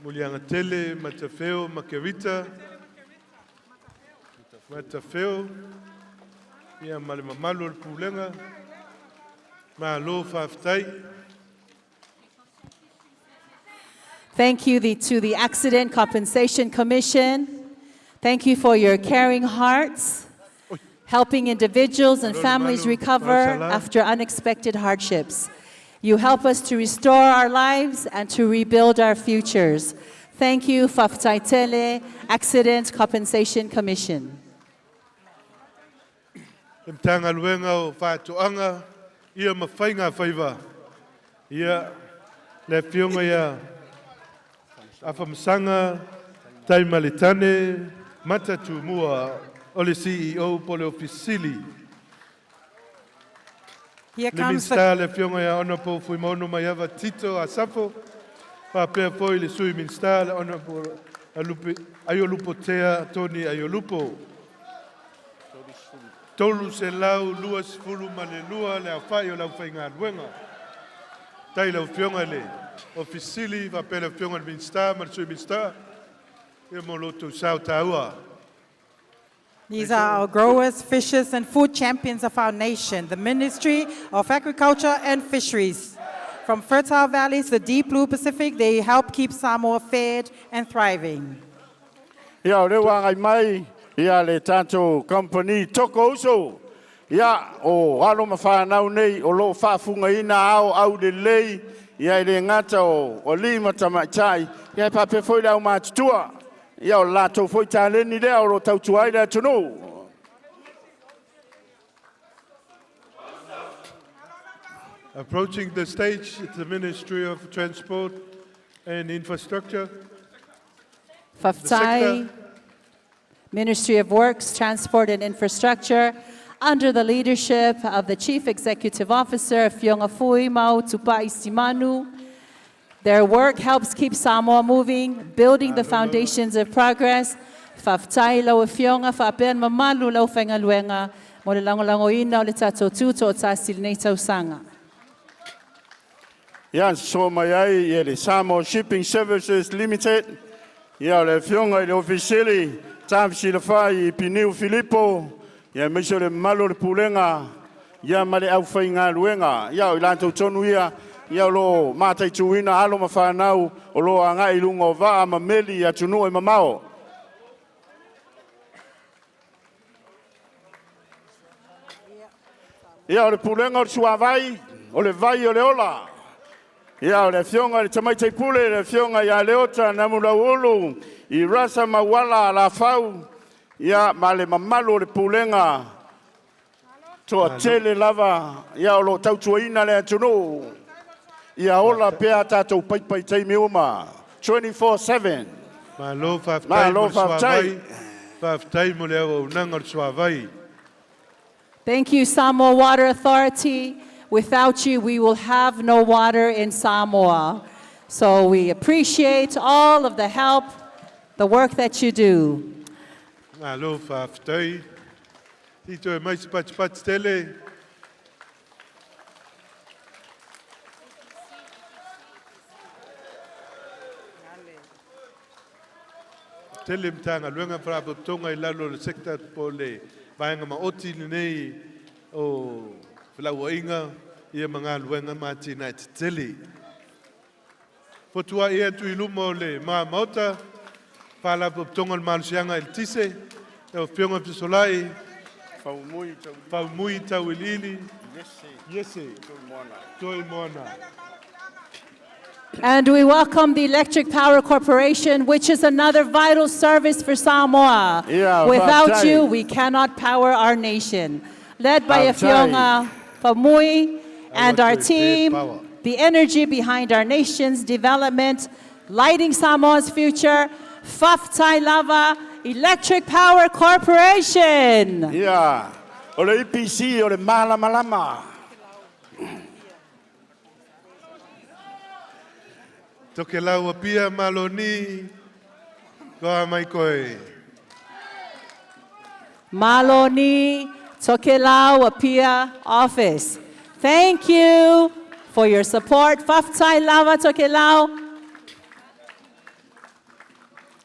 Muliagatele Matafeo Makerita, Matafeo, ia ma le mamalu o le Pulega, malo faafetai. Thank you to the Accident Compensation Commission. Thank you for your caring hearts, helping individuals and families recover after unexpected hardships. You help us to restore our lives and to rebuild our futures. Thank you, Faafetai tele Accident Compensation Commission. Le Matagaluega o Faatoaga ia ma Faiga Faiva. Ia le afioga ia Afamasaga Taimaletane Matatumua o le CEO po le Ofisa Sili. Here Le comes the Minisita le afioga ia Honorable Fuimaono Maiava Tito Asafo, faapea foi le Sui Minisita le Honorable Alupe, Aiolupotea Tony Aiolupo. 322 le aofai o le aufaigaluega. Tai lau afioga i le Ofisa Sili, faapea le afioga i le Minisita ma le Sui Minisita, ia mo lo outou sao taua. These are our growers, fishers, and food champions of our nation, the Ministry of Agriculture and Fisheries. From fertile valleys to the deep blue Pacific, they help keep Samoa fed and thriving. Ia, o lea ua agai mai ia le tatou company Toko Uso. Ia, o alo ma fanau nei o lo o faafugaina ao aulelei, ia e le gata o alii ma tamaitai, ia e faapea foi le aumatutua. Ia o le latou foi taleni lea o lo o tautua ai le atunuu. Approaching the stage, it's the Ministry of Transport and Infrastructure. The Faafetai, sector. Ministry of Works, Transport and Infrastructure, under the leadership of the Chief Executive Officer, Fionga Fuimau Tupai Simanu. Their work helps keep Samoa moving, building the foundations of progress. Faafetai lau afioga faapea mamalu le aufaigaluega mo le lagolagoina o le tatou tutoatasi i lenei tausaga. Ia so mai ai ia le Samoa Shipping Services Limited, ia o le afioga i le Ofisa Sili, Tafesilafai Piniu Filipo, ia aemaise o le mamalu o le Pulega, ia ma le aufaigaluega. Ia o i latou tonu ia, ia o lo o mataituina alo ma fanau o lo o agai i luga o vaa ma meli i atunuu e mamao. Ia o le Pulega o le Suavai, o le vai o le ola. Ia o le afioga i le Tamaitai Pule, le afioga ia Leota Namulauulu, i Rasa Mauala Lafau, ia ma le mamalu o le Pulega, toatele lava, ia o lo o tautuaina le atunuu. Ia ola pea tatou paipa i taimi uma. 24/7. Malo faafetai Malo mo le faafetai. suavai. Faafetai mo le auaunaga o le suavai. Thank you, Samoa Water Authority. Without you, we will have no water in Samoa. So we appreciate all of the help, the work that you do. Malo faafetai. Tito e mai se patipati tele. Tele Matagaluega Faalapotopotoga i lalo o le Sector po o le Vaega Maoti lenei o Felauaiga ia ma galuega ma atinae tetele. Fotuai atu i luma o le ma Maota, Faalapotopotoga o le Malosiaga Eletise, lau Afioga Fesolai Faumui Tauiliili Iese Toimoana. And we welcome the Electric Power Corporation, which is another vital service for Samoa. Yeah, Without faafetai. you, we cannot power our nation. Led by Faafetai. Afioga Famui and our to team, power. the energy behind our nation's development, lighting Samoa's future, Faafetai Lava Electric Power Corporation. Ia, o le EPC o le malamalama. Tokelau Apia Maloni, koa mai koe. Maloni Tokelau Apia Office. Thank you for your support. Faafetai Lava Tokelau.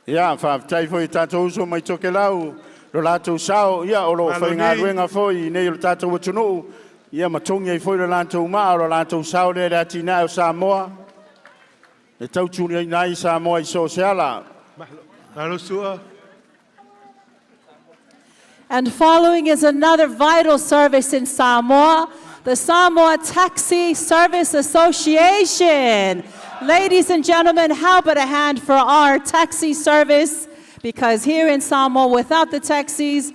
Ia, faafetai foi i tatou uso mai Tokelau, lo latou sao, ia o lo o Maloni. faigaluega foi i nei o le tatou atunuu, ia ma togi ai foi lo latou maa, o lo latou sao lea i le atinae o Samoa, e tautuaina ai Samoa i so o se ala. Malo sua. And following is another vital service in Samoa, the Samoa Taxi Service Association. Ladies and gentlemen, how about a hand for our taxi service? Because here in Samoa, without the taxis,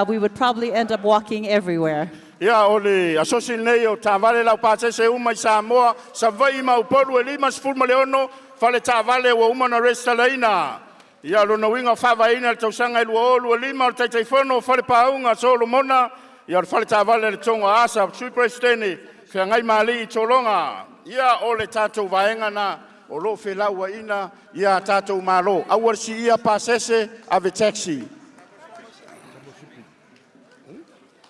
we would probably end up walking everywhere. Ia, o le asosi nei o taavale laupasese uma i Samoa, Savaii ma Upolu e 56 fale taavale ua uma na resitalaina. Ia, lona uiga faavaeina le tausaga e 2025 o le Taitaifono o Falepauga Solomona, ia o le fale taavale le Toga Asa, Sui Peresetene, Feagai ma Alii Tologa. Ia, o le tatou vaega na o lo o felauaiga ia tatou malo. Aua le siia pasese, ave taxi.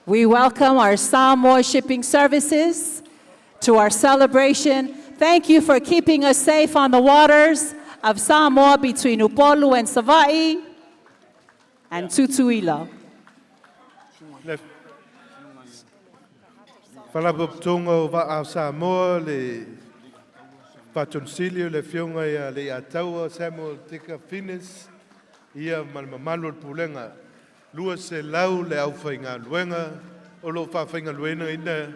We welcome our Samoa Shipping Services to our celebration. Thank you for keeping us safe on the waters of Samoa between Upolu and Savaii and Tutuila. Le Faalapotopotoga o Vaa o Samoa, le Faatonisili, le Afioga ia Leiataua Samuel Teka Fines, ia ma le mamalu o le Pulega. 200 le aufaigaluega. o lo o faafaigaluegaina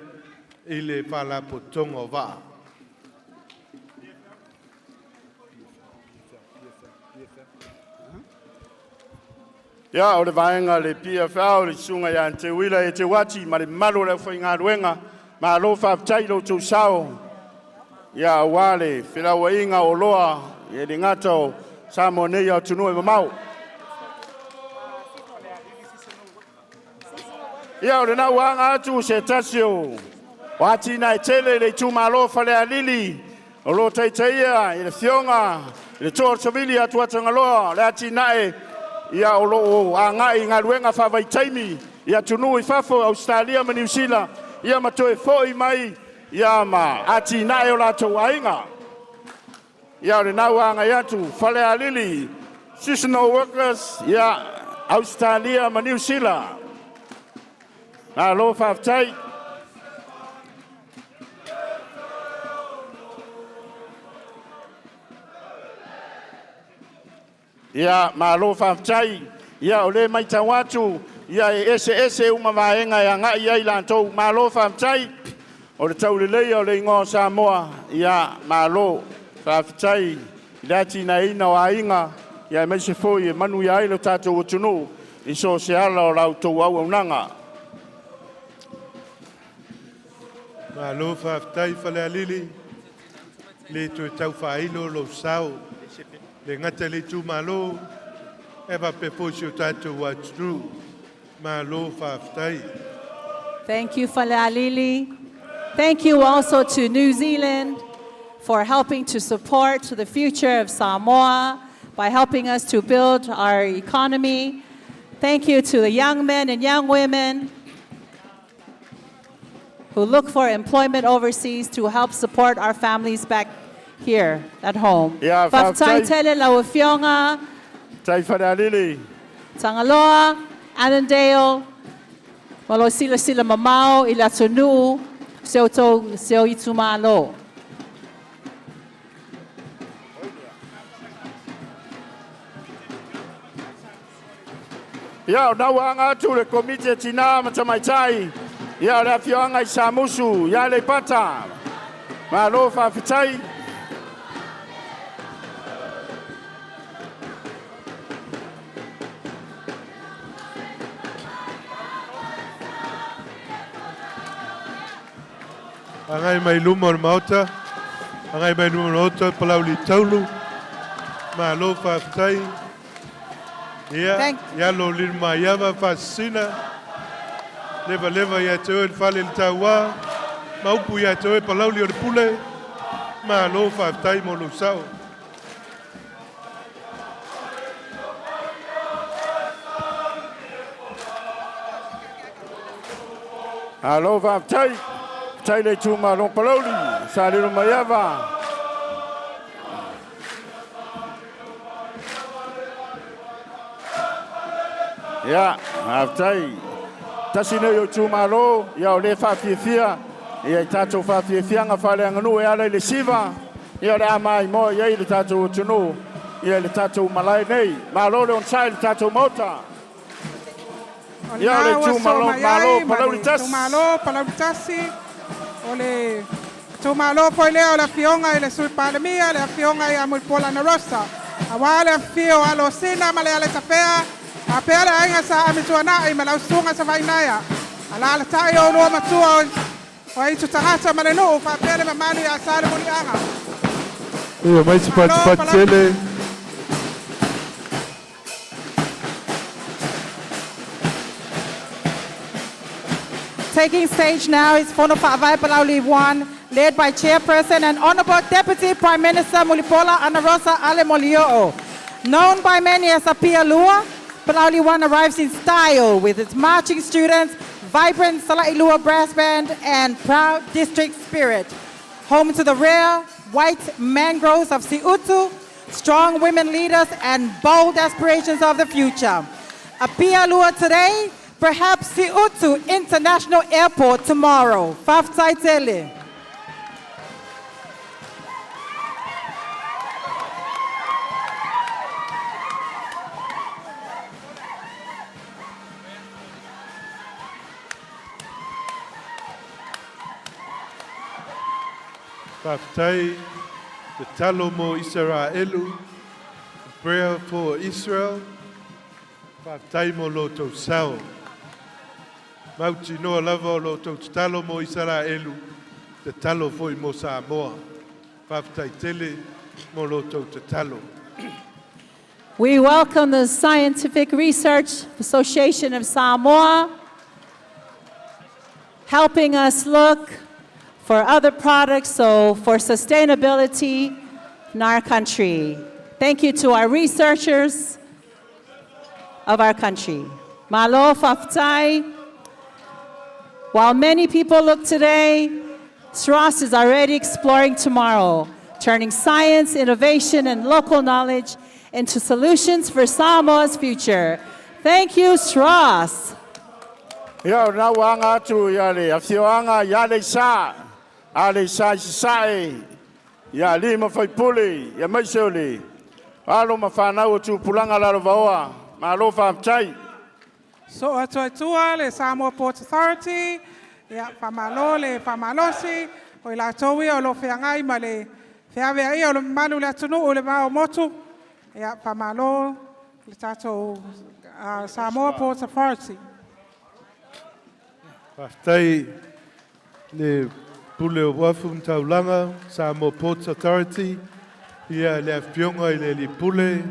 i le Faalapotopotoga o Vaa. Ia, o le vaega le PFL, le susuga ia Teuila Eteuati ma le mamalu o le aufaigaluega, malo faafetai i lo outou sao, ia aua le felauaiga o oloa, e le gata o Samoa nei a o atunuu e mamao. Ia o lena ua aga atu se tasi o atinae tele i le itumalo o Falealili o lo o taitaia i le afioga i le Toa o le Savili ia Tuatagaloa le atinae ia o lo o agai i galuega faavaitaimi i atunuu i fafo, Ausetalia ma Niu Sila, ia ma toe foi mai ia ma atinae o latou aiga. Ia o lena ua agai atu Falealili Seasonal Workers, ia Ausetalia ma Niu Sila. Malo faafetai. Ia, malo faafetai. Ia, o lea e matau atu, ia e eseese uma vaega e agai i ai latou. Malo faafetai. O le tauleleia o le igoa o Samoa, ia malo faafetai i le atinaeina o aiga, ia aemaise foi e manuia ai lo tatou atunuu i so o se ala o la outou auaunaga. Malo faafetai Falealili, le toe tau faailo lou sao, le gata i le itumalo, e faapea foi si o tatou atunuu. Malo faafetai. Thank you, Falealili. Thank you also to New Zealand for helping to support the future of Samoa by helping us to build our economy. Thank you to the young men and young women who look for employment overseas to help support our families back here at home. Ia, Faafetai faafetai. tele lau afioga. Tai Falealili. Tagaloa, Annandale, ma lo silasila mamao i le atunuu si outou si ou itumalo. Ia, o na ua aga atu le Komiti e Tinā ma Tamaitai, ia o le afioaga i Samusu, ia Aleipata. Malo faafetai. Agai mai luma o le Maota, agai mai luma o le Maota, Palauli Taulu, malo faafetai. Ia, ia lo lili maiava faasisina, leva leva ia te oe le fale le tauā, ma upu ia te oe Palauli o le Pule, malo faafetai mo lou sao. Malo faafetai. Faafetai le itumalo Palauli, sa lilo maiava. Ia, faafetai. Tasi nei o itumalo, ia o lea e faafiafia ia i tatou faafiafiaga faaleaganuu e ala i le siva, ia o le a maimoa i ai le tatou atunuu, ia i le tatou malae nei. Malo le onosai i le tatou Maota. O Ia o le lena ua itumalo mai malo ai ma Palauli le tasi. itumalo Palauli tasi, o le itumalo foi lea o le afioga i le Sui Palemia, le afioga ia Mulipola Anarosa, aua le afifio o Alosina ma le Aletapea, faapea le aiga Sa Amituanai ma lau susuga Savainaea, alalatai o oulua matua o aitu tagata ma le nuu, faapea le mamalu ia Salemuliaga. Ia mai se Malo patipati Palauli. tele. Taking stage now is Fono Faavae Palauli 1, led by Chairperson and Honorable Deputy Prime Minister Mulipola Anarosa Ale Molioo. Known by many as Apia Lua, Palauli 1 arrives in style with its marching students, vibrant Sala'ilua brass band, and proud district spirit. Home to the rare white mangroves of Siutu, strong women leaders, and bold aspirations of the future. Apia Lua today, perhaps Siutu International Airport tomorrow. Faafetai tele. Faafetai tatalo mo Isaraelu, prayer for Israel. Faafetai mo lo outou sao. Mautinoa lava o lo outou tatalo mo Isaraelu, tatalo foi mo Samoa. Faafetai tele mo lo outou tatalo. We welcome the Scientific Research Association of Samoa, helping us look for other products, so for sustainability in our country. Thank you to our researchers of our country. Malo faafetai. While many people look today, SROS is already exploring tomorrow, turning science, innovation, and local knowledge into solutions for Samoa's future. Thank you, SROS. Ia o na ua atu ia le afioaga i Aleisa, Aleisa i Sasae, ia alii ma faipule, ia maise o le alo ma fanau o tupulaga lalovaoa. Malo faafetai. So atu ai tua le Samoa Ports Authority, ia faamalo le faamalosi, o i latou ia o lo o feagai ma le feaveaia o le mamalu le atunuu le va o motu, ia faamalo le tatou Samoa Ports Authority. Faafetai le Pule o Uafu ma Taulaga, Samoa Ports Authority, ia le afioga i le alii pule,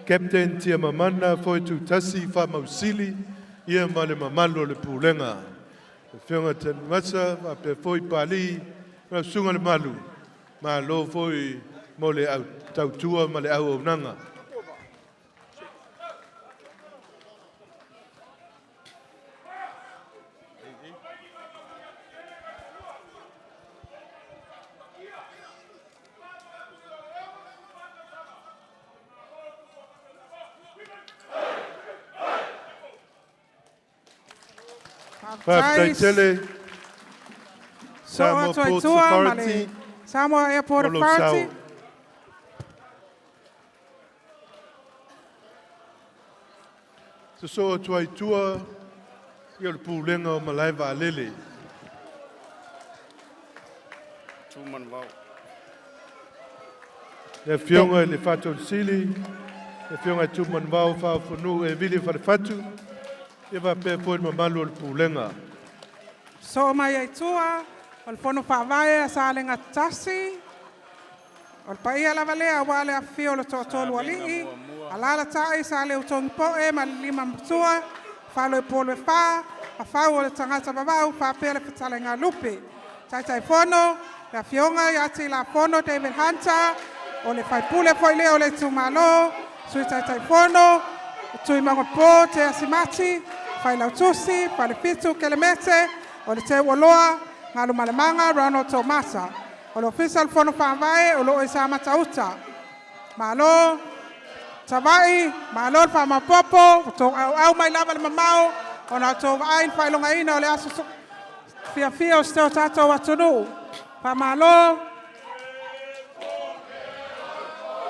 Captain Tiamamana Foe Tutasi Faamausili, ia ma le mamalu o le Pulega. Le afioga Tanuvasa, faapea foi Pali, lau susuga le malu, malo foi mo le au tautua ma le auaunaga. Faafetai tele So Samoa atu ai Ports tua ma le Authority Samoa Airport mo lou sao. Authority. Sosoo atu ai tua ia o le Pulega o Malae Vaalele. Tumanuvao. Le afioga i le Faatonu Sili, le afioga i Tumanuvao Faaufanuu e Vili Falefatu, ia faapea foi le mamalu o le Pulega. So mai ai tua, o le fono faavae a Salega Tasi, o le paia lava lea aua le afifio o le toatolu alii, alalatai sa le utogipoe ma le lima matua, falo i polo e fa, afau o le tagata vavau faapea le fetalaiga lupe. Taitaifono, le afioga ia Tilafono David Hunter, o le faipule foi lea o le itumalo, sui taitaifono, Tuimaugapo Te Asimati, Failautusi, Falefitu Kelemete, o le Teuoloa, Galumalemana Ronald Tomasa. O le Ofisa o le Fono Faavae o loo i Samatauta. Malo, Savaii, malo le faamapopo, ua outou auau mai lava le mamao, ona outou vaai le faailogaina o le aso fiafia o si o tatou atunuu. Faamalo,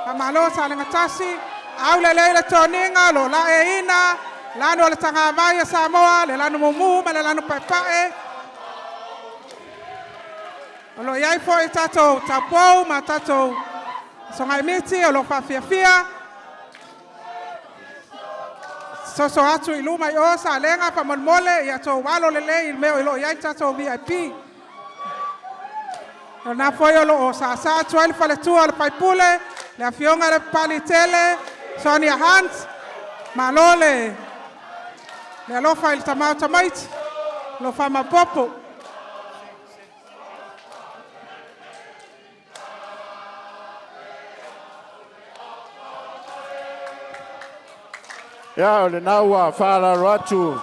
faamalo Salega Tasi, aulelei le toniga lo laeina, lanu o le tagavai a Samoa, le lanu mumu ma le lanu paepae. O lo o i ai foi tatou taupou ma tatou sogaimiti o lo o faafiafia. Soso atu i luma i o Salega faamolemole ia outou alo lelei i le mea o lo o i ai tatou VIP. O lena foi o lo o saasaa atu ai le faletua o le faipule, le afioga i le Papaliitele, Sonia Hunt. Malo le alofa i le tama o tamaiti, lo faamapopo. Ia o lena ua faalalo atu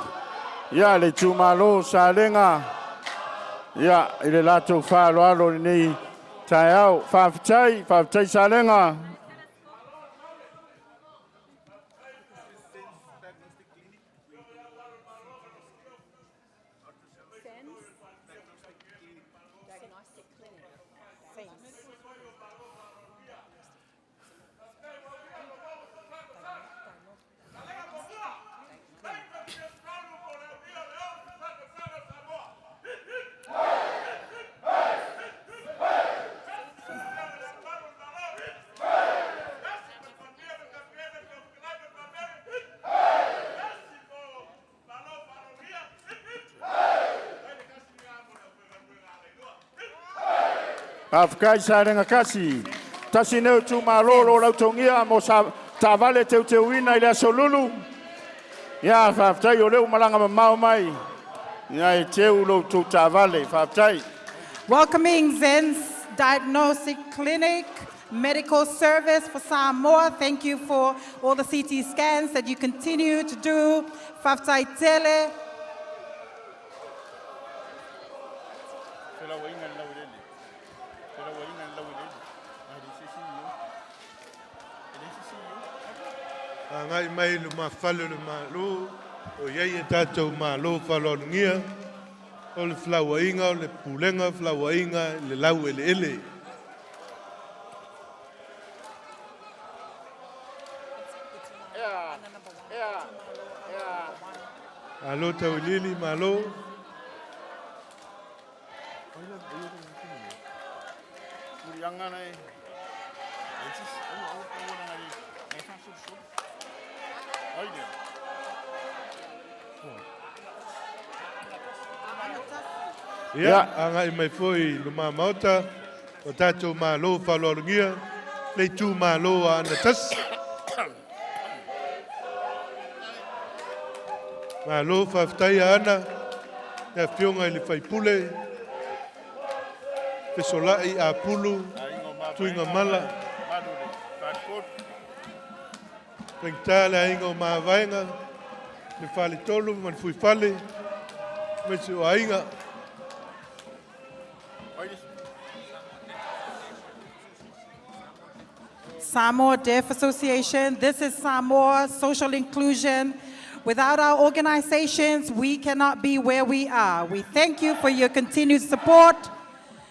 ia le itumalo Salega ia i le latou faaaloalo i lenei taeao. Faafetai, faafetai Salega. Faafetai Salega Kasi. Tasi nei o itumalo o lo o lautogia mo sa taavale teuteuina i le Aso Lulu. Ia, faafetai o lea ua malaga mamao mai, ia e teu lo outou taavale. Faafetai. Welcoming Zen's Diagnostic Clinic Medical Service for Samoa. Thank you for all the CT scans that you continue to do. Faafetai tele. Felauaiga i le laueleele. Felauaiga i le laueleele. A e leai se isi i o. E leai se isi i o. Agai mai i lumafale o le Malo, o i ai e tatou malo faaaloalogia, o le felauaiga o le Pulega o Felauaiga i le Laueleele. Malo tauiliili, malo. Ia, agai mai foi i luma maota o tatou malo faaaloalogia le itumalo o Aana Tasi. Malo faafetai Aana, le afioga i le faipule, Fesolai Apulu, Tuigamala, Faigata le aiga o Mavaega, le Faletolu ma le Fuifale, aemaise o aiga. Samoa Deaf Association. This is Samoa Social Inclusion. Without our organizations, we cannot be where we are. We thank you for your continued support.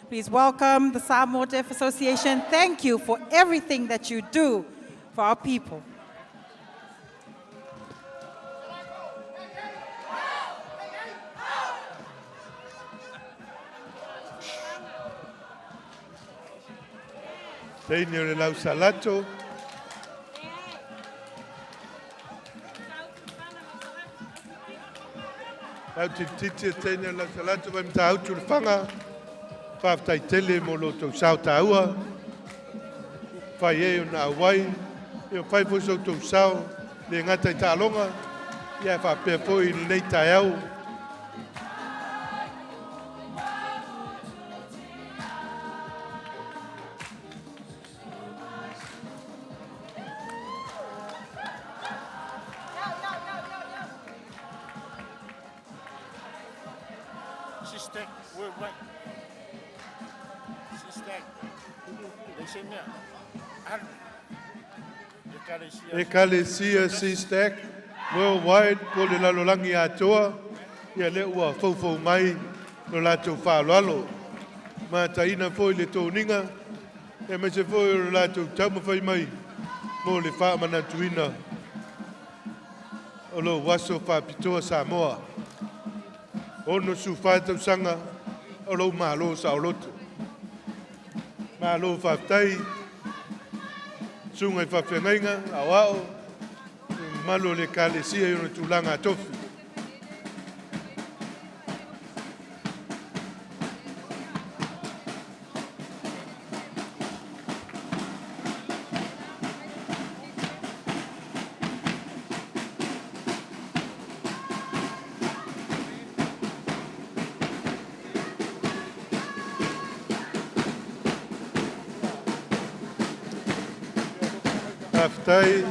Please welcome the Samoa Deaf Association. Thank you for everything that you do for our people. Teine o le lau salato. Lau tilititi e teine o le lau salato mai Matautu le Faga. Faafetai tele mo lo outou sao taua. Fai e ona auai. E fai foi so outou sao le gata i taaloga. Ia e faapea foi i lenei taeao. Sister, worldwide. Sister, leai se mea. Alu. Ekalesia. Ekalesia SEASTAC Worldwide po le lalolagi atoa, ia lea ua foufou mai lo latou faaaloalo. Mataina foi le toniga, aemaise foi o le latou taumafai mai mo le faamanatuina o lou aso faapitoa Samoa. 64 tausaga o lou malo saoloto. Malo faafetai, susuga i faafeagaiga, aoao, mamalu o le Ekalesia i ona tulaga tofi. Faafetai,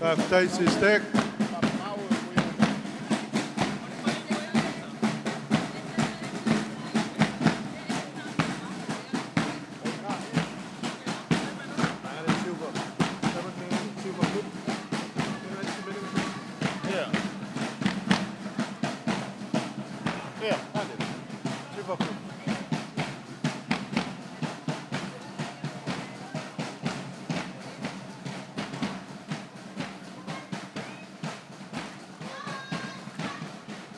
faafetai SEASTAC.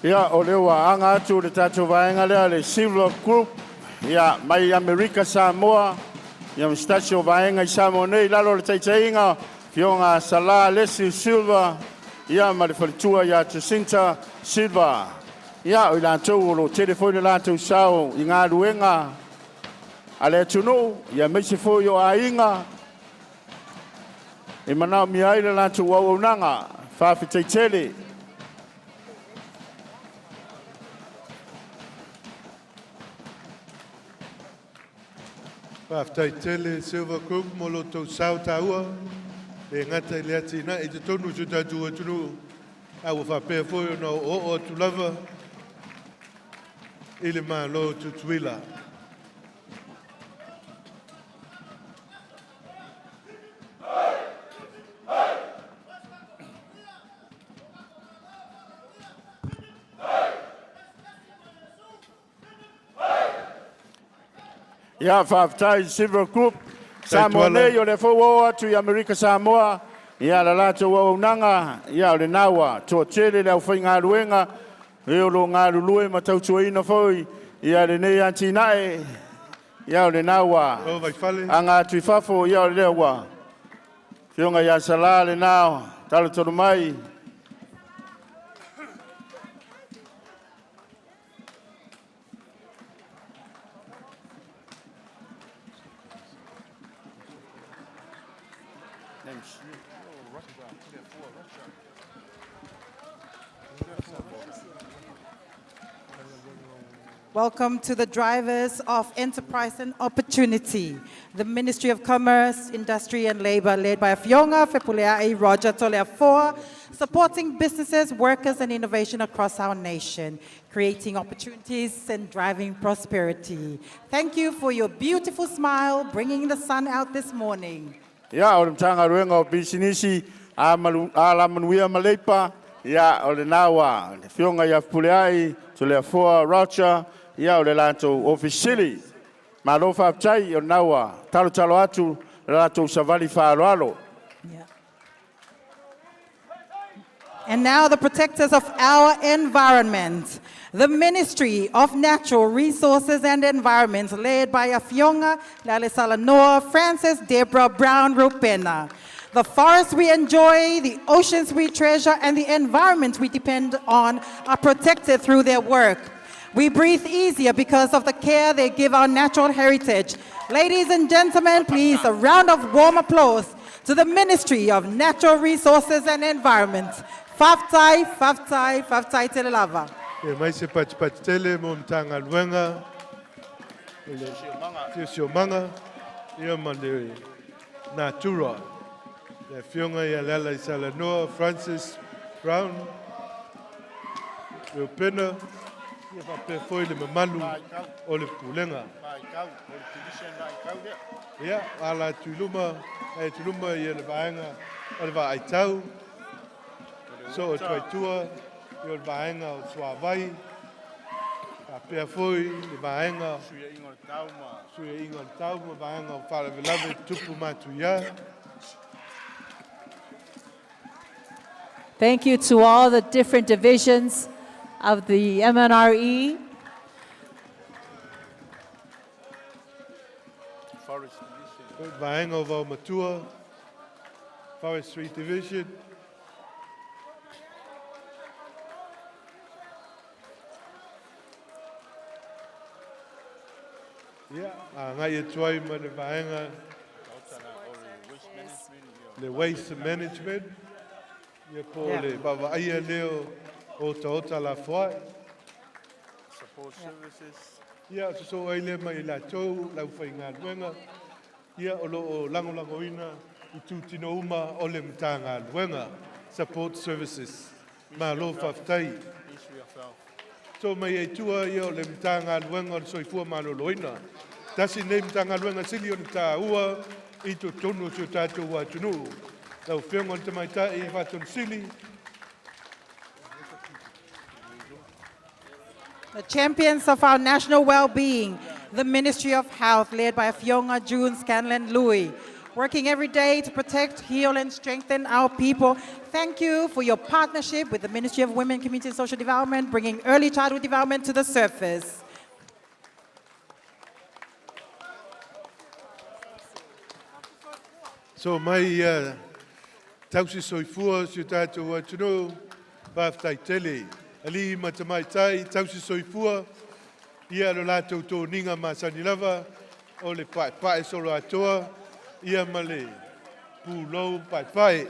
Ia, o lea ua aga atu le tatou vaega lea, le Silver Group, ia, mai Amerika Samoa, ia ma se tasi o vaega i Samoa nei, i lalo o le taitaiga, Afioga Sala Lesi Silver, ia, ma le faletua ia Jacinta Silver. Ia, o i latou o lo o tele foi le latou sao i galuega a le atunuu, ia aemaise foi o aiga e manaomia ai le latou auaunaga. Faafetai tele. Faafetai tele Silver Group mo lo outou sao taua, e le gata i le atinae i totonu o si o tatou atunuu, a ua faapea foi ona oooo atu lava i le Malo o Tutuila. Ia, faafetai Silver Group. Samoa nei, o lea foi ua oo atu i Amerika Samoa, ia la latou auaunaga, ia o lena ua toatele le aufaigaluega, e o lo o galulue ma tautuaina foi ia lenei atinae, ia o lena ua aga atu i fafo, ia o lea ua afioga ia Sala lena talatonu mai. Welcome to the drivers of enterprise and opportunity, the Ministry of Commerce, Industry and Labor, led by Afioga Fepuleai Roger Toleafoa, supporting businesses, workers, and innovation across our nation, creating opportunities and driving prosperity. Thank you for your beautiful smile, bringing the sun out this morning. Ia, o le Matagaluega o Pisinisi, Alamanuia ma Leipa, ia, o lena ua le Afioga ia Fepuleai, Toleafoa Roger, ia, o le latou Ofisa Sili. Malo faafetai, o lena ua talotalo atu le latou savali faaaloalo. And now, the protectors of our environment, the Ministry of Natural Resources and Environment, led by Afioga Lealaisalanoa Francis Deborah Brown Rupena. The forests we enjoy, the oceans we treasure, and the environment we depend on are protected through their work. We breathe easier because of the care they give our natural heritage. Ladies and gentlemen, please, a round of warm applause to the Ministry of Natural Resources and Environment. Faafetai, faafetai, faafetai tele lava. E mai se patipati tele mo Matagaluega o le Siosiomaga ia ma le Natura. Le Afioga ia Lealaisalanoa Francis Brown Reupena, ia faapea foi le mamalu o le Pulega. Ia, ala atu i luma, ae atu i luma ia le vaega o le Vaaitau, so o Tuaitua, ia o le vaega o Suavai, faapea foi le vaega Suiaiga o le Tau ma Suiaiga o le Tau ma vaega o Faalavelave Tutupu Matuia. Thank you to all the different divisions of the MNRE. Vaega o Vaomatua, Forestry Division. Ia, agai atu ai ma le vaega le Waste Management, ia po o le vaavaaia lea o otaota lafoai. Support services. Ia, sosoo ai lea ma i latou le aufaigaluega, ia o lo o lagolagoina i itutino uma o le Matagaluega. Support Services. Malo faafetai. To mai ai tua ia o le Matagaluega o le Soifua Maloloina. Tasi nei Matagaluega sili ona taua i totonu o si o tatou atunuu. Lau Afioga i le Tamaitai Faatonu Sili. The champions of our national well-being, the Ministry of Health, led by Afioga June Scanlon Louis, working every day to protect, heal, and strengthen our people. Thank you for your partnership with the Ministry of Women, Community and Social Development, bringing early childhood development to the surface. So mai ia tausi soifua si o tatou atunuu, faafetai tele. Alii ma tamaitai tausi soifua, ia lo latou toniga masani lava. o le paepae soloatoa ia ma le pulou paepae.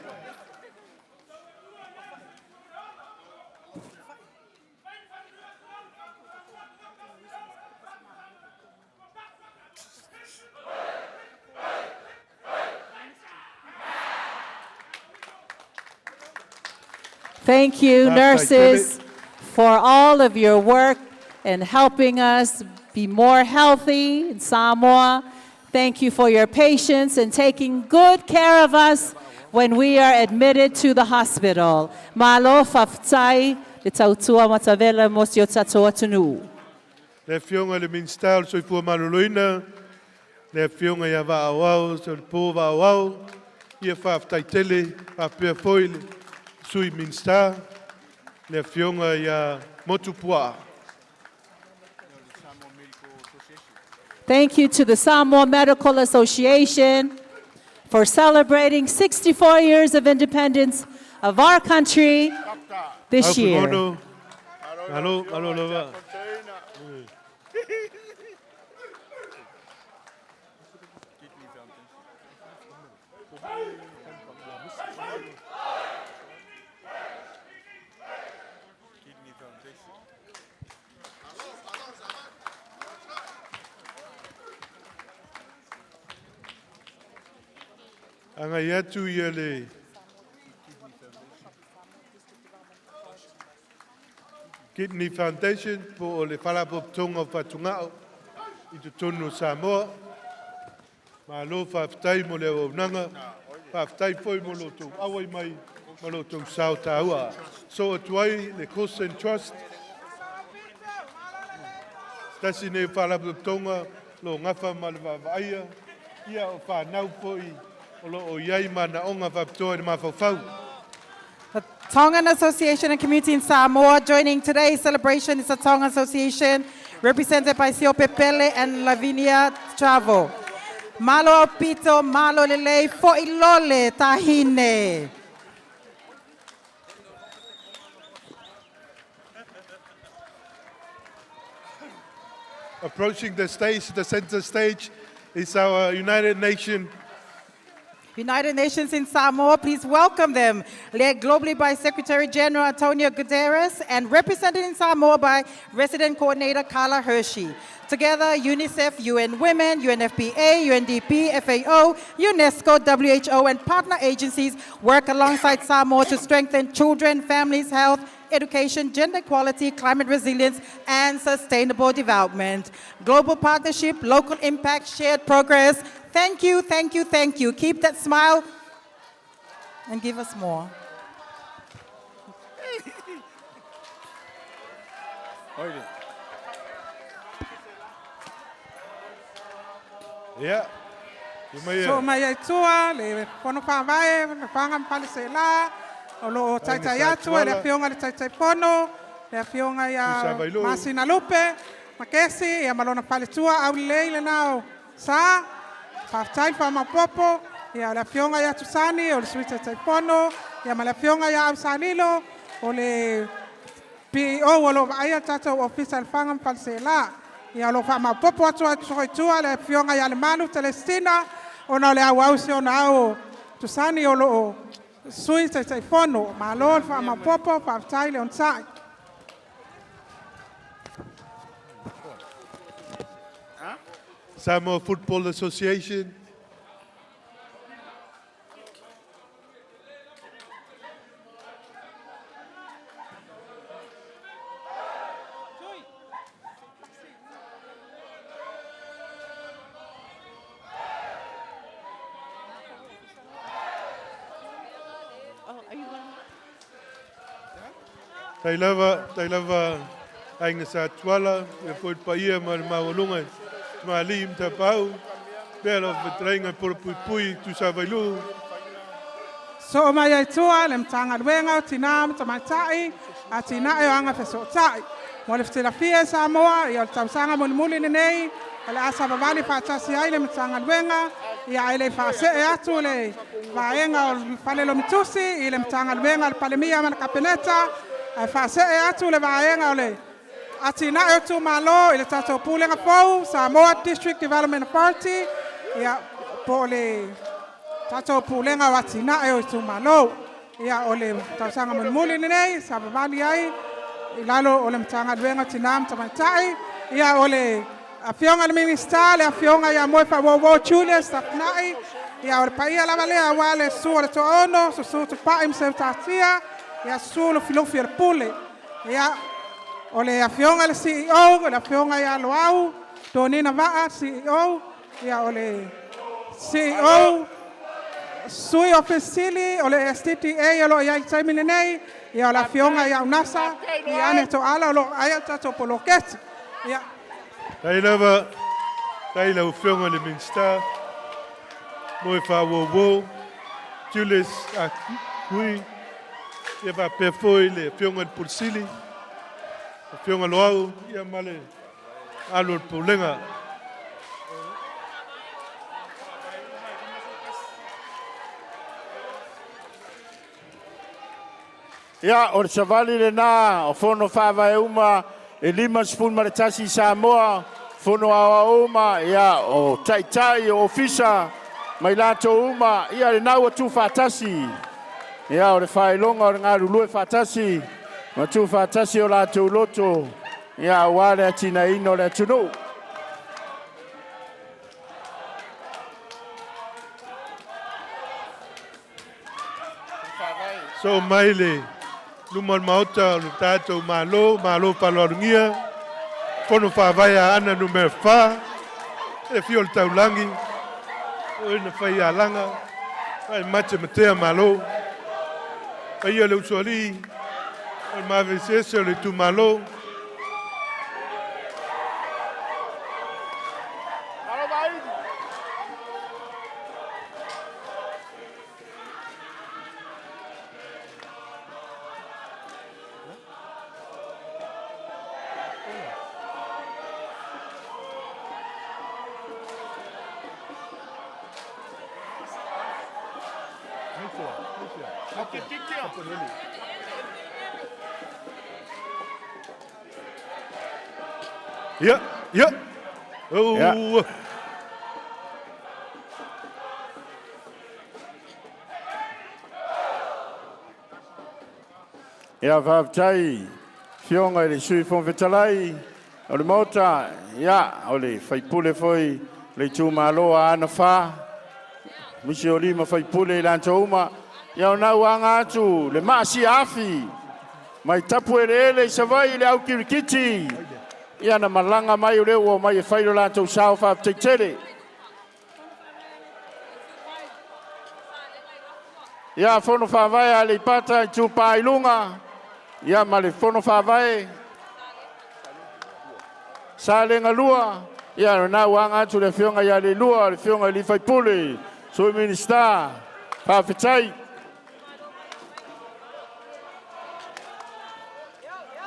Thank you, nurses, for all of your work in helping us be more healthy in Samoa. Thank you for your patience and taking good care of us when we are admitted to the hospital. Malo fa'afetai le tautua matavela mo si o tatou atunuu. Le Afioga i le Minisita o le Soifua Maloloina, le Afioga ia Vaaoao, Solopo Vaaoao, ia faafetai tele faapea foi le Sui Minisita, le Afioga ia Motupuaa. Thank you to the Samoa Medical Association for celebrating 64 years of independence of our country this year. Aufugono, malo, malo lava. Agai atu ia le Kidney Foundation po o le Faalapotopotoga o Fatugao i totonu o Samoa. Malo faafetai mo le auaunaga, faafetai foi mo lo outou auai mai ma lo outou sao taua. So atu ai le Coursen Trust, tasi nei o faalapotopotoga lo gafa ma le vaavaaia ia o fanau foi o lo o i ai manaoga faapitoa i le mafaufau. The Tongan Association and Community in Samoa joining today's celebration is the Tongan Association, represented by Siope Pele and Lavinia Travo. Malo aupito, malo lelei, fo'i lole, tahine. Approaching the stage, the center stage, is our United Nations United Nations in Samoa, please welcome them. Led globally by Secretary General Antonio Guterres and represented in Samoa by Resident Coordinator Carla Hershey. Together, UNICEF, UN Women, UNFPA, UNDP, FAO, UNESCO, WHO, and partner agencies work alongside Samoa to strengthen children, families, health, education, gender equality, climate resilience, and sustainable development. Global partnership, local impact, shared progress. Thank you, thank you, thank you. Keep that smile and give us more. Oile. Ia. Mai So mai ai tua le fono faavae le faga ma falesela o loo taitai atu e le afioga le Taitaifono le afioga ia Masina Lupe Makesi ia ma lona faletua aulelei lena o sa faafetai le faamapopo ia le afioga ia Tusani o le Sui Taitaifono ia ma le afioga ia Ausalilo o le PEO o loo vaaia le tatou ofisa i Lefaga ma Faleaseela. Ia o loo faamaopopo atu ai tua le afioga ia Lemalu Telestina ona o le auau si ona ao Tusani o loo Sui Taitaifono. Malo le faamaopopo, faafetai le onosai. Samoa Football Association. Tai lava, tai lava, aiga sa tuala, e foi paia ma le maualuga, mali mtapau, pea lau fetalaiga polo pui tu sa vailu. So mai ai tua le Matagaluega o Tinā ma Tamaitai, Atinae o Agafesootai. Mo le fesilafia e Samoa, ia o le tausaga mulimuli lenei, o le a savavali faatasi ai le Matagaluega, ia ae le faasee atu le vaega o le Fale Lomitusi i le Matagaluega a le Palemia ma le Kapeneta, ae faasee atu le vaega o le Atinae o Itumalo i le tatou Pulega fou, Samoa District Development Authority, ia, po o le tatou Pulega o Atinae o Itumalo. Ia, o le tausaga mulimuli lenei savavali ai i lalo o le Matagaluega o Tina ma Tamaitai. Ia, o le Afioga i le Minisita, le Afioga ia Moefaauouo Julius Tafinai. Ia, o le paia lava lea aua le susu o le Toaono, susu Tupai ma Seutatia, ia susu Lufilufi o le Pule. Ia, o le Afioga i le CEO, le Afioga ia Loau Donina Vaa, CEO, ia o le CEO, Sui Ofisa Sili o le SDDA o lo o i ai i le taimi lenei, ia o le Afioga ia Unasa Ane Toala o lo o vaaia le tatou poloketi. Ia. Tai lava, tai lau Afioga i le Minisita, Moefaauouo Julius Ah Kui, ia faapea foi le Afioga i le Pule Sili, Afioga Loau, ia ma le alu o le Pulega. Ia, o le savali lena o fono faavae uma e 51 i Samoa, fono aoao uma, ia, o taitai, o ofisa, ma i latou uma, ia lena ua tuufaatasi. Ia, o le faailoga o le galulue faatasi ma tuufaatasi o latou loto, ia, aua le atinaeina o le atunuu. So mai le luma o le Maota o le tatou Malo, Malo faaaloalogia, Fono Faavae a Aana Nu.4, e fia o le taulagi, o na fai alaga, ai mate matea malo. Paia le usoalii, o le mavesese o le itumalo. Ia, ia. Oh. Ia, faafetai Afioga i le Sui Fofoga Fetalai o le Maota, ia, o le faipule foi o le itumalo o Aana 4, nisi o lima faipule i latou uma. Ia, o na ua aga atu le maasia afi mai tapu eleele i Savaii i le au kirikiti. Ia na malaga mai o lea ua mai e fai lo latou sao, faafetai tele. Ia, fono faavae a Aleipata Itupa i Luga, ia ma le fono faavae Salega 2, ia na ua aga atu le afioga ia Leilua, le afioga i le Faipule, Sui Minisita, faafetai.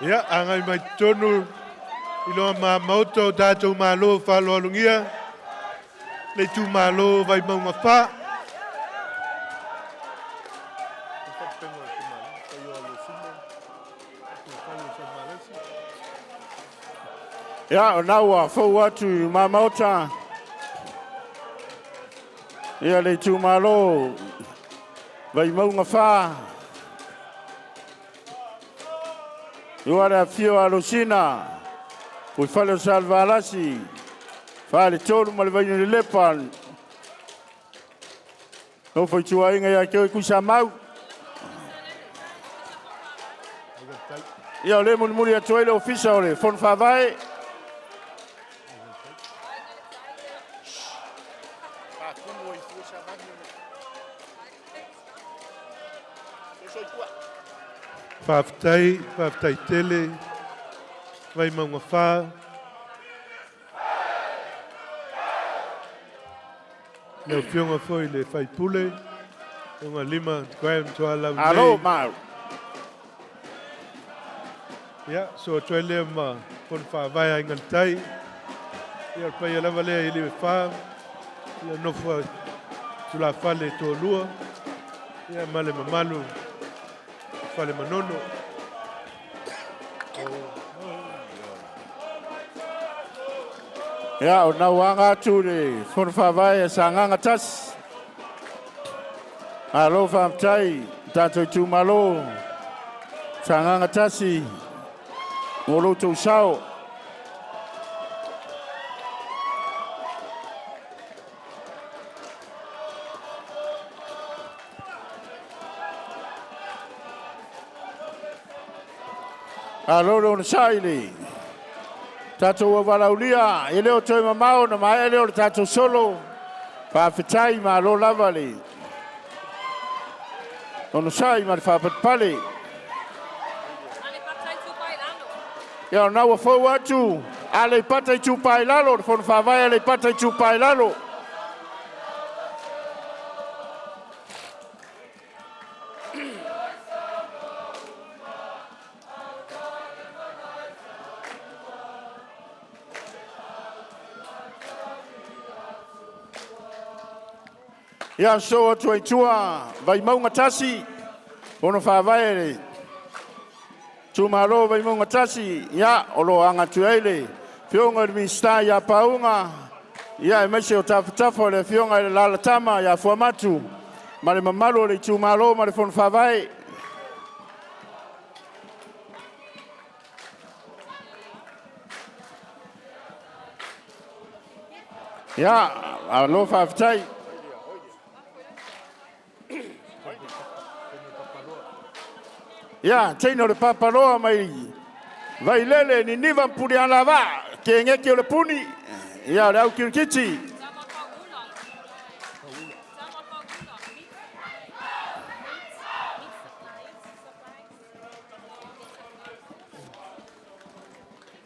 Ia, agai mai totonu i loa ma maota o tatou malo faaaloalogia, le itumalo Vaimauga 4. Ia, o na ua fou atu i mamaota, ia le itumalo Vaimauga 4. Ua le afio a Losina, ui fale o Salevalasi, fale tolu ma le vainu le lepa, nofo i tuaiga ia te oe Tuisamau. Ia o le mulimuli atu ai le ofisa o le Fono Faavae. Faafetai, faafetai tele, Vaimauga 4. Lau Afioga foi le Faipule, Afioga Lima Graham Tualau nei. Alo, mau. Ia, so atu ai lea ma Fono Faavae a Aiga i le Tai. Ia, o le paia lava lea i le fa, ia nofo a tulafale toalua, ia ma le mamalu o Fale Manono. Ia, o lena ua aga atu le Fono Faavae a Sagaga 1. Malo faafetai i le tatou itumalo Sagaga 1 mo lo outou sao. Malo le onosai i le tatou auvalaulia, e le o toe mamao ona maea lea o le tatou solo. Faafetai, malo lava le onosai ma le faapalepale. Ia, o lena ua fou atu Aleipata Itupa i Lalo, le Fono Faavae Aleipata Itupa i Lalo. Ia, sosoo atu ai tua Vaimauga 1, Fono Faavae le itumalo Vaimauga 1, ia, o lo o aga atu ai le Afioga i le Minisita ia Pauga, ia aemaise o tafatafa o le Afioga i le Alalatama ia Fuamatu ma le mamalu o le itumalo ma le Fono Faavae. Ia, malo faafetai. Ia, teine o le Papaloa mai Vailele, Niniva ma Pulealavaa, kegeke o le puni, ia o le au kirikiti.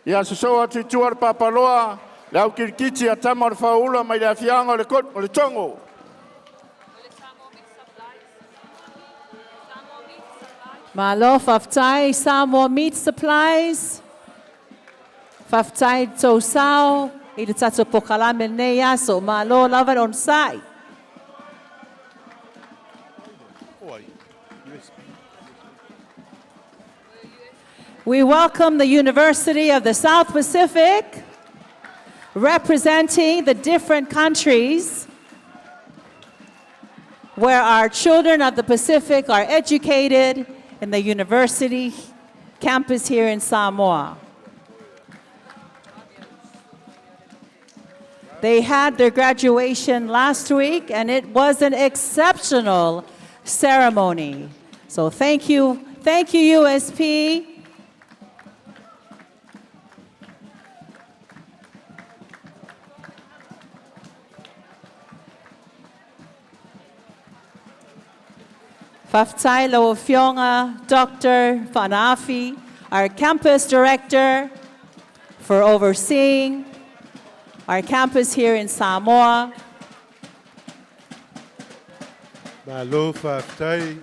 Ia, sosoo atu i tua le Papaloa, le au kirikiti a Tama o le Fauula mai le afiaga o le, o le Togo. Malo faafetai Samoa Meat Supplies. Faafetai tou sao i le tatou polokalame lenei aso. Malo lava le onosai. We welcome the University of the South Pacific, representing the different countries where our children of the Pacific are educated in the university campus here in Samoa. They had their graduation last week, and it was an exceptional ceremony. So thank you, USP. Faafetai lau Afioga, Dr. Fanafi, our campus director, for overseeing our campus here in Samoa. Malo faafetai.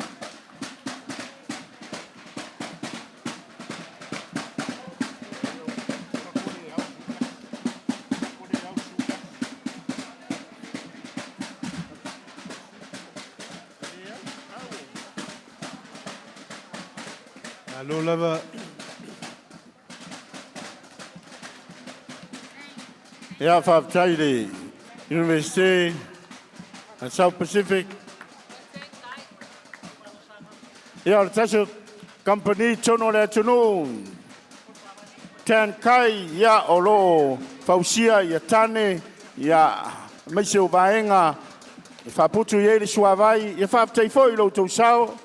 Malo lava. Ia, faafetai i le Universite a South Pacific. Ia, o le tasi o kamupani tonu o le atunuu, Tan Kai, ia, o lo o fausia ia tane, ia, aemaise o vaega e faaputu i ai le suavai. Ia faafetai foi i lo outou sao,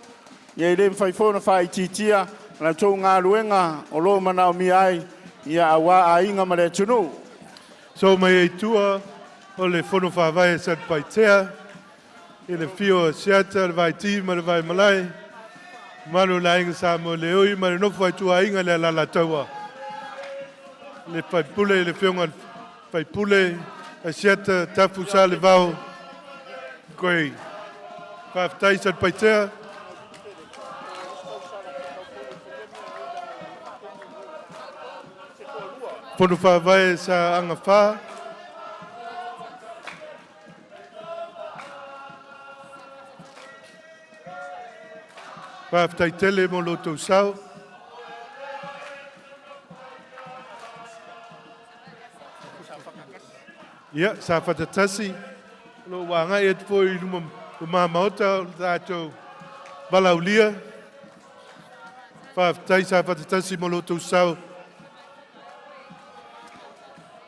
ia e le mafai foi ona faaitiitia la outou galuega o lo o manaomia ai, ia auā aiga ma le atunuu. So mai ai tua o le Fono Faavae Satupaitea i le afio o Asiata, le Vaiti ma le Vaimalae, mamalu o le Aiga Sa Moeleoi ma le nofo a ituaiga le Alaalataua, le Faipule le Afioga i le Faipule Asiata Tafu Salevao Grey. Faafetai Satupaitea. Fono Faavae sa agafa. Faafetai tele mo lo outou sao. Ia, Safata 1, o lo o ua agai atu foi i luma luma maota o le tatou valaaulia. Faafetai Safata 1 mo lo outou sao.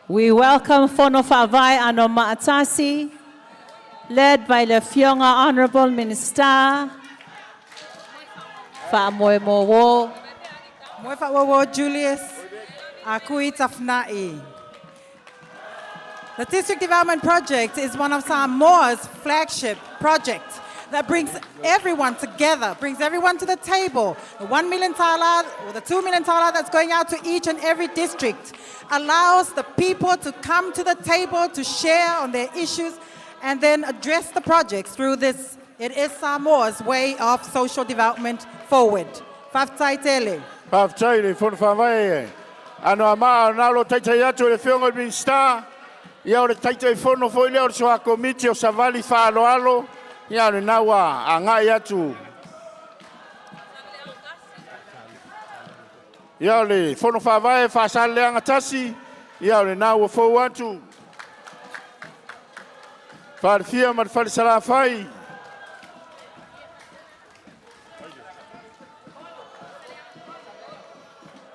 We welcome Fono Faavae Anomaatasi, led by le Afioga Honorable Minister Faamoe mo wo. Moe faaauau Julius Akui Tafna'i. The District Development Project is one of Samoa's flagship projects that brings everyone together, brings everyone to the table. The 1 million tala or the 2 million tala that's going out to each and every district allows the people to come to the table to share on their issues and then address the projects through this. It is Samoa's way of social development forward. Faafetai tele. Faafetai le Fono Faavae Anoamaa o nalo taitai atu le Afioga i le Minisita, ia o le Taitaifono foi lea o le Soa Komiti o Savali Faaaloalo, ia o lena ua agai atu. Ia o le Fono Faavae Faasaleleaga 1, ia o lena ua fou atu. Falefia ma le Fale Salafai.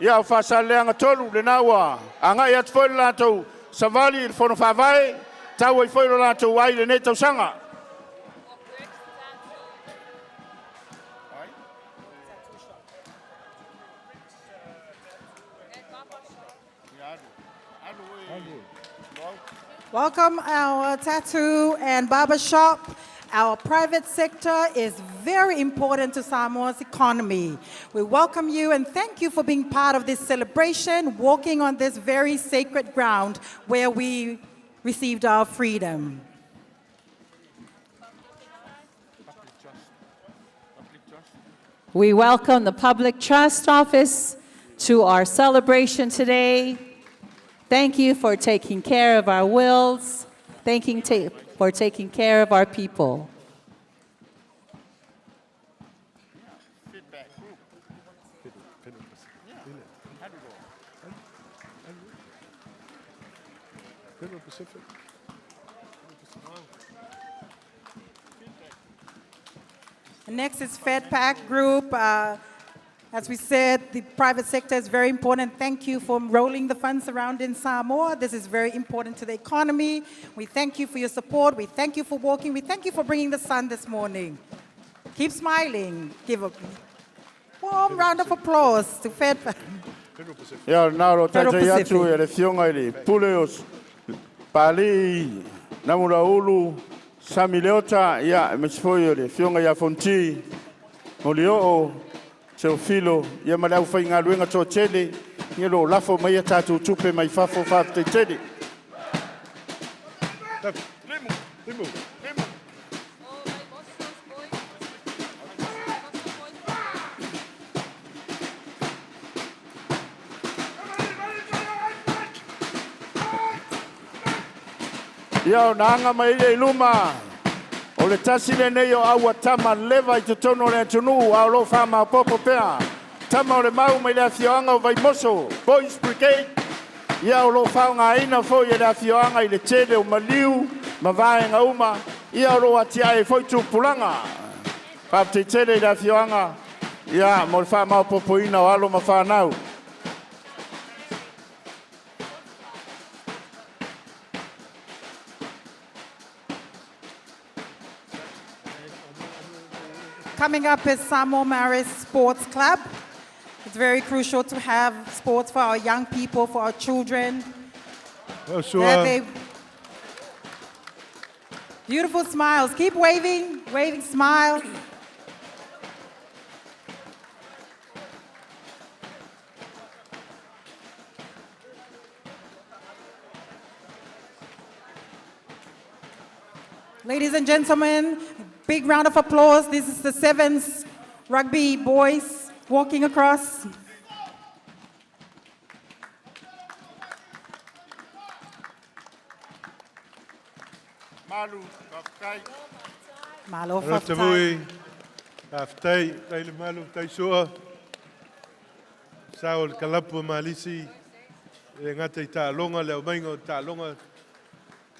Ia o Faasaleleaga 3, lena ua agai atu foi le latou savali i le Fono Faavae, tau ai foi lo latou ai i lenei tausaga. Welcome our tattoo and barber shop. Our private sector is very important to Samoa's economy. We welcome you and thank you for being part of this celebration, walking on this very sacred ground where we received our freedom. We welcome the Public Trust Office to our celebration today. Thank you for taking care of our wills. Thank you for taking care of our people. Federal Pacific. Next is FedPac Group. As we said, the private sector is very important. Thank you for rolling the funds around in Samoa. This is very important to the economy. We thank you for your support. We thank you for walking. We thank you for bringing the sun this morning. Keep smiling. Give a warm round of applause to FedPac. Ia o lena o lo o Federal taitai atu Pacific. e le Afioga i le Pule o Palii Namulauulu Sami Leota, ia aemaise foi o le Afioga ia Fonoti Molioo Teofilo, ia ma le aufaigaluega toatele, ia o lo o lafo mai a tatou tupe mai fafo. Faafetai tele. Limu. Ia o na aga mai ia i luma o le tasi lenei o aua tama leva i totonu o le atunuu a o lo o faamaopoopo pea. Tama o le mau mai le afioaga o Vaimoso, Boys Brigade, ia o lo o faaaogaina foi e le afioaga i le tele o maliu ma vaega uma, ia o lo o atiae ai foi tupulaga. Faafetai tele i le afioaga ia mo le faamaopoopoina o alo ma fanau. Coming up is Samoa Maris Sports Club. It's very crucial to have sports for our young people, for our children. Well, There sure. Beautiful smiles. Keep waving, waving, smile. Ladies and gentlemen, big round of applause. This is the Sevens Rugby boys walking across. Malu, faafetai. Malo Alo faafetai. tavui, faafetai, tai le malu, tai sua. Sao o le kalapu o Malisi, e gata i taaloga, le aumaiga o taaloga.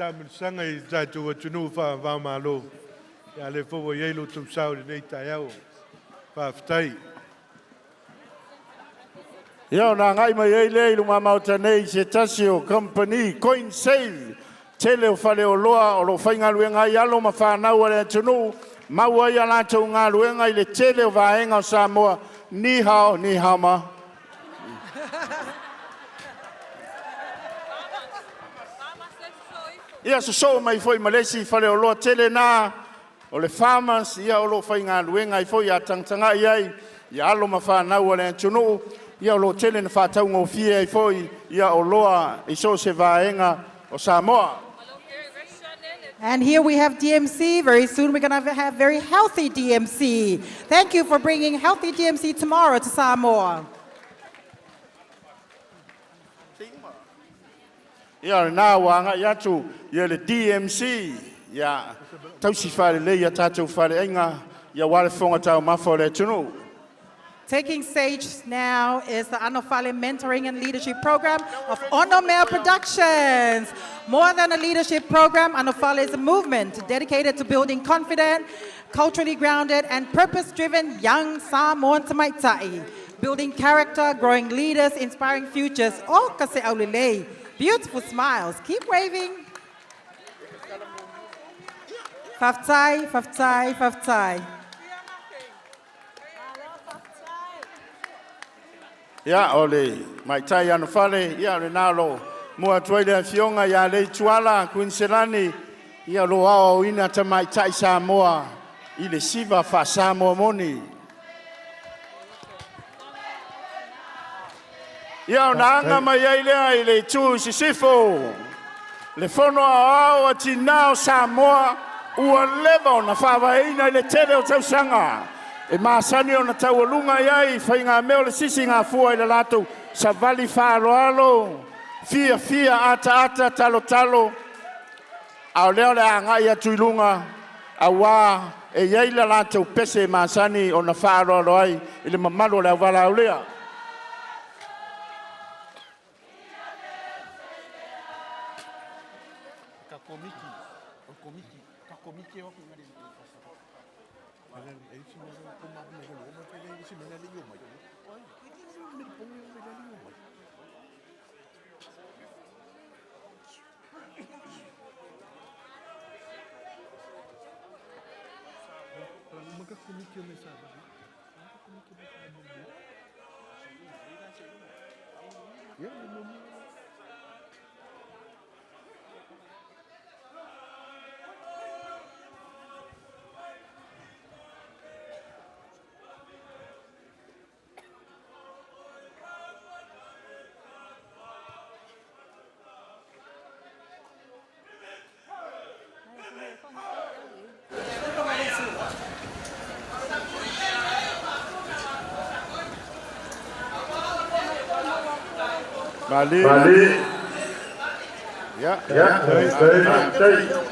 Tamilosaga i le tatou atunuu faava-o-Malo, a o lea foi ua i ai lo outou sao i lenei taeao. Faafetai. Ia ona agai mai ai lea i luma maota nei se tasi o kamupani Coin Save, tele o faleoloa o lo o faigaluega ai alo ma fanau a le atunuu, maua ai a latou galuega i le tele o vaega o Samoa. Ni hao, ni hao ma. Ia sosoo mai foi ma le isi faleoloa tele na o le Farmers, ia o lo o faigaluega ai foi a tagatagai i ai i alo ma fanau a le atunuu, ia o lo o tele ina faataugofie ai foi ia oloa i so o se vaega o Samoa. And here we have DMC. Very soon we're going to have very healthy DMC. Thank you for bringing healthy DMC tomorrow to Samoa. Ia lena ua agai atu ia le DMC, ia tausi faalelei ia tatou faleaiga ia aua le fofoga taumafa o le atunuu. Taking stage now is the Anofale Mentoring and Leadership Program of Onomea Productions. More than a leadership program, Anofale is a movement dedicated to building confident, culturally grounded, and purpose-driven young Samoan tamaitai. Building character, growing leaders, inspiring futures. Oh, kase aulelei. Beautiful smiles. Keep waving. Faafetai, faafetai, faafetai. Ia o le maitai anofale, ia o lena o lo o mua atu ai le afioga ia Leituala Kuiniselani, ia o lo o aoaoina tamaitai Samoa i le siva faa-Samoa moni. Ia ona aga mai ai lea i le itu i sisifo, le fono aoao a tinã o Samoa ua leva ona faavaeina i le tele o tausaga e masani ona taualuga i ai faigamea o le sisigafua i le latou savali faaaloalo fiafia ataata talotalo, a o lea o le a agai atu i luga auā e i ai le latou pese masani ona faaaloalo ai i le mamalu o le auvalaaulia. Malie. Malie. Ia. Ia. Faafetai. Malie.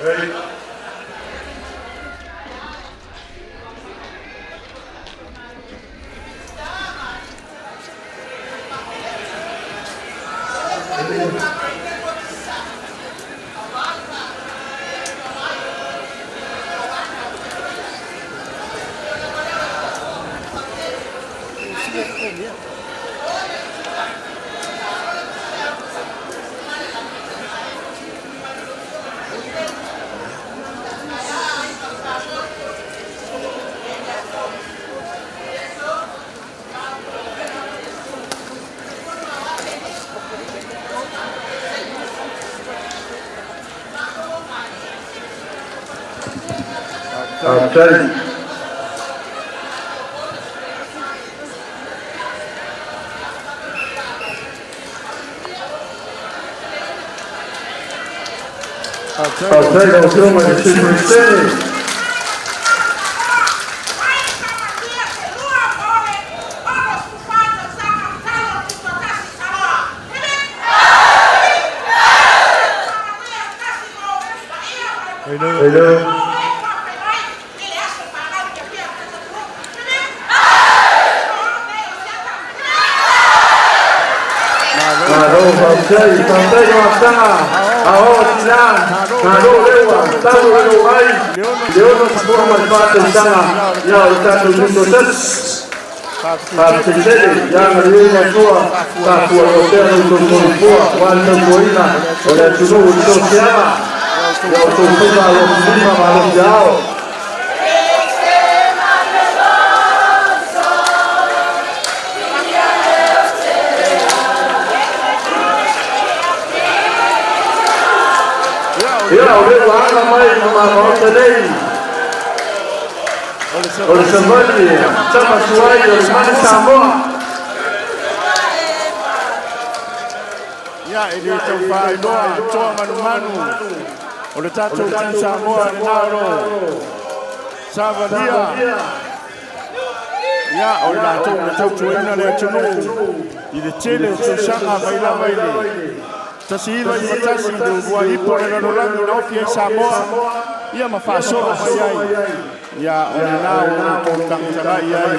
Hey. Faafetai. Faafetai lau Afioga i le Sui Peresetene. Hello. Malo faafetai, faafetai le amataga, aoao tina, malo lea ua talo le lou ai, le 64 tausaga, ia o le tatou tutoatasi. Faafetai tele, ia agalelei le Atua, faafualoa pea lo outou soifua aua le tautuaina o le atunuu i le sosiaga, ia outou faiva alofilima ma alofiaao. Ia, o lea ua aga mai i luma Maota nei o le savali e tama tuai o le Manu Samoa. Ia, e le tau faailoa toa manumanu o le tatou Team Samoa lena o lo o savalia. Ia, o le latou na tautuaina le atunuu i le tele o tausaga mai lava i le 1991 i le uluai ipu o le lalolagi na ofi ai Samoa, ia ma faasolo mai ai. Ia, o lena ua outou tagatagai ai,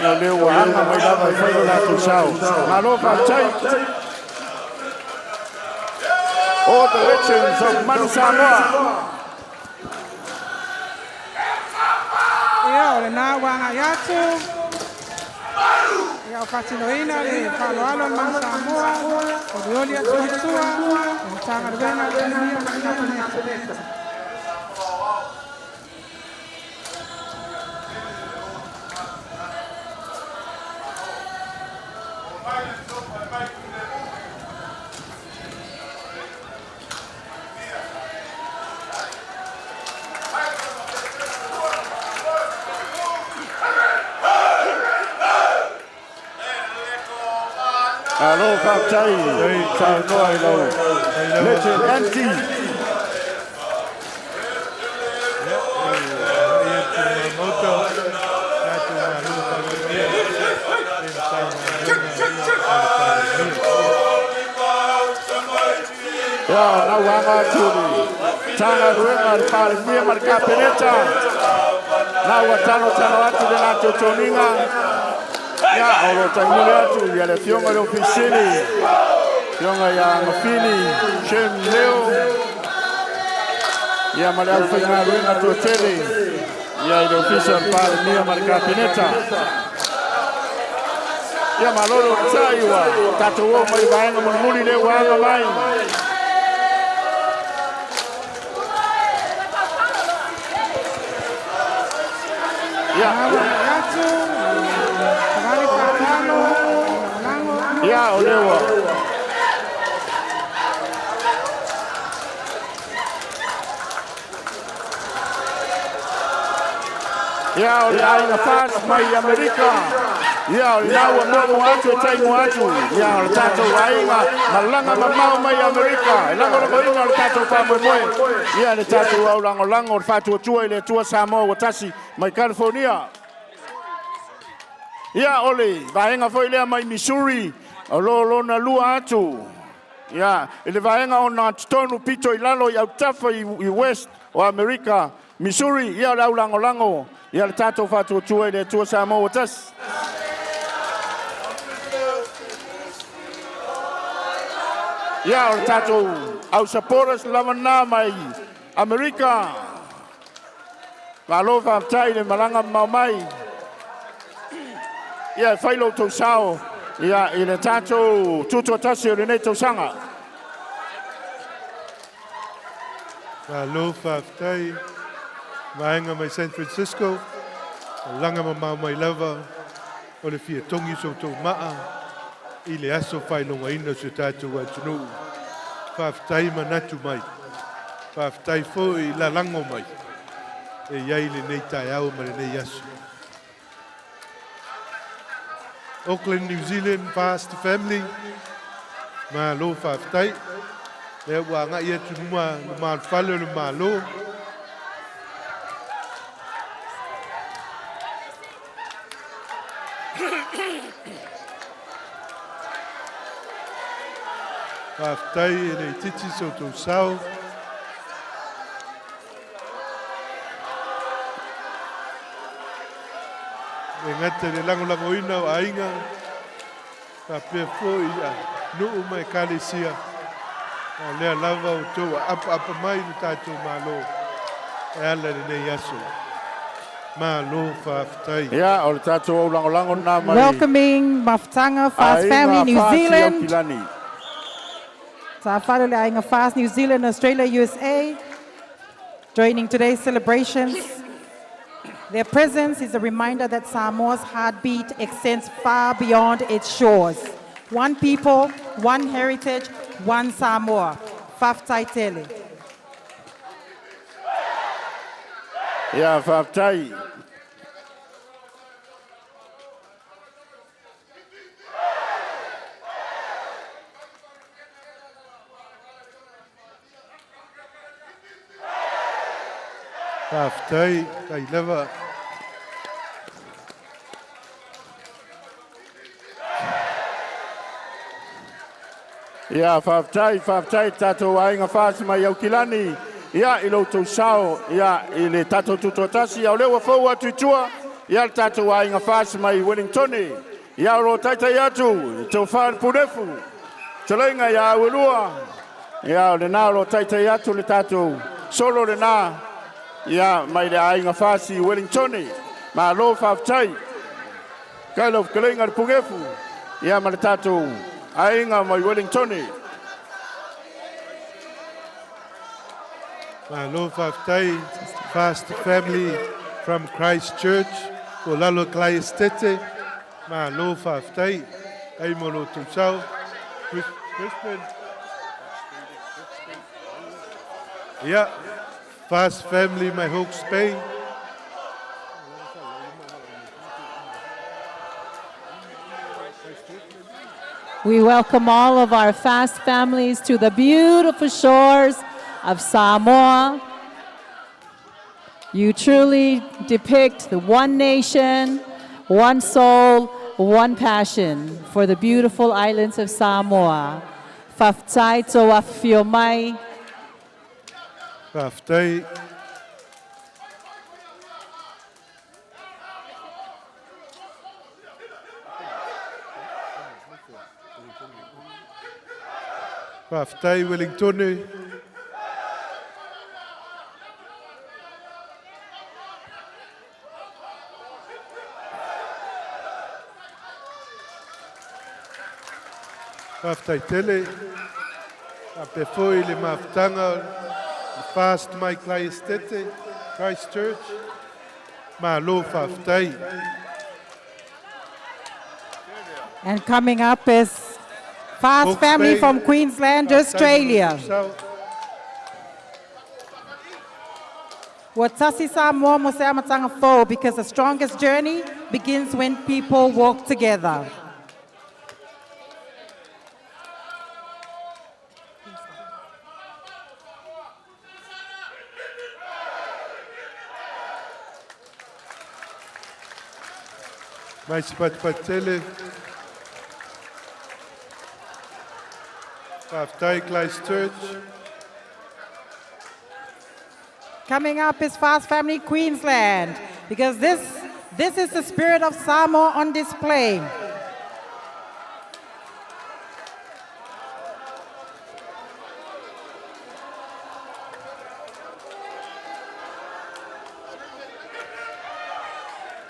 ia o lea ua aga mai lava e fai lo latou sao. Malo faafetai. All the legends of Manu Samoa. Ia, o lena ua agai atu. Ia, o faatinoina le faaaloalo a le Manu Samoa, olioli atu i tua, le Matagaluega a le Palemia ma le Kapeneta. Malo faafetai saunoa i lau Legend Andy. Ia, lau aga atu le Matagaluega a le Palemia ma le Kapeneta. Na ua talotalo atu le latou toniga. Ia, o lo o taimule atu ia le Afioga i le Ofisa Sili, Afioga ia Gafili Shem Leo, ia ma le aufaigaluega toatele ia i le Ofisa o le Palemia ma le Kapeneta. Ia malo le onosai ua tatou oo mai i vaega mulimuli lea ua aga mai. Ia. Atu, savali faaaloalo, lagolago. Ia, o lea ua Ia, o le aiga FAS mai Amerika. Ia, o lena ua muamua atu e taimua atu. Ia, o le tatou aiga malaga mamao mai Amerika. E lagolagoina le tatou faamoemoe. Ia, le tatou au lagolago o le faatuatua i le Atua Samoa ua tasi mai California. Ia, o le vaega foi lea mai Missouri, o lo lona lua atu. Ia, i le vaega ona totonu pito i lalo i autafa i West o Amerika, Missouri, ia o le au lagolago, ia le tatou faatuatua i le Atua Samoa ua tasi. Ia, o le tatou au supporters lava na mai Amerika. Malo faafetai le malaga mamao mai. Ia, e fai lo outou sao ia i le tatou tutoatasi o lenei tausaga. Malo faafetai vaega mai San Francisco, malaga mamao mai lava o le fia togi so outou maa i le aso faailogaina o si o tatou atunuu. Faafetai manatu mai, faafetai foi lalago mai e i ai lenei taeao ma lenei aso. Auckland, New Zealand, Fast Family, malo faafetai. Lea ua agai atu i luma luma o le fale o le Malo. Faafetai e le itiiti so outou sao. E gata i le lagolagoina o aiga, faapea foi ia nuu ma ekalesia, a o lea lava ua outou apaapa mai i lo tatou Malo e ala i lenei aso. Malo faafetai. Ia, o le tatou au lagolago lena mai Welcoming Mafutanga Fast Family Aiga New Fasi Zealand. Aukilani. Safari le Aiga Fast New Zealand, Australia, USA, joining today's celebrations. Their presence is a reminder that Samoa's heartbeat extends far beyond its shores. One people, one heritage, one Samoa. Faafetai tele. Ia, faafetai. Faafetai, tai lava. Ia, faafetai, faafetai tatou aiga Fasi mai Aukilani. Ia, i lo outou sao, ia, i le tatou tutoatasi, ia o lea ua fou atu i tua, ia le tatou aiga Fasi mai Wellingtone. Ia, o lo o taitai atu, i tofa le Punefu, fetalaiga ia Auelua, ia, o lena o lo o taitai atu le tatou solo lena, ia, mai le aiga Fasi i Wellingtone. Malo faafetai. Kai lau fetalaiga le Punefu, ia ma le tatou aiga mai Wellingtone. Malo faafetai, Fast Family from Christchurch, o lalo Claestete. Malo faafetai. Ai mo lo outou sao. Crispin. Ia, Fast Family mai Hawke's Bay. We welcome all of our fast families to the beautiful shores of Samoa. You truly depict the one nation, one soul, one passion for the beautiful islands of Samoa. Faafetai tou afifio mai. Faafetai. Faafetai Wellingtone. Faafetai tele. Faapea foi le mafutaga le Fast mai Claestete, Christchurch. Malo faafetai. And coming up is Fast Hawke's Family Bay. from Queensland, Faafetai mo Australia. le sao. Ua tasi Samoa mo se amataga fou because the strongest journey begins when people walk together. Mai se patipati tele. Faafetai Christchurch. Coming up is Fast Family Queensland because this is the spirit of Samoa on display.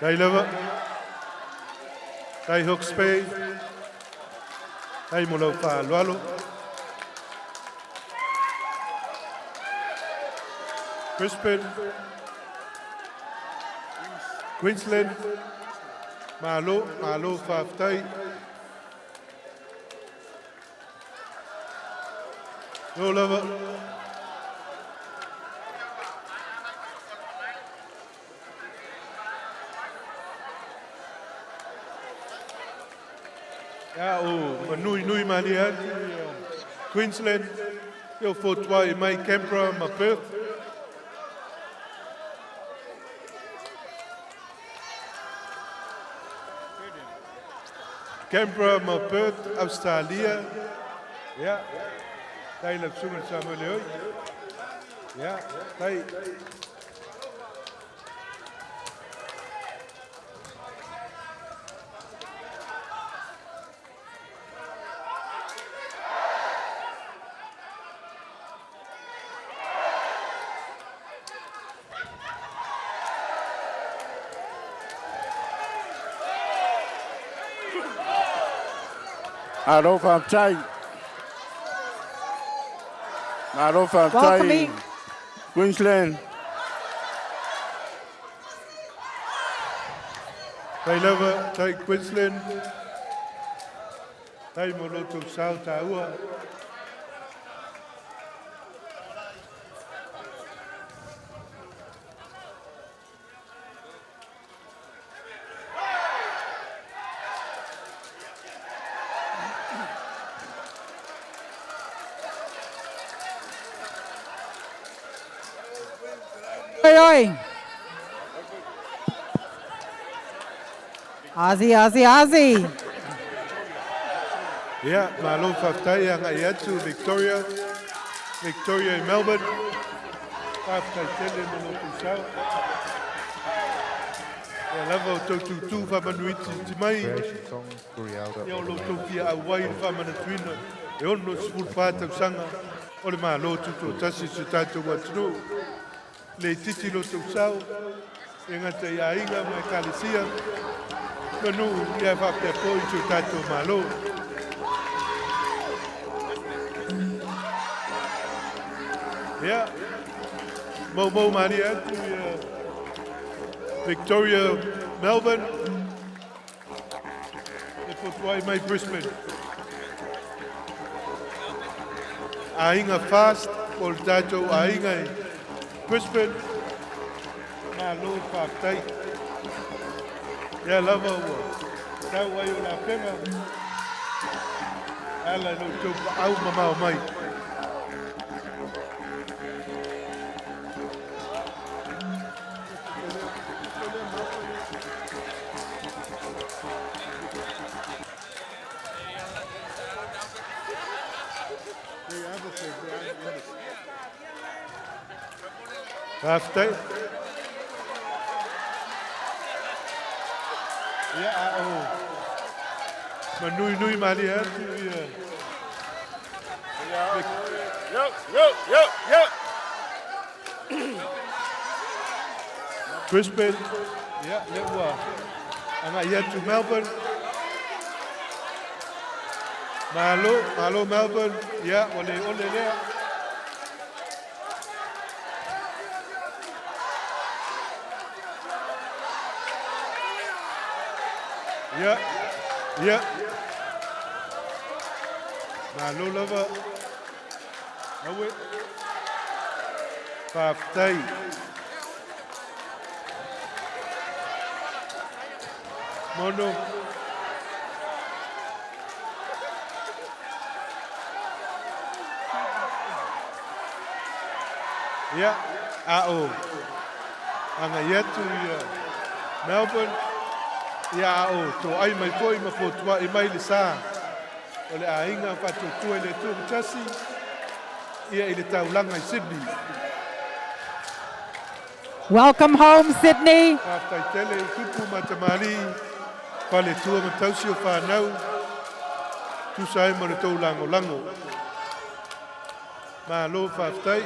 Tai lava. Tai Hawke's Bay. Tai mo lau faaaloalo. Brisbane. Queensland. Malo, malo faafetai. Lo lava. Ia o manui nui malie atu ia Queensland. Ia o fotua'i mai Canberra ma Perth. Canberra ma Perth, Australia. Ia, tai lau susuga i le Samoa Leoi. Ia, tai. Malo faafetai. Malo faafetai. Welcoming. Queensland. Tai lava, tai Queensland. Tai mo lo tou sao tāua. Oi, oi. Aussie, Aussie, Aussie. Ia, malo faafetai agai atu Victoria, Victoria i Melbourne. Faafetai tele mo lo tou sao. Ia lava o tou tūtū faamanuitiiti mai. Ia o lo tou fia auai i le faamanatuina e 64 tausaga o le Malo Tutoatasi o si o tatou atunuu. Le itiiti lo tou sao, e gata i aiga ma ekalesia, ma nuu ia faapea foi i si o tatou Malo. Ia, maumau malie atu ia Victoria, Melbourne, e fotuai mai Brisbane. Aiga Fast, o le tatou aiga i Brisbane, malo faafetai. Ia lava ua tau ai o lapega, ala i lo outou paau mamao mai. Faafetai. Ia, a o manuinui malie atu ia. Yo, yo, yo, yo. Brisbane, ia, lea ua agai atu Melbourne. Malo, malo Melbourne, ia, ua le ole lea. Ia, ia. Malo lava. Aue. Faafetai. Mono. Ia, a o agai atu ia Melbourne, ia a o toai mai foi ma fotua'i mai le sa o le aiga faatuatua i le Atua Tasi ia i le taulaga i Sydney. Welcome home, Sydney. Faafetai tele i tupu ma tamalii, faletua ma tausi o fanau, tusa ai ma le tou lagolago. Malo faafetai.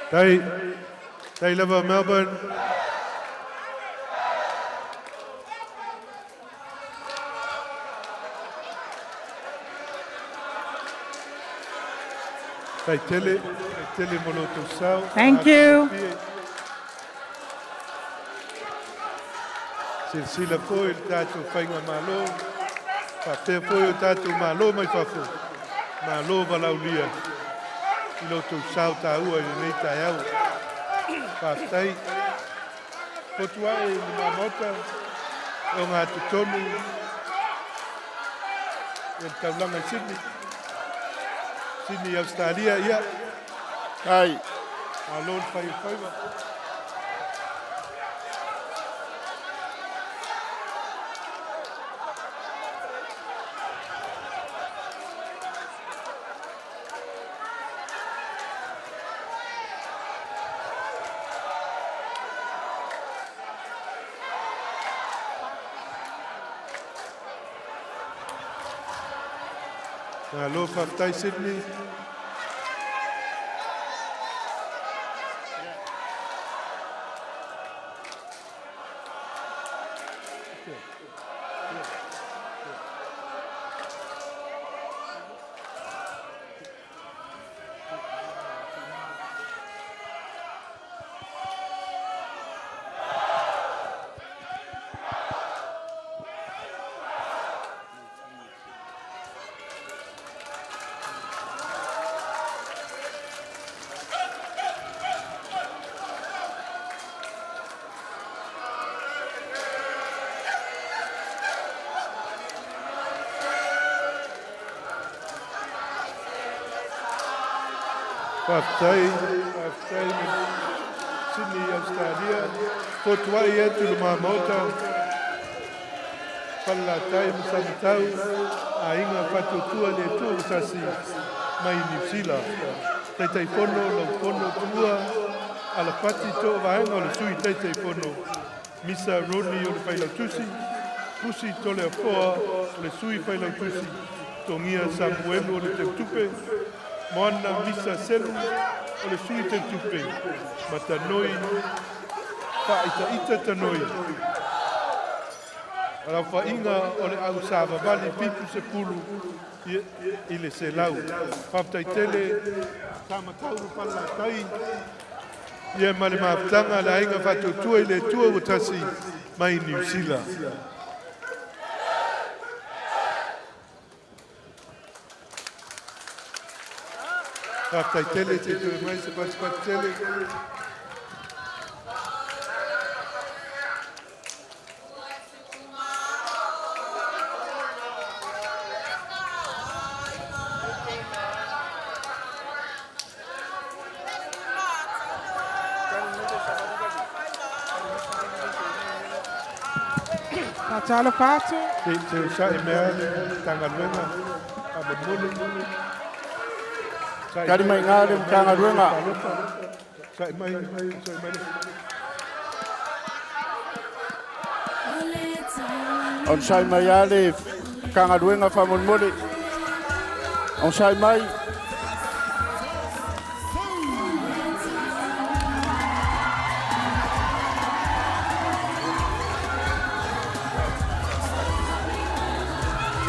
Tai, tai lava Melbourne. Tai tele, tai tele mo lo tau sao. Thank you. Silasila foi le tatou faiga malo, faapea foi o tatou malo mai fafo, malo valaulia i lo outou sao taua i lenei taeao. Faafetai. Fotu ae i le maota e o ngā totonu i le taulaga i Sydney. Sydney, Australia, ia. Ai. Malo le fai o faiva. Malo faafetai Sydney. Faafetai, faafetai Sydney, Australia. Fotuai atu le maota, Falelatai ma Samatau, aiga faatuatua le Atua ua tasi mai Niu Sila. Taitaifono lau fono tuua, Alapati Toovaega o le sui Taitaifono, Misa Rodney o le Failautusi, Pusi Toleafoa o le sui Failautusi, Togia Samuelu o le Teutupe, Moana Misa Selu o le sui Teutupe, Matanoi Faaitaita Tanoi. Alaufa'iga o le au savavali 70 i le 100. Faafetai tele Samatau ma Falelatai ia ma le mafutaga le aiga faatuatua i le Atua ua tasi mai Niu Sila. Faafetai tele te toe mai se patipati tele. Faatalofa atu. Te usa'i mea le Matagaluega faamolemole. Tali mai ngā le Matagaluega. Sa'i mai, sa'i mai. On sai mai a le Matagaluega faamolemole. On sai mai.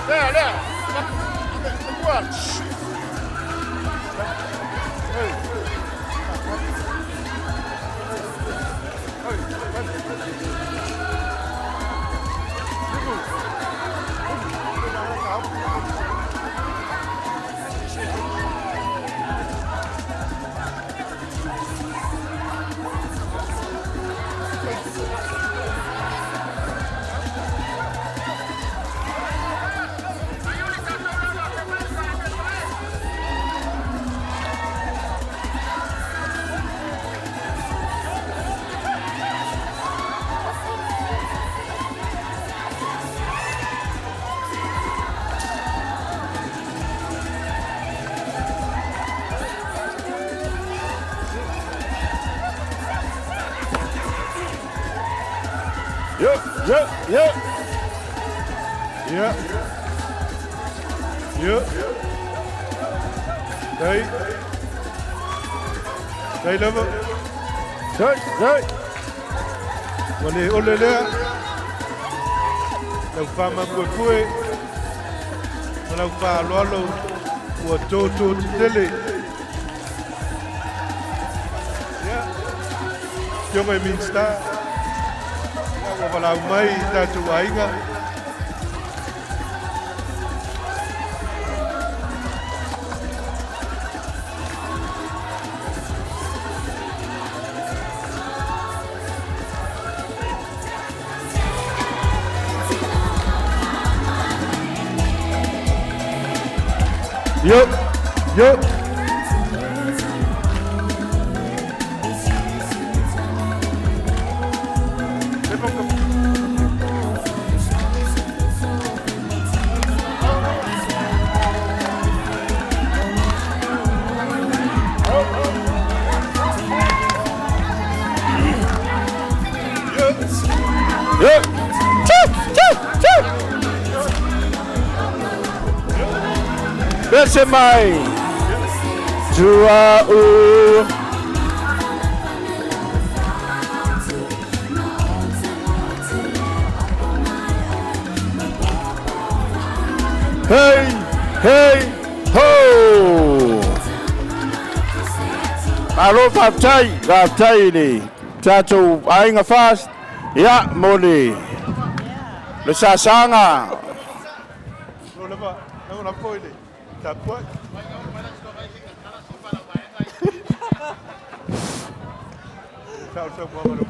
Lea, lea. Hey. Yeah. Yeah. Yeah. Dai. Dai lava. Dai, dai. Ua le ole lea. Lau faamapuepue. Ma lau faaaloalo ua tōtō tetele. Afioga i Minisita, ia ua valaau mai i tatou aiga. Yo, yo. Yo. Choo, choo, choo. Pese mai. Tua u. Hey, hey, ho! Malo faafetai, faafetai i le tatou aiga FAST, ia, mo le le sasaga. Lo lava, lau la foi le tapuai. Sau sau mua ma le.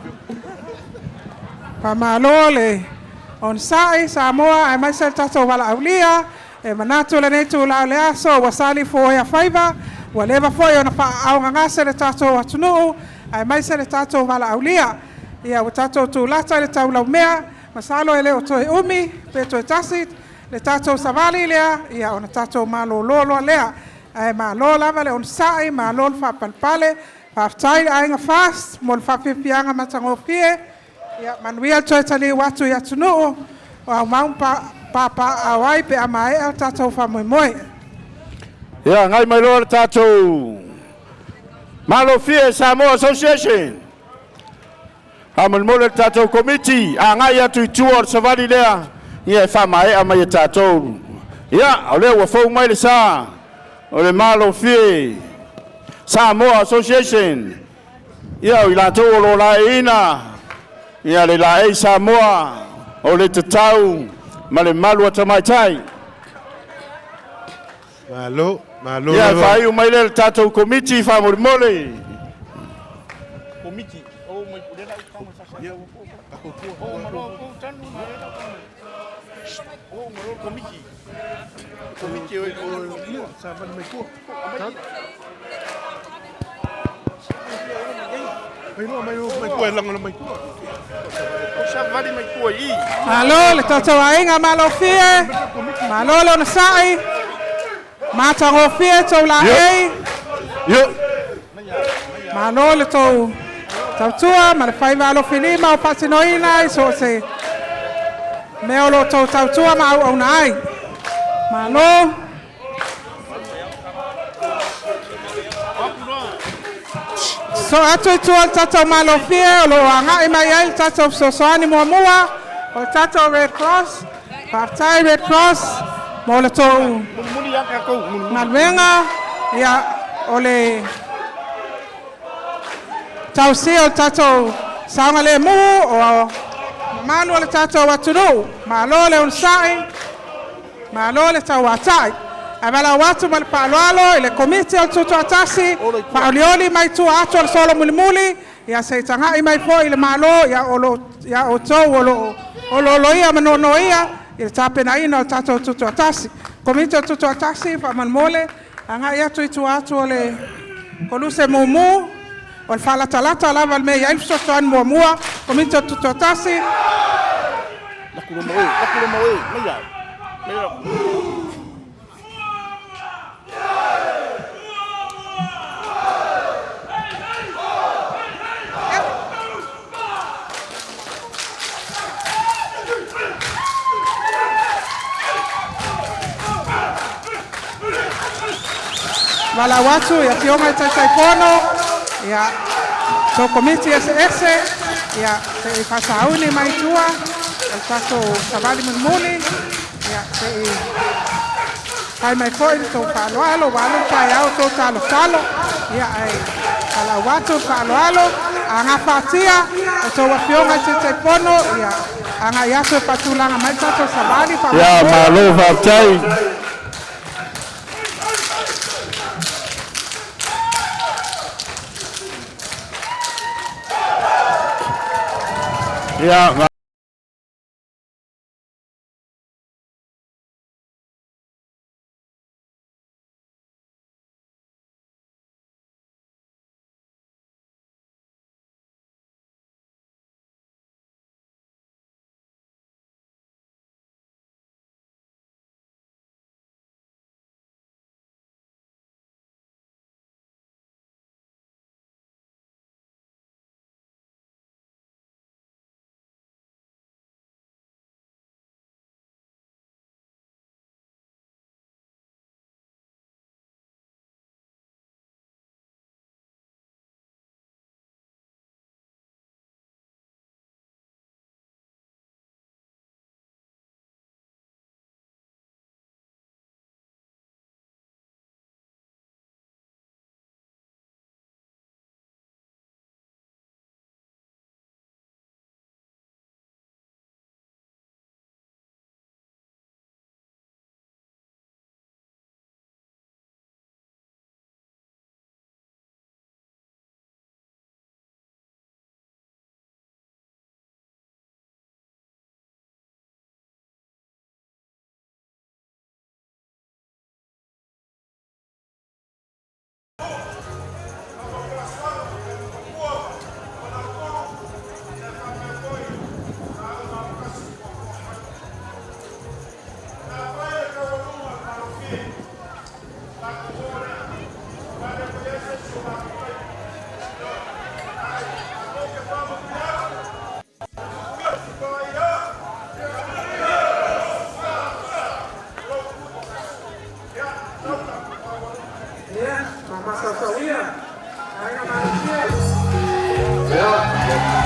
Faamalo le onosai Samoa aemaise le tatou valaaulia e manatu lenei itulā o le aso ua sali foea faiva ua leva foi ona faaaaogagase le tatou atunuu aemaise le tatou valaaulia. Ia ua tatou tulata i le taulaumea masalo e le o toe umi pe toe tasi le tatou savali lea ia ona tatou malōlō loa lea. Ae malo lava le onosai, malo le faapalepale, faafetai le Aiga FAST mo le faafiafiaga matagofie. Ia manuia le toe taliu atu i atunuu o aumau ma papaaao ai pe a maea le tatou faamoemoe. Ia, agai mai loa le tatou Malofie Samoa Association. Faamolemole le tatou komiti, agai atu i tua o le savali lea, ia e faamaea mai e tatou. Ia, o lea ua fou mai le sa o le Malofie Samoa Association. Ia, o i latou o lo o laeiina, ia le laei Samoa o le tatau ma le malu a tamaitai. Malo, malo Ia, lava. faaiu mai lea le tatou komiti faamolemole. Komiti. Komiti. Komiti o ia, sa vale mai tua. Mai loa mai loa mai tua e lagona mai tua. O sa vale mai tua i. Malo le tatou aiga malofie, malo le onosai, matagofie tou laei. Yo. Malo le tou tautua ma le faiva alofilima o faatinoina i so o se mea o lo o tou tautua ma auauna ai. Malo. So atu i tua le tatou malofie o lo o agai mai ai le tatou fesoasoani muamua o le tatou Red Cross. Faafetai Red Cross mo le tou galuega ia o le tausia o le tatou saogalemu o mamalu o le tatou atunuu. Malo le onosai, malo le tauatai. Ae valaau atu ma le faaaloalo i le Komiti o le Tutoatasi, faaolioli mai tua atu o le solo mulimuli, ia se i tagai mai foi i le Malo ia o lo ia outou o lo o ololoia ma nonoia i le tapenaina o le tatou Tutoatasi. Komiti o le Tutoatasi, faamolemole, agai atu i tua atu o le koluse mumu, o le faalatalata lava le mea e i ai le fesoasoani muamua, Komiti o le Tutoatasi. Lakuloma oe, lakuloma oe, mai ia. Mai ia. Valaau atu i afioga i Taitaifono, ia, tou komiti eseese, ia, se i faasauni mai tua, o le tatou savali mulimuli, ia, se i fai mai foi le tou faaaloalo, ua alu le taeao o tou talotalo, ia, ae valaau atu le faaaloalo. Agafatia o outou afioga i Taitaifono, ia agai atu e faatulaga mai le tatou savali. Ia, malo faafetai. Ia,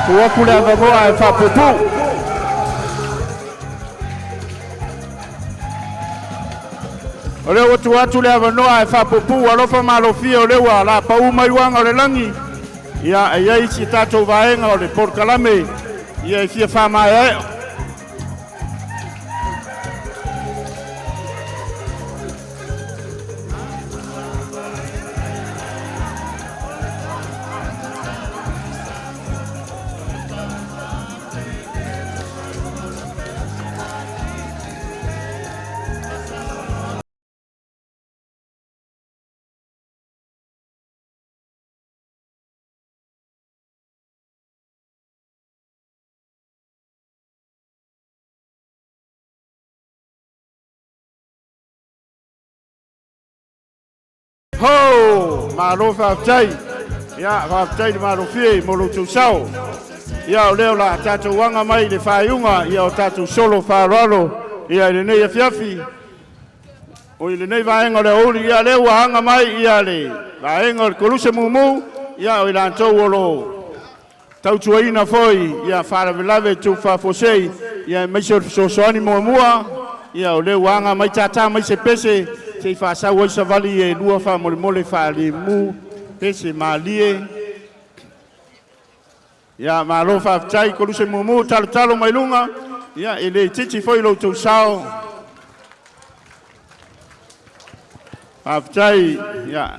Tuu atu le avanoa e faapuupuu. O lea ua tuu atu le avanoa e faapuupuu alofa ma alofia o lea ua lapaū mai uaga o le lagi. Ia, e i ai si tatou vaega o le polokalame ia e fia faamaeaea. Ho! Malo faafetai. Ia, faafetai le malofie mo lo outou sao. Ia, o lea o le a tatou aga mai i le faaiuga ia o tatou solo faaaloalo ia i lenei afiafi. O i lenei vaega o le aoauli, ia lea ua aga mai ia le vaega o le koluse mumu, ia o i latou o lo o tautuaina foi ia faalavelave tupu faafuasei, ia aemaise o le fesoasoani muamua, ia o lea ua aga mai tātā mai se pese se i faasau ai savali e lua faamolemole faalemu pese malie. Ia malo faafetai koluse mumu talotalo mai luga, ia e le itiiti foi lo outou sao. Faafetai ia.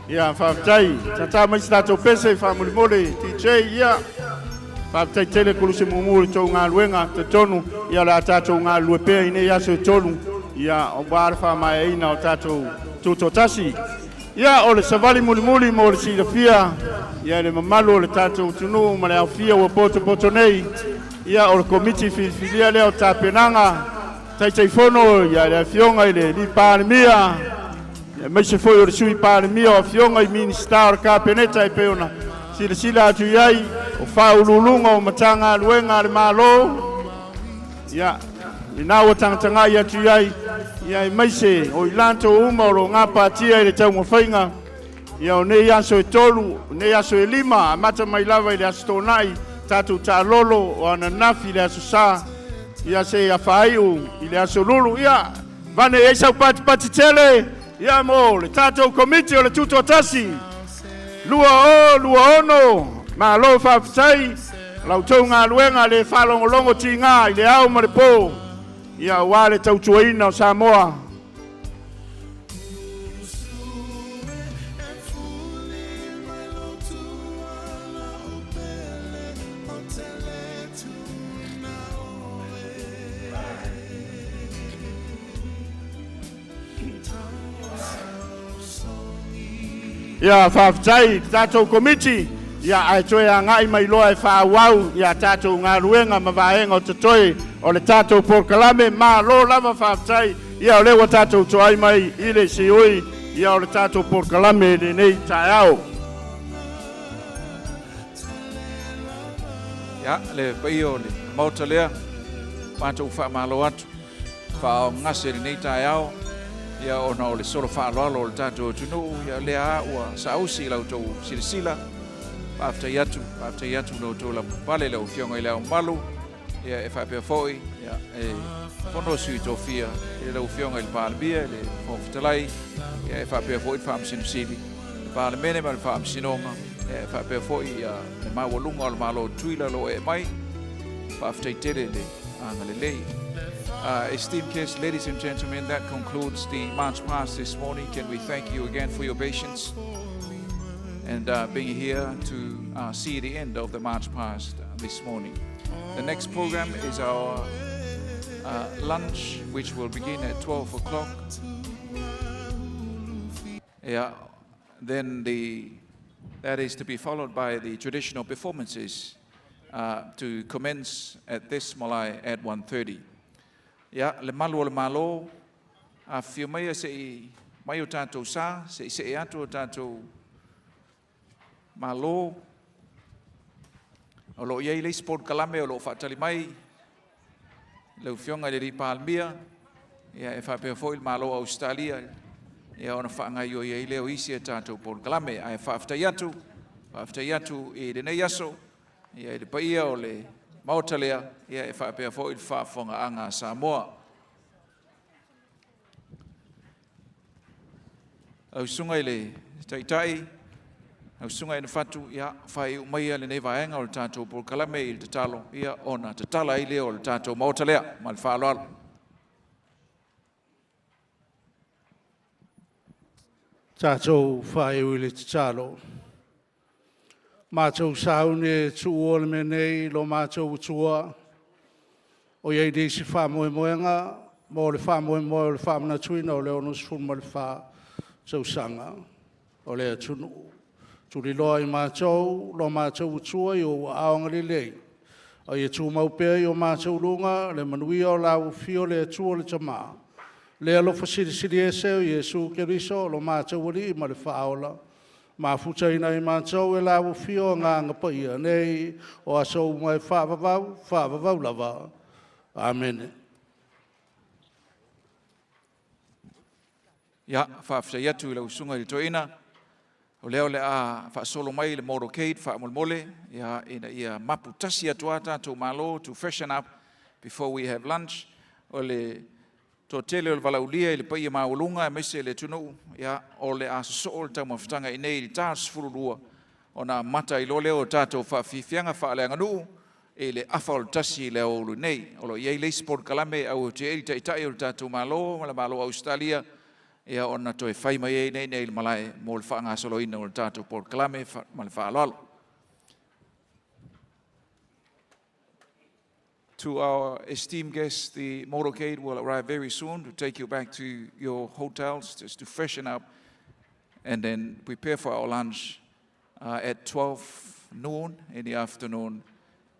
Ia, faafetai. Tata mai se tatou pese faamolemole DJ. Ia, faafetai tele koluse mumu i le tou galuega. Talitonu ia o le a tatou galulue pea i nei aso e tolu ia aua le faamaeaina o tatou tutoatasi. Ia, o le savali mulimuli mo le silafia ia le mamalu o le tatou atunuu ma le aofia ua potopoto nei. Ia, o le Komiti filifilia lea o tapenaga, Taitaifono ia le Afioga i le alii Palemia, aemaise foi o le Sui Palemia, o afioga i Minisita o le Kapeneta e pei ona silasila atu i ai, o Faauluuluga o Matagaluega a le Malo, ia lena ua tagatagai atu i ai, ia aemaise o i latou uma o lo o gapatia i le taumafaiga ia o nei aso e tolu, o nei aso e lima, amata mai lava i le Aso Toonai, tatou taalolo, o ananafi le Aso Sa. Ia se ia faaiu i le aso Lulu. Ia, vane i ai sau patipati tele, ia mo le tatou komiti o le Tutoatasi 2026. Malo faafetai la outou galuega le faalogologo tiga i le ao ma le po, ia aua le tautuaina o Samoa. Ia faafetai i le tatou komiti, ia ae toe agai mai loa e faaauau ia tatou galuega ma vaega o totoe o le tatou polokalame. Malo lava faafetai, ia o lea ua tatou toai mai i le siui ia o le tatou polokalame i lenei taeao. Ia, le paia o le Maota lea, matou faamalo atu, faaaaogagase i lenei taeao, ia ona o le solo faaaloalo o le tatou atunuu, ia lea lava ua saausi i la outou silasila. Faafetai atu, faafetai atu i lo outou lavapapale i lau Afioga i Le Ao Mamalu, ia e faapea foi ia e Fono a Sui Tofia, i lau Afioga i le Palemia, le Fofoga Fetalai, ia e faapea foi le Faamasino Sili, le Palemene ma le Faamasinoga, ia e faapea foi ia le maualuga o le Malo o Tutuila o lo o ee mai. Faafetai tele le agalelei. Esteemed guests, ladies and gentlemen, that concludes the march past this morning. Can we thank you again for your patience and being here to see the end of the march past this morning. The next program is our lunch, which will begin at 12 o'clock. Yeah, then that is to be followed by the traditional performances to commence at this malae at 1:30. Ia, le malu o le Malo, afifio maia se i mai o tatou sa, se i see atu o tatou Malo. O lo o i ai le isi polokalame o lo o faatali mai lau Afioga i le Palemia, ia e faapea foi le Malo o Ausetalia, ia ona faagaioi ai lea o isi a tatou polokalame. Ae faafetai atu i lenei aso, ia i le paia o le Maota lea, ia e faapea foi le faafofogaaga a Samoa. Lau Susuga i le Taitai, lau Susuga i Fatu, ia faaiu maia lenei vaega o le tatou polokalame i le tatalo, ia ona tatala ai lea o le tatou Maota lea ma le faaaloalo. Tatou faaiu i le tatalo. Matou sauni e tuua le mea nei lo matou Atua, o i ai nisi faamoemoega mo le faamoemoe o le faamanatuina o le 64 tausaga o le atunuu. Tuliloa i matou lo matou Atua i ou aao agalelei, a ia tumau pea i o matou luga le manuia o lau afio le Atua le Tama, le alofa silisili ese o Iesu Keriso lo matou Alii ma le Faaola, mafutaina ai matou e lau afio Agaga Paia, nei o aso uma e faavavau, faavavau lava. Amene. Ia, faafetai atu i lau susuga i le toeaina, o lea o le a faasolo mai le motorcade faamolemole, ia, ina ia mapu tasi atu a tatou malo to freshen up before we have lunch. O le toatele o le valaaulia i le paia maualuga aemaise le atunuu, ia, o le a sosoo le taumafataga i nei i le 12 ona amata ai loa lea o tatou faafiafiaga faaleaganuu i le 12:30 i le aoauli nei. O lo o i ai le isi polokalame e auautia ai le Taitai o le tatou Malo ma le Malo o Ausetalia, ia ona toe fai mai ai nei i le malae mo le faagasoloina o le tatou polokalame ma le faaaloalo. To our esteemed guests, the motorcade will arrive very soon to take you back to your hotels just to freshen up and then prepare for our lunch at 12 noon in the afternoon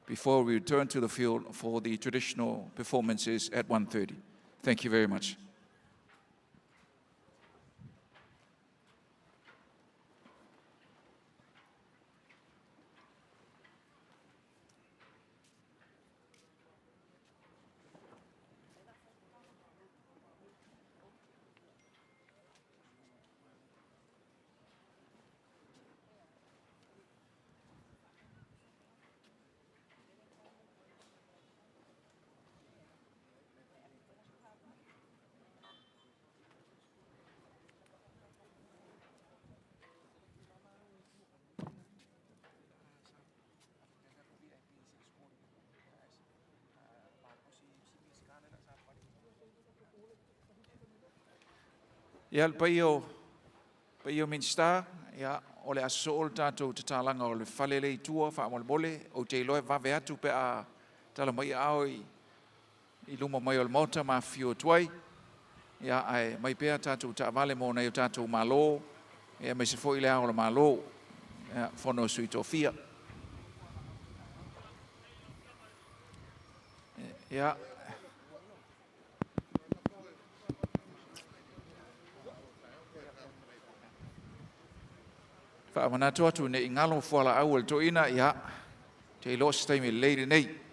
before we return to the field for the traditional performances at 1:30. Thank you very much. Ia, le paia o paia o Minisita, ia, o le aso soo le tatou tatalaga o le fale le i tua faamolemole, ou te iloa e vave atu pe a tala mai aao i luma mai o le Maota ma afifio atu ai. Ia, ae mai pea tatou taavale mo nai o tatou malo, ia aemaise foi le ao o le Malo, ia, Fono a Sui Tofia. Ia, faamanatu atu ne i galo fualaau a le toeaina, ia, te iloa se taimi lelei lenei.